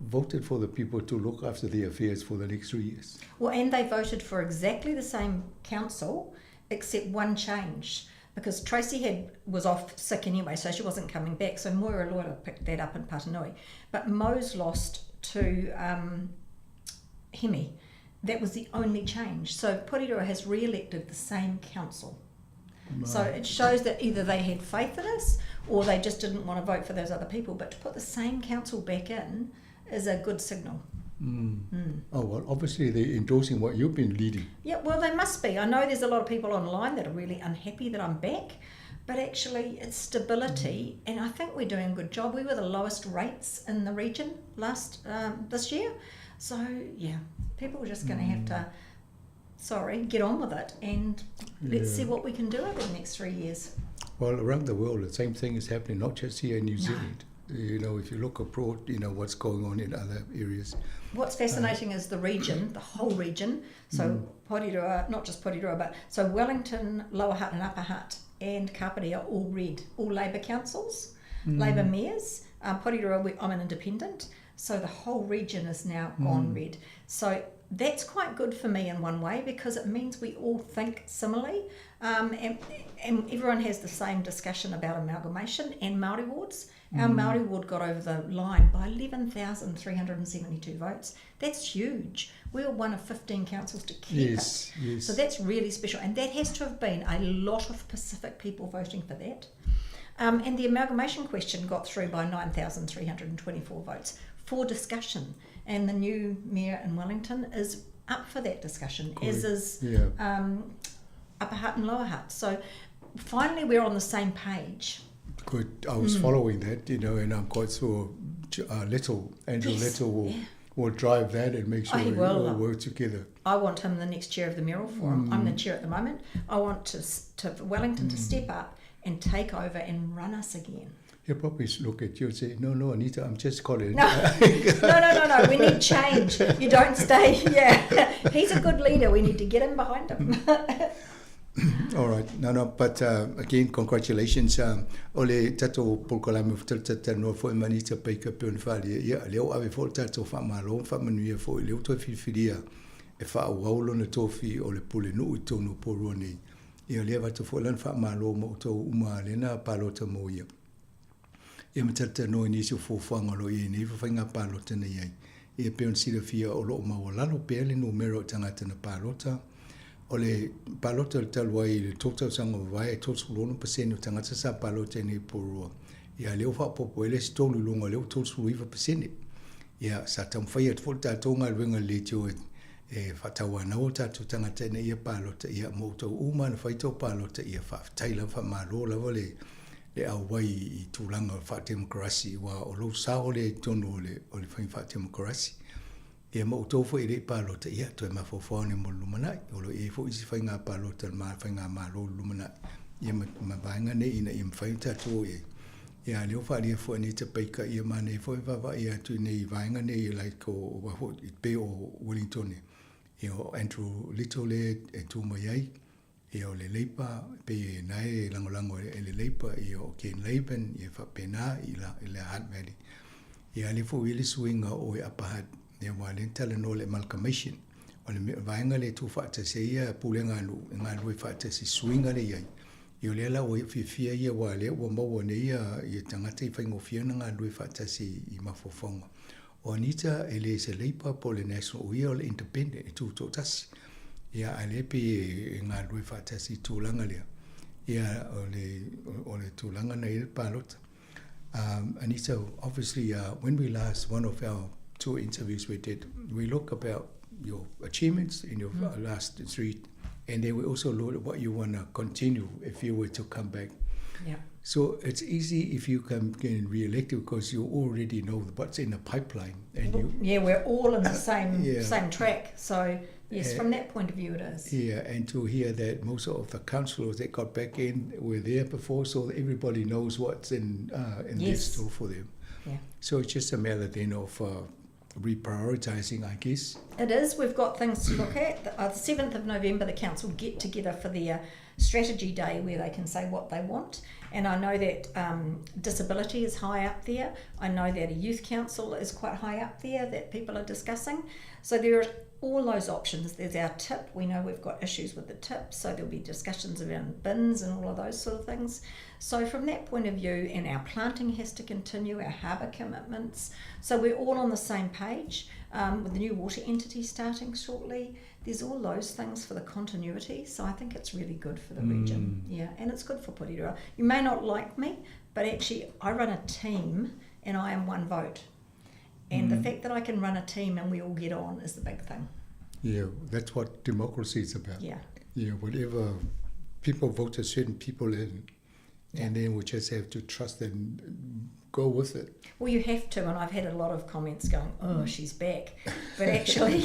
voted for the people to look after the affairs for the next three years. Well, and they voted for exactly the same council, except one change. Because Tracy had was off sick anyway, so she wasn't coming back. So Moira Loira picked that up in Patanui. But Mose lost to um, Hemi. That was the only change. So Porirua has re-elected the same council. Right. So it shows that either they had faith in us or they just didn't want to vote for those other people. But to put the same council back in is a good signal. Mm. Mm. Oh, well, obviously they're endorsing what you've been leading. Yeah, well, they must be. I know there's a lot of people online that are really unhappy that I'm back, but actually it's stability, mm. and I think we're doing a good job. We were the lowest rates in the region last um, this year. So, yeah, people are just going to mm. have to, sorry, get on with it and let's yeah. see what we can do over the next three years. Well, around the world, the same thing is happening, not just here in New Zealand. No. You know, if you look abroad, you know what's going on in other areas. What's fascinating uh, is the region, the whole region. So mm. Porirua, not just Porirua, but so Wellington, Lower Hutt and Upper Hutt and Kapiti are all red, all Labour councils, mm. Labour mayors. Um, Porirua, we, I'm an independent. So the whole region is now gone mm. red. So that's quite good for me in one way because it means we all think similarly um, and, and everyone has the same discussion about amalgamation and Māori wards. Our mm. Māori ward got over the line by 11,372 votes. That's huge. We were one of 15 councils to keep yes, it. Yes. So that's really special. And that has to have been a lot of Pacific people voting for that. Um, and the amalgamation question got through by 9,324 votes for discussion. And the new mayor in Wellington is up for that discussion, Correct. as is yeah. um, Upper Hutt and Lower Hutt. So finally, we're on the same page. Good. I was mm. following that, you know, and I'm quite sure uh, Little, Andrew yes. Little will. Yeah. Will drive that and make sure oh, he we will. all work together. I want him the next chair of the Mayoral Forum. Mm. I'm the chair at the moment. I want to, to Wellington mm. to step up and take over and run us again he'll probably look at you and say, no, no, Anita, I'm just calling. No, no, no, no, no. We need change. You don't stay. Yeah. He's a good leader. We need to get him behind him. All right. No, no, but uh, again, congratulations. Um, ole tato polokalame talanoa foi ma Anita Baker pei ona faaalia ia lea ua ave foi le tatou faamalo ma faamanuia foi lea ua toe filifilia e faaauau lona tofi o le pulenuu i totonu o Porirua nei. Ia lea e avatu foi lana faamalo ma outou uma lena palota mo ia. Ia ma talatalanoa i nisi o fuafuaga o lo o i ai nei faiga palota na i ai. Ia pei ona silafia o lo o maualalo pea le numera o tagata na palota. O le palota talu ai i le tou tausaga ua mavae e 36% o tagata sa palota i nei Porirua. Ia lea ua faaopoopo ai le isi tolu i luga o lea ua 39%. Ia sa taumafai atu foi le tatou galuega i le leitio e e faatauanau o tatou tagata ina ia palota ia ma outou uma na fai tou palota ia faafetai lava faamalo lava le le auai i tulaga faatemokarasi aua o lou sao lea i totonu o le o le faiga faatemokarasi ia ma outou foi e le i palota ia toe mafaufau ane mo le lumanai o lo o i ai foi isi faiga palota le faigamalo i le lumanai ia ma, ma vaega nei ina ia mafai ona tatou o i ai. Ia a lea ua faaalia foi e Anita Baker ia manaia foi vaavaai atu i nei vaega nei like o aua foi pei o Wellington ia o Andrew Little lea e tu mai ai ia o le Labour pei e na e lagolago e le Labour ia o Ken Laban ia faapena i la i le Hutt Valley. Ia a lea foi ua i ai le suiga o e Upper Hutt ia aua lea na talanoa le amalgamation o le vaega lea e tuufaatasi ai ia pulega a nuu e galulue faatasi i suiga lea e i ai. Ia o lea la ua fiafia ia aua o lea ua maua nei ia, ia tagata i faigofie ona galulue faatasi i mafaufauga. O Anita e le se Labour po o le National, o ia o le Independent e tutoatasi. Ia a lea pei e galulue faatasi i tulaga lea. Ia o le, o le tulaga na i ai le palota. Um, Anita, obviously, uh, when we last, one of our two interviews we did, we look about your achievements in your mm. last three, and then we also look at what you want to continue if you were to come back. Yeah. So it's easy if you can get re-elected because you already know what's in the pipeline, and you. Yeah, we're all in the same yeah. same track. So yes, uh, from that point of view, it is. Yeah, and to hear that most of the councillors that got back in were there before, so everybody knows what's in uh, in yes. their store for them. Yeah. So it's just a matter then of uh, reprioritising, I guess. It is. We've got things to look at. The 7th of November, the council get together for their strategy day where they can say what they want. And I know that disability is high up there. I know that a youth council is quite high up there that people are discussing. So there are all those options. There's our tip. We know we've got issues with the tip, so there'll be discussions around bins and all of those sort of things. So from that point of view, and our planting has to continue, our harbour commitments. So we're all on the same page with the new water entity starting shortly. There's all those things for the continuity. So I think it's really good for the region. Yeah, and it's good for Porirua. You may not like me, but actually I run a team and I am one vote. And the fact that I can run a team and we all get on is the big thing. Yeah, that's what democracy is about. Yeah. Yeah, whatever people vote a certain people in, and then we just have to trust and go with it. Well, you have to, and I've had a lot of comments going, oh, she's back. But actually,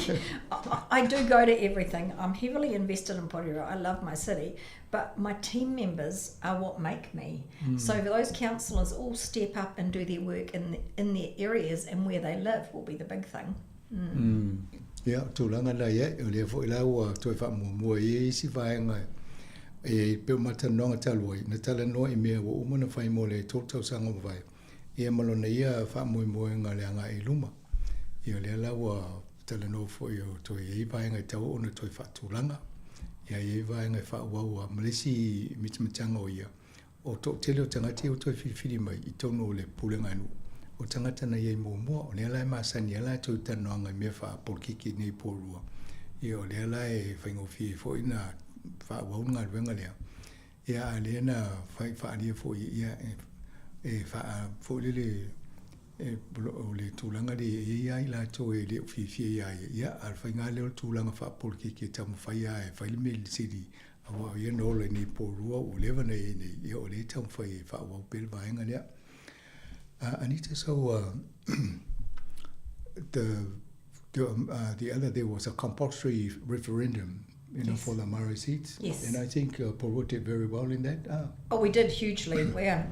I do go to everything. I'm heavily invested in Porirua. I love my city, but my team members are what make me. So those councillors all step up and do their work in their areas, and where they live will be the big thing. Ia, tulaga la i ai, o lea foi la ua toe faamuamua i ai isi vaega e pei o matalanoaga talu ai, na talanoa i mea ua uma ona fai mo le 3 tausaga ua mavae, ia ma lona ia faamoemoega le agai i luma. Ia o lea la ua talanoa foi o toe i ai vaega e tatau ona toe faatulaga, ia i ai vaega e faaauau ma le isi mitamitaga o ia, O toatele o tagata ia ua toe filifili mai i totonu o le pulega a nuu, o tagata na i ai muamua, o lea la e masani ai latou i talanoaga i mea faapolokiki i nei Porirua, ia o lea la e faigofie ai foi ona faaauau le galuega lea, ia a o lea na fai faaalia foi ia e faa foi lele e o le tulaga lea e i ai lava i latou e le o fiafia ia ia, ia a o le faiga lea o le tulaga faapolokiki e taumafai lava e fai le mea sili Aua o ia na ola i nei Porirua ua leva na i ai nei, ia o lea e taumafai e faaauau pea le vaega lea. Anita, so the other there was a compulsory referendum, you know, Yes. for the Maori seats. Yes. And I think Porirua did very well in that. Oh, we did hugely.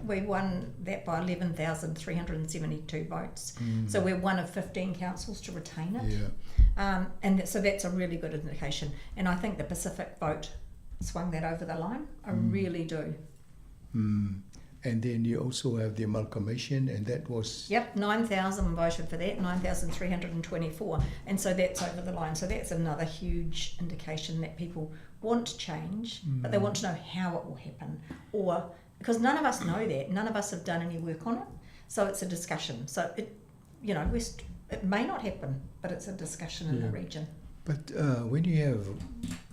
We won that by 11,372 votes. So we're one of 15 councils to retain it. And so that's a really good indication. And I think the Pacific vote swung that over the line. I really do. And then you also have the amalgamation, and that was... Yep, 9,000 voted for that, 9,324. And so that's over the line. So that's another huge indication that people want change, but they want to know how it will happen. Or, because none of us know that. None of us have done any work on it. So it's a discussion. So, it, you know, we're it may not happen, but it's a discussion in the region. But when you have,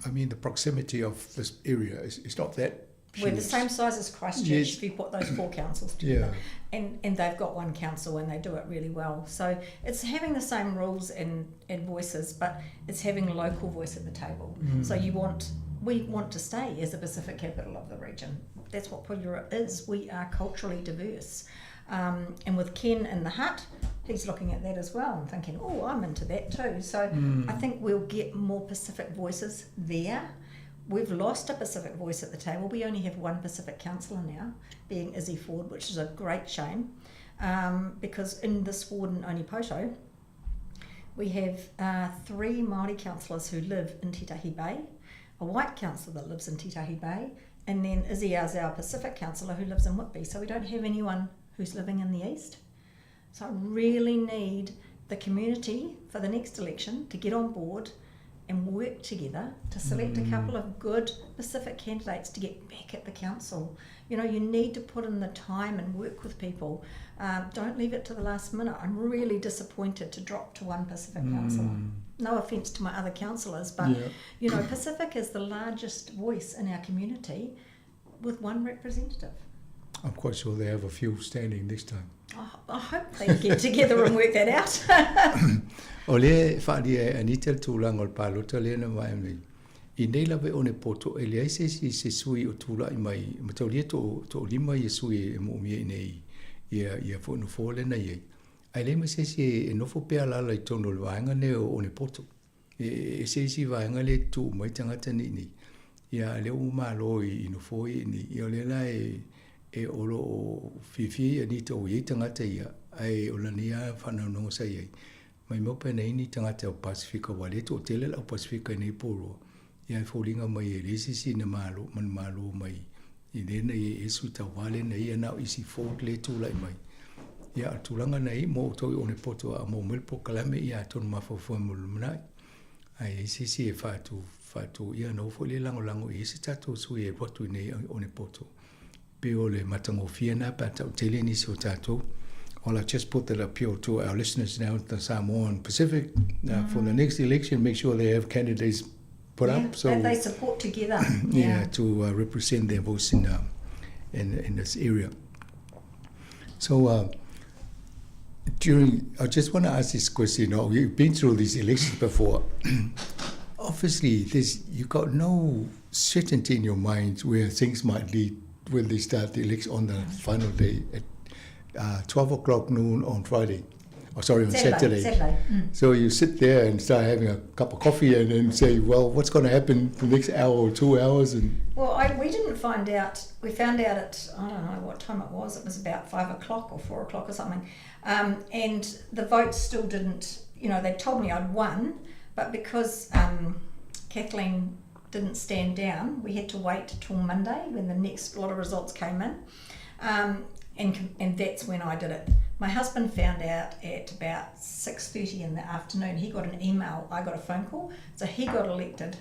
I mean, the proximity of this area, is not that We're the huge. same size as Christchurch if you put those 4 councils together. And they've got one council and they do it really well. So it's having the same rules and voices, but it's having local voice at the table. So we want to stay as the Pacific capital of the region. That's what Porirua is. We are culturally diverse. And with Ken in the hut, he's looking at that as well and thinking, oh, I'm into that too. So I think we'll get more Pacific voices there. We've lost a Pacific voice at the table. We only have one Pacific councillor now, being Izzy Ford, which is a great shame, because in this ward in Onepoto, we have 3 Māori councillors who live in Titahi Bay, a white councillor that lives in Titahi Bay, and then Izzy is our Pacific councillor who lives in Whitby. So we don't have anyone who's living in the east. So I really need the community for the next election to get on board and work together to select a couple of good Pacific candidates to get back at the council. You need to put in the time and work with people. Don't leave it to the last minute. I'm really disappointed to drop to one Pacific councillor. No offence to my other councillors, but Pacific is the largest voice in our community with one representative. I'm quite sure they have a few standing next time. Oh, I hope they get together and work that out. O lea whaalia e Anita le tulaga o le palota lea na vae mai. I nei lava e Onepoto e leai se isi se sui o tula'i mai, mataulia to lima ia sui e moomia i nei ia fo nofo le na iai. Ai le ma se isi e nofo pea lala i tonu o le vaenga nei o Onepoto. E se isi vaenga le tu mai tangata ni nei. Ia le u malo i nofo i nei. Ia o le la e olo o fifi Anita o iai tangata ia. Ai o lani a whanau nongo sa iai. Maimau pe ana i ai ni tagata o Pasefika aua o lea e toatele le au Pasefika i nei po rua, ia e foliga mai e leai se isi na malo manumalo mai i lea na i ai e sui tauva lea na i ai na o isi Ford lea e tulai mai. Ia a o le tulaga na i ai mo outou i Onepoto a maua mai le polokalame ia atonu mafaufau ai mo le lumanai. Ae i ai se isi e faatu faatu ia ona oo foi lea e lagolago i ai se tatou sui e alu atu i inei i Onepoto. Pei o le matagofie lena pe a tautele nisi o tatou. Well, I just put that appeal to our listeners now at the Samoan Pacific for the next election, make sure they have candidates put yeah, up. So that they support together. Yeah, yeah to represent their voice in, in, in this area. So during, I just want to ask this question. You know, you've been through these elections before. Obviously, there's you got no certainty in your mind where things might lead when they start the election on the final day at 12 o'clock noon on Friday. Oh, sorry, on Saturday. Saturday. Saturday. So you sit there and start having a cup of coffee and then say, well, what's going to happen the next hour or 2 hours? And Well, we didn't find out. We found out at, I don't know what time it was. It was about 5 o'clock or 4 o'clock or something. And the votes still didn't, they told me I'd won, but because Kathleen didn't stand down, we had to wait till Monday when the next lot of results came in. And that's when I did it. My husband found out at about 6:30 in the afternoon. He got an email, I got a phone call. So he got elected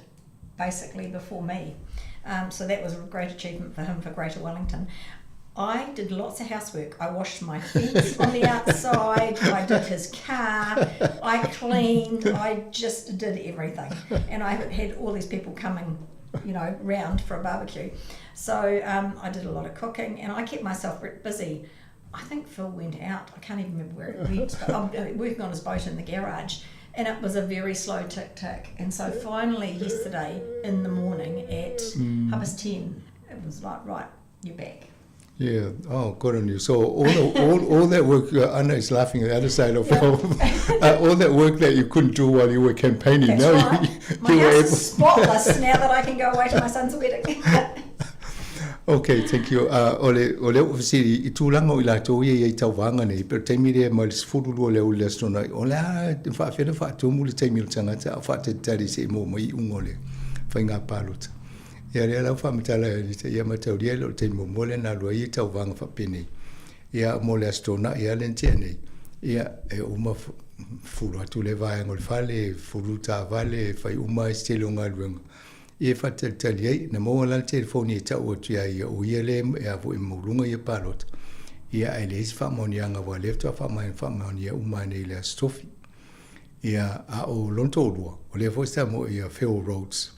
basically before me. So that was a great achievement for him for Greater Wellington. I did lots of housework. I washed my fence on the outside. I did his car. I cleaned. I just did everything. And I had all these people coming round for a barbecue. So I did a lot of cooking and I kept myself busy. I think Phil went out. I can't even remember where it went, but I'm working on his boat in the garage. And it was a very slow tick tick. And so finally, yesterday in the morning at 10:30, it was like, right, you're back. Yeah, oh, good on you. So all that work, Anna is laughing at the other side of all that work that you couldn't do while you were campaigning. That's now right. you My were house able. is spotless now that I can go away to my son's wedding. Okay, thank you. O le ofisiri, i tūlanga o i latou ia i tauvaga nei, pero taimi lea mai le 12 le aoauli le Aso Toonai, o le a faafefea ona faatumu le taimi o le tagata a o faatalitali seia maua mai iuga o le faiga palota. Ia lea la ua faamatala e Anita, ia mataulia e le o le taimi muamua lea na alu ai ia tauvaga faapenei. Ia mo le Aso Toonai lava lea na tea nei, ia e uma fulu atu le vaega o le fale, fulu taavale, fai uma ai se tele o galuega. Ia e faatalitali ai, na maua la le telefoni e tau atu ia ia o ia lea e a foi e maualuga ia palota. Ia ae leai se faamaoniaga aua o lea faatoa faamaonia uma nei i le Aso Tofi. Ia a o lona toalua, o lea foi sa moe ia Phil Rhodes.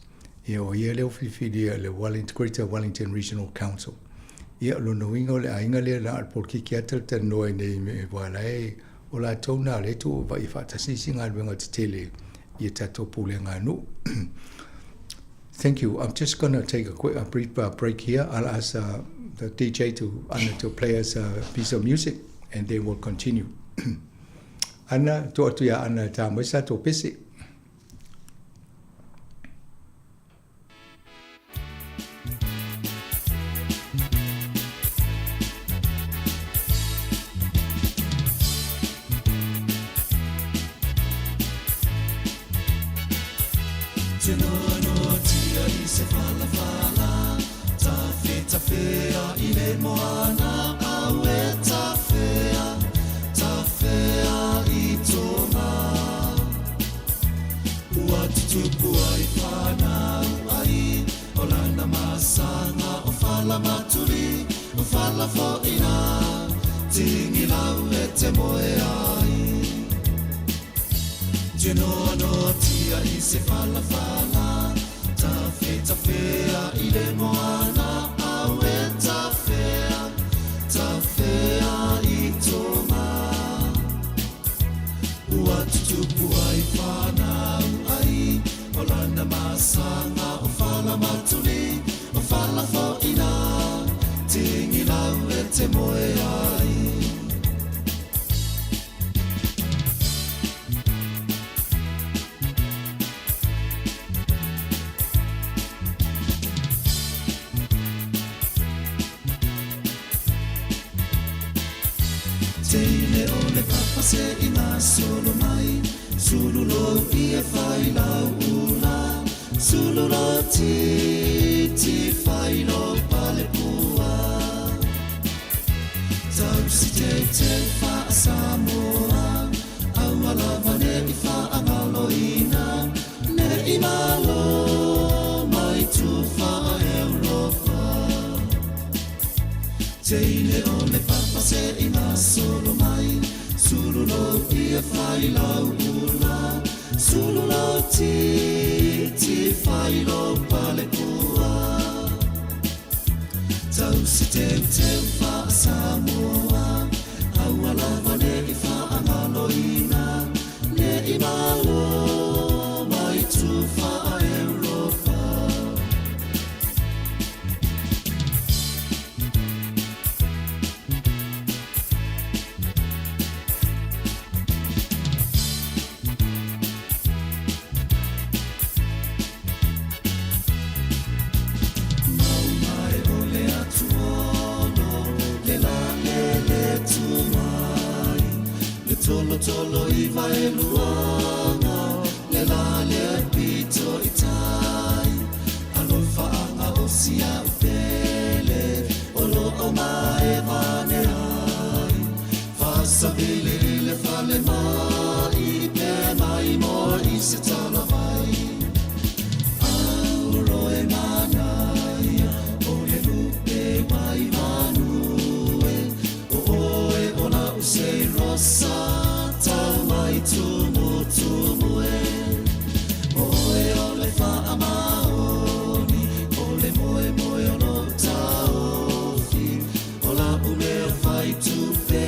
Ia o ia lea ua filifilia e le Wellington, Greater Wellington Regional Council. Ia o lona uiga o le aiga lea na o le polokiki lava talatalanoa ai nei me aua la e o latou na lea e tuu vaai faatasi isi galuega tetele i a tatou pulega a nuu. Thank you. I'm just going to take a quick a brief break here. I'll ask the DJ to Anna to play us a piece of music and then we'll continue. Anna, tuu atu iā Anna e tā mai sa tatou pese. Sulu lo ia fai lau ula Sulu lo titi fai lo pale pua Tausi teuteu faa-Samoa Aua lava ne i faagaloina Ne i malo mai tu faa-Europa Teine o le papa se i gasolo mai Sulu lo ia fai lau ula Sulu lo titi fai lo pale pua Tausi teuteu faa-Samoa Aua lava ne i faagaloina Ne i malo mai tu faa-Europa Mau mai o le atuono Le la le le tu mai Le tolotolo i vaeluaga Le la le pito i tai Alofa aga o si a'u pele O lo'o mae vane ai Faasavili i le fale ma'i Pe mai moa i se talavai Auro e manaia O le lupe mai manu e O oe o la'u sei rosa Tau mai tumutumu e O oe o le faamaoni O le moemoe o lo'u taofi O la'u mea fai tupe.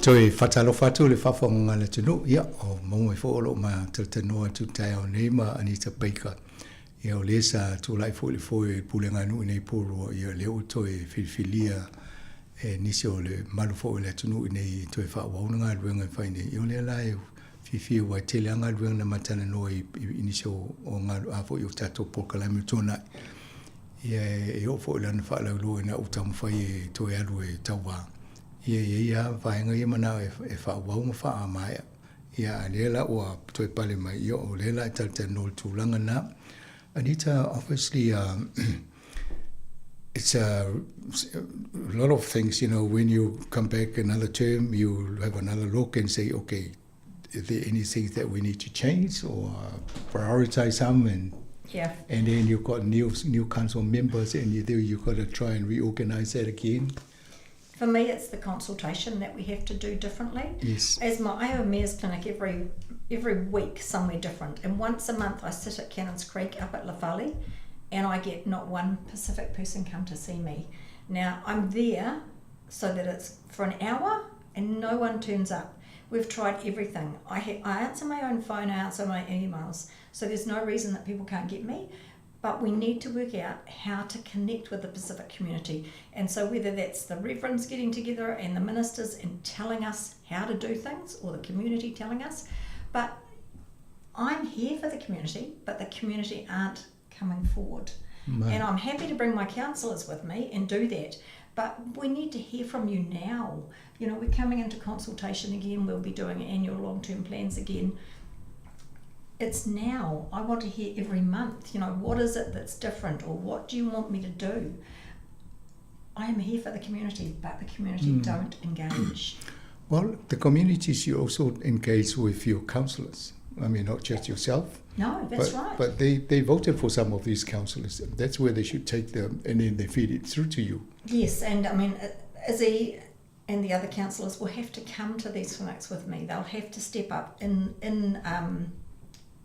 Toe faatalofa atu i le faafofoga a le atunuu, ia, o maua mai foi o lo o ma talatalanoa atu i le taeao nei ma Anita Baker. Ia, o lea sa tulai foi i le foe o le Pulega Nuu i nei Pourua, ia, lea ua toe filifilia e nisi o le mamalu foi o le atunuu i nei e toe faaauau le galuega e fai nei. Ia, o lea la e fiafia aua e tele lava galuega na ma talanoa i nisi o a foi o tatou polokalame ua tuanai. Ia, e oo foi i lana faalauiloa ina ua taumafai e toe alu e tauva. Ia, e i ai lava vaega ia manao e faaauau ma faamaea. Ia, a o lea la ua toe pale mai, ia o lea la e talatalanoa i le tulaga lena. Anita, obviously, it's a lot of things, you know, when you come back another term, you have another look and say, okay, is there anything that we need to change or prioritize some and Yeah. And then you've got new new council members, and you there you've got to try and reorganize that again. For me, it's the consultation that we have to do differently. Yes. As my, I have a mayor's clinic every every week somewhere different, and once a month I sit at Cannons Creek up at Lafali, and I get not one Pacific person come to see me. Now I'm there so that it's for an hour and no one turns up. We've tried everything. I, ha- I answer my own phone, I answer my emails. So there's no reason that people can't get me. But we need to work out how to connect with the Pacific community. And so whether that's the reverends getting together and the ministers and telling us how to do things or the community telling us. But I'm here for the community, but the community aren't coming forward. Mate. And I'm happy to bring my councillors with me and do that. But we need to hear from you now. You know, we're coming into consultation again, we'll be doing annual long term plans again. It's now. I want to hear every month, you know, what is it that's different or what do you want me to do? I am here for the community, but the community mm. don't engage. Well, the communities you also engage with your councillors. I mean, not just yourself. No, that's but, right. But they, they voted for some of these councillors. That's where they should take them, and then they feed it through to you. Yes, and I mean, Izzy and the other councillors will have to come to these clinics with me. They'll have to step up in in um,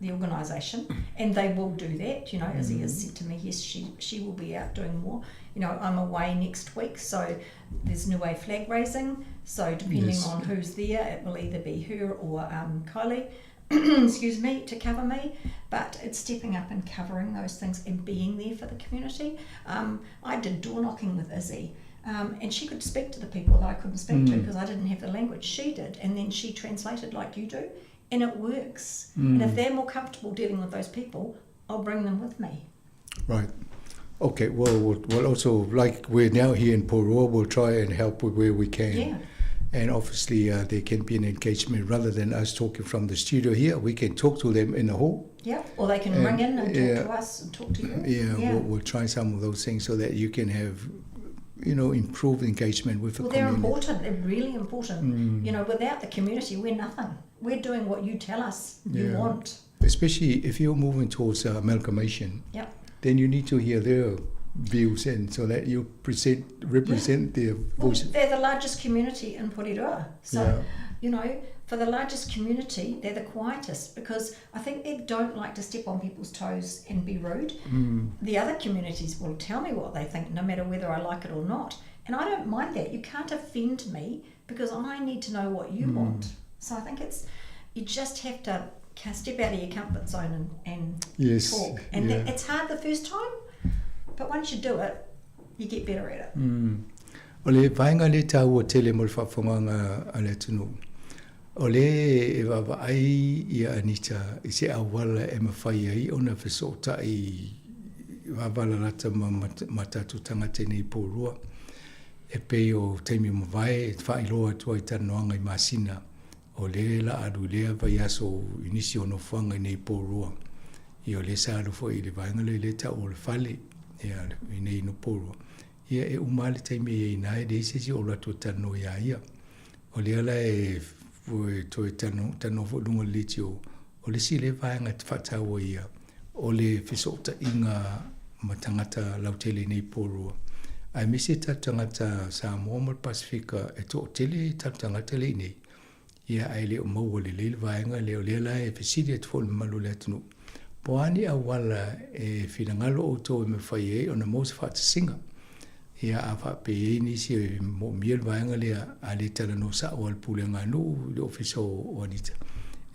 the organisation, and they will do that. You know, Izzy mm. has said to me, yes, she she will be out doing more. You know, I'm away next week, so there's Niue flag raising. So depending yes. on who's there, it will either be her or um, Kylie. excuse me, to cover me, but it's stepping up and covering those things and being there for the community. Um, I did door knocking with Izzy. Um, and she could speak to the people that I couldn't speak mm. to because I didn't have the language. She did, and then she translated like you do, and it works. Mm. And if they're more comfortable dealing with those people, I'll bring them with me. Right. Okay. Well, we'll, we'll also like we're now here in Porua, we'll try and help where we can. Yeah. And obviously uh, there can be an engagement rather than us talking from the studio here. We can talk to them in the hall. Yeah, or they can and, ring in and talk yeah, to us and talk to you. Yeah, yeah. We'll, we'll try some of those things so that you can have you know, improved engagement with the well, they're community. important. They're really important. Mm. You know, without the community, we're nothing. We're doing what you tell us you yeah. want. Especially if you're moving towards uh, amalgamation. Yep. Then you need to hear their views and so that you present represent yeah. their voices. Well, they're the largest community in Porirua. So, yeah. you know, for the largest community, they're the quietest because I think they don't like to step on people's toes and be rude. Mm. The other communities will tell me what they think, no matter whether I like it or not. And I don't mind that. You can't offend me because I need to know what you mm. want. So I think it's, you just have to step out of your comfort zone and, and yes, talk. And yeah. it's hard the first time, but once you do it, you get better at it. Mm. O le vaega lea e taua tele mo le faafofogaaga a le atunuu, o lea e vaavaai ia Anita i se auala e mafai ai ona fesootai vavalalata ma ma tatou tagata i nei pō rua. E pei o taimi ua mavae e faailoa atu ai talanoaga i masina o lea la alu i lea vaiaso i nisi o nofoaga i nei pō rua. Ia o lea sa alu foi i le vaega lea i lea tau o le fale ia i nei no pō rua. Ia e uma lava le taimi e i ai ina e leai se isi o alu atu e talanoa iā ia. O lea la e toe talanoa foi i luga o le leitio, o le isi lea vaega e faataua ia, o le fesootaiga ma tagata lautele i nei pō rua. Aemaise tatou tagata Samoa ma le Pasefika e toatele tatou tagata lea i inei, ia ae le o maua lelei le vaega lea. O lea la e fesili atu foi i le mamalu o le atunuu, po o a ni auala e finagalo outou e mafai ai ona maua se faatasiga. Ia a faapea e i ai nisi e moomia le vaega lea, a le talanoa sao a le Pulega a Nuu i le Ofisa o Anita,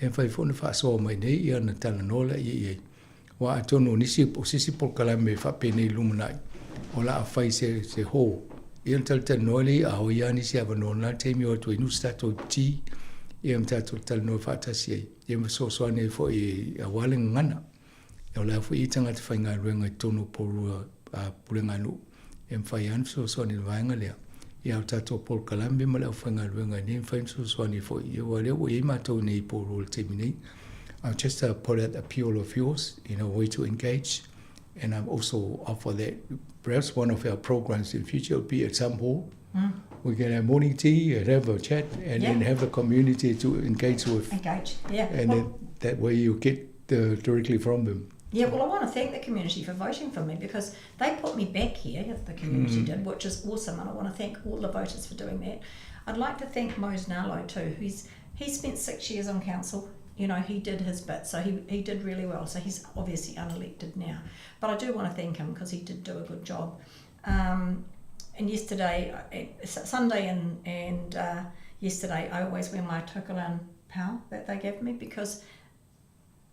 e mafai foi ona faasoa mai nei ia ona talanoa laia i ai. Aua atonu o nisi, o se isi polokalame e faapenei i le lumanai, o le a fai se, se hall, ia ona talatalanoa lea, a o i ai lava nisi avanoa i lena taimi o atu ai nusi tatou tea, ia ma tatou talanoa faatasi ai, ia ma fesoasoani ai foi aua le gagana. O la foi e i ai tagata faigaluega i totonu o Porirua Pulega a Nuu e mafai lava ona fesoasoani i le vaega lea. Ia o tatou polokalame ma le aufaigaluega nei e mafai ona fesoasoani foi, ia aua o lea ua i ai matou i nei i Porirua i le taimi nei. I'll just uh, put out appeal of yours in a way to engage and I've also offer that perhaps one of our programs in future will be at some hall. Mm. We can have morning tea and have a chat and yeah. then have the community to engage with. Engage, yeah. And well, then that way you get the, directly from them. Yeah, well, I want to thank the community for voting for me because they put me back here, the community mm. did, which is awesome, and I want to thank all the voters for doing that. I'd like to thank Mose Nalo too, who's he spent six years on council. You know, he did his bit, so he, he did really well. So he's obviously unelected now. But I do want to thank him because he did do a good job. Um, and yesterday, uh, Sunday and, and uh, yesterday, I always wear my Tokelan pal that they gave me because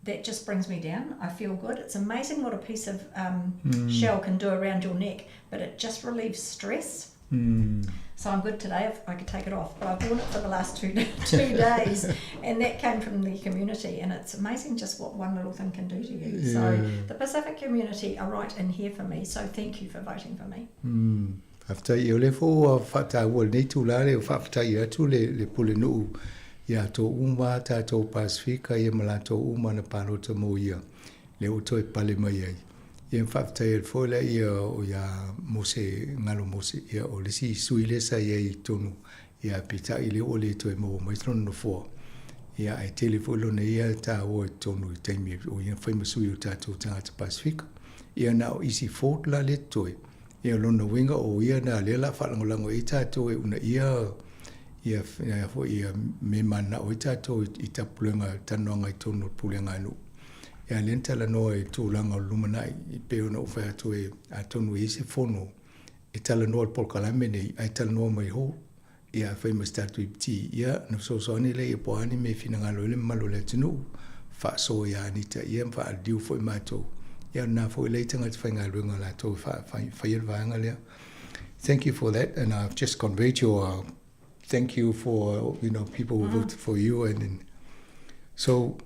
that just brings me down. I feel good. It's amazing what a piece of um, Mm. shell can do around your neck, but it just relieves stress. Mm. So I'm good today if I could take it off, but I've worn it for the last two two days, and that came from the community. And it's amazing just what one little thing can do to you. Yeah. So the Pacific community are right in here for me. So thank you for voting for me. Mm. Faafetai, o lea foi ua faataua i lenei itula lea ua faafetai atu le, le Pulenuu iā tou uma tatou Pasefika ia ma latou uma na palota mo ia, lea ua toe pale mai ai. Ia ma faafetai atu foi laia o iā Mose, Galo Mose, ia o le isi sui lea sa i ai i totonu, ia peitai lea ua le toe maua mai lona nofoa. Ia ae tele foi lona ia taua i totonu i taimi o ia fai ma sui o tatou tagata Pasefika. Ia na o Isi Ford la lea totoe. Ia o lona uiga o ia na lea la faalagolago ai tatou e uunaia ia ia foi ia me mananao ai tatou i tapulega talanoaga i totonu o le pulega a nuu. Ia lea na talanoa i tulaga o le lumanai e pei ona ou fai atu e atonu e i ai se fono e talanoa i le polokalame nei ae talanoa mai hou ia e fai ma se tatou iputi ia ona fesoasoani lea ia po o a ni mea e finagalo ai le mamalu o le atunuu faasoa iā Anita ia ma faaliliu foi matou ia o lena foi lea i tagata faigaluega latou e faia le vaega lea. Thank you for that and I've just conveyed your uh, thank you for you know people who mm. voted for you and then so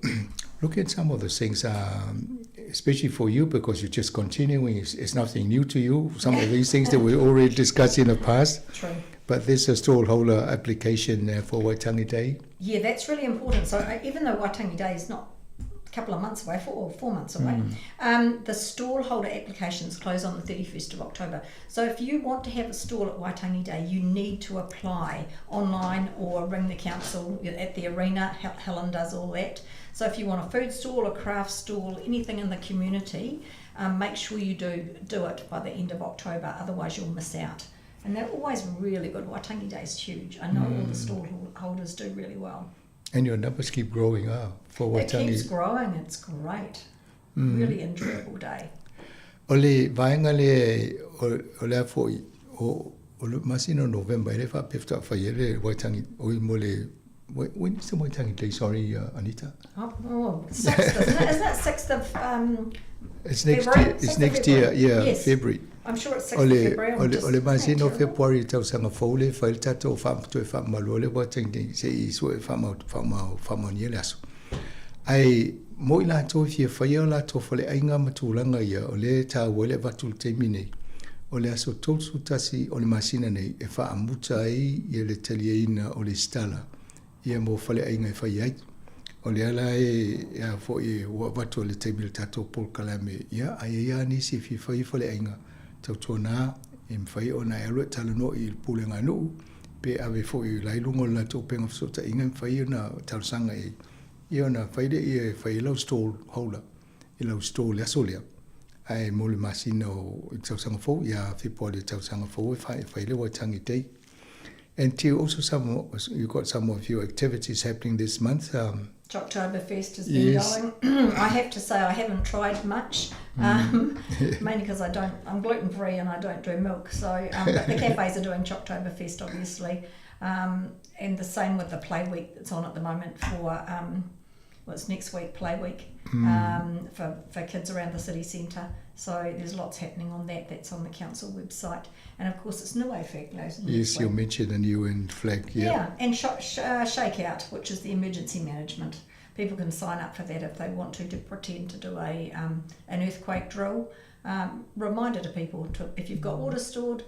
look at some of the things um, especially for you because you're just continuing it's, it's nothing new to you some of these things that we already discussed in the past True. But there's a stallholder application uh, for Waitangi Day. Yeah, that's really important. So uh, even though Waitangi Day is not a couple of months away, four or four months away, mm. um, the stallholder applications close on the 31st of October. So if you want to have a stall at Waitangi Day, you need to apply online or ring the council at the arena. Helen does all that. So if you want a food stall, a craft stall, anything in the community, um, make sure you do do it by the end of October. Otherwise, you'll miss out. And they're always really good. Waitangi Day is huge. I know mm. all the mm. stall holders do really well. And your numbers keep growing up for Waitangi. It keeps growing. It's great. Mm. Really enjoyable day. O le vaenga le o le foi o o le masina o November e le faapea faatoa fai ai le Waitangi oi mo le when is the Waitangi Day sorry uh, Anita oh, oh sixth, isn't it? Isn't it sixth of um, It's next February? year it's next year yeah yes. February I'm sure it's 6th of February. O le, o le masina o February tausaga fou le fai le tatou toe faamamalu le Waitangi Day se i sue faamaonia le aso. Ae mo i latou e fia faia o latou faleaiga ma tulaga ia, o lea e taua ai le avatu i le taimi nei, o le aso 31 o le masina nei e faamuta ai ia le taliaina o le isitala ia mo faleaiga e fai ai. O lea la e a foi ua avatu i le taimi i le tatou polokalame, ia ae i ai lava nisi e fia fai faleaiga, tautuana e mafai ona e alu e talanoa i le pulega a nuu, pe ave foi la i luga o le latou upega fesootaiga e mafai ona talosaga i ai. Ia ona fai lea ia e fai ai lau stall holder i lau stall i le aso lea. Ae mo le masina o i le tausaga fou, ia Fepuari i le tausaga fou e fai, e fai le Waitangi Day. And to also some, you've got some of your activities happening this month. Um, Choctoberfest has been yes. going. I have to say I haven't tried much, mm. um, mm. mainly because I don't. I'm gluten free and I don't do milk. So, um, but the cafes are doing Choctoberfest, obviously, um, and the same with the play week that's on at the moment for um, what's next week, play week mm. um, for for kids around the city centre. So there's lots happening on that. That's on the council website, and of course it's Niue Flag Day. Yes, you mentioned the Niue flag. Yeah, yeah and sh- sh- uh, Shakeout, which is the emergency management. People can sign up for that if they want to, to pretend to do a um, an earthquake drill. Um, reminder to people to if you've got water stored,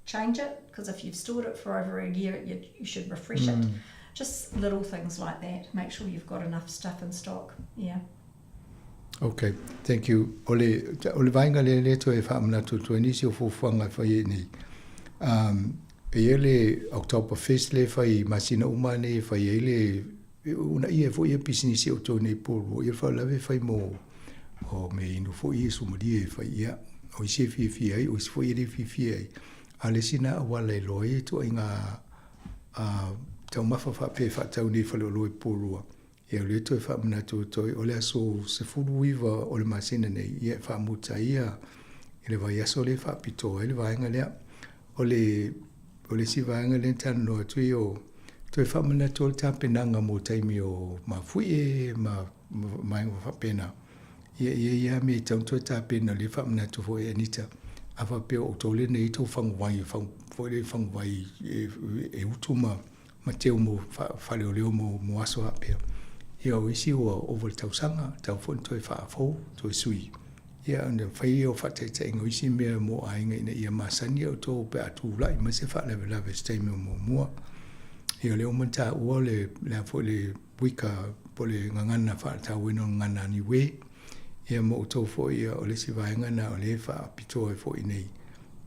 change it because if you've stored it for over a year, you, you should refresh mm. it. Just little things like that. Make sure you've got enough stuff in stock. Yeah. Ok, thank you. O le, o le vaenga lea lea toe faamanatu atu ai nisi o fuafuaga e fai ai nei. Um, e i ai le Oktoberfest lea e fai i masina uma nei e fai ai le uunaia ai foi ia pisinisi o outou nei po ua ia le faalavelave e fai mo o mea inu foi ia sumalie e fai ia o isi e fiafia ai o isi foi e le fiafia ai. A o le isi lena auala e iloa ai ituaiga a taumafa faapea e faatau nei i faleoloa i Porirua. Ia o lea toe faamanatu atu ai, o le aso 19 o le masina nei, ia e faamuta ai ia i le vaiaso lea e faapitoa ai le vaega lea. O le, o le isi vaega lea na talanoa atu ai o toe faamanatu ai le tapenaga mo taimi o mafuie ma vaega faapena. Ia e i ai lava mea e tatau ona toe tapena, o lea e faamanatu foi e Anita, a faapea o outou lea na i ai tou faguvai, foi lea faguvai e, e utu ma ma teu mo faleoleo mo, mo aso faapea. Ia o isi ua ova le tausaga, tau foi ona toe faafou, toe sui. Ia ona fai lea o faataitaiga o isi mea mo aiga ina ia masani outou pe a tulai mai se faalavelave i se taimi o muamua. Ia o lea ua uma ona taua le, le a foi le wika po o le gagana faaletauina o le gagana a Niue. Ia mo outou foi, ia o le isi vaega lena o lea e faapitoa ai foi nei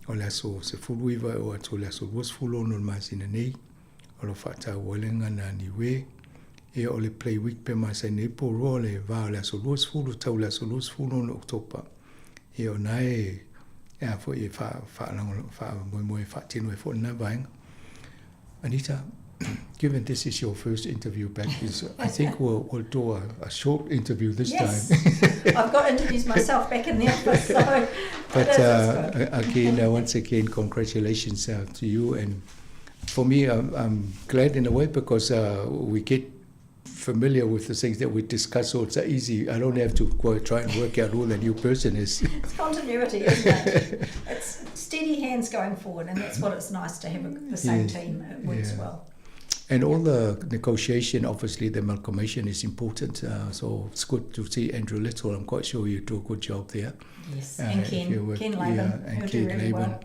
o le aso 19 e oo atu i le aso 26 o le masina nei, o lo o faataua ai le gagana a Niue. Ia o le Play Week pe masani ai po roa o le va o le aso 20 tau le aso 26 Oketopa. Ia o na e e a foi e faamoemoe e faatino ai foi lena vaega. Anita, given this is your first interview back, is, I think we'll, we'll do a, a short interview this yes. time. I've got interviews myself back in the office, so. But uh, again, uh, once again, congratulations uh, to you. And for me, I'm, I'm glad in a way because uh, we get familiar with the things that we discuss, so it's easy. I don't have to go try and work out who the new person is. It's continuity, isn't it? It's steady hands going forward, and that's what it's nice to have a, the same yes. team. It works yeah. well. And all the negotiation, obviously, the amalgamation is important. Uh, so it's good to see Andrew Little. I'm quite sure you do a good job there. Yes, uh, and Ken, work, Ken Laban. Yeah, and Ken really Laban. Well.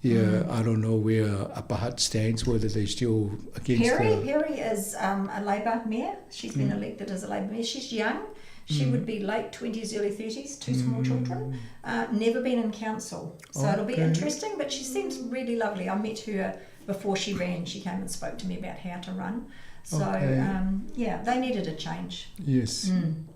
Yeah, I don't know where Upper Hutt stands, whether they're still against Perry, the... Perry is a Labour mayor. She's been elected as a Labour mayor. She's young. She would be late 20s, early 30s, two small children. Never been in council. So it'll be interesting, but she seems really lovely. I met her before she ran. She came and spoke to me about how to run. So, yeah, they needed a change. Yes.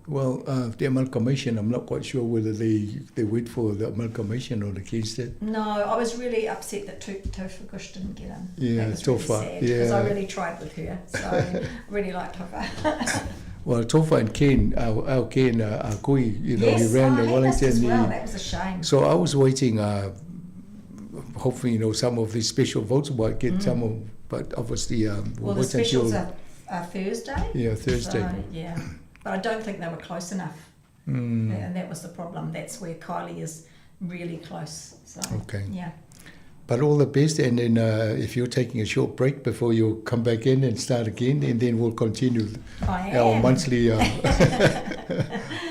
Well, the amalgamation, I'm not quite sure whether they went for the amalgamation or against it. No, I was really upset that Topher Gush didn't get in. Yeah, That was really Topher, sad, because I yeah. really tried with her. So I really liked Topher. Well, Topher and Ken, our Ken, Akui, you know, Yes, he ran oh, the he missed Wellington. as well. That was a shame. So I was waiting, hopefully, you know, some of these special votes might get some of, but obviously, we'll Well, the wait until specials are Thursday. Yeah, Thursday. So, yeah, but I don't think they were close enough. And that was the problem. That's where Kylie is really close. So, yeah. But all the best, and then if you're taking a short break before you come back in and start again, and then we'll continue I our am. monthly.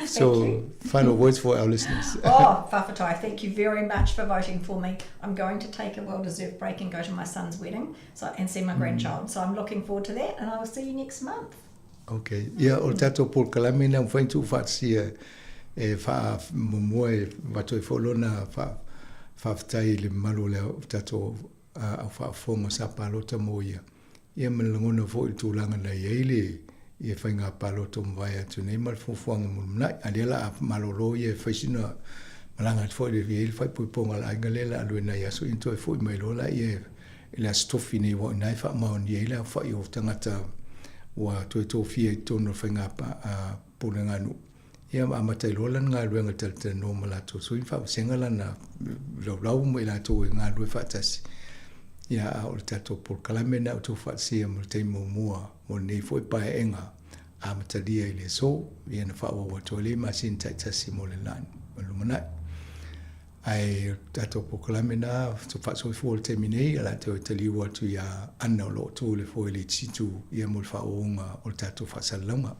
So, Thank you. final words for our listeners. Oh, Fa'afetai, thank you very much for voting for me. I'm going to take a well-deserved break and go to my son's wedding and see my grandchild. So I'm looking forward to that, and I will see you next month. Okay. Yeah, o tato Paul Kalame na mwhain tu whaatsia e wha mumua e wato e wholona whaaftai le malo le tato au whaafonga sa palota mo ia. Ia mana langona fo i tūlanga na ia ile ia whai ngā palota mwai atu nei ma le fuafuaga mulimunai. A lea la a malolo ia e whaisina malanga atu fo i le via i le whai puiponga la ainga lea la alue nai aso into e fo i mai lola ia e le astofi nei wa inai wha maoni ia le whai o tangata ua toe tofia i tonu o le faiga pulega nuu. Ia ma amata ai loa lana galuega talatalanoa ma latou sui ma faavasega lana laulau ma i latou e galulue faatasi. Ia a o le tatou polokalame lena ua tuufaatasia mo le taimi muamua mo lenei foi paeaega amatalia i le aso, ia na faaauau atu ai lea i masina taitasi mo le lumanai. Ae o le tatou polokalame lena faasoifua i le taimi nei, o le a toe taliu atu iā Ana o lo o tu i le foe i le Tisitu ia mo le faaauauga o le tatou faasalalauga.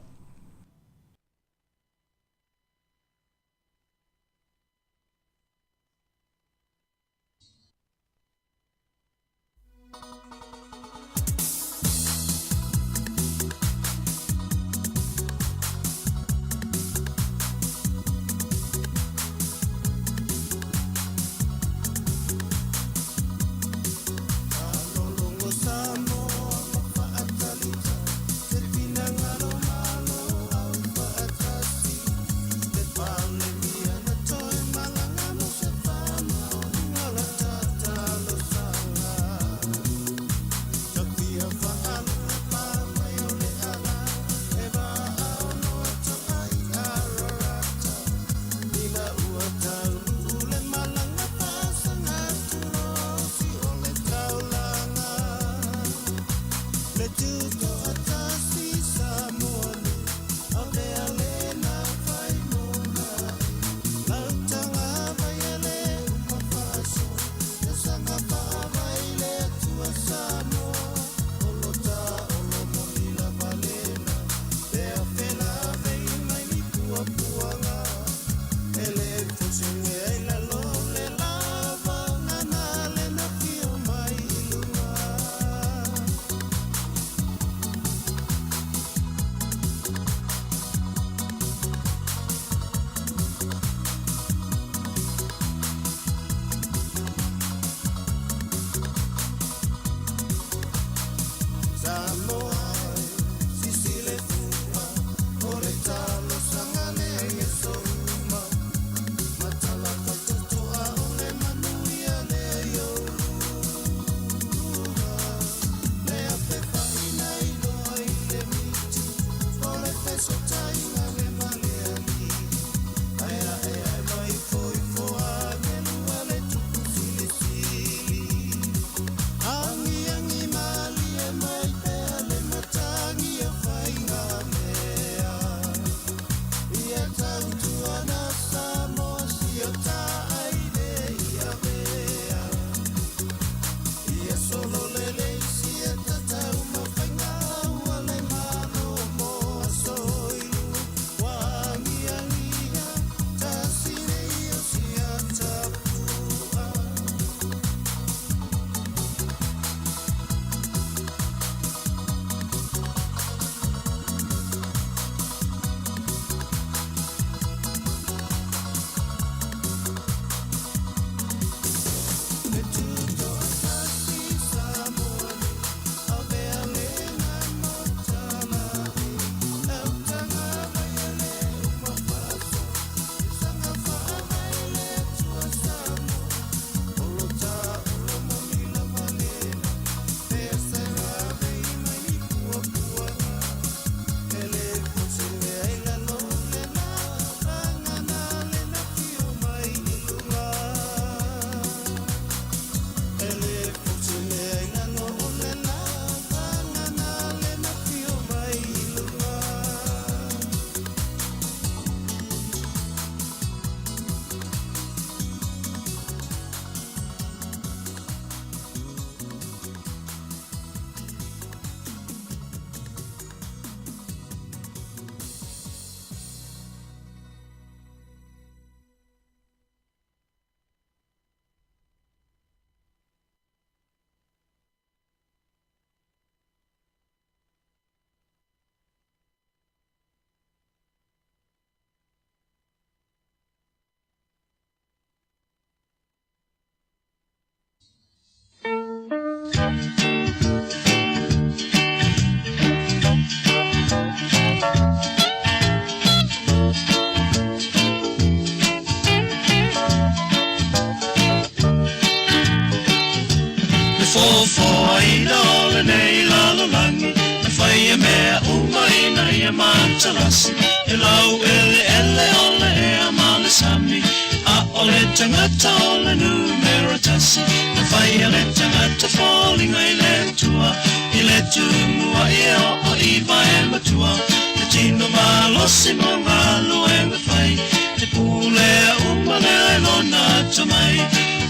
faina o lenei lalolagi, na faia mea uma ina ia matalasi i laueleele o le ea ma le sami. A o le tagata o le numera tasi, na faia le tagata foliga i le Atua, i le tumuai e oo i vae matua, le tino malosi mo galuega fai, e pulea uma lea i lona atamai.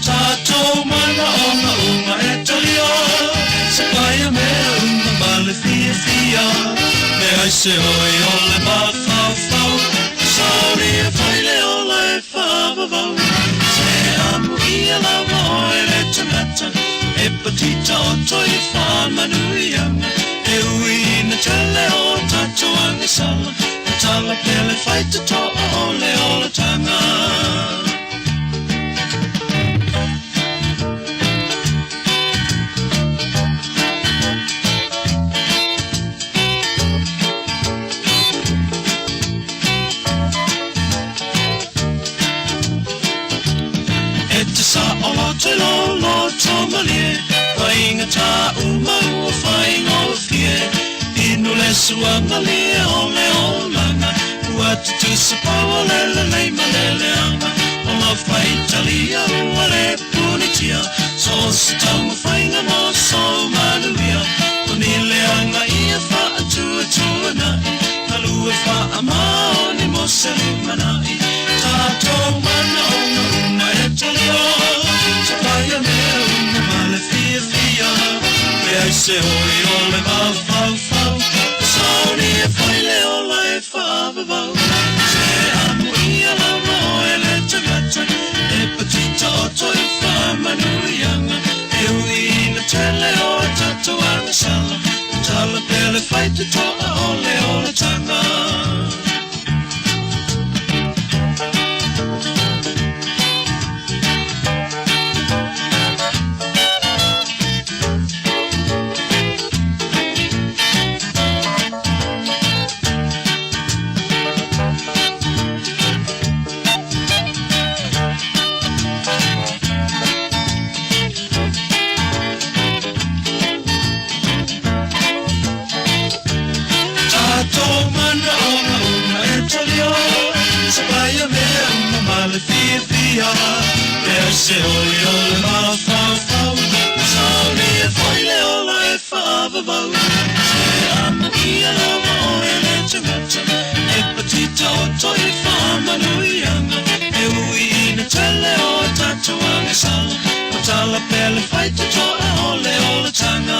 Tatou manaoga uma e talia, se paia mea uma ma le fiafia, leai se oi o le mafaufau, sauni e fai le ola e faavavau. Se amuia lava oe le tagata, e patita oto i faamanuiaga, e ui ina tele o tatou agasala, tatala pea le faitotoa o le olataga. E te saoloto i lou loto malie, Faigata uma ua faigofie, Inu le suagalie o le olaga, Ua tutusa pau o le lelei ma le leaga, O lau faitalia ua le punitia, So o se taumafaiga mo sou manuia, O ni leaga ia faatuatuanai, Galue faamaoni mo se lumanai, Tatou manaoga uma e talia, Se paia mea uma ma le fiafia, Leai se oi o le mafaufau, Sauni e fai le ola e faavavau, Se amuia lava oe le tagata, E patita oto i faamanuiaga, E ui ina tele o tatou agasala, Tatala pea le faitotoa o le olataga. Tatou manaoga uma e talia, Se paia mea uma ma le fiafia, Leai se oi o le mafaufau, Sauni e fai le ola e faavavau, Se amuia lava oe le tagata, E patita oto i faamanuiaga, E ui ina tele o tatou agasala, Matala pea le faitotoa o le olataga.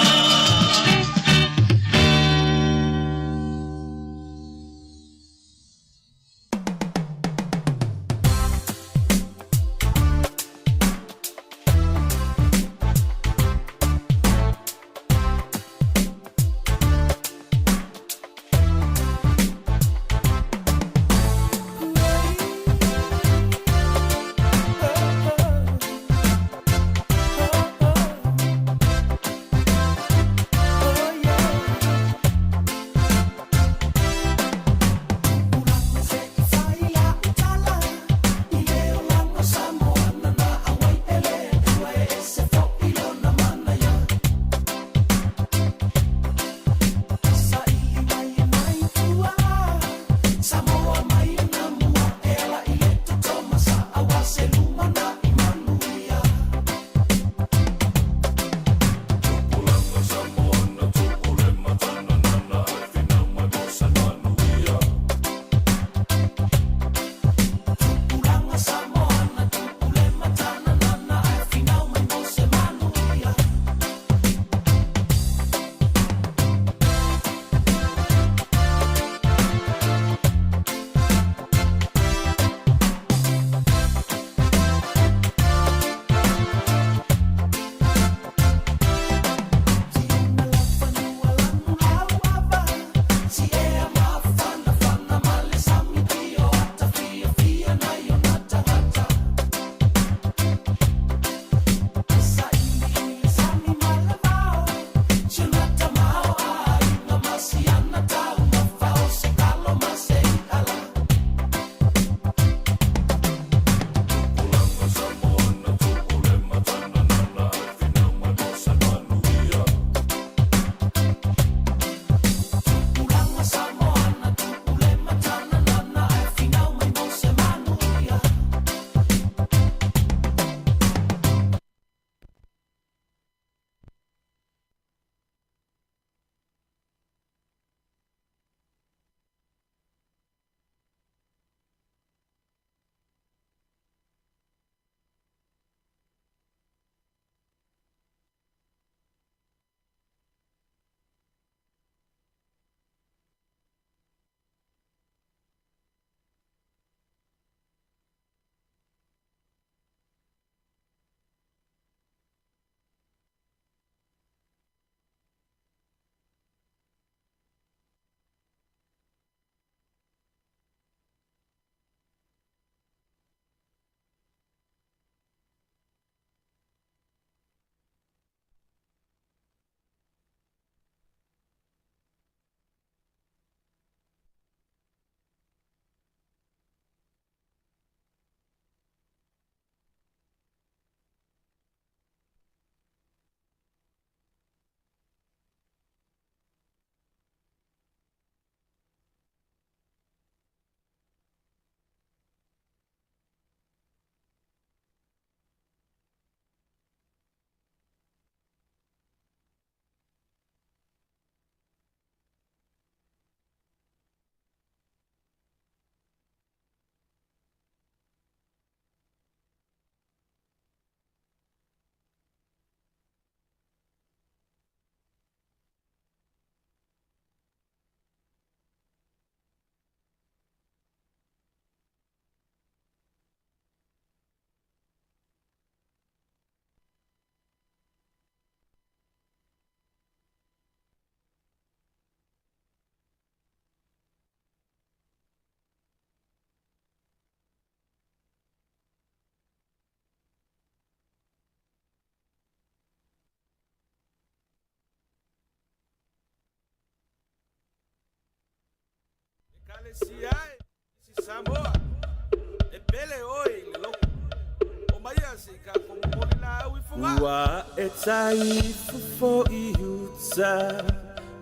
Ua e taifofo i uta,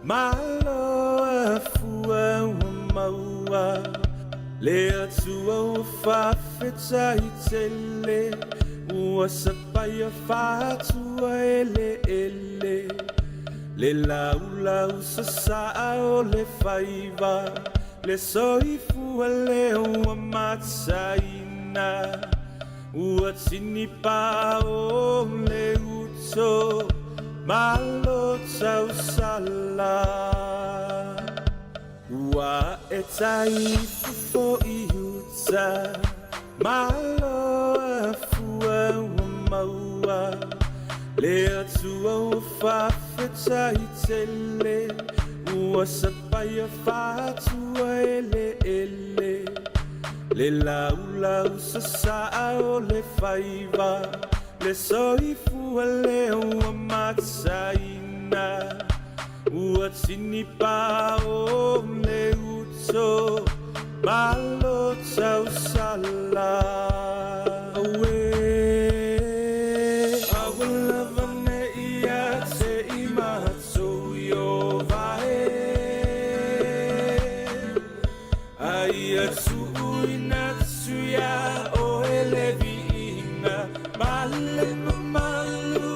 Malo a fua ua maua, Le Atua ua faafetai tele, Ua sapaia faatua eleele, Le laulau sasaa o le faiva, Le soifua lea ua mataina, Ua tinipa o le uto, Malo tausala. Ua e taifofo i uta, Malo a fua ua maua, Le Atua ua faafetai tele, Ua sapaia faatua eleele, Le laulau sasaa o le faiva, Le soifua lea ua mataina, Ua tinipa o le uto, Malo tausala. Auē, aua lava ne i ia te i matou i o vae, A ia tuuina atu iā oe le viiga ma le mamalu,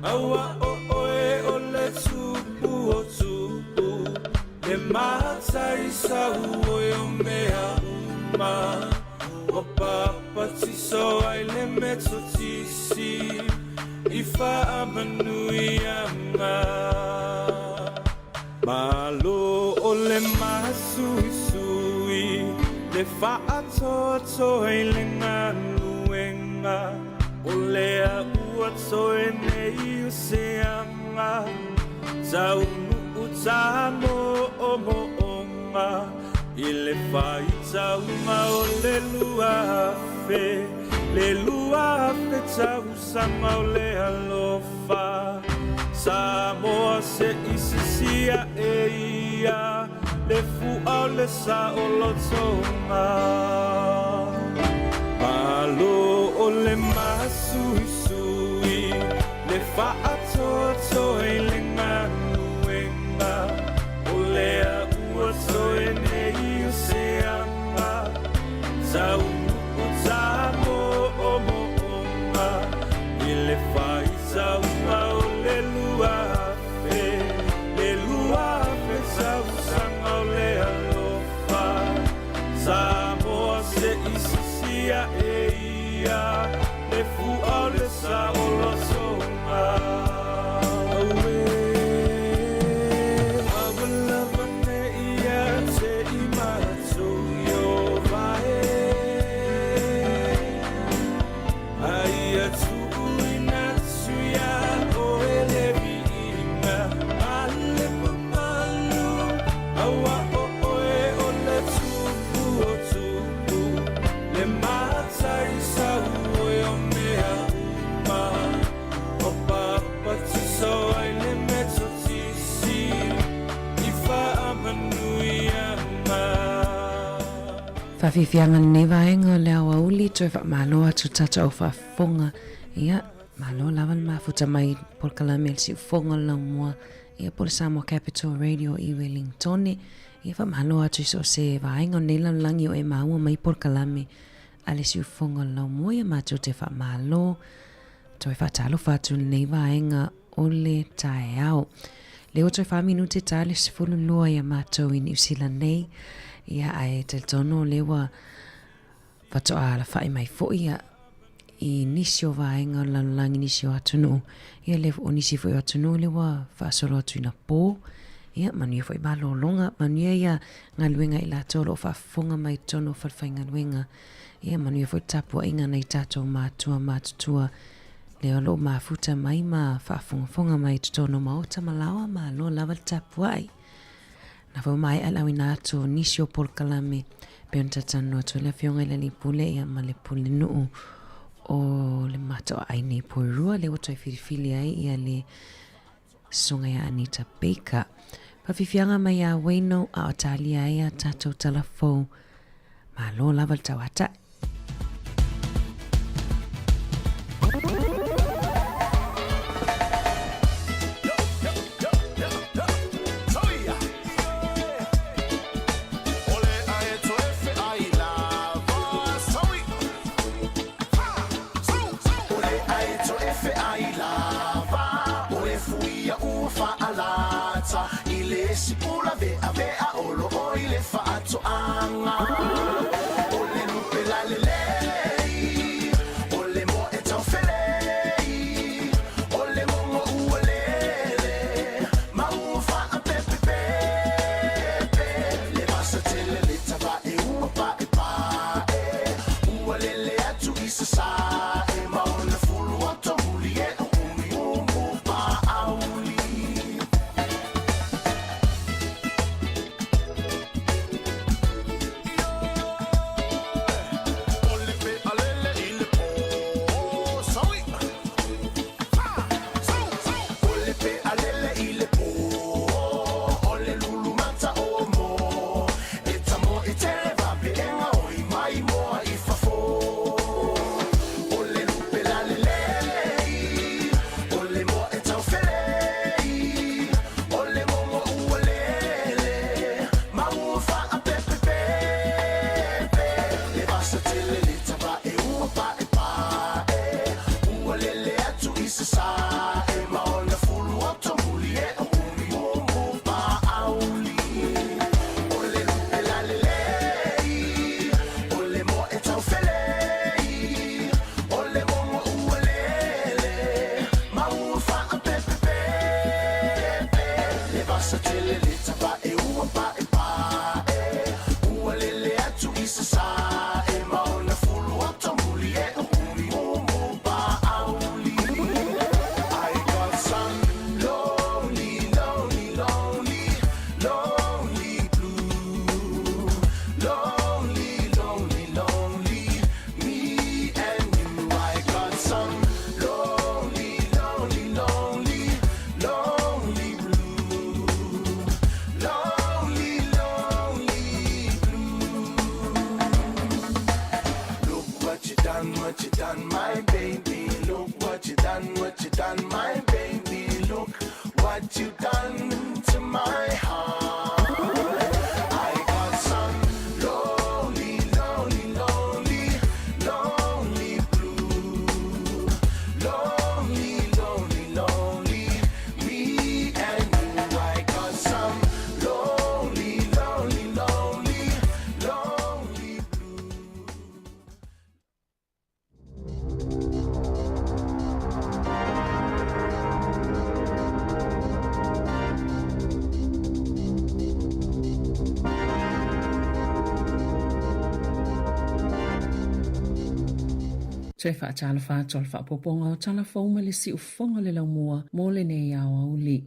Aua o oe o le Tupu o tupu, le matai sauoi o mea uma, Ua papatiso ai le Metotisi i faamanuiaga. Malo o le masuisui, le faatoatoa i le galuega, o lea ua toe nei o se aga, taunuu tamoomoonga i le faitauga o le 2000, le 2000 tausaga o le alofa. Samoa se i sisi aʻe ia le fua o le saolotoga. Malo o le masuisui, le faatoatoa i le galuega, o lea ua toe nei o se aga, taunuu tamoomoonga i le faitauga o le 2000, le 2000 tausaga o le alofa, Samoa se i sisi aʻe ia le fua o le saolotoga. Auē, aua lava ne i ia te i matou i o vae, A ia tuuina atu iā oe le viiga ma le mamalu, Aua o oe o le Tupu o tupu, le matai sauoi o mea uma, Ua papatiso ai le Metotisi i faamanuiaga. Whawhiwhianga lenei vaega o le aoauli, toe whaamalo atu tatou au faafofoga. Ia, malo lava le mafuta mai polokalame le siufofoga o le laumua, ia po o le Samoa Capital Radio i Wellingtone. Ia whaamalo atu i so o se vaega o lenei lalolagi o e maua mai polokalame a le siufofoga o le laumua, ia matou te whaamalo. Toe faatalofa atu i lenei vaega o le taeao. Lea ua toe 4 minute ta le 12 ia matou i Niu Sila nei. Ia, ae talitonu o lea ua faatoa alafai mai foi ia i nisi o vaega o le lalolagi, nisi o atunuu. Ia, le, o nisi foi o atunuu lea ua faasolo atu ina pō. Ia, manuia foi malōloga, manuia ia galuega i latou o lo o faafofoga mai totonu o falefaigaluega. Ia manuia foi le tapuaiga a nai tatou matua matutua lea o lo o mafuta mai ma faafogafoga mai i totonu o maota ma laoa, malo lava le tapuai. Na foi ua maea le auina atu o nisi o polokalame pei ona talatalanoa atu ai le Afioga i le Alii Pule ia ma le Pulenuu o le matoaai nei Poerua lea ua toe filifili ai ia le Susuga ia Anita Baker. Fafifiaga mai iā Wayno a o tālia ai a tātou tala fou. Malo lava le tauata'i. Toe faatalofa atu o le faaopoopoga o tala fou ma le siufofoga o le laumua mo lenei aoauli.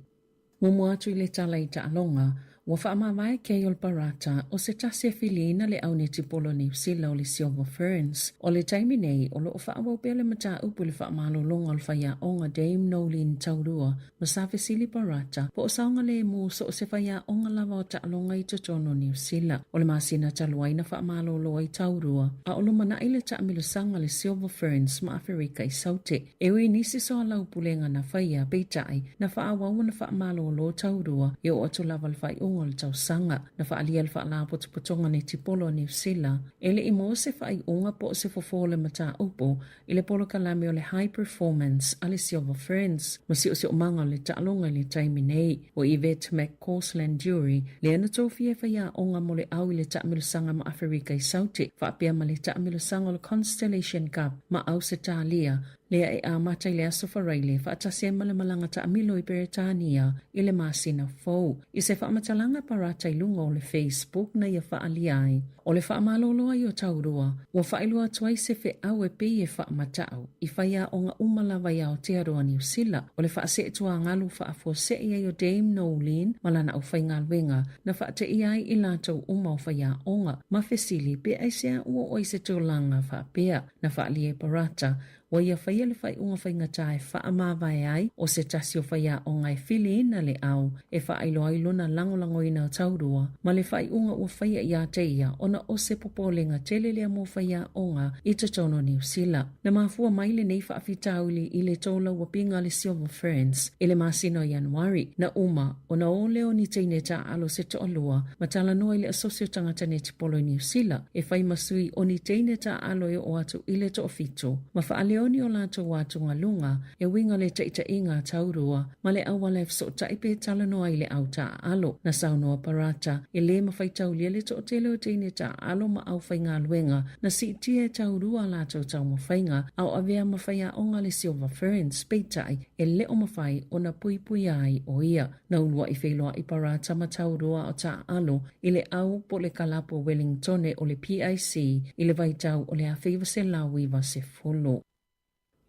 Muamua atu i le tala i taaloga, ua faamavae Keil Barata o se tasi e filiina le au netipolo Niu Sila o le Silver Ferns. O le taimi nei, o lo o faaauau pea le mataupu i le faamalologa o le faiaoga Dame Noeline Taurua ma sa fesili Barata po o saogalemu so o se faiaoga lava o taaloga i totonu o Niu Sila. O le masina talu ai na faamalolo ai Taurua, a o lumanai le taamilosaga a le Silver Ferns ma Aferika i Saute. E ui nisi soalaupulega na faia, peitai, na faaauau ona faamalolo taurua e oo atu lava le faaiuga o le tausaga. Na faaalia le Faalapotopotoga Netipolo a Niu Sila, e le i maua se faaiuga po o se fofo o le mataupu i le polokalame o le High Performance a le Silver Ferns ma siosiomaga o le taaloga i le taimi nei. O Yvette McCausland Durie, lea na tofia e faiaoga mo le au i le taamilosaga ma Aferika i Saute, faapea ma le taamilosaga o le Constellation Cup ma Ausetalia, lea e amata i le Aso Faraile faatasi ai ma le malaga taamilo i Peretania i le masina fou. I se faamatalaga parata i luga o le Facebook na ia faaalia ai, o le faamalolo ai o Taurua, ua faailoa atu ai se feau e pei e faamatau i faiaoga uma lava i Aotearoa Niu Sila, o le faaseetuagalu faafuasei ai o Dame Noeline ma lana aufaigaluega na faateia ai i latou uma o faiaoga ma fesili pe aisea ua oo i se tulaga faapea. Na faaalia e Parata. Ua ia faia le faaiuga faigata e faamavae ai o se tasi o faiaoga e filiina le au e faailoa ai lona lagolagoina o Taurua ma le faaiuga ua faia ia te ia ona o se popolega tele lea mo faiaoga i totonu o Niu Sila. Na mafua mai lenei faafitauli i le tolauapiga a le Silver Ferns i le masina o Ianuari, na uma ona o lea o ni teine taaalo se toalua ma talanoa i le Asosi o Tagata Netipolo i Niu Sila e fai ma sui o ni teine taaalo e oo atu i le toafitu ma faaleoni o latou atugaluga e uiga le taitaiga a Taurua ma le auala e fesootai pe talanoa ai le au taaalo. Na saunoa Parata e lē mafai taulia le toatele o teine taaalo ma aufaigaluega na siitia e Taurua a latou taumafaiga a o avea ma faiaoga le Silver Ferns, peitai e le o mafai ona puipuia ai o ia. Na uluaʻi feiloaʻi Parata ma Taurua o taaalo i le au po o le kalapu o Wellingtone o le PIC i le vaitau o le 1990.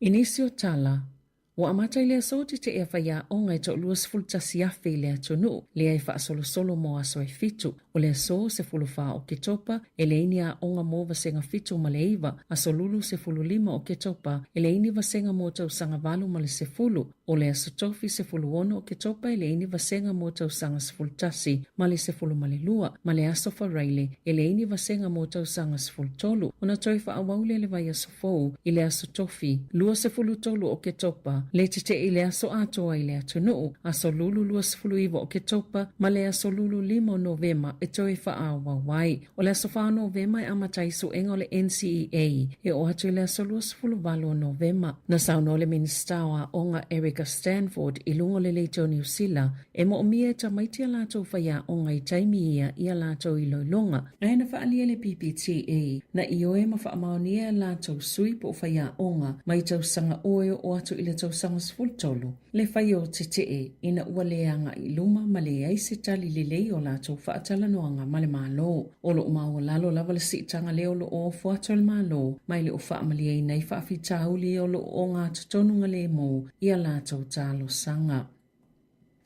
I nisi o tala, ua amata i le aso tetee a faiaoga e toalua 11,000 i le atunuu, lea e faasolosolo mo aso e fitu. O le aso 14 o Oketopa, e leai ni aoga mo vasega 7 ma le 9, aso lulu 15 o Oketopa, e leai ni vasega mo tausaga 8 ma le 10, O le Aso Tofi 16 Oketopa e leai ni vasega mo tausaga 11 ma le 12, ma le Aso Faraile e leai ni vasega mo tausaga 13, ona toe faaauau lea le vaiaso fou i le Aso Tofi 23 Oketopa, le tetee i le aso atoa i le atunuu, Aso Lulu 29 Oketopa ma le Aso Lulu 5 o Novema e toe faaauau ai. O le aso 4 o Novema e amata ai suega o le NCEA e oo atu i le aso 28 o Novema. Na saunoa le Minisita o Aoga Erica Stanford i luga o le leitio Niu Sila e moomia e tamaiti a latou faiaoga i taimi ia i a latou iloiloga. Ae na faaalia le PPTA na ioe ma faamaonia e latou sui po o faiaoga mai tausaga o e oo atu i le tausaga 13. Le fai o tetee ina ua le agai i luma ma leai se tali lelei o latou faatalanoaga ma le Malo. O loo maualalo lava le siitaga lea o loo ofo atu e le Malo ma e le o faamalieina ai faafitauli o loo ogatotonu lemu i a latou talosaga.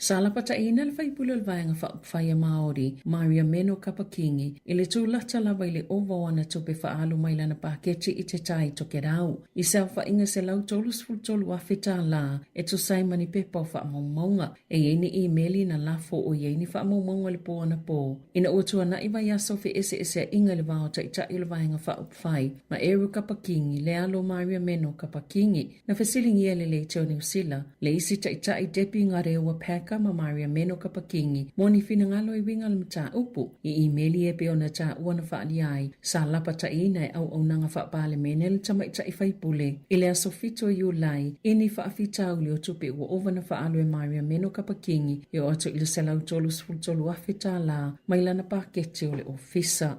Sa lapataiina le faipule o le Vaega Faaupufai a Māori, Maria Meno Kapa-Kingi, i le tūlata lava i le ova o ana tupe faaalu mai lana paketi i te Tai Tokerau. I se aofaiga $133,000 tālā e tusa ai ma ni pepa o faamaumauga. E i ai ni imeli na lafo o i ai ni faamaumauga i le pō anapō. Ina ua tuanaʻi vaiaso feʻeseʻeseaʻiga i le va o Taitai o le Vaega Faaupufai ma Eru Kapa-Kingi, le alo o Maria Meno Kapa-Kingi, Na fesiligia e le Leitio Niu Sila, le isi taitai Debbie Ngarewa Packer ma Maria Meno Kapa-Kingi mo ni finagalo e uiga le mataupu i imeli e pei ona taua na faaalia ai sa lapataiina e auaunaga faa-Palemene le tamaitai faipule i le aso 7 o Iulai i ni faafitauli o tupe ua ova na faaalu e Maria Meno Kapa-Kingi e oo atu i le $133,000 tālā mai lana paketi o le ofisa.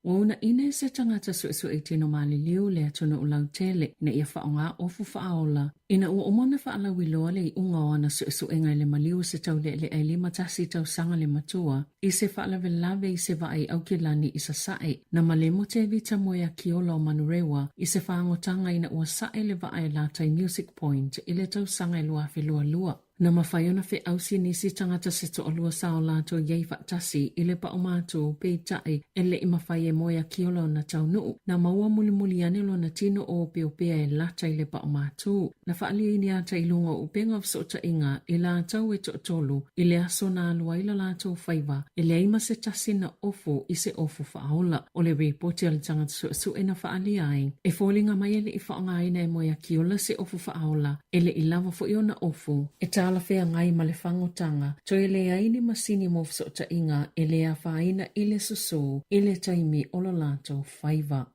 Ua uunaina e se tagata suesue i tino maliliu le atunuu lautele ina ia faaaoga ofu faaola ina ua uma ona faalauiloa le iuga o ana suesuega i le maliu o se taulealea e 51 tausaga le matua i se faalavelave i se vaa i Aukilani i Sasae. Na malemo Tevita Moeakiola o Manurewa i se faagotaga ina ua sae le vaa e Latai Music Point i le tausaga e 2022. Na mafai ona feausi nisi tagata se toalua sa o latou i ai faatasi i le paumātū, peitai, e le i mafai e Moeakiola ona taunuu. Na maua mulimuli ane lona tino ōpeopea e lata i le paumātū. Na faaalia i ni ata i luga o upega o fesootaiga i latou e toatolu i le aso na alu ai la latou faiva, e leai ma se tasi na ofu i se ofu faaola. O le ripoti a le tagata suesue na faaalia ai, e foliga mai e le i faaaogaina e Moeakiola se ofu faaola, E le i lava foi ona ofu, e talafeagai ma le fagotaga, toe leai ni masini mo fesootaiga e le afaina i le susū i le taimi o lo latou faiva.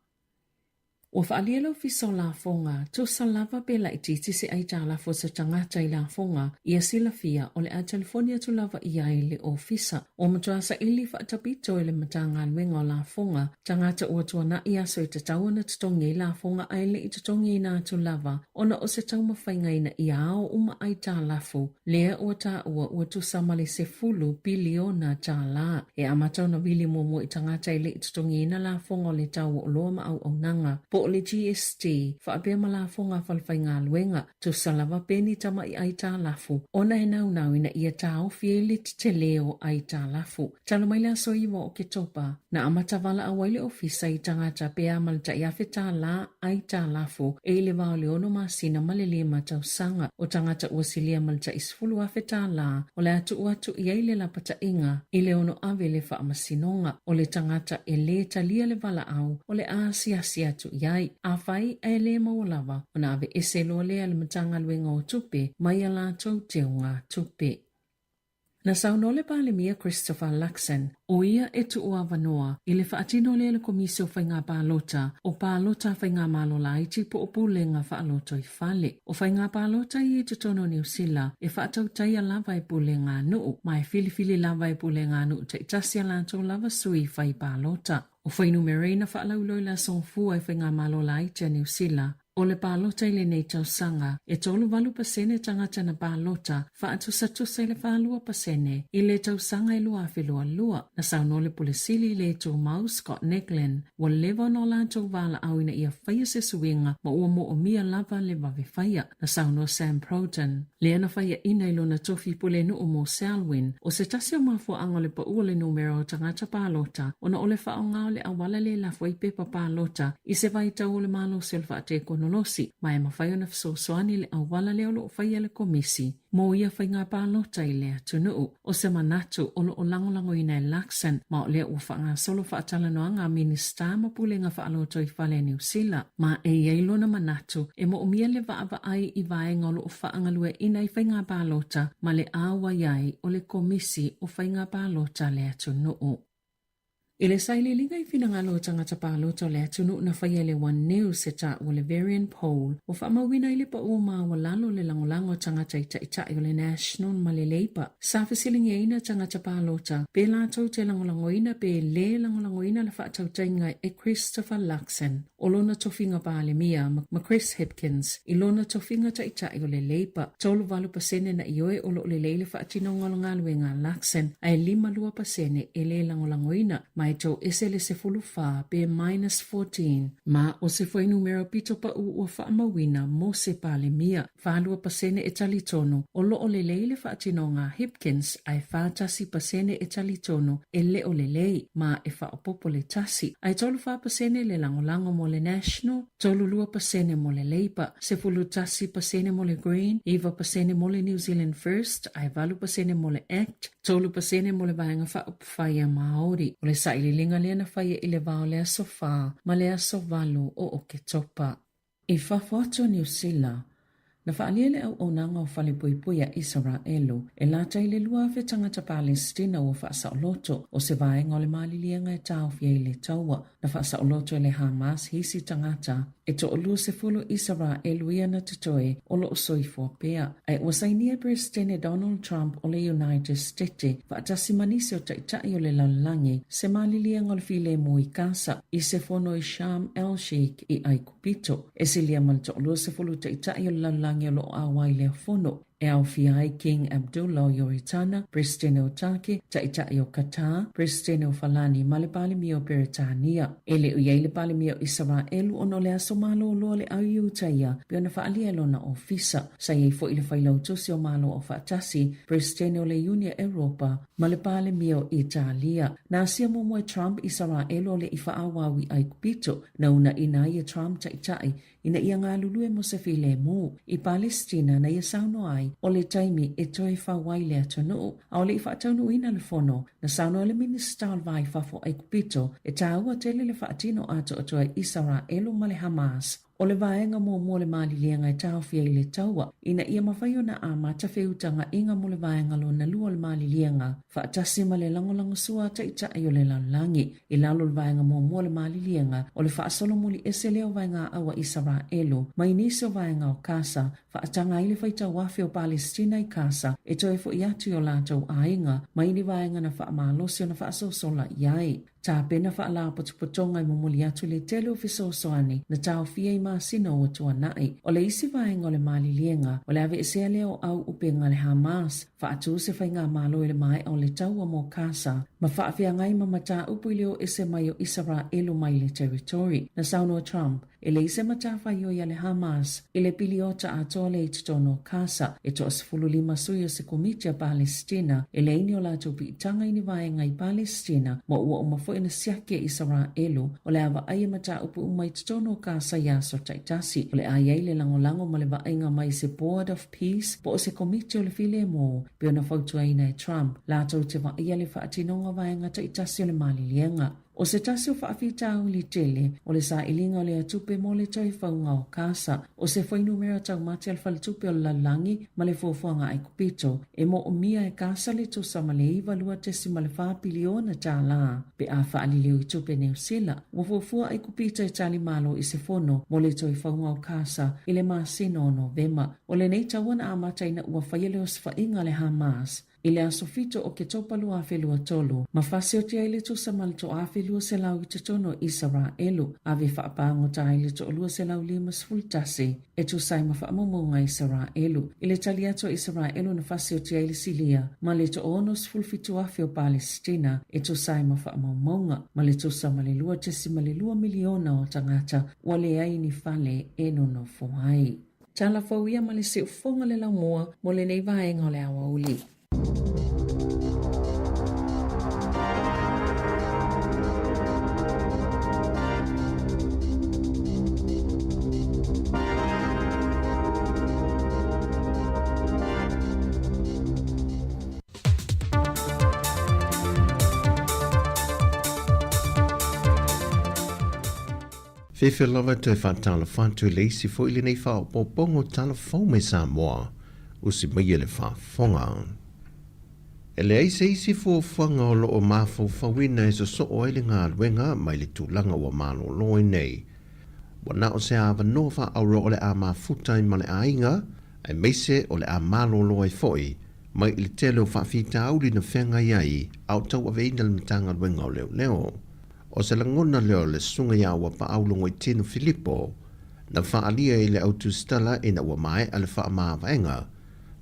Ua faaalia le Ofisa o Lafoga, tusa lava pe laitiiti se aitalafu a se tagata i lafoga, ia silafia o le a telefoni atu lava i ai le Ofisa. Ua matua saili faatapito e le Matagaluega o Lafoga tagata ua tuanaʻi aso e tatau ona totogi ai lafoga ae le i totogiina atu lava ona o se taumafaiga ina ia ao uma aitalafu lea ua taua ua tusa ma le 10 piliona tālā. E amata ona vili muamua i tagata e le i totogiina lafoga o le tau o oloa ma auaunaga po o po o le GST, faapea ma lafoga a falefaigaluega, tusa lava pe ni tama'i aitalafu ona e naunau ina ia taofi ai le tetele o aitalafu. Talu mai le aso 9 o Oketopa, na amata valaau ai le Ofisa i tagata pe a ma le tai $1,000 aitalafu e i le va o le ono masina ma le lima tausaga. O tagata ua silia ma le tai $10,000 o le a tuu atu i ai le lapataiga i le ono ave le faamasinoga. O le tagata e lē talia le valaau o le a asiasi atu i ai. Afai ae lē maua lava, ona aveese loa lea e le Matagaluega o Tupe mai a latou teugatupe. Na saunoa le Palemia Christopher Luxon, ʻo ia e tuu avanoa i le faatino lea e le Komisi o Faiga Palota o Palota a Faigamalo Laiti po o Pulega Faalotoifale. O faiga palota ia i totonu o Niu Sila e faatautaia lava e pulega nuu ma e filifili lava e pulega nuu taitasi a latou lava sui fai palota. O fuainumera ia na faalauiloa i le aso Gafua e Faigamalo Laiti a Niu Sila O le palota i lenei tausaga, e 38 pasene tagata na palota, faatusatusa i le 42 pasene i le tausaga e 2022. Na saunoa le Pule Sili i le Tumau Scott Neglin, ua leva ona o latou valaau ina ia faia se suiga ma ua moomia lava le vave faia. Na saunoa Sam Proton, lea na faiaina i lona tofi pulenuu mo Selwyn, o se tasi o mafuaaga o le pau o le numera o tagata palota ona o le faaaoga o le auala lea e lafo ai pepa palota i se vaitau o le malosi o le faatekonolosi, ma e mafai ona fesoasoani le auala lea o lo o faia le Komisi mo ia faiga palota i le atunuu. O se manatu o lo o lagolagoina e Luxon, ma o lea ua faagasolo faatalanoaga a Minisita ma Pulega Faalotoifale a Niu Sila, ma e i ai lona manatu e moomia le vaavaai i vaega o lo o faagalueaiina i faiga palota ma le auai ai o le Komisi o Faiga Palota a le atunuu. I le sailiiliga i finagalo o tagata palota o le atunuu na faia e le One News e taua le Verian Poll, ua faamauina ai le pau maualalo o le lagolago a tagata i taitai o le National ma le Labour. Sa fesiligiaina tagata palota pe latou te lagolagoina pe lē lagolagoina le faatautaiga e Christopher Luxon o lona tofiga Palemia ma Chris Hipkins i lona tofiga taitai o le Labour. 38 pasene na ioe o lo o lelei le faatinoga o le galuega a Luxon ae 52 pasene e lē lagolagoina ma e toese le 14 pe minus 14. Ma o se fuainumera pito pau ua faamauina mo se Palemia. 42 pasene e talitonu o lo o lelei le faatinoga a Hipkins ae 41 pasene e talitonu e le o lelei ma e faaopoopo le tasi ae 34 pasene le lagolago mo le National, 32 pasene mo le Labour, 11 pasene mo le Green, 9 pasene mo le New Zealand First ae 8 pasene mo le ACT, 3 pasene mo le Vaega Faaupufai a Māori. O le sailiiliga lea na faia i le va o le aso 4 ma le aso 8 o Oketopa. I fafo atu o Niu Sila, na faaalia le auaunaga o falepuipui a Isaraelu e lata i le 2,000 tagata Palesitina ua faasaoloto, o se vaega o le maliliega e taofi ai le taua. Na faasaoloto e le Hamas isi tagata e toa-20 Isaraelu ia na totoe o lo o soifua pea. Ae ua sainia e Peresetene Donald Trump o le United Stete faatasi ma nisi o taitai o le lalolagi se maliliega o le filemu i Gasa i se fono i Sharm el-Sheikh i Aikupito. E silia ma le toa-20 taitai o le lalolagi o lo o auai i lea fono, e aofia ai King Abdullah o Ioritana, Peresetene o Take, Taitai o Qatar, Peresetene o Falani ma le Palemia o Peretania. E le o i ai le Palemia o Isaraelu ona o le aso malolo a le au Iutaia pei ona faaalia e lona ofisa. Sa i ai foi le Failautusi o Malo Aufaatasi, Peresetene o le Iuni a Europa ma le Palemia o Italia. Na asia muamua e Trump Isaraelu o le i faaauau i Aikupito. Na uunaina ai e Trump taitai ina ia galulue mo se filemu i Palesitina na ia saunoa ai o le taimi e toe fau ai le atunuu. A o le i faataunuuina le fono, na saunoa le Minisita o le Va i Fafo o Aikupito e taua tele le faatino atoatoa e Isaraelu ma le Hamas o le vaega muamua o le maliliega e taofia i le taua ina ia mafai ona amata feutagaina mo le vaega lona lua o le maliliega faatasi ma le lagolagosua a taitai o le lalolagi. I lalo o le vaega muamua o le maliliega, o le faasolomuli ese lea o vaegaau a Isaraelu mai nisi o vaega o Kasa, faataga ai le faitau afe o Palesitina i Kasa e toe foi atu i o latou aiga mai ni vaega na faamalosi ona faasosola i ai. Tapena faalapotopotoga e momoli atu le tele o fesoasoani na taofia i masina ua tuanai. O le isi vaega o le maliliega, o le aveesea lea o au upega a le Hamas, faatu se faigamalo i le maea o le taua mo Kasa, ma faafeagai ma mataupu i le o ese mai o Isaraelu mai le territory. Na saunoa Trump, E leai se matafaioi a le Hamas i le piliota atoa lea i totonu o Kasa. E toa-15 sui o se komiti a Palesitina e leai ni o latou piitaga i ni vaega i Palesitina ma ua uma foi ona siaki e Isaraelu o le a vaaia mataupu uma i totonu o Kasa i aso taitasi. O le a i ai le lagolago ma le vaaiga mai se Board of Peace po o se komiti o le filemu pei ona fautuaina e Trump latou te vaaia le faatinoga o vaega taitasi o le maliliega. O se tasi o faafitauli tele, o le sailiga o lea tupe mo le toe fauga o Kasa. O se fuainumera taumate a le Faletupe o le Lalolagi ma le Fuafuaga Aikupito, e moomia e Kasa le tusa ma le $92.4 piliona tālā pe a faaliliu i tupe Niu Sila. Ua fuafua Aikupito e tali malo i se fono mo le toe fauga o Kasa i le masina o Novema. O lenei taua na amata ina ua faia le osofaiga a le Hamas I le aso 7 o Oketopa 2023, ma fasioti ai le tusa ma le 1,200 i totonu o Isaraelu, ave faapagota ai le 251 e tusa ai ma faamaumauga a Isaraelu. I le tali atu a Isaraelu na fasioti ai le Silia ma le 67,000 o Palesitina e tusa ai ma faamaumauga, ma le tusa ma le 2.2 miliona o tagata ua leai ni fale e nonofo ai. Tala fou ia ma le siufofoga le laumua mo lenei vaega o le aoauli. Fiafia lava e toe faatalofa atu i le isi foi lenei faaopoopoga o tala fou mai Samoa, usi maia le faafofoga. E leai se isi fuafuaga o lo o mafaufauina e sosoo ai le galuega mai le tulaga ua malolo ai nei. Ua na o se avanoa faaauro o le a mafuta ai ma le aiga, aemaise o le a malolo ai foi mai i le tele o faafitauli na feagai ai a o tauaveina le Matagaluega o Leoleo. O se lagona lea o le Susuga ia Auapaau Logoitino Filipo na faaalia i le au tusitala ina ua maea le faamavaega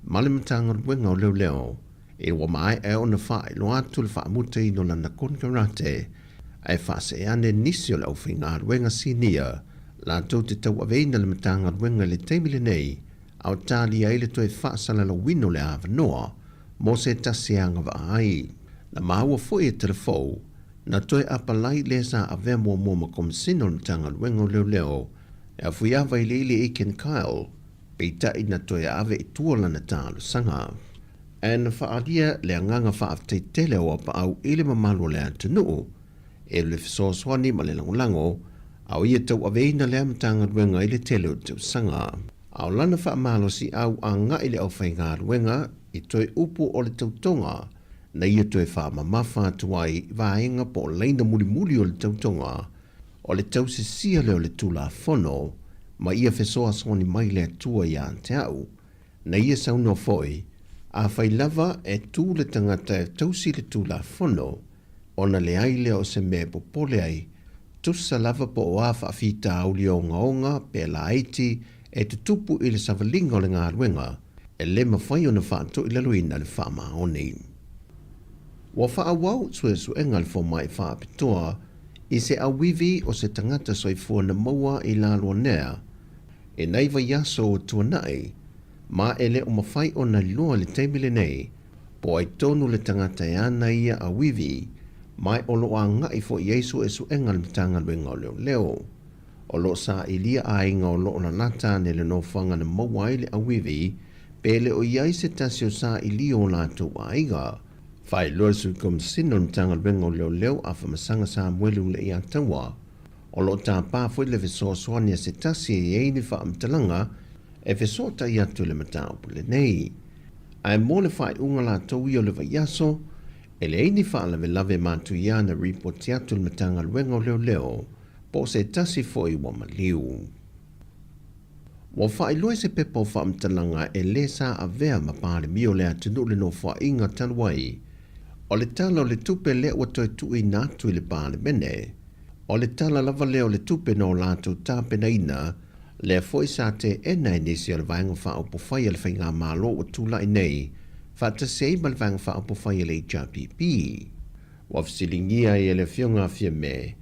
ma le Matagaluega o Leoleo ina ua maea ona faailoa atu le faamutaina o lana konekarate ae faasee ane nisi o le aufaigaluega sinia latou te tauaveina le Matagaluega i le taimi lenei a o talia ai le toe faasalalauina o le avanoa mo se tasi e agavaa ai. Na maua foi e Telefou Na toe apalai le sa avea muamua ma Komisina o le Matagaluega o Leoleo e Afuiava Iliili Aiken Kyle, peitai na toe ave i tua lana talosaga. Ae na faaalia le agaga faafetai tele o Apaau i le mamalu o le atunuu e le fesoasoani ma le lagolago a o ia tauaveina lea Matagaluega i le tele o tausaga. A o lana faamalosiau agai le aufaigaluega i toe upu o le tautoga na ia toe faamamafa atu ai vaega po o laina mulimuli o le tautoga, o le tausisia lea o le Tulafono, ma ia fesoasoani mai le Atua ia te au. Na ia saunoa foi, Afai lava e tu le tagata e tausi le Tulafono, ona leai lea o se mea e popole ai, tusa lava po o a faafitauli ogaoga pe laiti e tutupu i le savaliga o le galuega, e le mafai ona faatoilaloina le faamaoni. Ua faaauau suesuega a le fomai faapitoa i se auivi o se tagata soifua na maua i Laloanea i nai vaiaso ua tuanai, ma e le o mafai ona iloa i le taimi lenei po o ai tonu le tagata e ana ia auivi, ma o lo o agai foi i ai suesuega a le Matagaluega o Leoleo. O lo o sailia aiga o lo o lalata ane le nofoaga na maua ai le auivi, pe le o i ai se tasi o saili o latou aiga. Faailoa le Sui Komisina o le Matagaluega o Leoleo a Famasaga Samueli Uleiataua, o lo o tapa foi le fesoasoani a se tasi e i ai ni faamatalaga e fesootai atu i le mataupu lenei. Ae mo le faaiuga latou ia o le vaiaso, e leai ni faalavelave matuia na ripoti atu i le Matagaluega o Leoleo po o se tasi foi ua maliu. Ua faailoa i se pepa o faamatalaga e lē sa avea ma Palemia o le atunuu le Nofoaiga talu ai. O le Tala o le Tupe lea ua toe tuuina atu i le Palemene, o le tala lava lea o le tupe na o latou tapenaina, lea foi sa teena e nisi o le Vaega Faaupufai a le Faigamalo ua tulai nei, faatasi ai ma le Vaega Faaupufai a le HRPP. Ua fesiligia ai e le Afioga a Fiame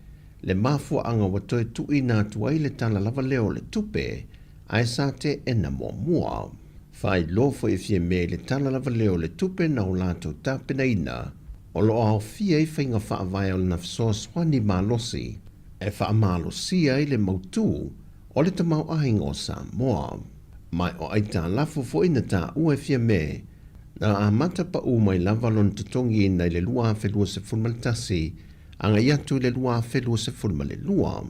le mafuaaga ua toe tuuina atu ai le tala lava lea o le tupe ae sa teena muamua. Faailoa foi e Fiame i le tala lava lea o le tupe na o latou tapenaina o lo o aofia ai faiga faavae o lana fesoasoani malosi e faamalosia ai le mautu o le tamaoaiga o Samoa. Ma o aitalafu foi na taua e Fiame na amata paʻu mai lava lona totogiina i le 2021 agai atu i le 2022.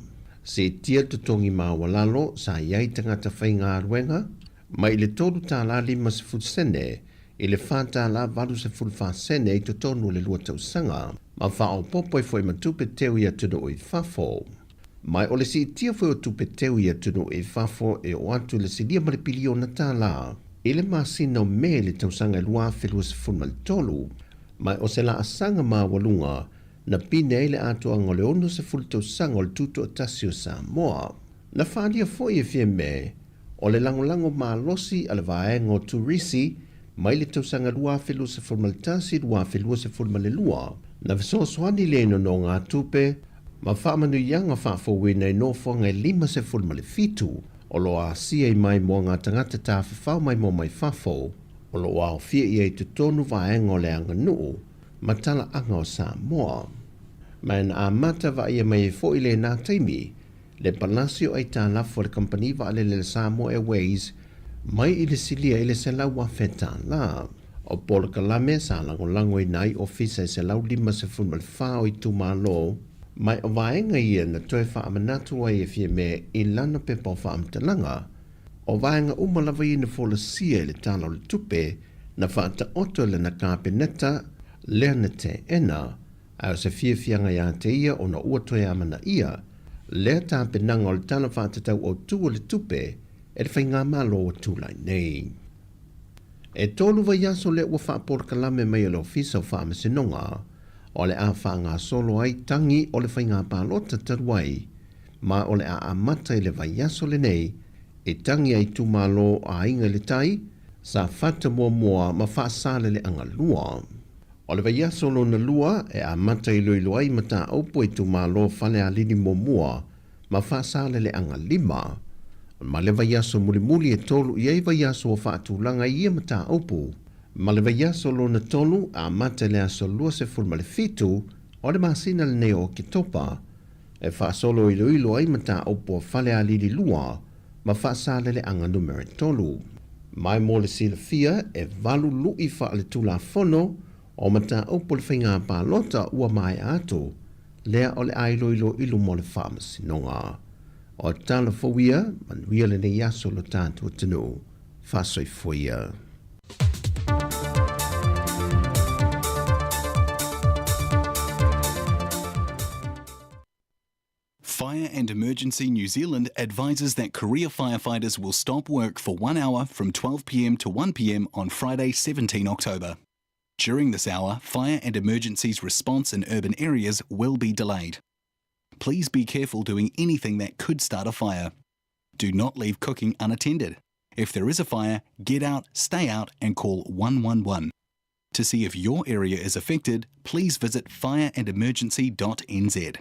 Siitia le totogi maualalo sa i ai tagata faigaluega mai i le $3.50 sene i le $4.84 sene i totonu o le lua tausaga, ma faaopoopo ai foi ma tupe teu i atunuu i fafo. Ma o le siitia foi o tupe teu i atunuu i fafo e oo atu i le silia ma le piliona tala i le masina o Me i le tausaga e 2023, ma o se laasaga maualuga na pine ai le atoaga o le 60 tausaga o le Tutoatasi o Samoa. Na faaalia foi e Fiame o le lagolago malosi a le Vaega o Turisi mai le tausaga 2011-2022, na fesoasoani lea i nonogatupe ma faamanuiaga faafouina i nofoaga e 57 o lo o asia i maimoaga a tagata tafafao maimoa mai fafo, o lo o aofia i ai totonu vaega o le aganuu ma talaaga o Samoa. Ma na amata vaaia mai ai foi lena taimi le palasi o aitalafu a le kamupani vaalele a le Samoa Airways mai i le silia i le $100,000. O polokalame sa lagolagoina ai ofisa e 154 o itumalo, ma o vaega ia na toe faamanatu ai e Fiame i lana pepa o faamatalaga. O vaega uma lava ia na folasia i le Tala o le Tupe na faataoto e lana Kapeneta lea na teena, Ae o se fiafiaga ia te ia ona ua toe amanaia lea tapenaga o le Tala Faatatau Autu o le Tupe e le Faigamalo ua tulai nei. E tolu vaiaso lea ua faapolokalame mai e le Ofisa o Faamasinoga o le a faagasolo ai tagi o le faiga palota talu ai, ma o le a amata i le vaiaso lenei e tagi a itumalo o Aiga i le Tai, Safata muamua ma Faasaleleaga 2. O le vaiaso lona lua e amata iloilo ai mataupu a itumalo Falealili muamua ma Faasaleleaga 5. Ma le vaiaso mulimuli e tolu i ai vaiaso ua faatulaga i ia mataupu. Ma le vaiaso lona tolu amata i le aso 27 o le masina lenei o Oketopa e faasolo iloilo ai mataupu a Falealili 2 ma Faasaleleaga numera 3. Mai mo le silafia, e valu luʻi faaletulafono o mataupu o le faiga palota ua maea atu, lea o le a iloilo i luma o le Faamasinoga. O tala fou ia, manuia lenei aso lo tatou atunuu. Faasoifua ia. Fire and Emergency New Zealand advises that career firefighters will stop work for one hour from 12pm to 1pm on Friday, 17 October. During this hour, fire and emergencies response in urban areas will be delayed. Please be careful doing anything that could start a fire. Do not leave cooking unattended. If there is a fire, get out, stay out, and call 111. To see if your area is affected, please visit fireandemergency.nz.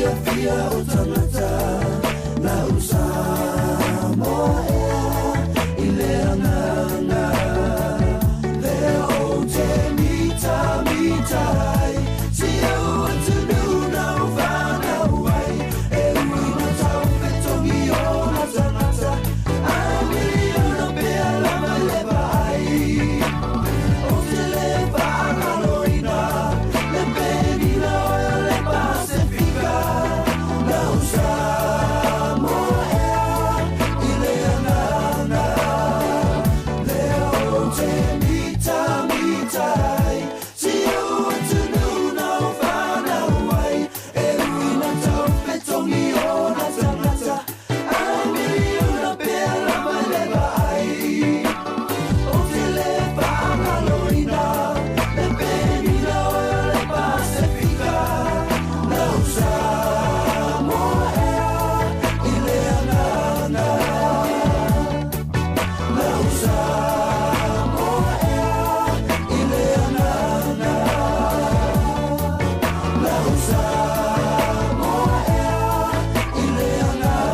fiafia o tagata lau Samoa ea i le agaga lea ou te mitamita ai si ou atunuu na ou fanau ai e ui na taufetogi ona tagata ae miliona pea lava le vaai ou te le faagaloina le penina o le Pasefika lau Samoa ea i le agaga lea ou te mitamita ai si ou atunuu na ou fanau ai e ui na taufetogi ona tagata ae miliona pea lava le vaai ou te le faagaloina le penina o le Pasefika lau Samoa ea i le agaga lau Samoa ea i le agaga lau Samoa ea i le agaga.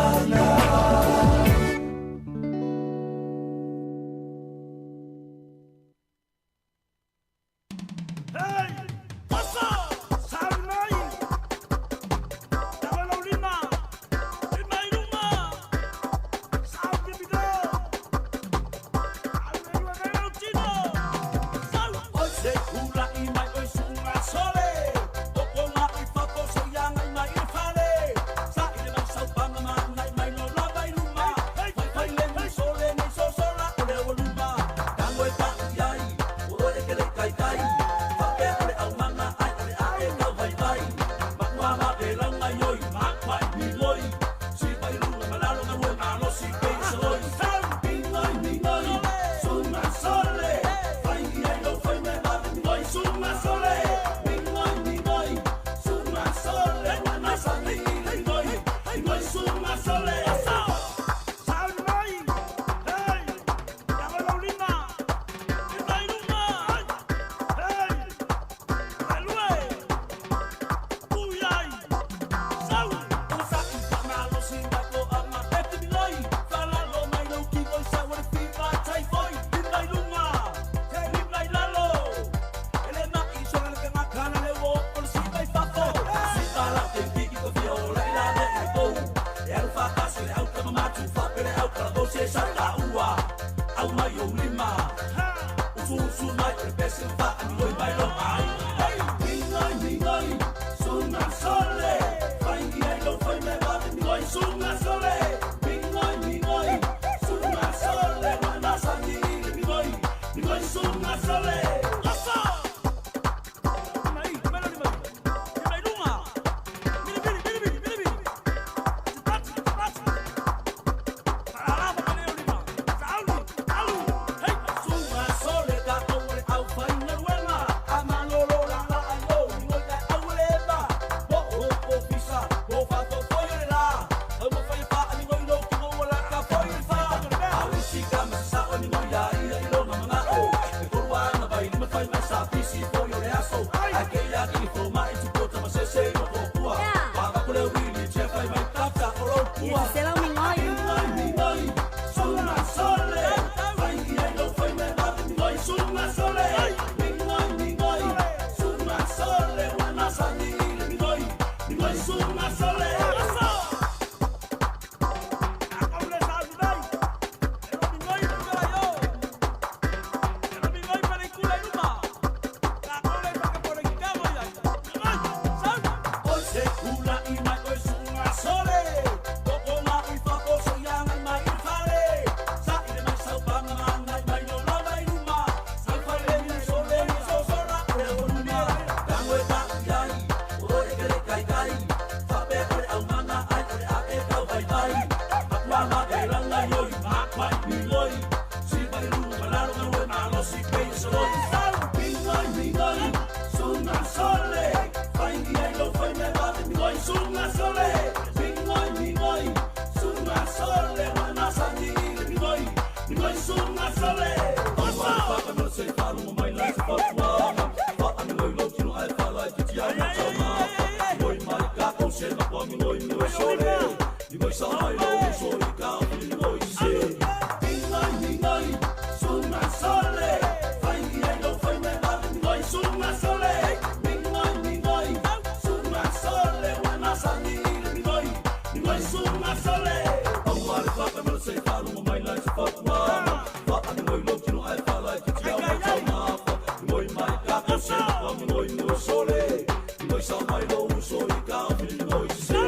mai lou uso i taofi moise.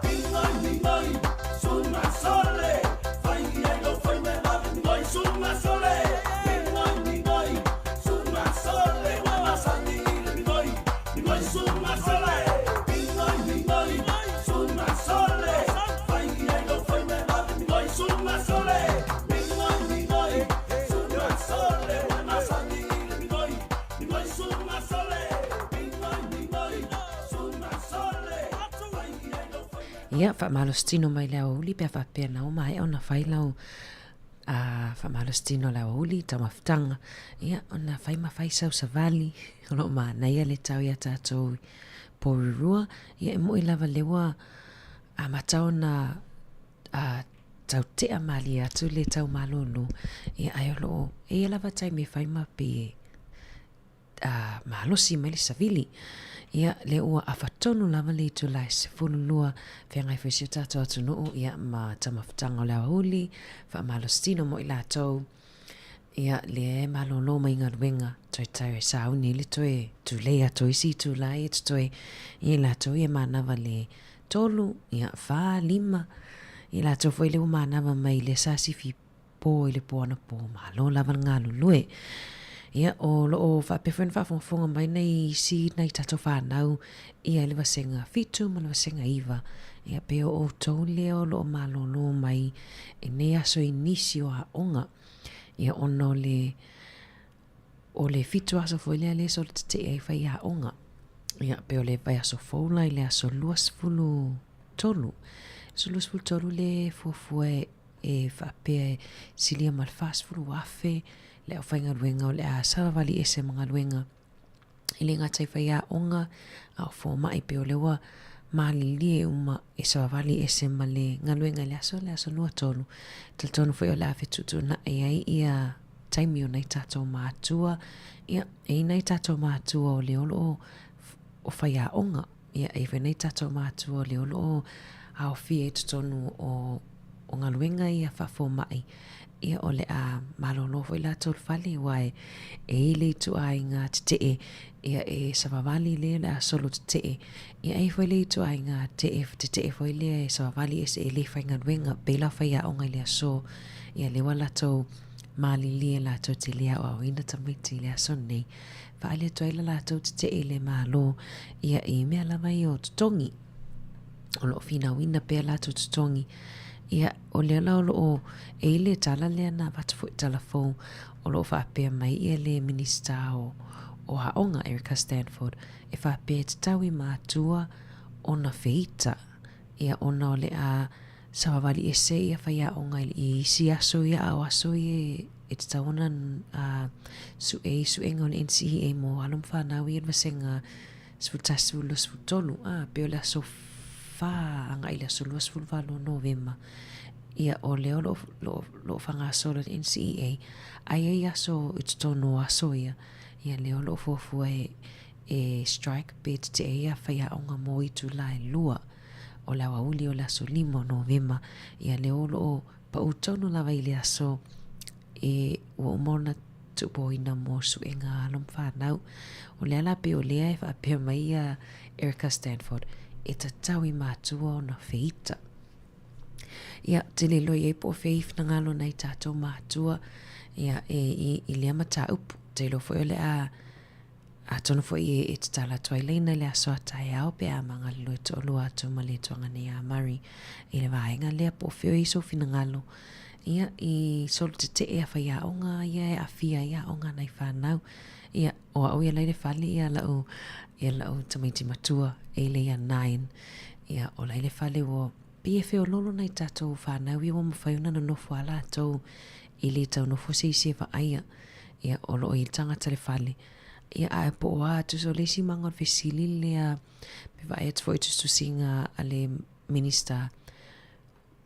Migoi, migoi, suga sole, fai i ai lou faiva e vave migoi, suga sole. Migoi, migoi, suga sole, ua masani i le migoi, migoi, suga sole. Migoi, migoi, suga sole, fai i ai lou faiva e vave migoi, suga sole. Migoi, migoi, suga sole, ua masani i le migoi, migoi, suga sole. Migoi, migoi, suga sole, fai i ai lou faiva. Ia, faamalositino mai le aoauli pe a faapea na o maea ona fai lau a faamalositino le aoauli taumafataga. Ia, ona fai ma fai sau savali, o lo o manaia le tau iā tatou i Porirua. Ia, e moʻi lava lea ua amata ona a tau tea malie atu le tau malolo. Ia, ae o lo o e ia lava taimi e fai ma pei e a malosi mai le savili. Ia, lea ua afa tonu lava le itula e 12, feagai foi si o tatou atunuu, ia, ma taumafataga o le aoauli, faamalositino mo i latou, ia, lea e malolo mai galuega, toe tau e sauni le toe tulei atu o isi itula ia totoe, ia i latou ia manava le tolu, ia, fa, lima, i latou foi lea ua manava mai le sasifi pō i le pō anapo, malo lava le galulue. Ia, o lo o faapea foi ona faafogafoga mai nai isi nai tatou fanau ia i le vasega 7 ma le vasega 9. Ia, pe o outou lea o lo o malōlō mai i nei aso i nisi o aoga. Ia, ona o le, o le 7 aso foi lea lea solo tetee ai faiaoga. Ia, pe o le vaiaso fou la i le aso 23. Aso 23 le fuafua e e faapea e silia ma le 40,000 le aufaigaluega o le a savavali ese ma galuega e le gata i faiaoga a o fomai pei o lea ua malilie uma e savavali ese ma le galuega i le aso le aso 23. Talitonu foi o le a fetuutuunai ai ia taimi o nai tatou matua, ia e i nai tatou matua o lea o lo o o faiaoga. Ia, e i ai tatou matua o lea o lo o aofia i totonu o, o galuega ia faafomai, ia o le a malolo foi latou i le fale, aua e, e i le ituaiga tetee, ia e savavali lea o le a solo tetee, ia e i foi le ituaiga tee, tetee foi lea e savavali ese e le faigaluega, pei la o faiaoga i le aso, ia lea ua latou malilie latou te le aoaoina tamaiti i le aso lenei. Faaali atu ai le latou tetee i le Malo ia i mea lava ia o totogi. O lo o finauina pea latou totogi. Ia, o lea la o lo o e i le tala lea na avatu foi tala fou o lo o faapea mai ia le Minisita o, o Aoga, Erica Stanford, e faapea e tatau i matua ona feita ia ona o le a savavali ese ia faiaoga i isi aso ia a o aso ia e tatau ona suʻe i suʻega o le NCEA mo alo ma fanau ia i le vasega 11 23 a pei o le aso 4 agai i le aso 28 o Novema ia o lea o lo o, lo o faagasolo le NCEA ae i ai aso i totonu o aso ia ia lea o lo o fuafua e e strike pe tetee ia faiaoga mo itula e lua o le aoauli o le aso 5 o Novema ia lea o lo o Pau tonu lava i le aso e ua uma ona tuupoina mo suega alo ma fanau. O le ala pei o lea e faapea mai ia Erica Stanford, e tatau i matua ona feita. Ia, te le iloa i ai po o fea i finagalo nai tatou matua ia, e, i, i lea mataupu. Te iloa foi o le a Atonu foi e e tatala atu ai laina i le aso a taeao pe a magalulue toalua atu ma le ituaga nei a Murray i le vaega lea po o fea o i ai sou finagalo ia i solo tetee a faiaoga ia e aafia ai aoga a nai fanau. Ia, o au ia la i le fale ia lau ia lau tamaiti matua e ile ia Nine. Ia, o la i le fale ua pei e feololo nai tatou fanau ia ua mafai ona nonofo a latou i le tau nofo se isi e vaaia. Ia, o lo o i le tagata le fale. Ia, ae po o a, tusa o le isi maga o le fesili lea, pe vaai atu foi i tusitusiga a le Minista,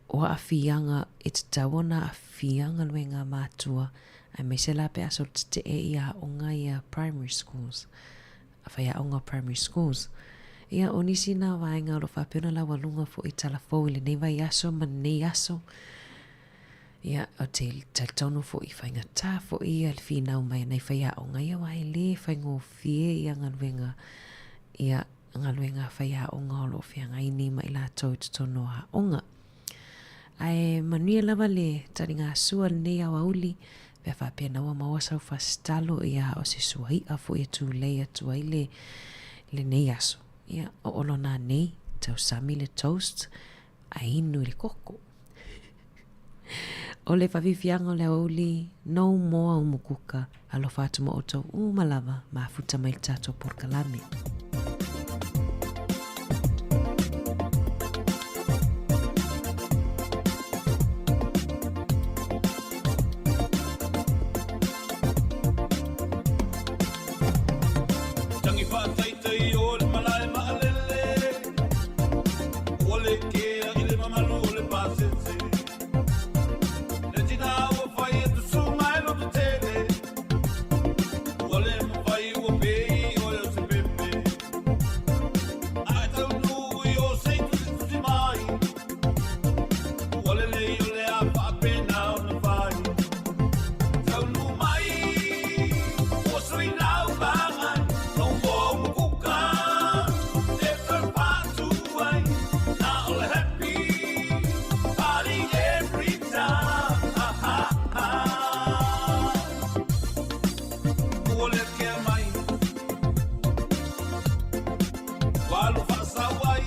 o aafiaga e tatau ona aafia galuega a matua, aemaise la pe a solo tetee i aoga ia primary schools, faiaoga o primary schools. Ia, o nisi na vaega o lo o faapea ona laualuga foi i tala fou i lenei vaiaso ma lenei aso. Ia, ou te talitonu foi i faigata foi ia le finau mai a nai faiaoga ia aua e le faigofie ia galuega ia galuega a faiaoga o lo o feagai nei ma i latou i totonu o aoga. Ae manuia lava le taligasua lenei aoauli pe a faapea na ua maua sau fasitalo ia o se suai'a foi e tulei atu ai le lenei aso. Ia, o olonā nei, tausami le toast, ae inu i le koko. O le faafiafiaga o le aoauli, no more umukuka, alofa atu ma outou uma lava, mafuta mai le tatou polokalame. Tangi whaataitai o le malae maalele Ua le kea i le mamalu o le pasese Le tina ua fai e tusunga e loto tele Ua le mawhai ua pei oe o se pepe Ae taunuu i o sei tusi tusi mai Ua lelei o le a faapena ona fai Taunuu mai ua sui lau vaai No more mukuka e toe patu ai Na o le happy party every time ha, ha, ha. Ua le kea mai Ua alu faasau ai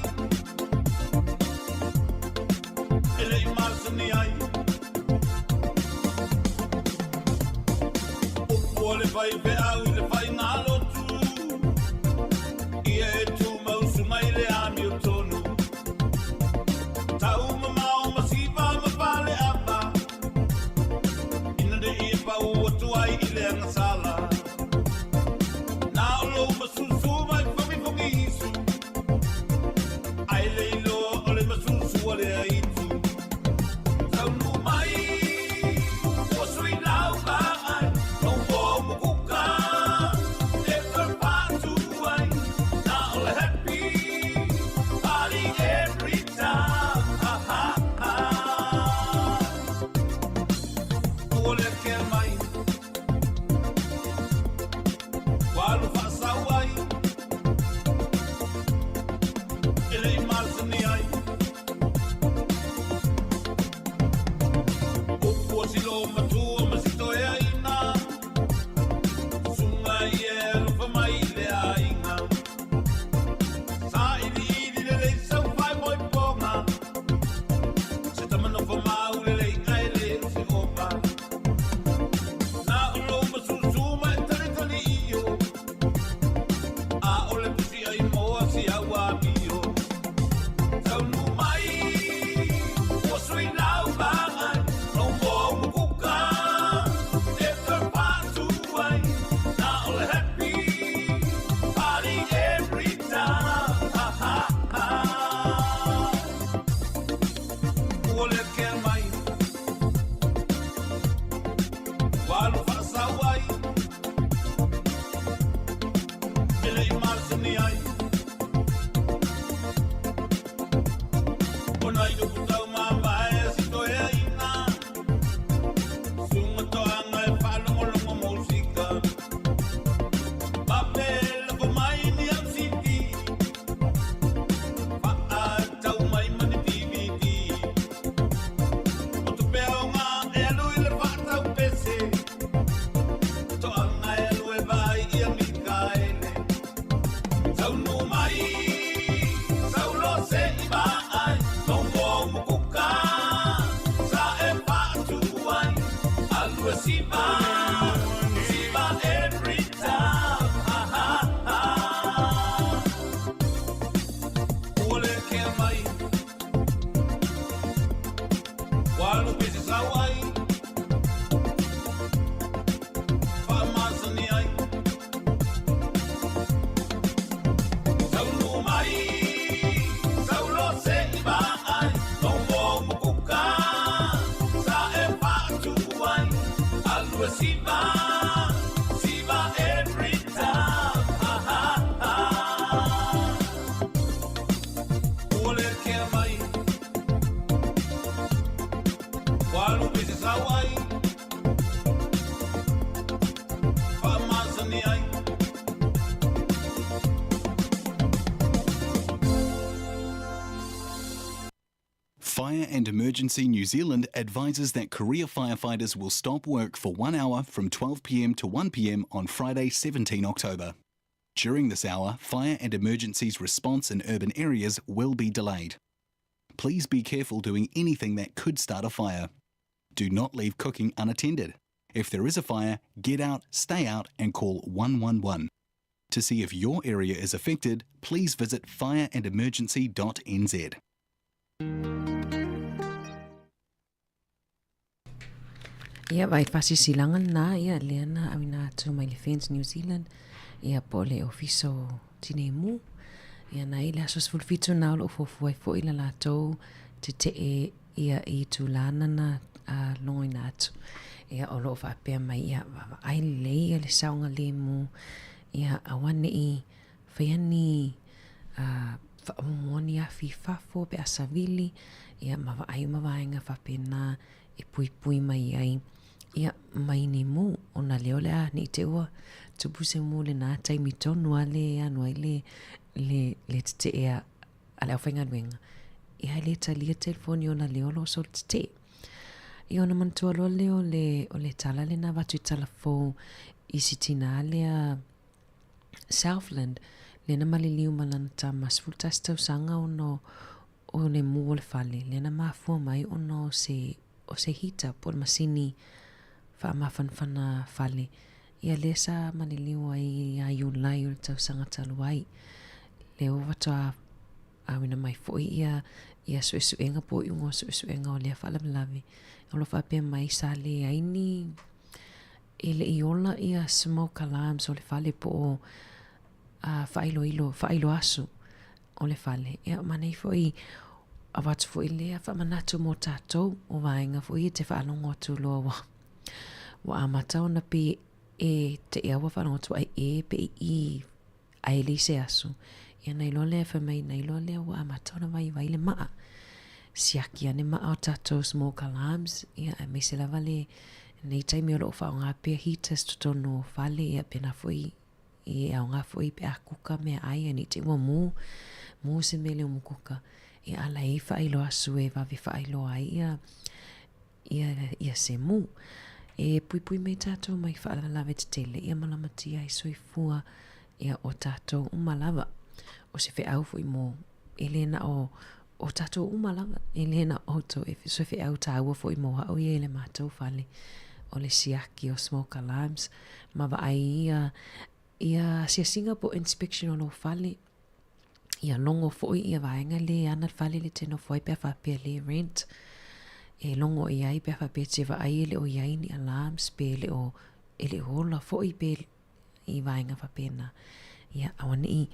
E le i masani ai Upu a le faifeau i le faigalotu Ia e tumau suga i le amiotonu Tau mamao ma siva ma faleava Ina ne i e pau atu ai i le agasala Na o lou masusu mai fogifogi isu Ai le iloa o le masusu a le aitu Taunuu mai ua sui lau vaai No more mukuka e toe patu ai Na o le happy party every time ha, ha, ha. Ua le kea mai Ua alu faasau ai E le i masani ai Upu a si loumatua ma si toeaina Susuga ia e alofa mai i le aiga Sailiili lelei sau faaipoipoga Se tama nofo mau lelei ae le o se opa Na o lou masusu ma e talitali io A o le pusi ai moa si au amio Taunuu mai ua sui lau vaai No more mukuka e toe patu ai Na o le happy party every time ha, ha, ha. Ua le kea mai Ua alu faasau ai E le i masani ai Ona i upu tau mamae a si toeaina Sunga toaga e faalogologo musika Pape lako mai ni au CD Faatau mai ma ni DVD O tupe aoga e alu i le faatau pese Toaga e alu e vaai ia Mikaele Taunuu mai saulo se i vaai No more mukuka sa e faatu ai Alu e siva siva every time ha, ha, ha. Ua le kea mai Ua alu pese sau ai Faamasani ai Taunuu mai saulo se i vaai No more mukuka sa e faatu ai Alu e siva siva every time ha, ha, ha. Ua le kea mai Ua alu pese sau ai Faamasani ai. Fire and Emergency New Zealand advises that career firefighters will stop work for one hour from 12pm to 1pm on Friday, 17 October. During this hour, fire and emergencies response in urban areas will be delayed. Please be careful doing anything that could start a fire. Do not leave cooking unattended. If there is a fire, get out, stay out, and call 111. To see if your area is affected, please visit fireandemergency.nz. Ia vai fasisilanga lena ia lea na auina atu mai le Fence New Zealand ia po o le Ofisa o Tinei Mu. Ia na i le aso 17 na o loo fuafua ai foi la latou tetee ia i itula na a logoina atu. Ia o loo faapea mai ia vaavaai lelei ia le saogalemu ia aua nei faia ni faamuamua ni afi i fafo pe a savili ia ma vaai uma vaega faapena e puipui mai ai ia mai ni mu ona lea o le a nei te ua tupu se mu lena taimi tonu a le anu ai le le le tetee a a le aufaigaluega ia e le talia telefoni ona lea o lo o solo tetee. Ia ona manatua loa lea o le o le tala lena avatu i tala fou i si tina lea Southland, lea na maliliu ma lana tama 11 tausaga ona o le mū o le fale, lea na mafua mai ona o se, o se heater po o le masini faamafanafana fale, ia lea sa maliliu ai ia Iulai o le tausaga talu ai. Lea ua faatoa auina mai foi ia, ia suesuega po o iuga o suesuega o lea faalavelave, o lo o faapea mai sa leai ni E le i ola ia smoke alarms o le fale po o a faailoilo, faailo aso o le fale. Ia ma nei foi avatu foi lea faamanatu mo tatou o vaega foi e te faalogo atu loa ua ua amata ona pei e te i a ua faalogo atu ai e pe i i ae leai se aso. Ia na iloa lea fai mai na iloa lea ua amata ona vaivai le maa. Siaki ane maa o tatou smoke alarms, ia aemaise lava le nei taimi o lo o faaaoga pea heaters totonu o fale, ia pena foi e aoga foi pe a kuka meaai ia nei te i ua mū, mū se mea i le umu kuka. Ia a la e i faailoa asu e vave faailoa ai ia ia, ia se mū. E puipui mai tātou mai faalavelave tetele ia malamatia ai soifua ia o tātou uma lava. O se feau foi mō e le na o, o tātou uma lava, e le na o outou e se feau tāua foi mō au ia i le mātou fale. O le siaki o smoke alarms, ma vaai ia, ia asiasiga po inspection o lou fale, ia logo foi ia vaega le ana le fale le te nofo ai pe a faapea le rent e logo i ai pe a faapea te vaai e le o i ai ni alarms pe le o e le o ola foi pe i vaega faapena. Ia auane'i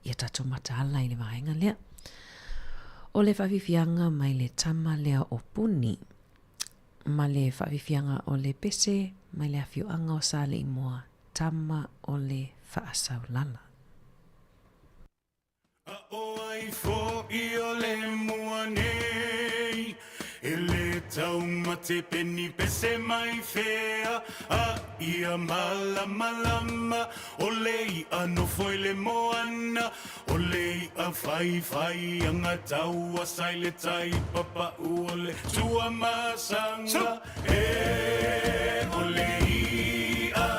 ia tatou mataala i le vaega lea. O le faafiafiaga mai le tama lea o Puni ma le faafiafiaga o le pese mai le afioaga o Saleimoa, tama o le Faasaulala. A ʻo ai foʻi o le mua nei E le taumate peni pese mai fea A ia malamalama O le iʻa nofo i le moana O le iʻa whaiwhai anga taua sa i le tai papaʻu o le Tuamasaga E o le iʻa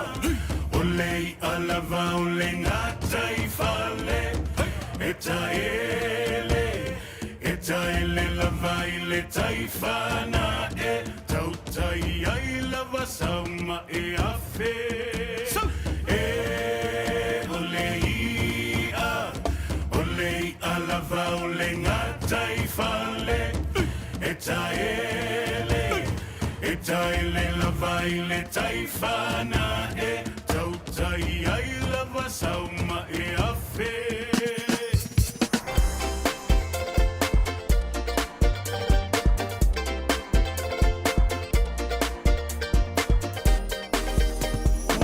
O le iʻa lava o le gatai fale E taele, e taele lava i le tai whanae Tautai ai lava sau ma e awhe E o le iʻa, o le iʻa lava o le gatai fale E taele, e taele lava i le tai whanae Tautai ai lava sau ma e awhe.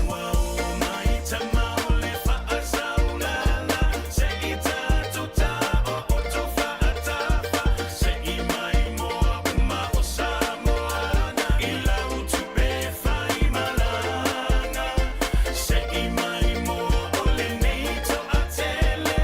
Ua oo mai tama o le faasaulala Se i tatou tao o to faatafa Se i mai moa uma o Samoa I lau tupe fai malaga Se i mai moa o lenei toatele.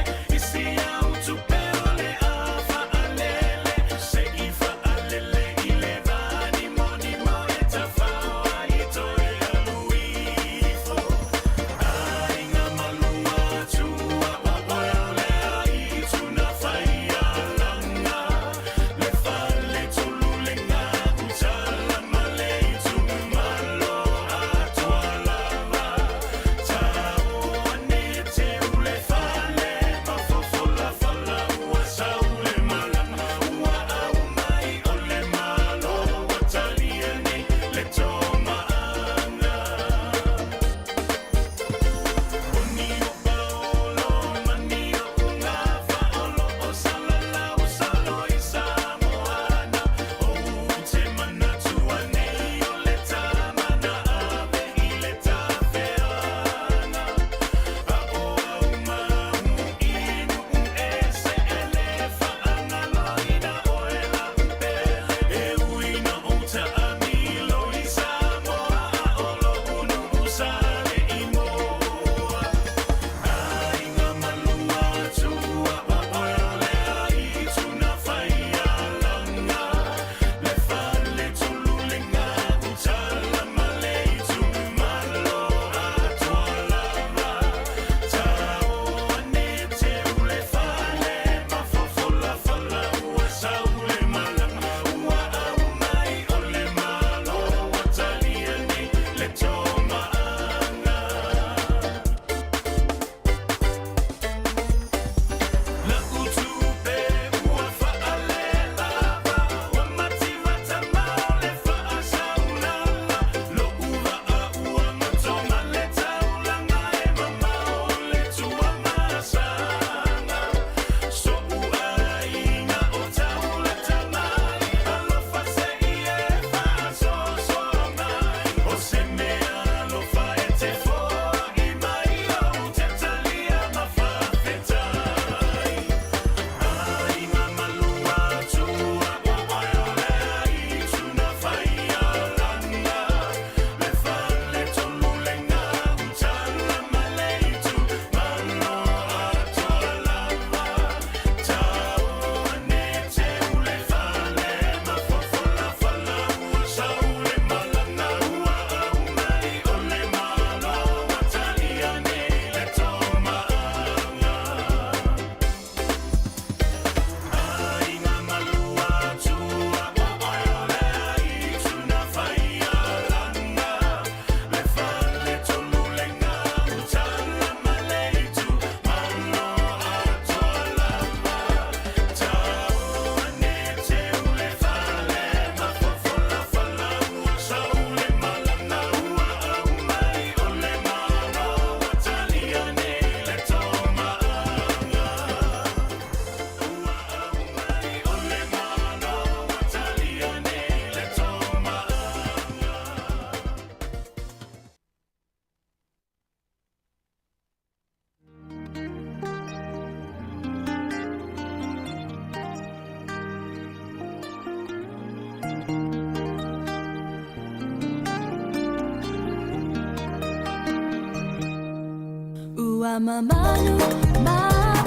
Faamamalu ma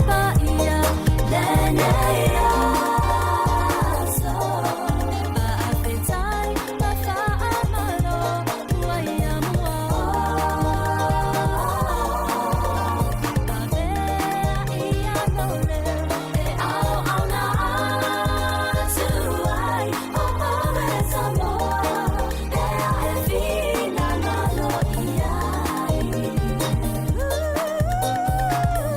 paia lenei aso. Faafetai ma faamalo ua ia mua o. Avea ia lou leo e auauna atu ai o oe Samoa, pea e finagalo i ai.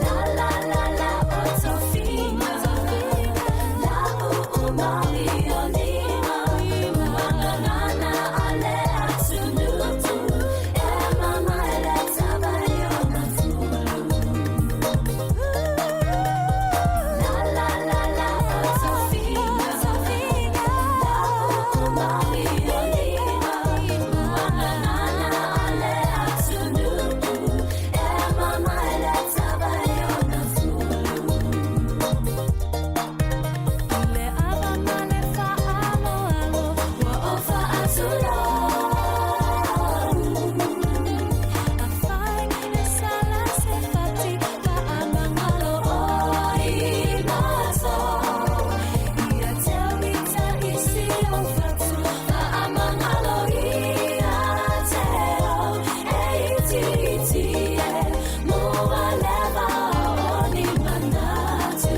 La la la la o tofiga, la uu maui o lima, uagagana a le atunuu, e mama e le tava i ona fulu. La la la la o tofiga, la uu maui o lima, uagagana a le atunuu, e mama e le tava i ona fulu. I le ava ma le faaaloalo, ua ou faatulou. Afai e sala se fati, faamagalo oe i matou. Ia te au i ta isi ou fatu, faamagalo ia te au. E itiiti e, mua leva o ni manatu.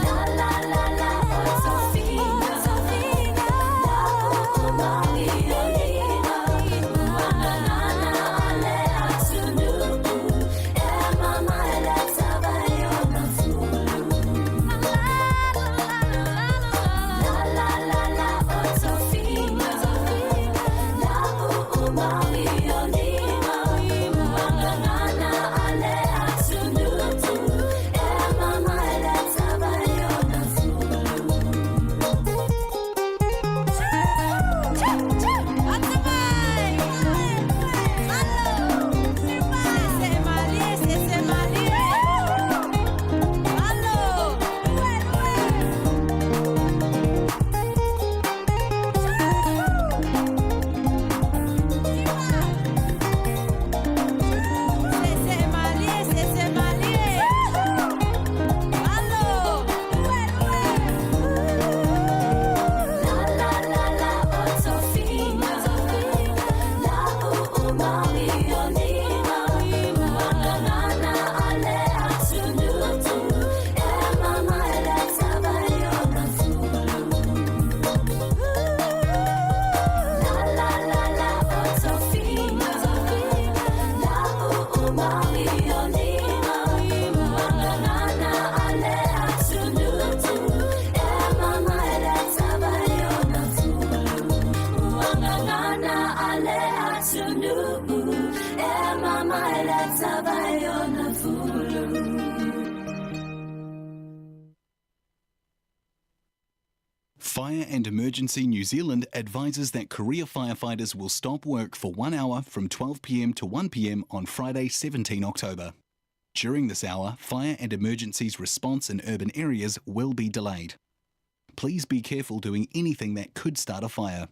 La la la la o tofiga, la uu maui o lima, uagagana a le atunuu, e mama e le tava i ona fulu. La la la la o tofiga, la uu maui o lima, uagagana a le atunuu, e mama e le tava i ona fulu. La la la la o tofiga, la uu maui o lima, uagagana a le atunuu, e mama e le tava i ona fulu. La la la la o tofiga, la uu maui o lima, uagagana a le atunuu, e mama e le tava i ona fulu. Uagagana a le atunuu, e mama e le tava i ona fulu. Fire and Emergency New Zealand advises that career firefighters will stop work for 1 hour from 12 p.m. to 1 p.m. on Friday, 17 October. During this hour, fire and emergencies response in urban areas will be delayed. Please be careful doing anything that could start a fire.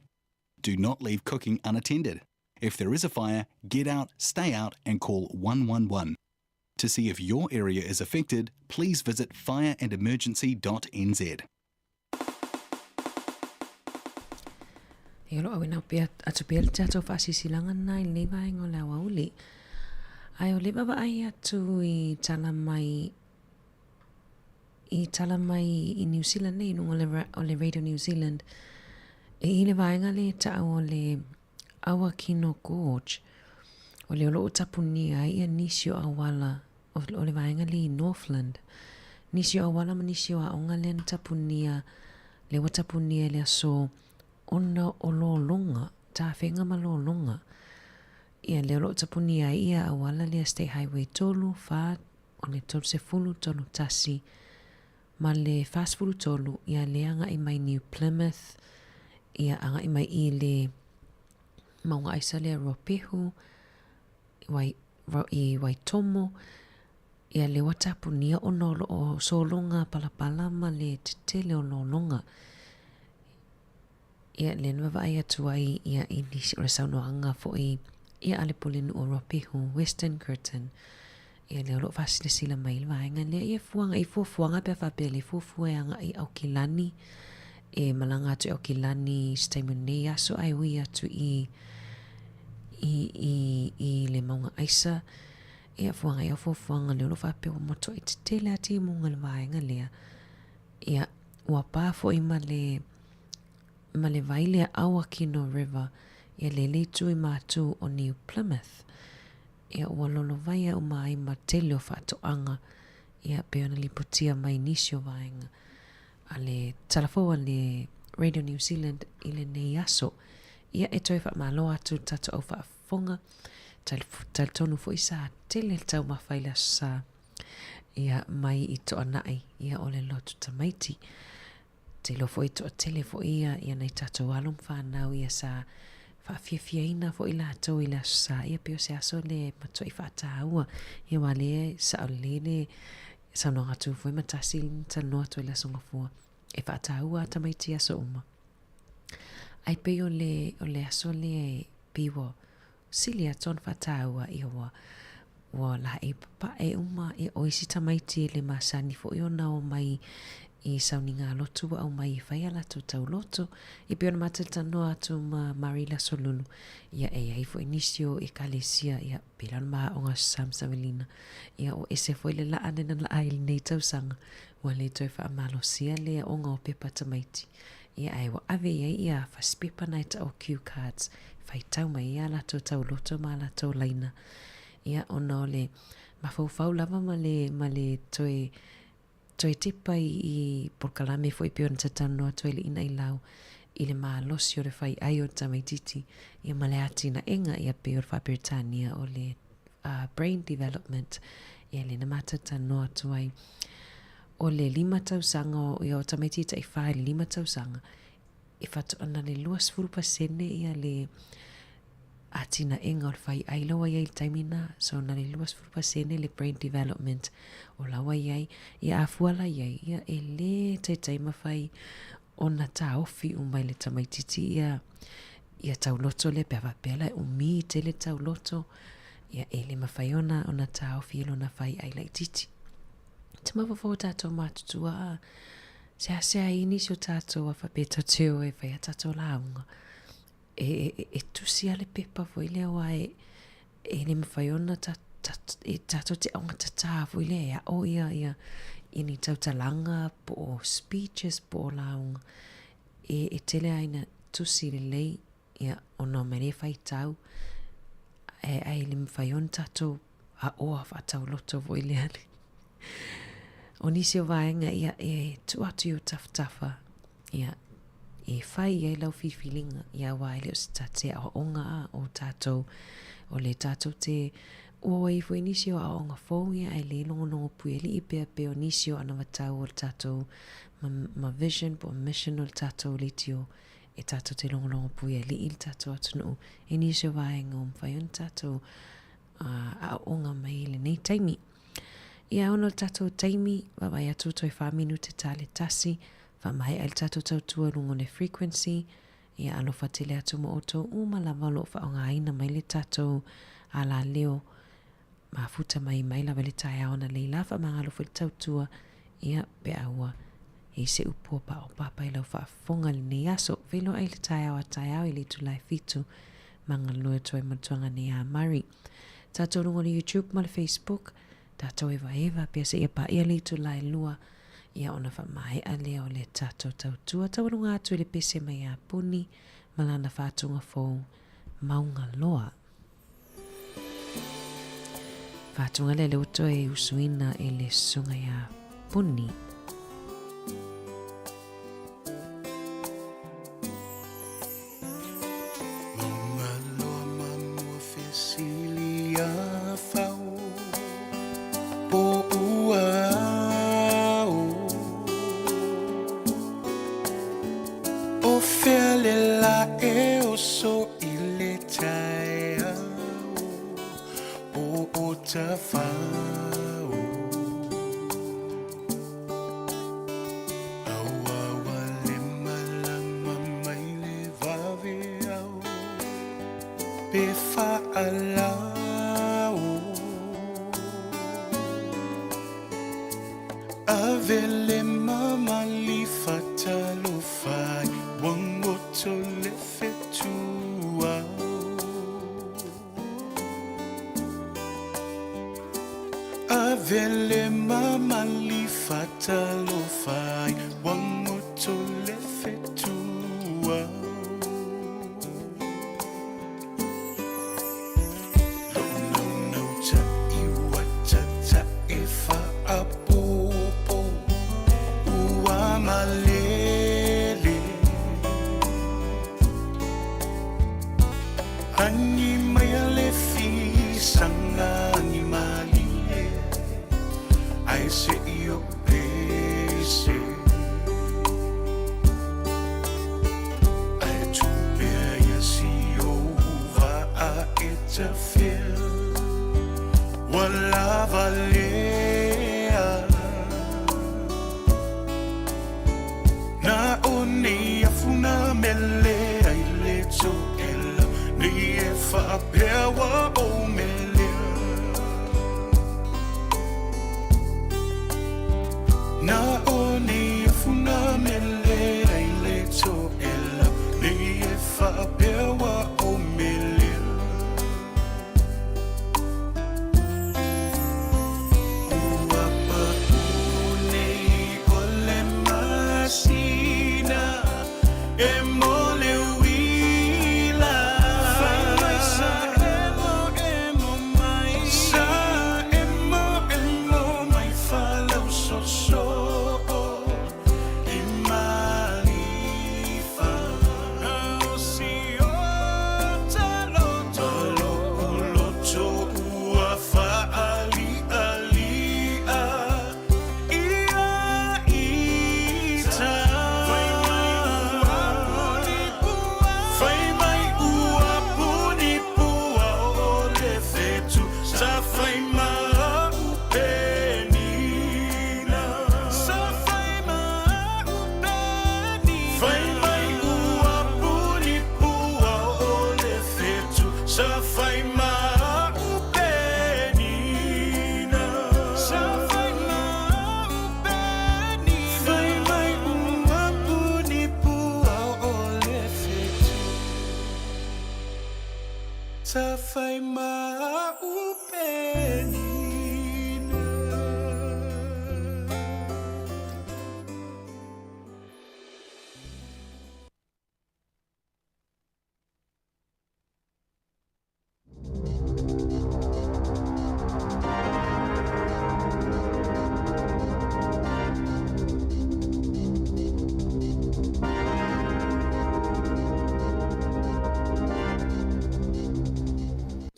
Do not leave cooking unattended. If there is a fire, get out, stay out, and call 111. To see if your area is affected, please visit fireandemergency.nz. Ia, o lo o auina pea atu pea le tatou faasilasilaga lena i lenei vaega o le aoauli. Ae o le vaavaai atu i tala mai i tala mai i New Zealand nei i luga o le, o le Radio New Zealand e i le vaega lea e taʻu o le Awakino Gorge o lea o lo o tapunia ai ia nisi o auala o, o le vaega lea i Northland. Nisi o auala ma nisi o aoga lea na tapunia, lea ua tapunia i le aso ona o lologa, tafega ma lologa. Ia lea o lo o tapunia ai ia auala lea State Highway 3, 4, o le 30, 31 ma le 43, ia lea agai mai New Plymouth, ia agai mai i le mauga aisa lea Ruapehu, wai, i Waitomo, ia lea ua tapunia ona o lo o sologa palapala ma le tetele o lologa. Ia, lea na vaavaai atu ai ia i nisi o le saunoaga foi Ia a le Pulenuu o Ruapehu, Western Curtain. Ia lea o lo o faasilasila mai le vaega lea ia fuaga i fuafuaga pe a faapea le fuafua e agai i Aukilani e malaga atu i Aukilani i se taimi o lenei aso ae ui atu i i i i le mauga aisa ia fuaga ia fuafuaga lea o lo o faapea ua matuai tetele lava timuga i le vaega lea. Ia ua pa foi ma le ma le vai lea Awakino River ia le le itu i matu o New Plymouth. Ia ua lolovaia uma ai ma tele o faatoaga, ia pei ona lipotia mai nisi o vaega a le tala fou a le Radio New Zealand i lenei aso. Ia e toe faamalo atu i le tatou au faafofoga, talitonu foi sa tele le taumafa i le Aso Sa, ia mai i Toanai, ia o le lotu tamaiti. Te iloa foi toatele foi ia ia nai tatou alo ma fanau ia sa faafiafiaina foi latou i le Aso Sa ia pei o se aso lea e matuai faataua ia aua lea e sao lelei le saunoaga atu foi ma tasi na talanoa atu ai le Aso Gafua e faataua lava tamaiti i aso uma. Ae pei o le o le aso lea e pei ua Sili atu ona faataua ia ua ua laei papae uma ia o isi tamaiti e le masani foi ona o mai i sauniga lotu ua aumai e fai a latou tauloto. E pei ona matou talanoa atu ma Mary i le Aso Lulu, ia e i ai foi nisi o Ekalesia ia pei la ona ma aoga Sam Savelina, ia ua ese foi le laa lena laa i lenei tausaga, ua le toe faamalosia le aoga o pepa tamaiti. Ia ae ua ave i ai ia fasipepa na e tau o cue cards faitau mai ai a latou tauloto ma a latou laina. Ia ona o le mafaufau lava ma le ma le toe toe tepa i i polokalame foi pei ona talatalanoa atu ai le ina i lau i le malosi o le fai ai o le tamaititi ia ma le atinaega ia pei o le faa-Peretania o le uh, brain development ia lena ma talatalanoa atu ai. O le lima tausaga o ia o tamaiti e taiwhā i le lima tausaga e faatoa na le 20% ia le atinaega o le faiai la ua iai i le taimi na. So na le 20% le brain development o la ua iai. Ia a fua la iai, ia e le taitai mawhai ona taofi uma i le tamaititi ia ia tauloto lea pe a faapea la e umi tele tauloto, ia e le mawhai ona ona taofi e lona faiai laititi. Te mafaufau o tatou matutua a seasea ai nisi o tatou a faapea e tatou te o e fai a tatou lauga. E, e, e tusi a le pepa foi lea aua e, e le mawhai ona ta, ta, e tatou te aogatatā foi lea e ao ia, ia, ia ni tautalaga po o speeches po o lauga. E, e tele ai na tusi lelei ia ona o mea nei e faitau ae, ae le mawhai ona tatou aoa faatauloto foi lea. O nisi o vaega ia e tuu atu i ou tafatafa ia e fai i ai lau filifiliga ia aua e le o se tate aoaoga a o tatou o le tatou te ua ai foi nisi o aoaoga fou ia ae le logologo puialii pea pei o nisi o anavatau o le tatou ma, ma vision po o mission o le tatou leitio e tatou te logologo puialii le tatou atunuu i nisi o vaega ua mafai ona tatou aoaoga mai i lenei taimi. Ia ona o le tatou taimi, vaavaai atu toe 4 minute ta le tasi, faamaea ai le tatou tautua i luga o le frequency, ia alofa tele atu ma outou uma lava o lo o faaaogaina mai le tatou alaleo mafuta mai mai lava i le taeao analeila, faamagalo foi le tautua, ia pe a ua i se upu o paopapa i lau faafofoga i lenei aso. Feiloai i le taeao a taeao i le itula e 7 ma galue atu ai ma le tuaga nei a Murray. Tatou luga o le YouTube ma le Facebook, tatou evaeva pea seia paia le itula e 2, ia ona faamaea lea o le tatou tautua taualuga atu i le pese mai ia Puni ma lana faatuga fou Mauga Loa. Faatuga lea lea ua toe usuina e le susuga ia Puni. pe faalao. Ave le mamali fatalofai Wangoto le fetua. Ave le mamali fatalofai Wangoto le fetua.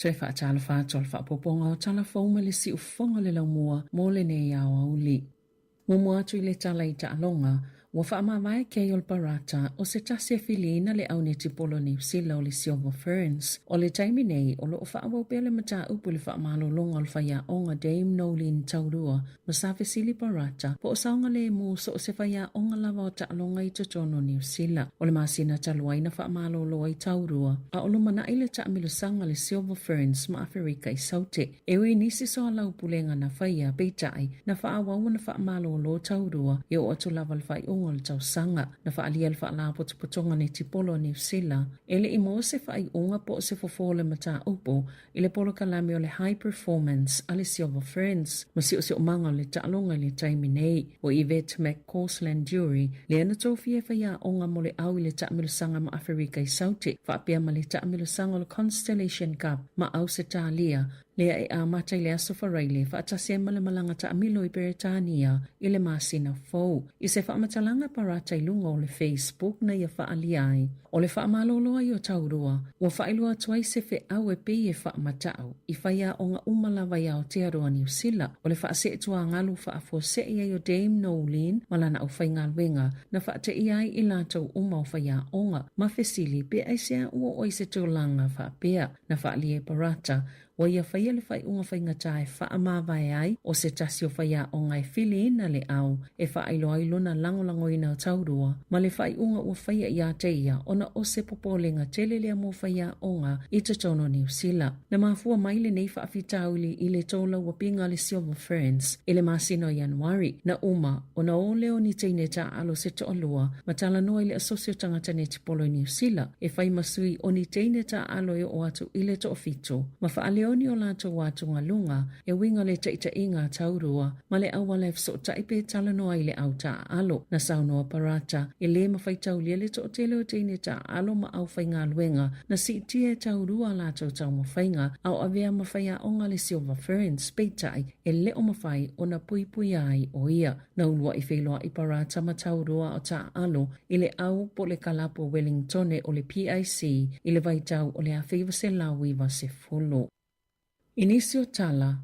Toe faatalofa atu o le faaopoopoga o tala fou ma le siufofoga o le laumua mo lenei aoauli. Muamua atu i le tala i taaloga, ua faamavae Keol Barata o se tasi e filiina le au netipolo o Niu Sila o le Silver Ferns. O le taimi nei, o lo o faaauau pea le mataupu i le faamalologa o le faiaoga Dame Noeline Taurua ma sa fesili Barata po o saogalemu so o se faiaoga lava o taaloga i totonu o Niu Sila. O le masina talu ai na faamalolo ai Taurua, a o lumanai le taamilosaga a le Silver Ferns ma Aferika i Saute. E ui nisi soalaupulega na faia, peitai, na faaauau ona faamalolo Taurua e oo atu lava le faaiuga o le tausaga. Na faaalia le Faalapotopotoga Netipolo a Niu Sila, e le i maua se faaiuga po o se fofo o le mataupu i le polokalame o le High Performance a le Silver Ferns ma siosiomaga o le taaloga i le taimi nei. O Yvette McCausland Durie, lea na tofia e faiaoga mo le au i le taamilosaga ma Aferika i Saute, faapea ma le taamilosaga o le Constellation Cup ma Ausetalia, lea e amata i le Aso Faraile faatasi ai ma le malaga taamilo i Peretania i le masina fou. I se faamatalaga parata i luga o le Facebook na ia faaalia ai, o le faamalolo ai o Taurua, ua faailoa atu ai se feau e pei e faamatau i faiaoga uma lava i Aotearoa Niu Sila, o le faaseetuagalu faafuasei ai o Dame Noeline ma lana aufaigaluega na faateia ai i latou uma o faiaoga ma fesili pe aisea ua oo i se tulaga faapea. Na faaalia e Parata. Ua ia faia le faaiuga faigata e faamavae ai o se tasi o faiaoga e filiina le au e faailoa ai lona lagolagoina o Taurua ma le faaiuga ua faia ia te ia ona o se popolega tele lea mo faiaoga i totonu o Niu Sila. Na mafua mai lenei faafitauli i le tolauapiga a le Silver Ferns i le masina o Ianuari, na uma ona o lea o ni teine taaalo se toalua ma talanoa i le Asosi o Tagata Netipolo i Niu Sila e fai ma sui o ni teine taaalo e oo atu i le toafitu ma faaleoni o latou atugaluga e uiga le taitaiga a Taurua ma le auala e fesootai pe talanoa i le au taaalo. Na saunoa Parata e lē mafai taulia le toatele o teine taaalo ma aufaigaluega na siitia e Taurua a latou taumafaiga a o avea ma faiaoga le Silver Ferns, peitai e le o mafai ona puipuia ai ʻo ia. Na uluaʻi feiloaʻi Parata ma Taurua o taaalo i le au po o le kalapu o Wellingtone o le PIC i le vaitau o le 1990. I nisi o tala,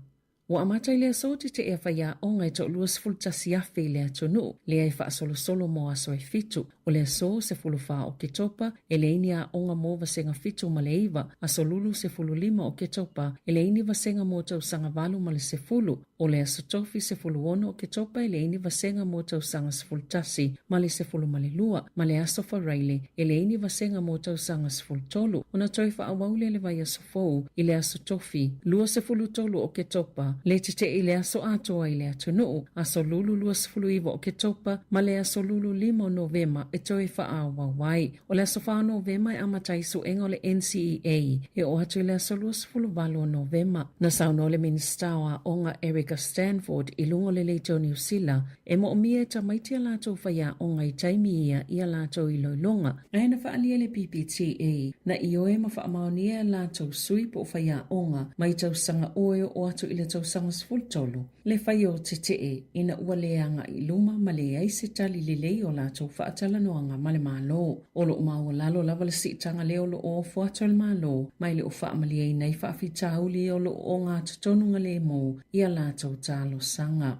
ua amata i le aso tetee a faiaoga e toalua 11,000 i le atunuu, lea e faasolosolo mo aso e fitu. O le aso 14 o Oketopa, e leai ni aoga mo vasega 7 ma le 9, aso lulu 15 o Oketopa, e leai ni vasega mo tausaga 8 ma le 10, O le aso Tofi 16 Oketopa e leai ni vasega mo tausaga 11 ma le 12, ma le aso Faraile e leai ni vasega mo tausaga 13, ona toe faaauau lea le vaiaso fou i le aso Tofi 23 Oketopa, le tetee i le aso atoa i le atunuu, aso Lulu 29 Oketopa ma le aso Lulu 5 o Novema e toe faaauau ai. O le aso 4 o Novema e amata ai suega o le NCEA e oo atu i le aso 28 o Novema. Na saunoa le Minisita o Aoga Erica Stanford i luga o le Leitio Niu Sila e moomia e tamaiti a latou faiaoga i taimi ia i a latou iloiloga. Ae na faaalia le PPTA na ioe ma faamaonia e latou sui po o faiaoga mai tausaga ua e oo atu i le tausaga 13. Le fai o tetee ina ua le agai i luma ma leai se tali lelei o latou faatalanoaga ma le Malo. O lo o maualalo lava le siitaga lea o lo o ofo atu e le Malo ma e le o faamalieina ai faafitauli o lo o ogatotonuga lemu i a latou talosaga.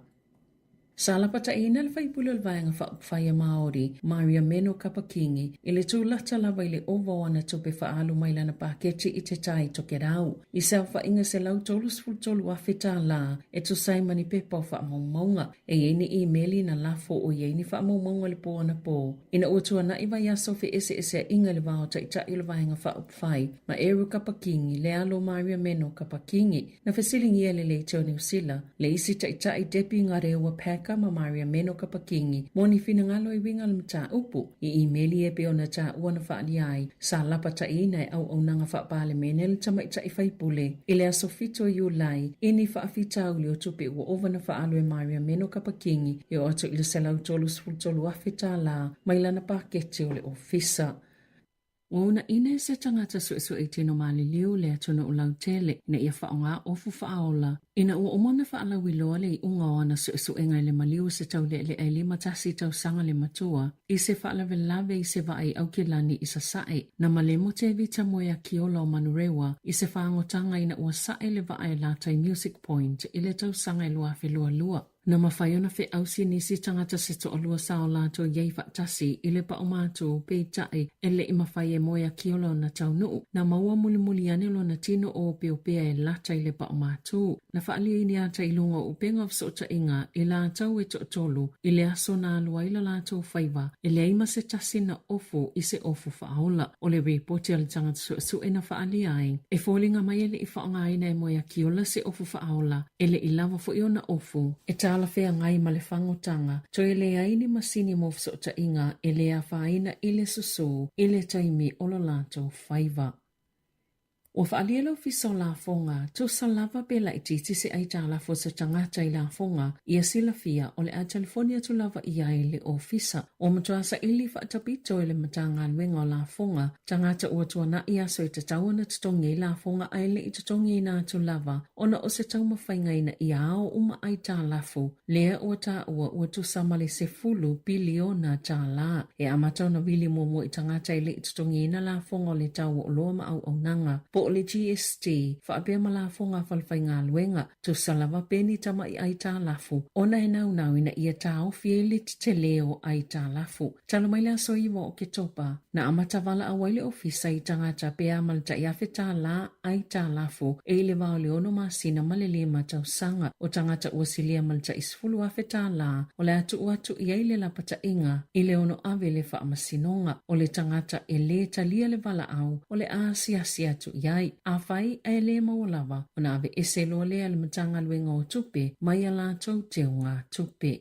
Sa lapataiina le faipule o le Vaega Faaupufai a Māori, Maria Meno Kapa-Kingi, i le tūlata lava i le ova o ana tupe faaalu mai lana paketi i te tai Tokerau. I se aofaiga $133,000 tālā e tusa ai ma ni pepa o faamaumauga. E i ai ni imeli na lafo o i ai ni faamaumauga i le pō anapō. Ina ua tuanaʻi vaiaso feʻeseʻeseaʻiga i le vā o Taitai o le Vaega Faaupufai ma Eru Kapa-Kingi, le alo o Maria Meno Kapa-Kingi, Na fesiligia e le Leitio Niu Sila, le isi taitai Debbie Ngarewa Packer ma Maria Meno Kapa-Kingi mo ni finagalo e uiga le mataupu i imeli e pei ona taua na faaalia ai sa lapataiina e auaunaga faa-Palemene le tamaitai faipule i le aso 7 o Iulai i ni faafitauli o tupe ua ova na faaalu e Maria Meno Kapa-Kingi e oo atu i le $133,000 tālā mai lana paketi o le ofisa. Ua uunaina e se tagata suesue i tino maliliu le atunuu lautele ina ia faaaoga ofu faaola ina ua uma ona faalauiloa le iuga o ana suesuega i le maliu o se taulealea e 51 tausaga le matua i se faalavelave i se vaa i Aukilani i Sasae. Na malemo Tevita Moeakiola o Manurewa i se faagotaga ina ua sae le vaa e lata i Music Point i le tausaga e 2022. Na mafai ona feausi nisi tagata se toalua sa o latou i ai faatasi i le paumātū, peitai, e le i mafai e Moeakiola ona taunuu. Na maua mulimuli ane lona tino ōpeopea e lata i le paumātū. Na faaalia i ni ata i luga o upega o fesootaiga i latou e toatolu i le aso na alu ai la latou faiva, e leai ma se tasi na ofu i se ofu faaola. O le ripoti a le tagata suesue na faaalia ai, e foliga mai e le i faaaogaina e Moeakiola se ofu faaola, E le i lava foi ona ofu e talafeagai ma le fagotaga, toe leai ni masini mo fesootaiga e le afaina i le susū i le taimi o lo latou faiva. Ua faaalia le Ofisa o Lafoga, tusa lava pe laitiiti se aitalafu o se tagata i lafoga, ia silafia o le a telefoni atu lava i ai le Ofisa. Ua matua saili faatapito e le Matagaluega o Lafoga tagata ua tuanaʻi aso e tatau ona totogi ai lafoga ae le i totogiina atu lava ona o se taumafaiga ina ia ao uma aitalafu lea ua taua ua tusa ma le 10 piliona tālā. E amata ona wili muamua i tagata e le i totogiina lafoga o le tau o oloa ma auaunaga po o po o le GST, faapea ma lafoga a falefaigaluega, tusa lava pe ni tama'i aitalafu, ona e naunau ina ia taofi ai le tetele o aitalafu. Talu mai le aso 9 o Oketopa, na amata valaau ai le Ofisa i tagata pe a ma le tai $1,000 aitalafu e i le va o le ono masina ma le lima tausaga. O tagata ua silia ma le tai $10,000 o le a tuu atu i ai le lapataiga i le ono ave le faamasinoga. O le tagata e lē talia le valaau o le a asiasi atu i ai. Afai ae lē maua lava, ona aveese loa lea e le Matagaluega o Tupe mai a latou teugatupe.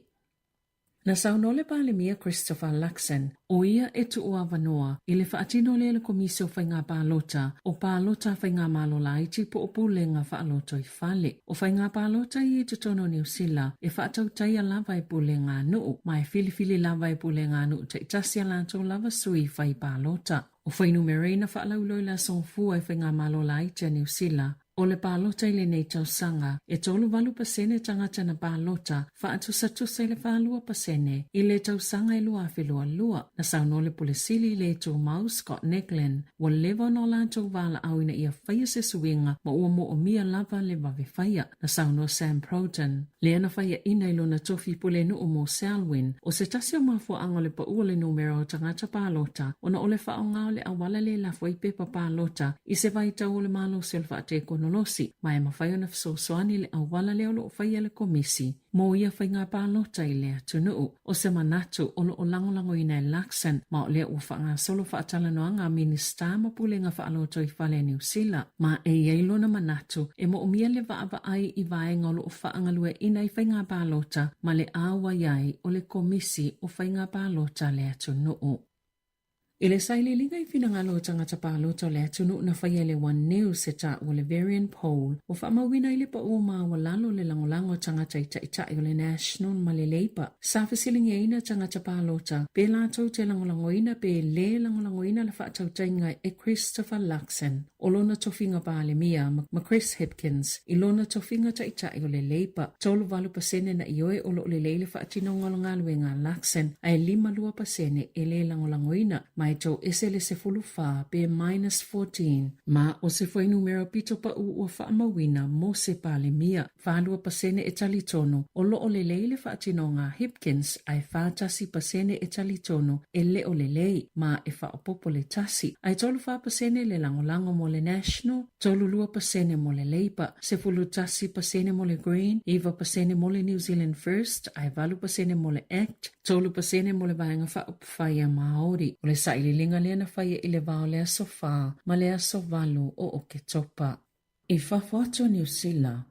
Na saunoa le Palemia Christopher Luxon, o ia e tuu avanoa i le faatino lea e le Komisi o Faiga Palota o Palota a Faigamalo Laiti po o Pulega Faalotoifale. O faiga palota ia i totonu o Niu Sila e faatautaia lava e pulega nuu ma e filifili lava e pulega nuu taitasi a latou lava sui fai palota. O fuainumera ia na faalauiloa i le aso Gafua e Faigamalo Laiti a Niu Sila O le palota i lenei tausaga, e 38% tagata na palota, faatusatusa i le 42% i le tausaga e 2022. Na saunoa le Pule Sili i le Tumau Scott Neglin, ua leva ona o latou valaau ina ia faia se suiga ma ua moomia lava le vave faia. Na saunoa Sam Proton, lea na faiaina i lona tofi pulenuu mo Selwyn, o se tasi o mafuaaga o le pau o le numera o tagata palota ona o le faaaoga o le auala lea e lafo ai pepa palota i se vaitau o le malosi o le faatekonolosi, ma e mafai ona fesoasoani le auala lea o lo o faia e le Komisi mo ia faiga palota i le atunuu. O se manatu o lo o lagolagoina e Luxon, ma o lea ua faagasolo faatalanoaga a Minisita ma Pulega Faalotoifale a Niu Sila, ma e i ai lona manatu e moomia le vaavaai i vaega o lo o faagalueaiina i faiga palota ma le auai ai o le Komisi o Faiga Palota a le atunuu. I le sailiiliga i finagalo o tagata palota o le atunuu na faia e le One News e taua le Verian Poll, ua faamauina ai le pau maualalo o le lagolago a tagata i taitai o le National ma le Labour. Sa fesiligiaina tagata palota pe latou te lagolagoina pe lē lagolagoina le faatautaiga e Christopher Luxon o lona tofiga Palemia ma Chris Hipkins i lona tofiga taitai o le Labour. 38% na ioe o lo o lelei le faatinoga o le galuega a Luxon ae 52% e lē lagolagoina ma e toese le 14 pe minus 14 ma o se fuainumera pito pau ua faamauina mo se Palemia. 42% e talitonu o lo o lelei le faatinoga a Hipkins ae 41% e talitonu e le o lelei ma e faaopoopo le tasi ae 34% le lagolago mo le National, 32% mo le Labour, 11% mo le Green, 9% mo le New Zealand First ae 8% mo le Act, 3% mo le Vaega Faaupufai a Māori. O le sailiiliga lea na faia i le va o le aso 4 ma le aso 8 o Oketopa. I fafo atu o Niu Sila,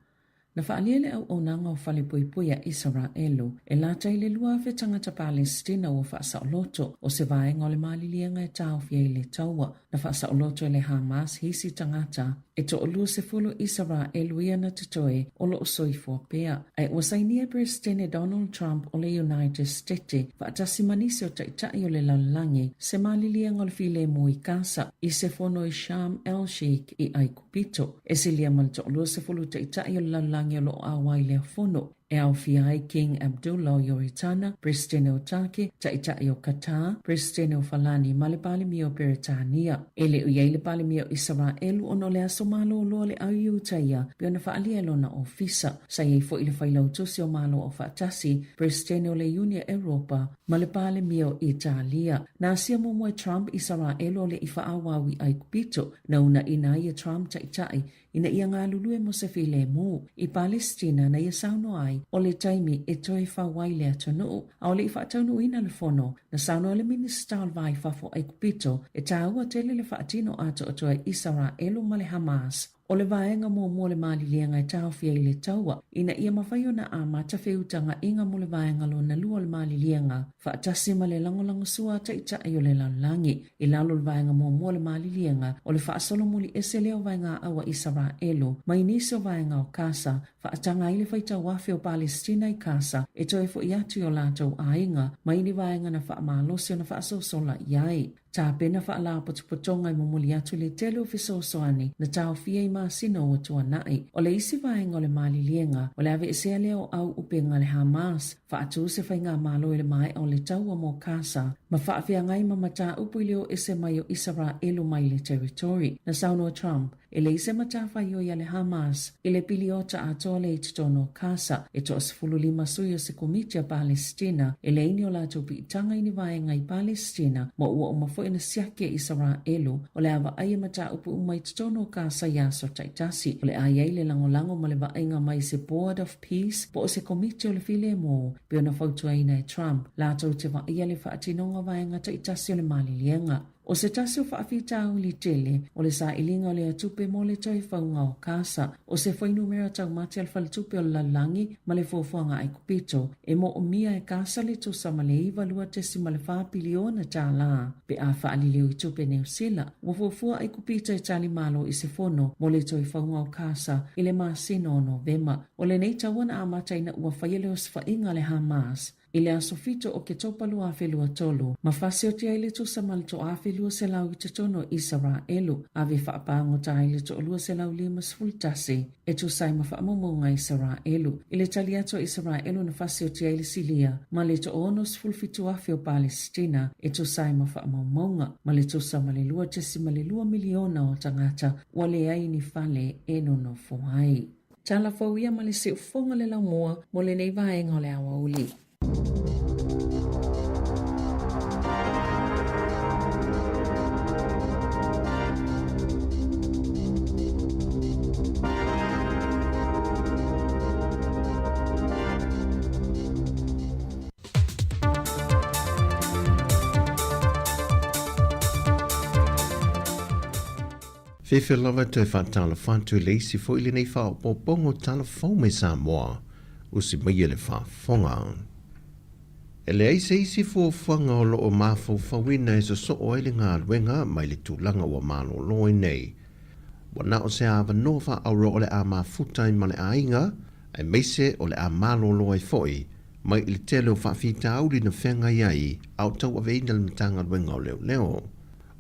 na faaalia le auaunaga o falepuipui a Isaraelu e lata i le 2,000 tagata Palesitina ua faasaoloto, o se vaega o le maliliega e taofi ai le taua. Na faasaoloto e le Hamas isi tagata e toalua sefulu Isaraelu ia na totoe o lo o soifua pea. Ae ua sainia e Peresetene Donald Trump o le United Stete faatasi ma nisi o taitai o le lalolagi se maliliega o le filemu i Gasa i se fono i Sharm el-Sheikh i Aikupito. E silia ma le toalua sefulu taitai o le lalolagi o lo o ʻauā i lea fono, e aofia ai King Abdullah o Ioritana, Peresetene o Take, Taitai o Qatar, Peresetene o Falani ma le Palemia o Peretania. E le o i ai le Palemia o Isaraelu ona o le aso malōlō a le au Iutaia pei ona faaalia e lona ofisa. Sa i ai foi le Failautusi o Malo Aufaatasi, Peresetene o le Iuni a Europa ma le Palemia o Italia. Na asia muamua e Trump Isaraelu o le i faaauau i Aikupito. Na uunaina ai e Trump taitai ina ia galulue mo se filemu i Palesitina na ia saunoa ai o le taimi e toe fau ai le atunuu. A o le i faataunuuina le fono, na saunoa le Minisita o le Va i Fafo o Aikupito e tāua tele le faatino atoatoa e Isaraelu ma le Hamas. O le vaega muamua o le maliliega e taofi ai le taua ina ia mafai ona amata feutagaʻiga mo le vaega lona lua o le maliliega faatasi ma le lagolagosua a taitai o le lalolagi. I lalo o le vaega muamua o le maliliega, o le faasolomuli ese lea o vaegaau a Isaraelu mai nisi o vaega o Kasa, faataga ai le faitau afe o Palesitina i Kasa e toe foʻi atu i o latou aiga mai ni vaega na faamalosi ona faasosola i ai. Tapena faalapotopotoga e momoli atu le tele o fesoasoani na taofia i masina ua tuanai. O le isi vaega o le maliliega, o le aveesea lea o au upega a le Hamas, faatu se faigamalo i le maea o le taua mo Kasa, ma faafeagai ma mataupu i le o ese mai o Isaraelu mai le territory. Na saunoa Trump. E leai se matafaioi a le Hamas i le piliota atoa lea i totonu o Kasa. E toa-15 sui o se komiti a Palesitina e leai ni o latou piitaga i ni vaega i Palesitina ma ua uma foi ona siaki e Isaraelu o le a vaaia mataupu uma i totonu o Kasa i aso taitasi. O le a i ai le lagolago ma le vaaiga mai se Board of Peace po o se komiti o le filemu pei ona fautuaina e Trump latou te vaaia le faatinoga o vaega taitasi o le maliliega. O se tasi o faafitauli tele, o le sailiga o lea tupe mo le toe fauga o Kasa. O se fuainumera taumate a le Faletupe o le Lalolagi ma le Fuafuaga Aikupito, e moomia e Kasa le tusa ma le $92.4 piliona tālā pe a faaliliu i tupe Niu Sila. Ua fuafua Aikupito e tali malo i se fono mo le toe fauga o Kasa i le masina o Novema. O lenei taua na amata ina ua faia le osofaiga a le Hamas I le aso 7 o Oketopa 2023, ma fasioti ai le tusa ma le 1,200 i totonu o Isaraelu, ave faapagota ai le 251 e tusa ai ma faamaumauga a Isaraelu. I le tali atu a Isaraelu na fasioti ai le Silia ma le 67,000 o Palesitina e tusa ai ma faamaumauga, ma le tusa ma le 2.2 miliona o tagata ua leai ni fale e nonofo ai. Tala fou ia ma le siufofoga le laumua mo lenei vaega o le aoauli. Fiafia lava e toe faatalofa atu i le isi foi lenei faaopoopoga o tala fou mai Samoa, usi maia le faafofoga. E leai se isi fuafuaga o lo o mafaufauina e sosoo ai le galuega mai le tulaga ua malolo ai nei. Ua na o se avanoa faaauuro o le a mafuta ai ma le aiga, aemaise o le a malolo ai foi mai i le tele o faafitauli na feagai ai a o tauaveina le Matagaluega o Leoleo.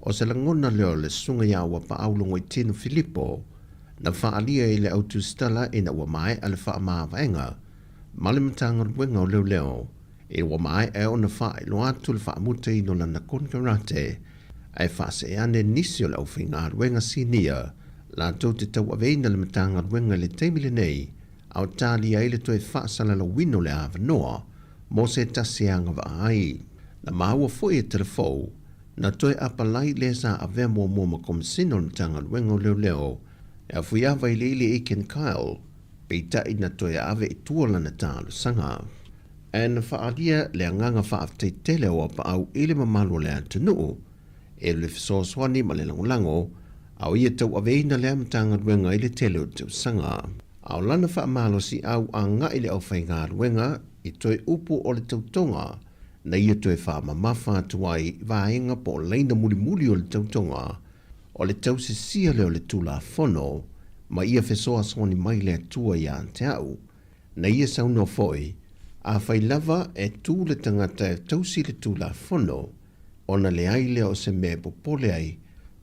O se lagona lea o le Susuga ia Auapaau Logoitino Filipo na faaalia i le au tusitala ina ua maea le faamavaega ma le Matagaluega o Leoleo ina ua maea ona faailoa atu le faamutaina o lana konekarate ae faasee ane nisi o le aufaigaluega sinia latou te tauaveina le Matagaluega i le taimi lenei a o talia ai le toe faasalalauina o le avanoa mo se tasi e agavaa ai. Na maua foi e Telefou Na toe apalai lē sa avea muamua ma Komisina o le Matagaluega o Leoleo e Afuiava Iliili Aiken Kyle, peitai na toe ave i tua lana talosaga. Ae na faaalia le agaga faafetai tele o Apaau i le mamalu o le atunuu e le fesoasoani ma le lagolago a o ia tauaveina lea Matagaluega i le tele o tausaga. A o lana faamalosiau agai le aufaigaluega i toe upu o le tautoga na ia toe faamamafa atu ai i vaega po o laina mulimuli o le tautoga, o le tausisia lea o le Tulafono, ma ia fesoasoani mai le Atua ia te au. Na ia saunoa foi, Afai lava e tu le tagata e tausi le Tulafono, ona leai lea o se mea e popole ai,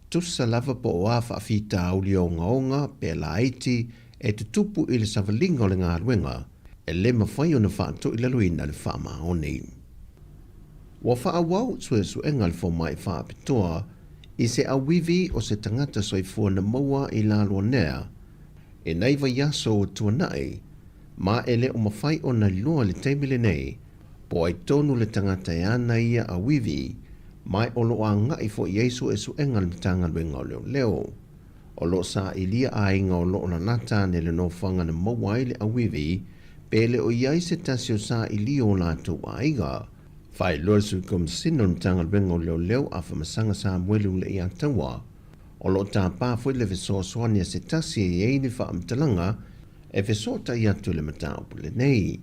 tusa lava po o a faafitauli ogaoga pe laiti e tutupu i le savaliga o le galuega, e le mafai ona faatoilaloina le faamaoni. Ua faaauau suesuega a le fomai faapitoa i se auivi o se tagata soifua na maua i Laloanea i nai vaiaso ua tuanai, ma e le o mafai ona iloa i le taimi lenei po o ai tonu le tagata e ana ia auivi, ma o lo o agai foi i ai suesuega a le Matagaluega o Leoleo. O lo o sailia aiga o lo o lalata ane le nofoaga na maua ai le auivi pe le o i ai se tasi o saili o latou aiga. Faailoa le Sui Komisina o le Matagaluega o Leoleo a Famasaga Samuele Uleiataua, o lo o tapa foi le fesoasoani a se tasi e i ai ni faamatalaga e fesootai atu i le mataupu lenei.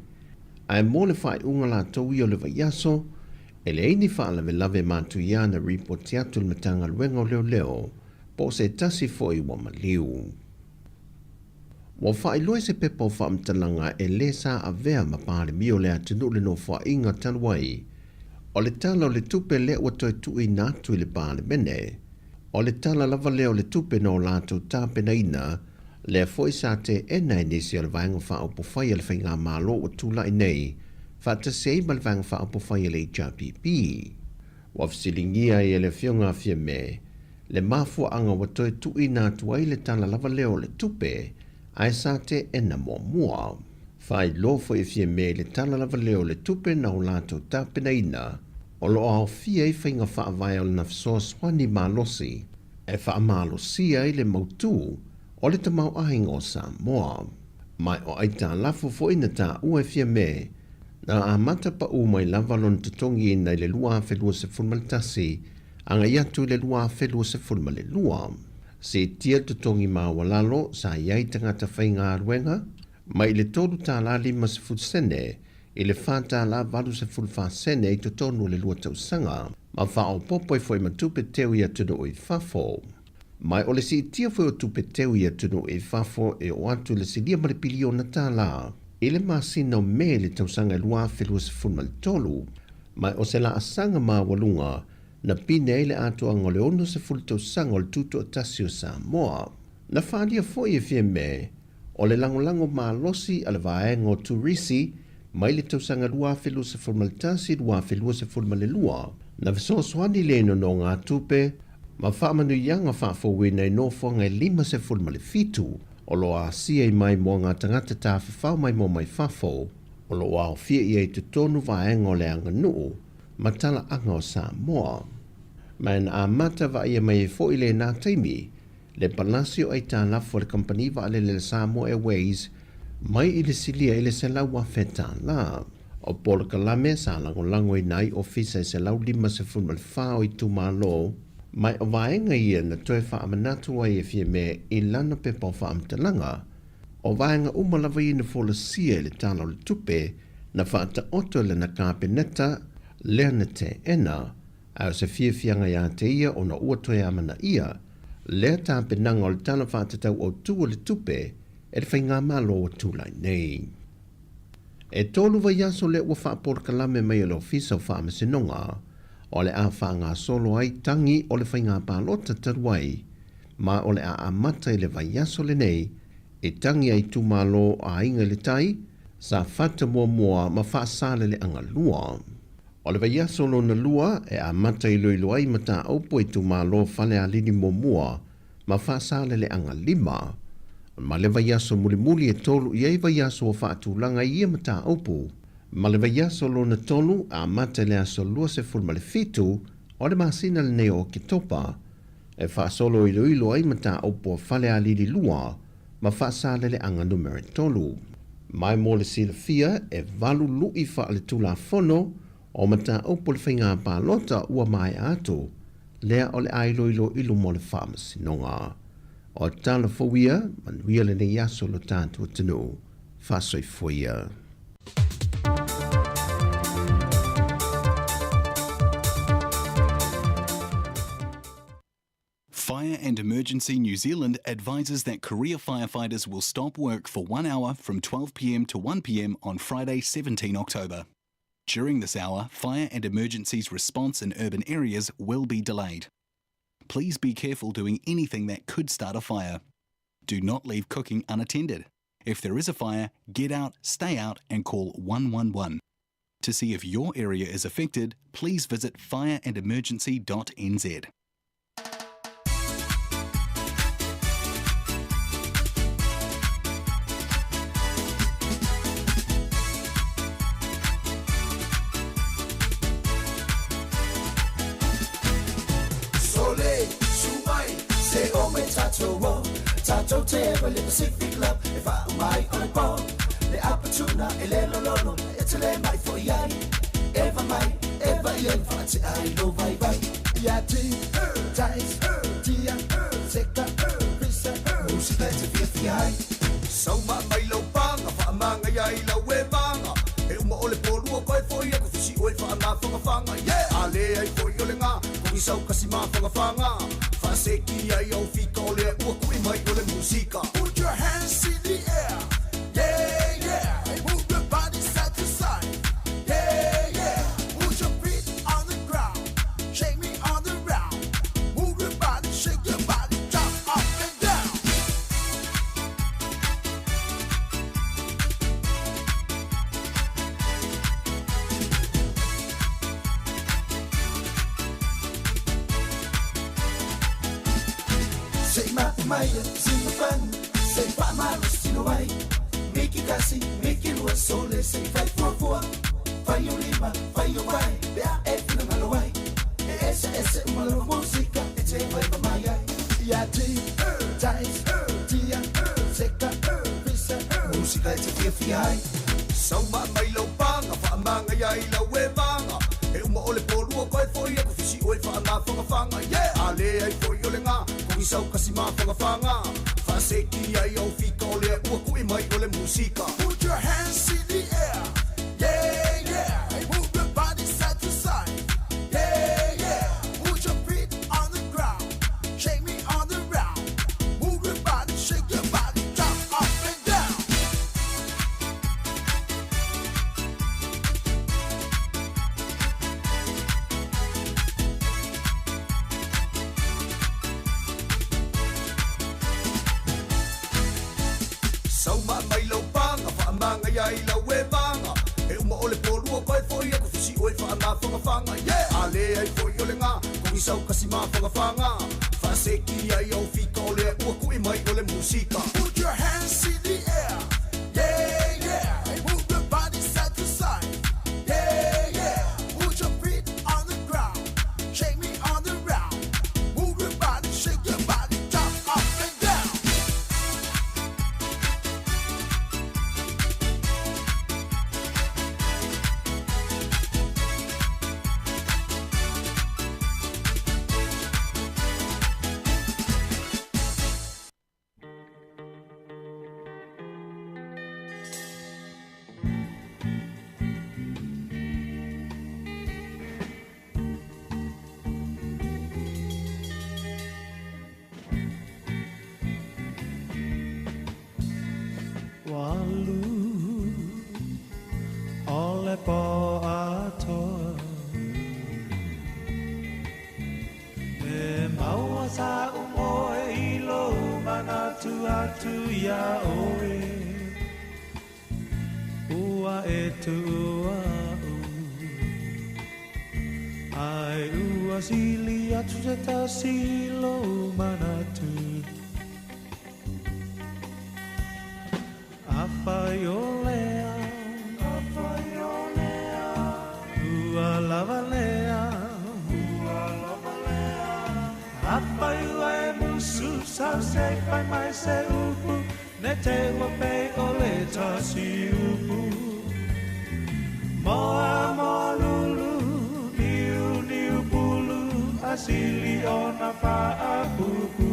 Ae mo le faaiuga latou ia o le vaiaso, e leai ni faalavelave matuia na ripoti atu i le Matagaluega o Leoleo po o se tasi foi ua maliu. Ua faailoa i se pepa o faamatalaga e lē sa avea ma Palemia o le atunuu le Nofoaiga talu ai, o le Tala o le Tupe lea ua toe tuuina atu i le Palemene. O le Tala lava lea o le Tupe na o latou tapenaina, lea foi sa teena e nisi o le Vaega Faaupufai a le Faigamalo ua tulai nei, faatasi ai ma le Vaega Faaupufai a le HRPP. Ua fesiligia ai e le Afioga a Fiame. le mafuaaga ua toe tuuina atu ai le Tala lava lea o le Tupe ae sa teena muamua. Faailoa foi e Fiamē i le Tala lava lea o le Tupe na o latou tapenaina o lo o aofia ai faiga faavae o lana fesoasoani malosi e faamalosia ai le mautu o le tamaoaiga o Samoa. Ma o aitalafu foi na taua e Fiamē na amata paū mai lava lona totogiina i le 2021 agai atu i le 2022. Siitia le totogi maualalo sa i ai tagata faigaluega mai i le tolu tālā 50 sene i le fa tālā 84 sene i totonu o le lua tausaga, ma faaopoopo ai foi ma tupe teu i atunuu i fafo. Ma o le siitia foi o tupe teu i atunuu i fafo e oo atu i le silia ma le piliona tālā i le masina o Me i le tausaga e 2023, ma o se laasaga maualuga na pine ai le atoaga o le 60 tausaga o le Tutoatasi o Samoa. Na faaalia foi e Fiamē o le lagolago malosi a le vaega o Turisi mai le tausaga 2011 i 2022, na fesoasoani i le nonogatupe ma faamanuiaga faafouina i nofoaga e 57 o lo o asia i maimoaga a tagata tafafao maimoa mai fafo, o lo o aofia i ai i totonu vaega o le aganuu ma talaaga o Samoa. Ma na amata vaaia mai ai foi i lena taimi le palasi o aitalafu a le kamupani vaalele a le Samoa Airways mai i le silia i le $100,000. O polokalame sa lagolagoina ai ofisa e 154 o itumalo, ma o vaega ia na toe faamanatu ai e Fiamē i lana pepa o faamatalaga. O vaega uma lava ia na folasia i le Tala o le Tupe na faataoto e lana Kapeneta lea na teena, Ae o se fiafiaga ia te ia ona ua toe amanaia lea tapenaga o le Tala Faatatau Autu o le Tupe e le Faigamalo ua tulai nei. E tolu vaiaso lea ua faapolokalame mai e le Ofisa o Faamasinoga o le a faagasolo ai tagi o le faiga palota talu ai, ma o le a amata i le vaiaso lenei e tagi ai itumalo o Aiga i le Tai, Safata muamua ma Faasaleleaga lua. O le vaiaso lona lua e amata iloilo ai mataupu a itumalo Falealili muamua ma Faasaleleaga lima. Ma le vaiaso mulimuli e tolu i ai vaiaso ua faatulaga i ia mataupu. Ma le vaiaso lona tolu amata i le aso 27 o le masina lenei o Oketopa e faasolo iloilo ai mataupu a Falealili lua ma Faasaleleaga numera tolu. Mai mo le silafia, e valu luʻi faaletulafono o mataupu o le faiga palota ua maea atu, lea o le a iloilo i luma o le Faamasinoga. O tala fou ia, manuia lenei aso lo tatou atunuu. Faasoifua ia. Fire and Emergency New Zealand advises that career firefighters will stop work for one hour from 12pm to 1pm on Friday, 17 October. During this hour, fire and emergencies response in urban areas will be delayed. Please be careful doing anything that could start a fire. Do not leave cooking unattended. If there is a fire, get out, stay out, and call 111. To see if your area is affected, please visit fireandemergency.nz. Sole, su mai, se o mai tātou o Tātou te ewa le Pacific Love E whaau mai o le pō Le apatuna e le lololo E te le mai fo i ai Eva mai, eva i en whaate ai lo vai vai Ia ti, tais, tia, seka, pisa Musika e te fia fia ai Sauma mai lau panga, whaamanga ia i lau e manga E uma o le pōlua koe foi aku fisi oe whaamawhangawhanga Yeah! A le ai foi o le ngā, kogi sau kasi mawhangawhanga Whaaseki ai au fika o lea ua kui mai o le musika Put your hands in the air, yeah, yeah And move your body side to side, yeah, yeah Put your feet on the ground, shake me on the round Move your body, shake your body, jump up and down mai sina fanu sei faamalosi tino ai miki kasi miki lua sole sei fai fuafua fai o lima fai o vae pe a e finagalo ai e ese ese uma lava musika e te vaiva mai ai ia ti tais tia seka fisa musika e te fiafia ai Sauma mai lau panga, whaamanga ia i lau e vanga. E uma o le pōlua koe foi aku fisi oe whaamawhangawhanga. Yeah! A le ai foi o le ngā, kongi sau kasi mawhangawhanga. Whaaseki ai au fika o lea ua kui mai o le musika. Put your hands in the air. Yeah, yeah. Hey, move your body side to side. Yeah, yeah. Put your feet on the ground. Shake me on the round. Move your body, shake your body, jump up and down. Sauma mai lau panga, whaamanga ia i lau e vanga. E uma o le pōlua koe foi aku fisi oe whaamawhangawhanga. Yeah! A le ai foi o le ngā, kongi sau kasi mawhangawhanga. Whaaseki ai au fika o lea ua kui mai o le musika. Put your hands in the air. Yeah, yeah. Hey, move your body side to side. Yeah, yeah. Put your feet on the ground. Shake me on the round. Move your body, shake your body, jump up and down. Walu o le po atoa E maua sa umoe i lou manatu atu ia oe Ua e tuua u Ai ua sili atu se tasi i lou manatu Afai o lea, ua lava lea, Afai ua e musu sau se fai mai se upu, ne te ua pe o le tasi upu. Moa moa lulu, niu niu pulu, asili o na whaapupu.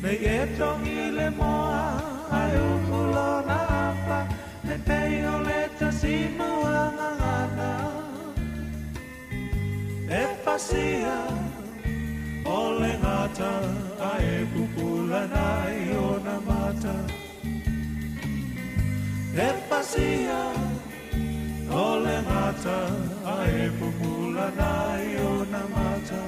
Nei e tongi le moa, ai upu lona apa, ne pei o le tasi moangangana. E pasia o le ngata, a e pupula nai o na mata. E pasia o le ngata, a e pupula nai o na mata.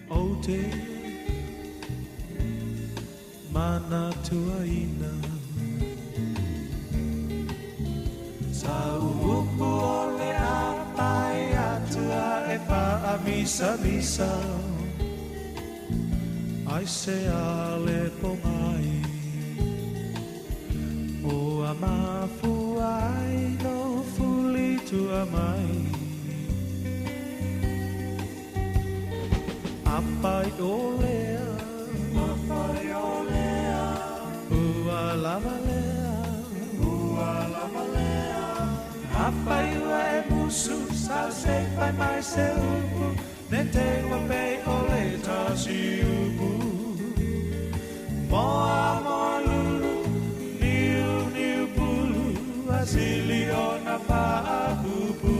O te manatuaina Sa uupu o le apai atua e whaamisamisa Ai se ale pongai O a mafuai no fuli tua mai Apai o lea, ua lava lea, Apai ua e musu, sau se fai mai se upu, ne te ua pe o le tasi upu. Moa moa lulu, niu niu pulu, asili o na whaapupu.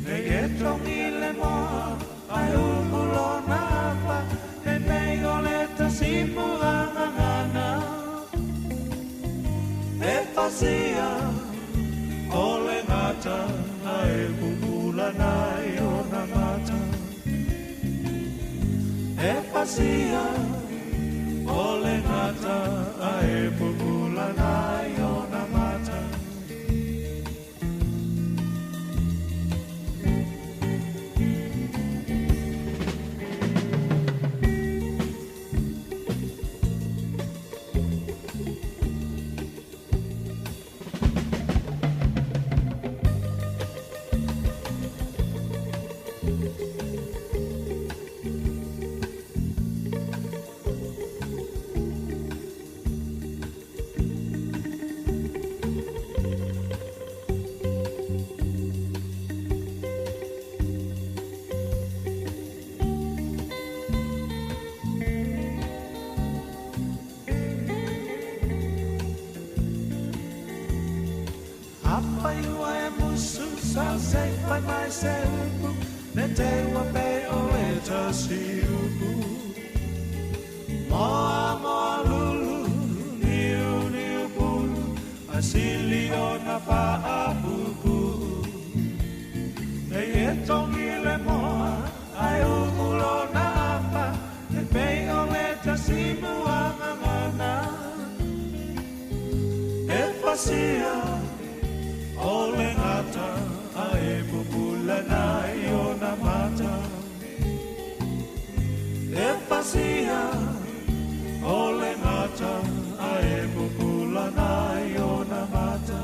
Nei e tongi le moa, ai upu lona apa, ne mei o le tasi muangangana. E pasia o le ngata, a e pupula nai o na mata. pasia o le gata ae pupulana i ona mata. Afai ua e musu sa se fai mai se upu, ne te ua pe o le tasi upu. Moa moa lulu, niu niu pulu, a sili o na faapupu. Nei e tongi le moa, ai uu lona afa, ne pei o le tasi mua ngangana. E pasia o le gata ae pupulana i ona mata. E pasia o le gata ae pupulana i ona mata.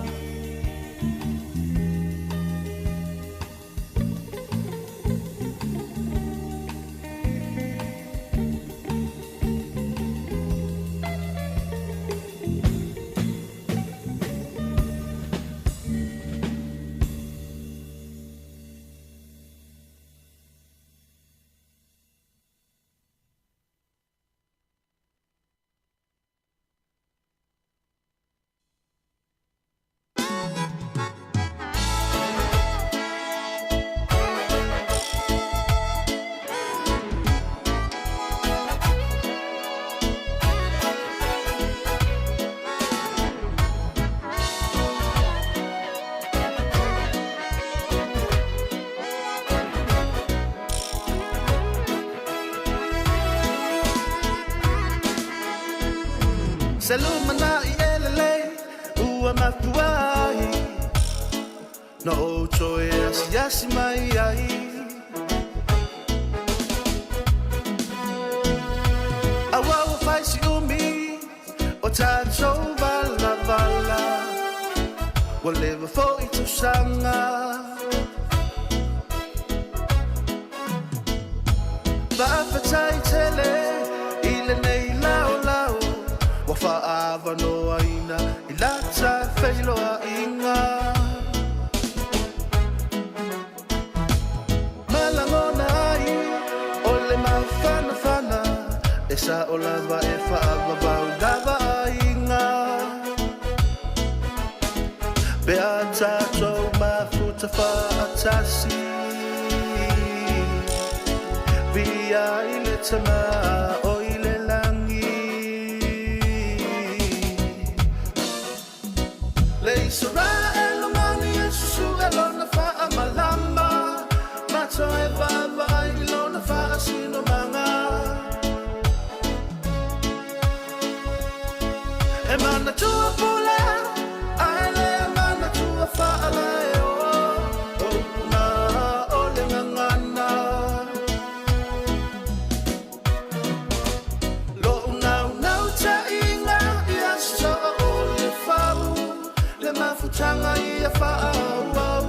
Se lumanaʻi e lelei ua mafua ai Na ou toe asiasi mai ai. Aua ua fai si umi o tatou valavala, Ua leva foi tausaga. Faafetai tele i lenei laolao, Ua faaavanoaina i lata feiloaiga. Ma lagona ai o le mafanafana, E sao lava e faavavau lava aiga. Pe a tatou mafuta faatasi, Viia i le Tama o i le lagi. Le Isaraelu mani e susue lona faamalama, Ma toe vaavaai i lona faasinomaga. E manatua pule, ae le manatua faalaeo, O upu na o le gagana. Lo'u naunautaiga ia soa o le fau, Le mafutaga ia faaauau.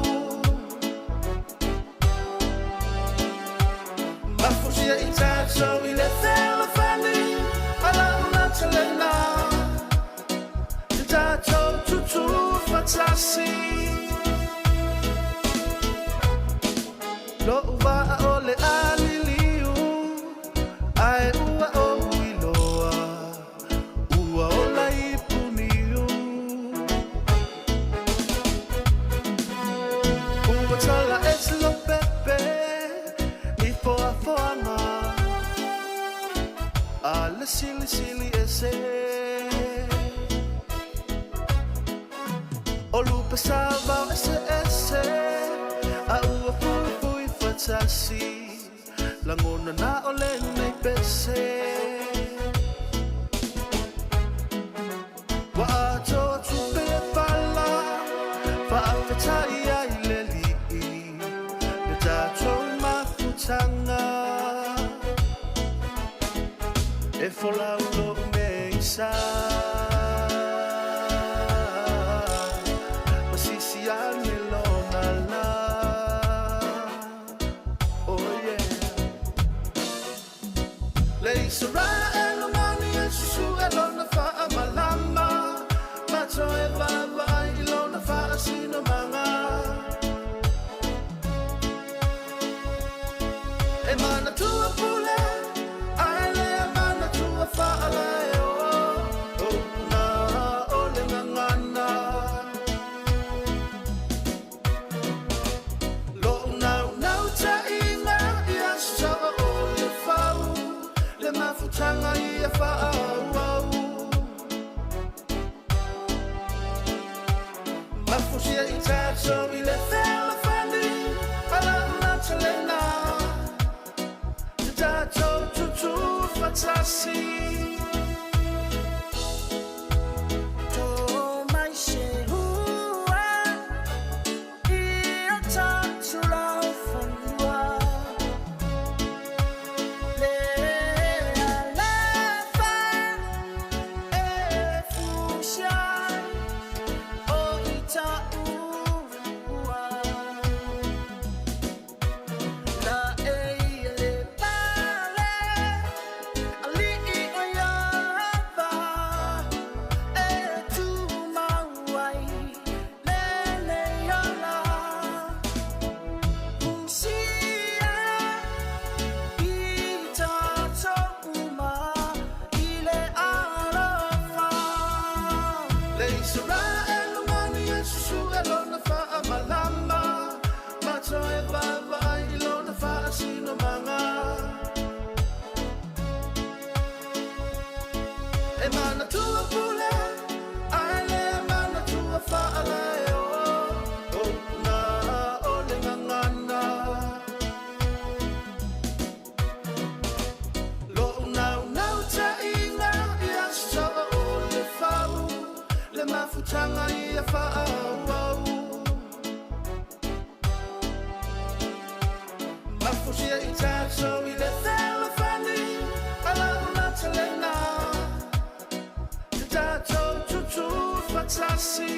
Mafusia i tatou i le fealofani a lau Natalena, Te tatou tutū faatasi. Lo'u vaa o le a liliu, Ae ua ou iloa, ua ola i Puniu. Ua tala ese Lopepe i foafoaga a le silisili ese. O lupe sa vao eseese, a ua fuifui faatasi. Lagona na o lenei pese. Ua atoa tupe e pala, faafetai ai le Alii, le tatou mafutaga. E folau lou meisa, masisi ane lona la. Oh yeah. Le Israel mani e susu e lona faamalama, mato e vaavaai i lona faasinomaga. E manatua pule, ae le manatua faalaeo, o na o le gagana. Lo'u naunautaiga ia sasaa o le fau, le mafutaga ia faaauau. Mafusia i tatou i le fealofani, ala lena. Te tatou tutu fatasi. To mai se hua, i o tātou lau whanua. Le alofa e fusia o i tāua. La e ia le pale, ali'i o Iava, e tumau ai lenei ola. Fusia i tātou uma i le alofa. Le Israel mani e susu e lona faamalama, mato e vaavaai i lona faasinomaga. E manatua pule, ae le manatua faalaeo, o na o le gagana. Lo'u naunautaiga ia sasaa o le fau, le mafutaga ia faaauau. Mafusia i tatou i le fealofani, ala lena. Te tatou tutu fatasi.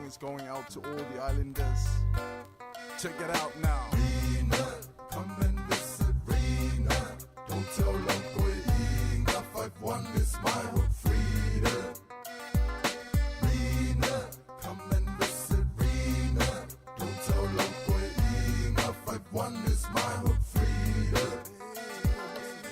is going out to all the islanders. Check it out now. Rena, come and visit Rena. Don't tell Lautoiga, 51 is my hood Frida. Rena, come and visit Rena. Don't tell Lautoiga, 51 is my hood Frida.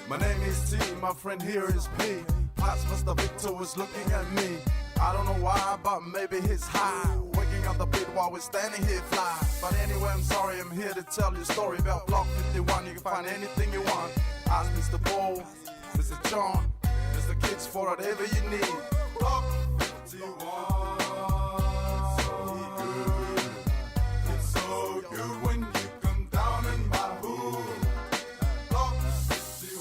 My name is T, my friend here is P. Pops Mr. Victor was looking at me. I don't know why, but maybe he's high. Waking up the beat while we're standing here fly. But anyway, I'm sorry, I'm here to tell you a story about Block 51. You can find anything you want. Ask Mr. Paul, Mr. John, Mr. Kids for whatever you need. Block 51. So good. It's so good when you come down in my hood. Block 51.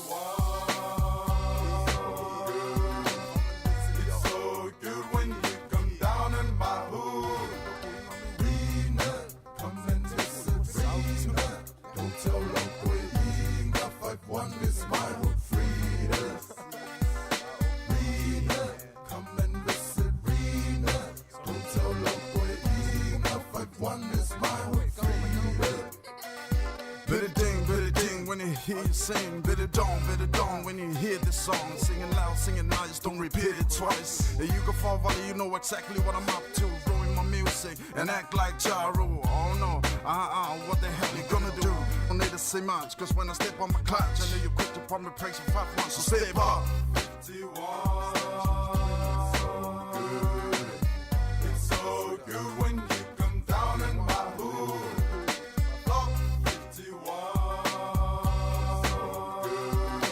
It's so good when you come down in my hood. Rena, come and visit Rena. Don't tell Lautoiga, 51 is my hood Frida. Rena, come and visit Rena. Don't tell Lautoiga, 51 is my hood Frida. Bit of ding, bit of ding when you hear you sing. Bit of dong, bit of dong when you hear this song. Singing loud, singing nice, don't repeat it twice. If you can fall valley, you know exactly what I'm up to. Growing my music and act like Ja Rule. Oh no, what the hell you gonna do? Don't need to say much, cause when I step on my clutch, I know you're quick to pump the brakes for 5-1, so step up. 51. So good. It's so good when you come down in my hood. Block 51. So good.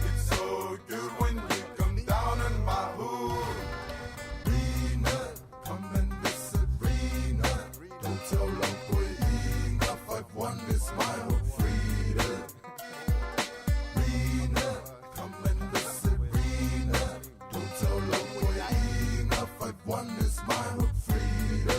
It's so good when you come down in my hood. Rena, come and visit Rena. Don't tell Lautoiga, 51 is my hood Frida. Rena, come and visit Rena. Don't tell Lautoiga, 51 is my hood Frida.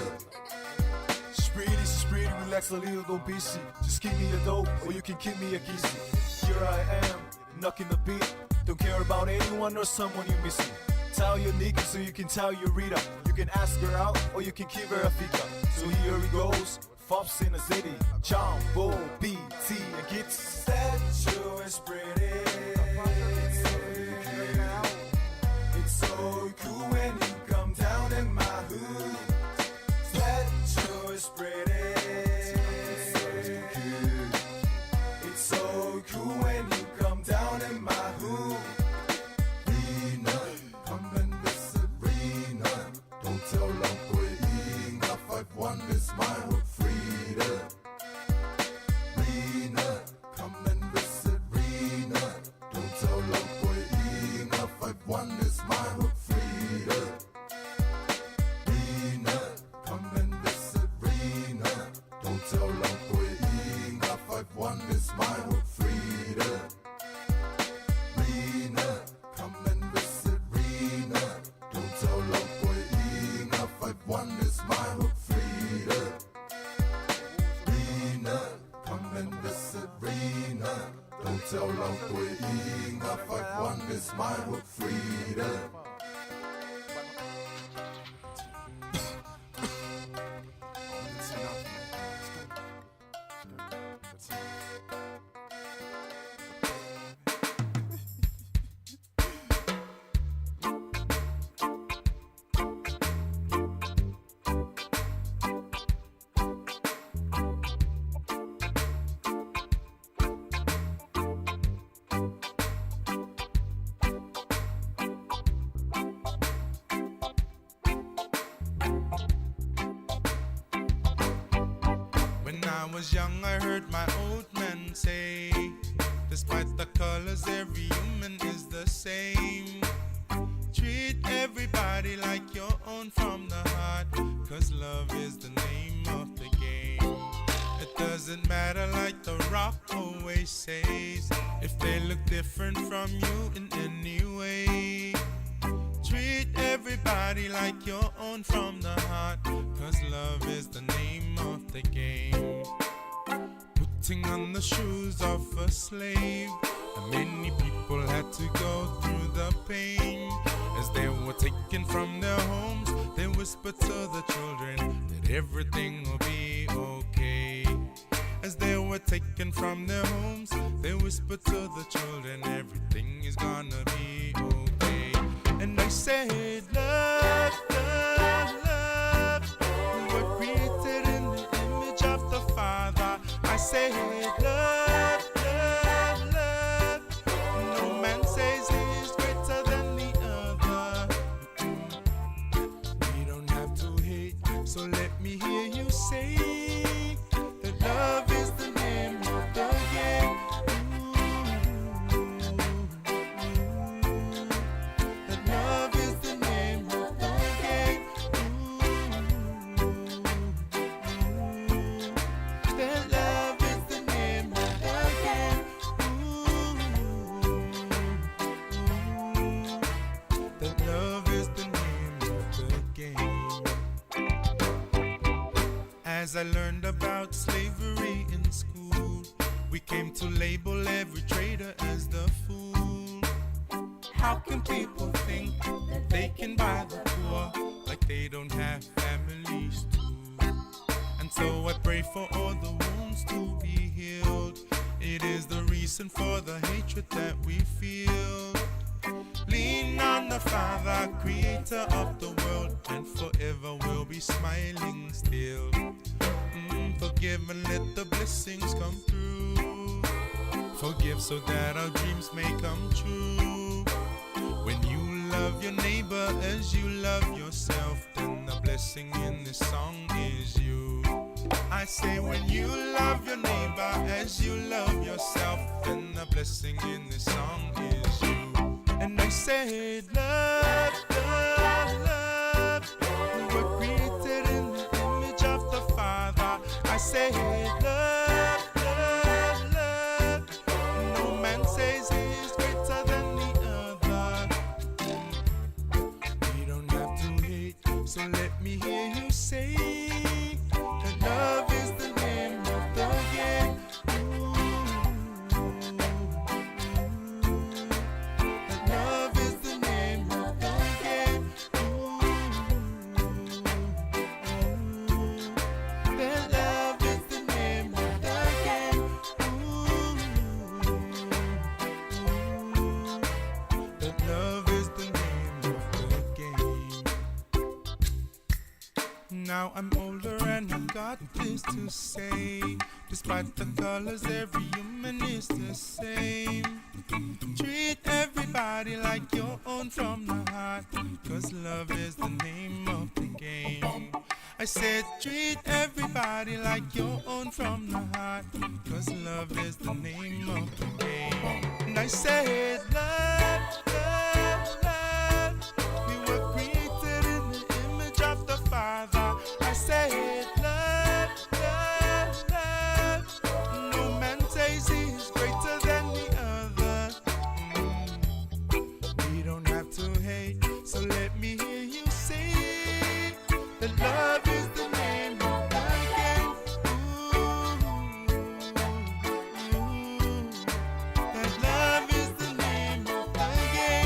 Spreedy, spreedy, relax a little, don't be see. Just keep me a dope, or you can keep me a kissy. Here I am, knocking the beat. Don't care about anyone or someone you missing. Tell your nigga so you can tell your reader. You can ask her out, or you can give her a figure. So here he goes, Fops in the city. John, Bo, B, T, and Gits. Statue is pretty. It's so cool when you come down in my hood. Statue is pretty. It's so cool when you come down in my hood. Rena, come and visit Rena. Don't tell Lautoiga, 51 is my hood Frida. Rena, come and visit Rena. Don't tell Lautoiga, 51 is my hood Frida. Rena, come and visit Rena. Don't tell Lautoiga, 51 is my hood Frida. Rena, come and visit Rena. Don't tell Lautoiga, 51 is my hood Frida. Rena, come and visit Rena. Don't tell Lautoiga, 51 is my hood Frida. That's enough, man. Let's go. Let's go. That's enough. When I was young, I heard my old man say, Despite the colors, every human is the same. Treat everybody like your own from the heart, cause love is the name of the game. It doesn't matter, like the rock always says, if they look different from you in any way. Treat everybody like your own from the heart, cause love is the name of the game. Putting on the shoes of a slave, And many people had to go through the pain. As they were taken from their homes, they whispered to the children that everything will be okay. As they were taken from their homes, they whispered to the children, everything is gonna be okay. And they said, Love, love, love. We were created in the image of the Father. I said, Love, love, love. No man says he's greater than the other. We don't have to hate, so let me hear you say that love is the name of the game. That love is the name of the game. That love is the name of the game. That love is the name of the game. As I learned about slavery in school, we came to label every trader as the fool. How can people think that they can buy the poor like they don't have families too? And so I pray for all the wounds to be healed. It is the reason for the hatred that we feel. Lean on the Father, creator of the world, and forever we'll be smiling still. Forgive and let the blessings come through. Forgive so that our dreams may come true. When you love your neighbor as you love yourself, then the blessing in this song is you. I say, when you love your neighbor as you love yourself, then the blessing in this song is you. And I say, love, love, love. We were created in the image of the Father. I say, love, love, love. No man says he's greater than the other. We don't have to hate, so let me hear you say that love is the name of the game. That love is the name of the game. That love is the name of the game. That love is the name of the game. Now I'm older and I've got this to say. Despite the colors, every human is the same. Treat everybody like your own from the heart. Cause love is the name of the game. I said, treat everybody like your own from the heart. Cause love is the name of the game. And I said, love, love, love. We were created in the image of the Father. I said, love, love, love. No man says he's greater than the other. We don't have to hate, so let me hear you say that love is the name of the game. Ooh, that love is the name of the game.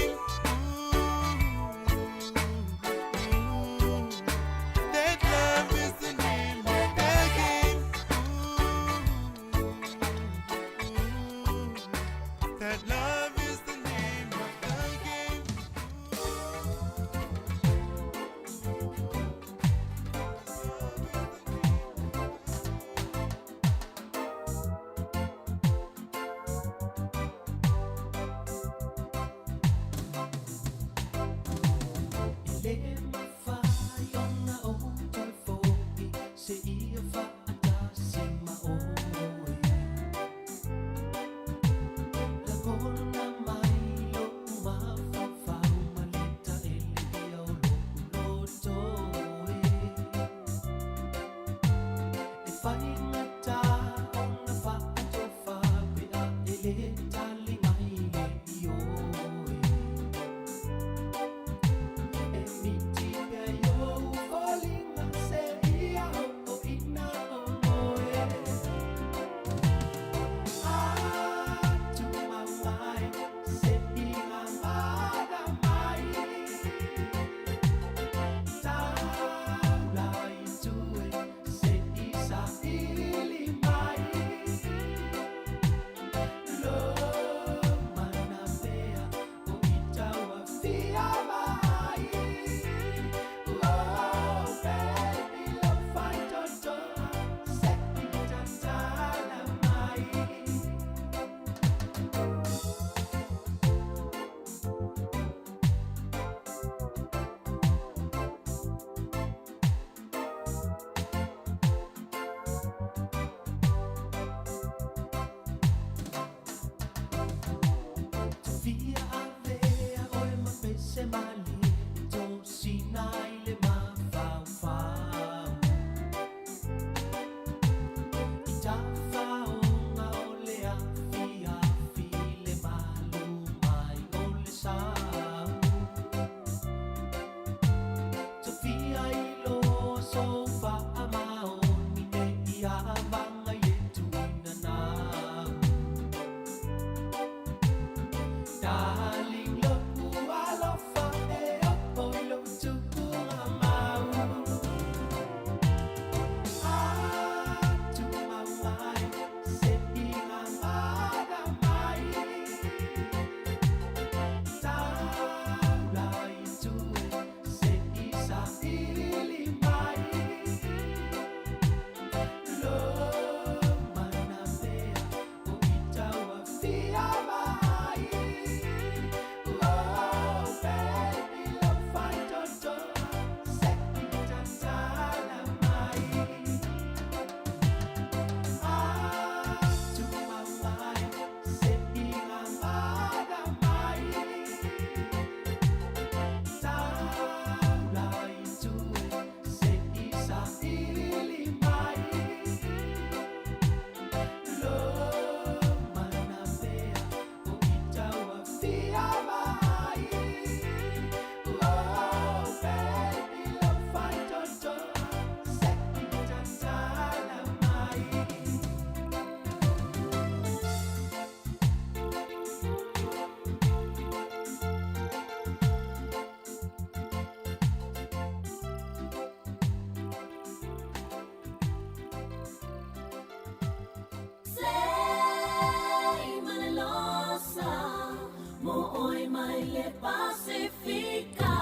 mai le Pasifika.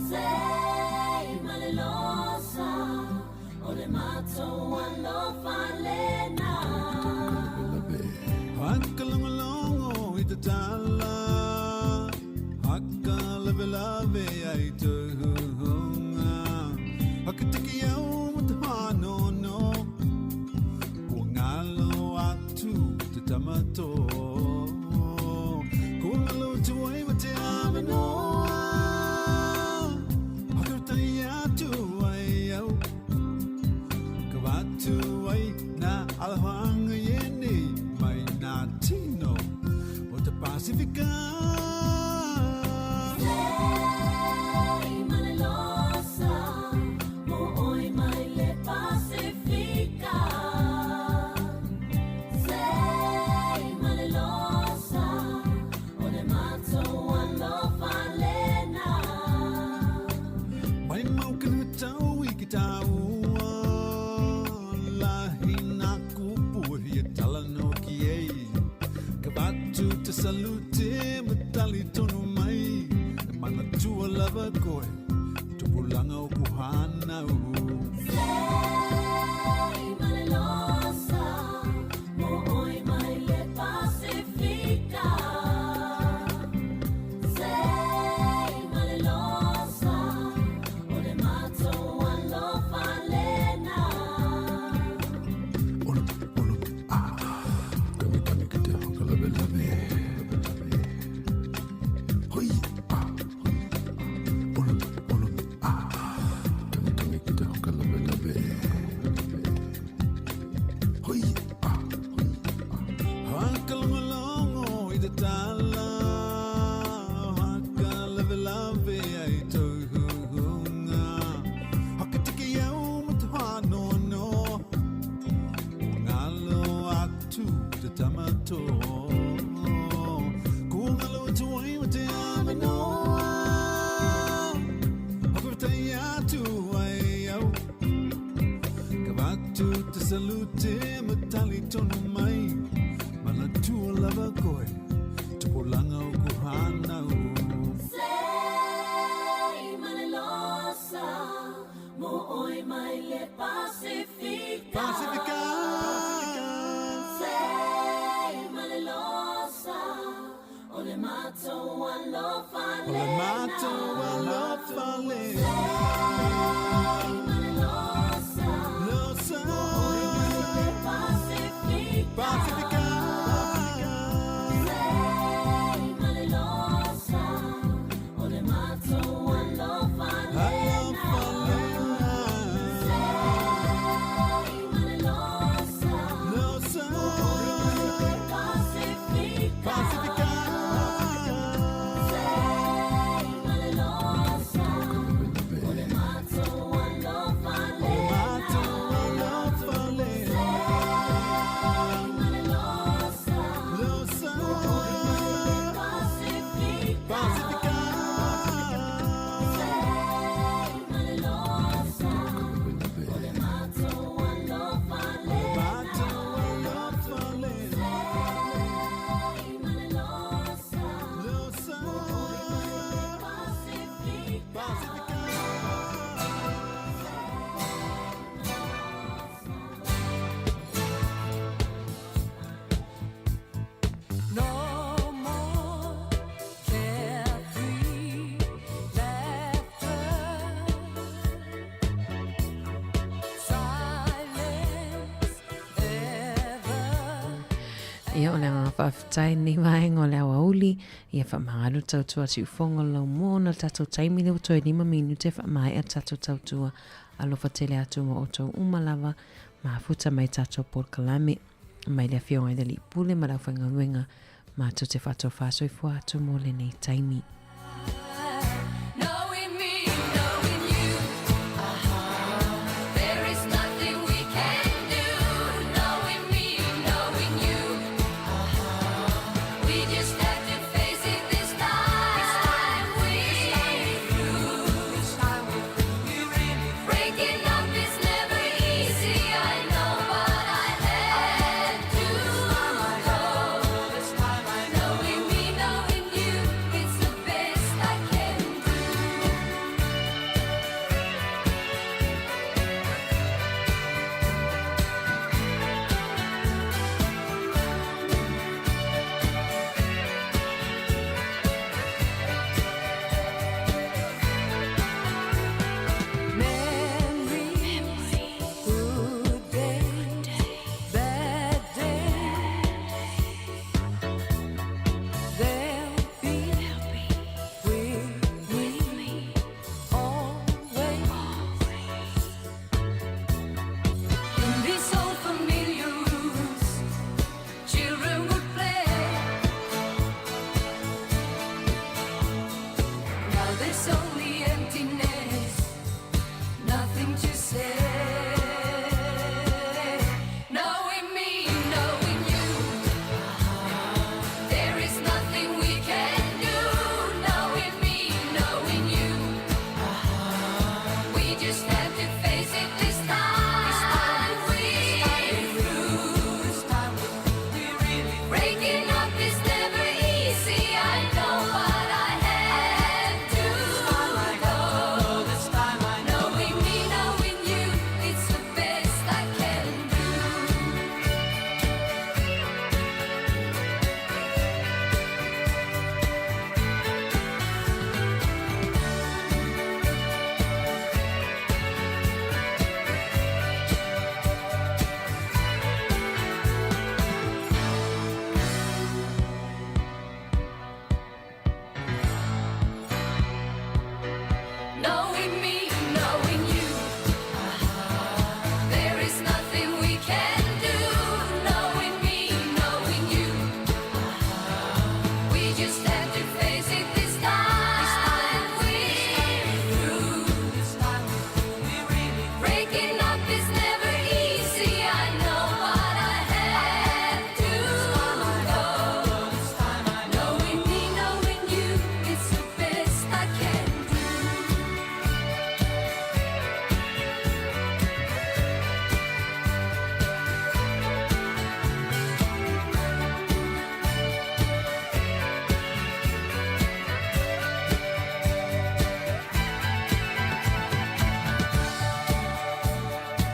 Sei ma le losa, o le matou alofa lena. Hakalongolongo i te tala, hakalawelawe ai te huhunga. Hakatiki au ma te hanono, kua ngalo atu te tamato. Kua ngalo atu ai ma te amanoa, hakautai atu ai au. Ka watu ai nā alahanga i ēnei mai nā tino o te Pasifika. Sei ma le losa, mo oi mai le Pasifika. Sei ma le losa, o le matou alofa lena. Mai mau kanu tau i ki tāua, lahi nā kupu e hia tala no ki ei. Ka watu te salute ma tali tonu mai, e manatua lava koe, tupulanga o ku hānau. Sei ma le losa, mo oi mai le Pasifika. Sei ma le losa, o le matou alofa lena. Tangi ki te hakalawelawe. Hoi, ah, hoi, olo, olo, ah. Tangi tangi ki te hakalawelawe. Hoi, ah, hoi, ah. Hakalongolongo i te tala, hakalawelawe ai tau huhunga. Hakatiki au ma te hanono, ngalo atu te tamato. Kua ngalo atu ai ma te amanoa, hakutai atu ai au. Ka watu te salute ma tali tonu mai, manatua lava koe, tupulanga o ku hānau. Sei ma le losa, mo oi mai le Pasifika. Pasifika. Sei ma le losa, o le matou alofa O le lena. matou alofa lena. Sei ma le losa, Losa. mo oi mai le Pasifika. Pasifika. Sei ma le losa, o le matou alofa lena. Alofa lena. Sei ma le losa, Losa. mo oi mai le Pasifika. Pasifika. Sei ma le losa, o le matou alofa lena. Matou alofa lena. Sei ma le losa, Losa. mo oi mai le Pasifika. Pasifika. Sei ma le losa, o le matou alofa lena. Matou alofa lena. Sei ma le losa, Losa. mo oi mai le Pasifika. Pasifika. No more carefree laughter. Silence ever. Ia, o le agaga faafetai lenei vaega o le aoauli, ia faamagalo tautua siufoga o le laumua ona o le tatou taimi lea ua toe lima minute e faamaea le tatou tautua. Alofa tele atu ma outou uma lava mafuta mai tatou polokalame mai le Afioga i le Alii Pule ma le aufaigaluega matou te faatofā soifua atu mo lenei taimi.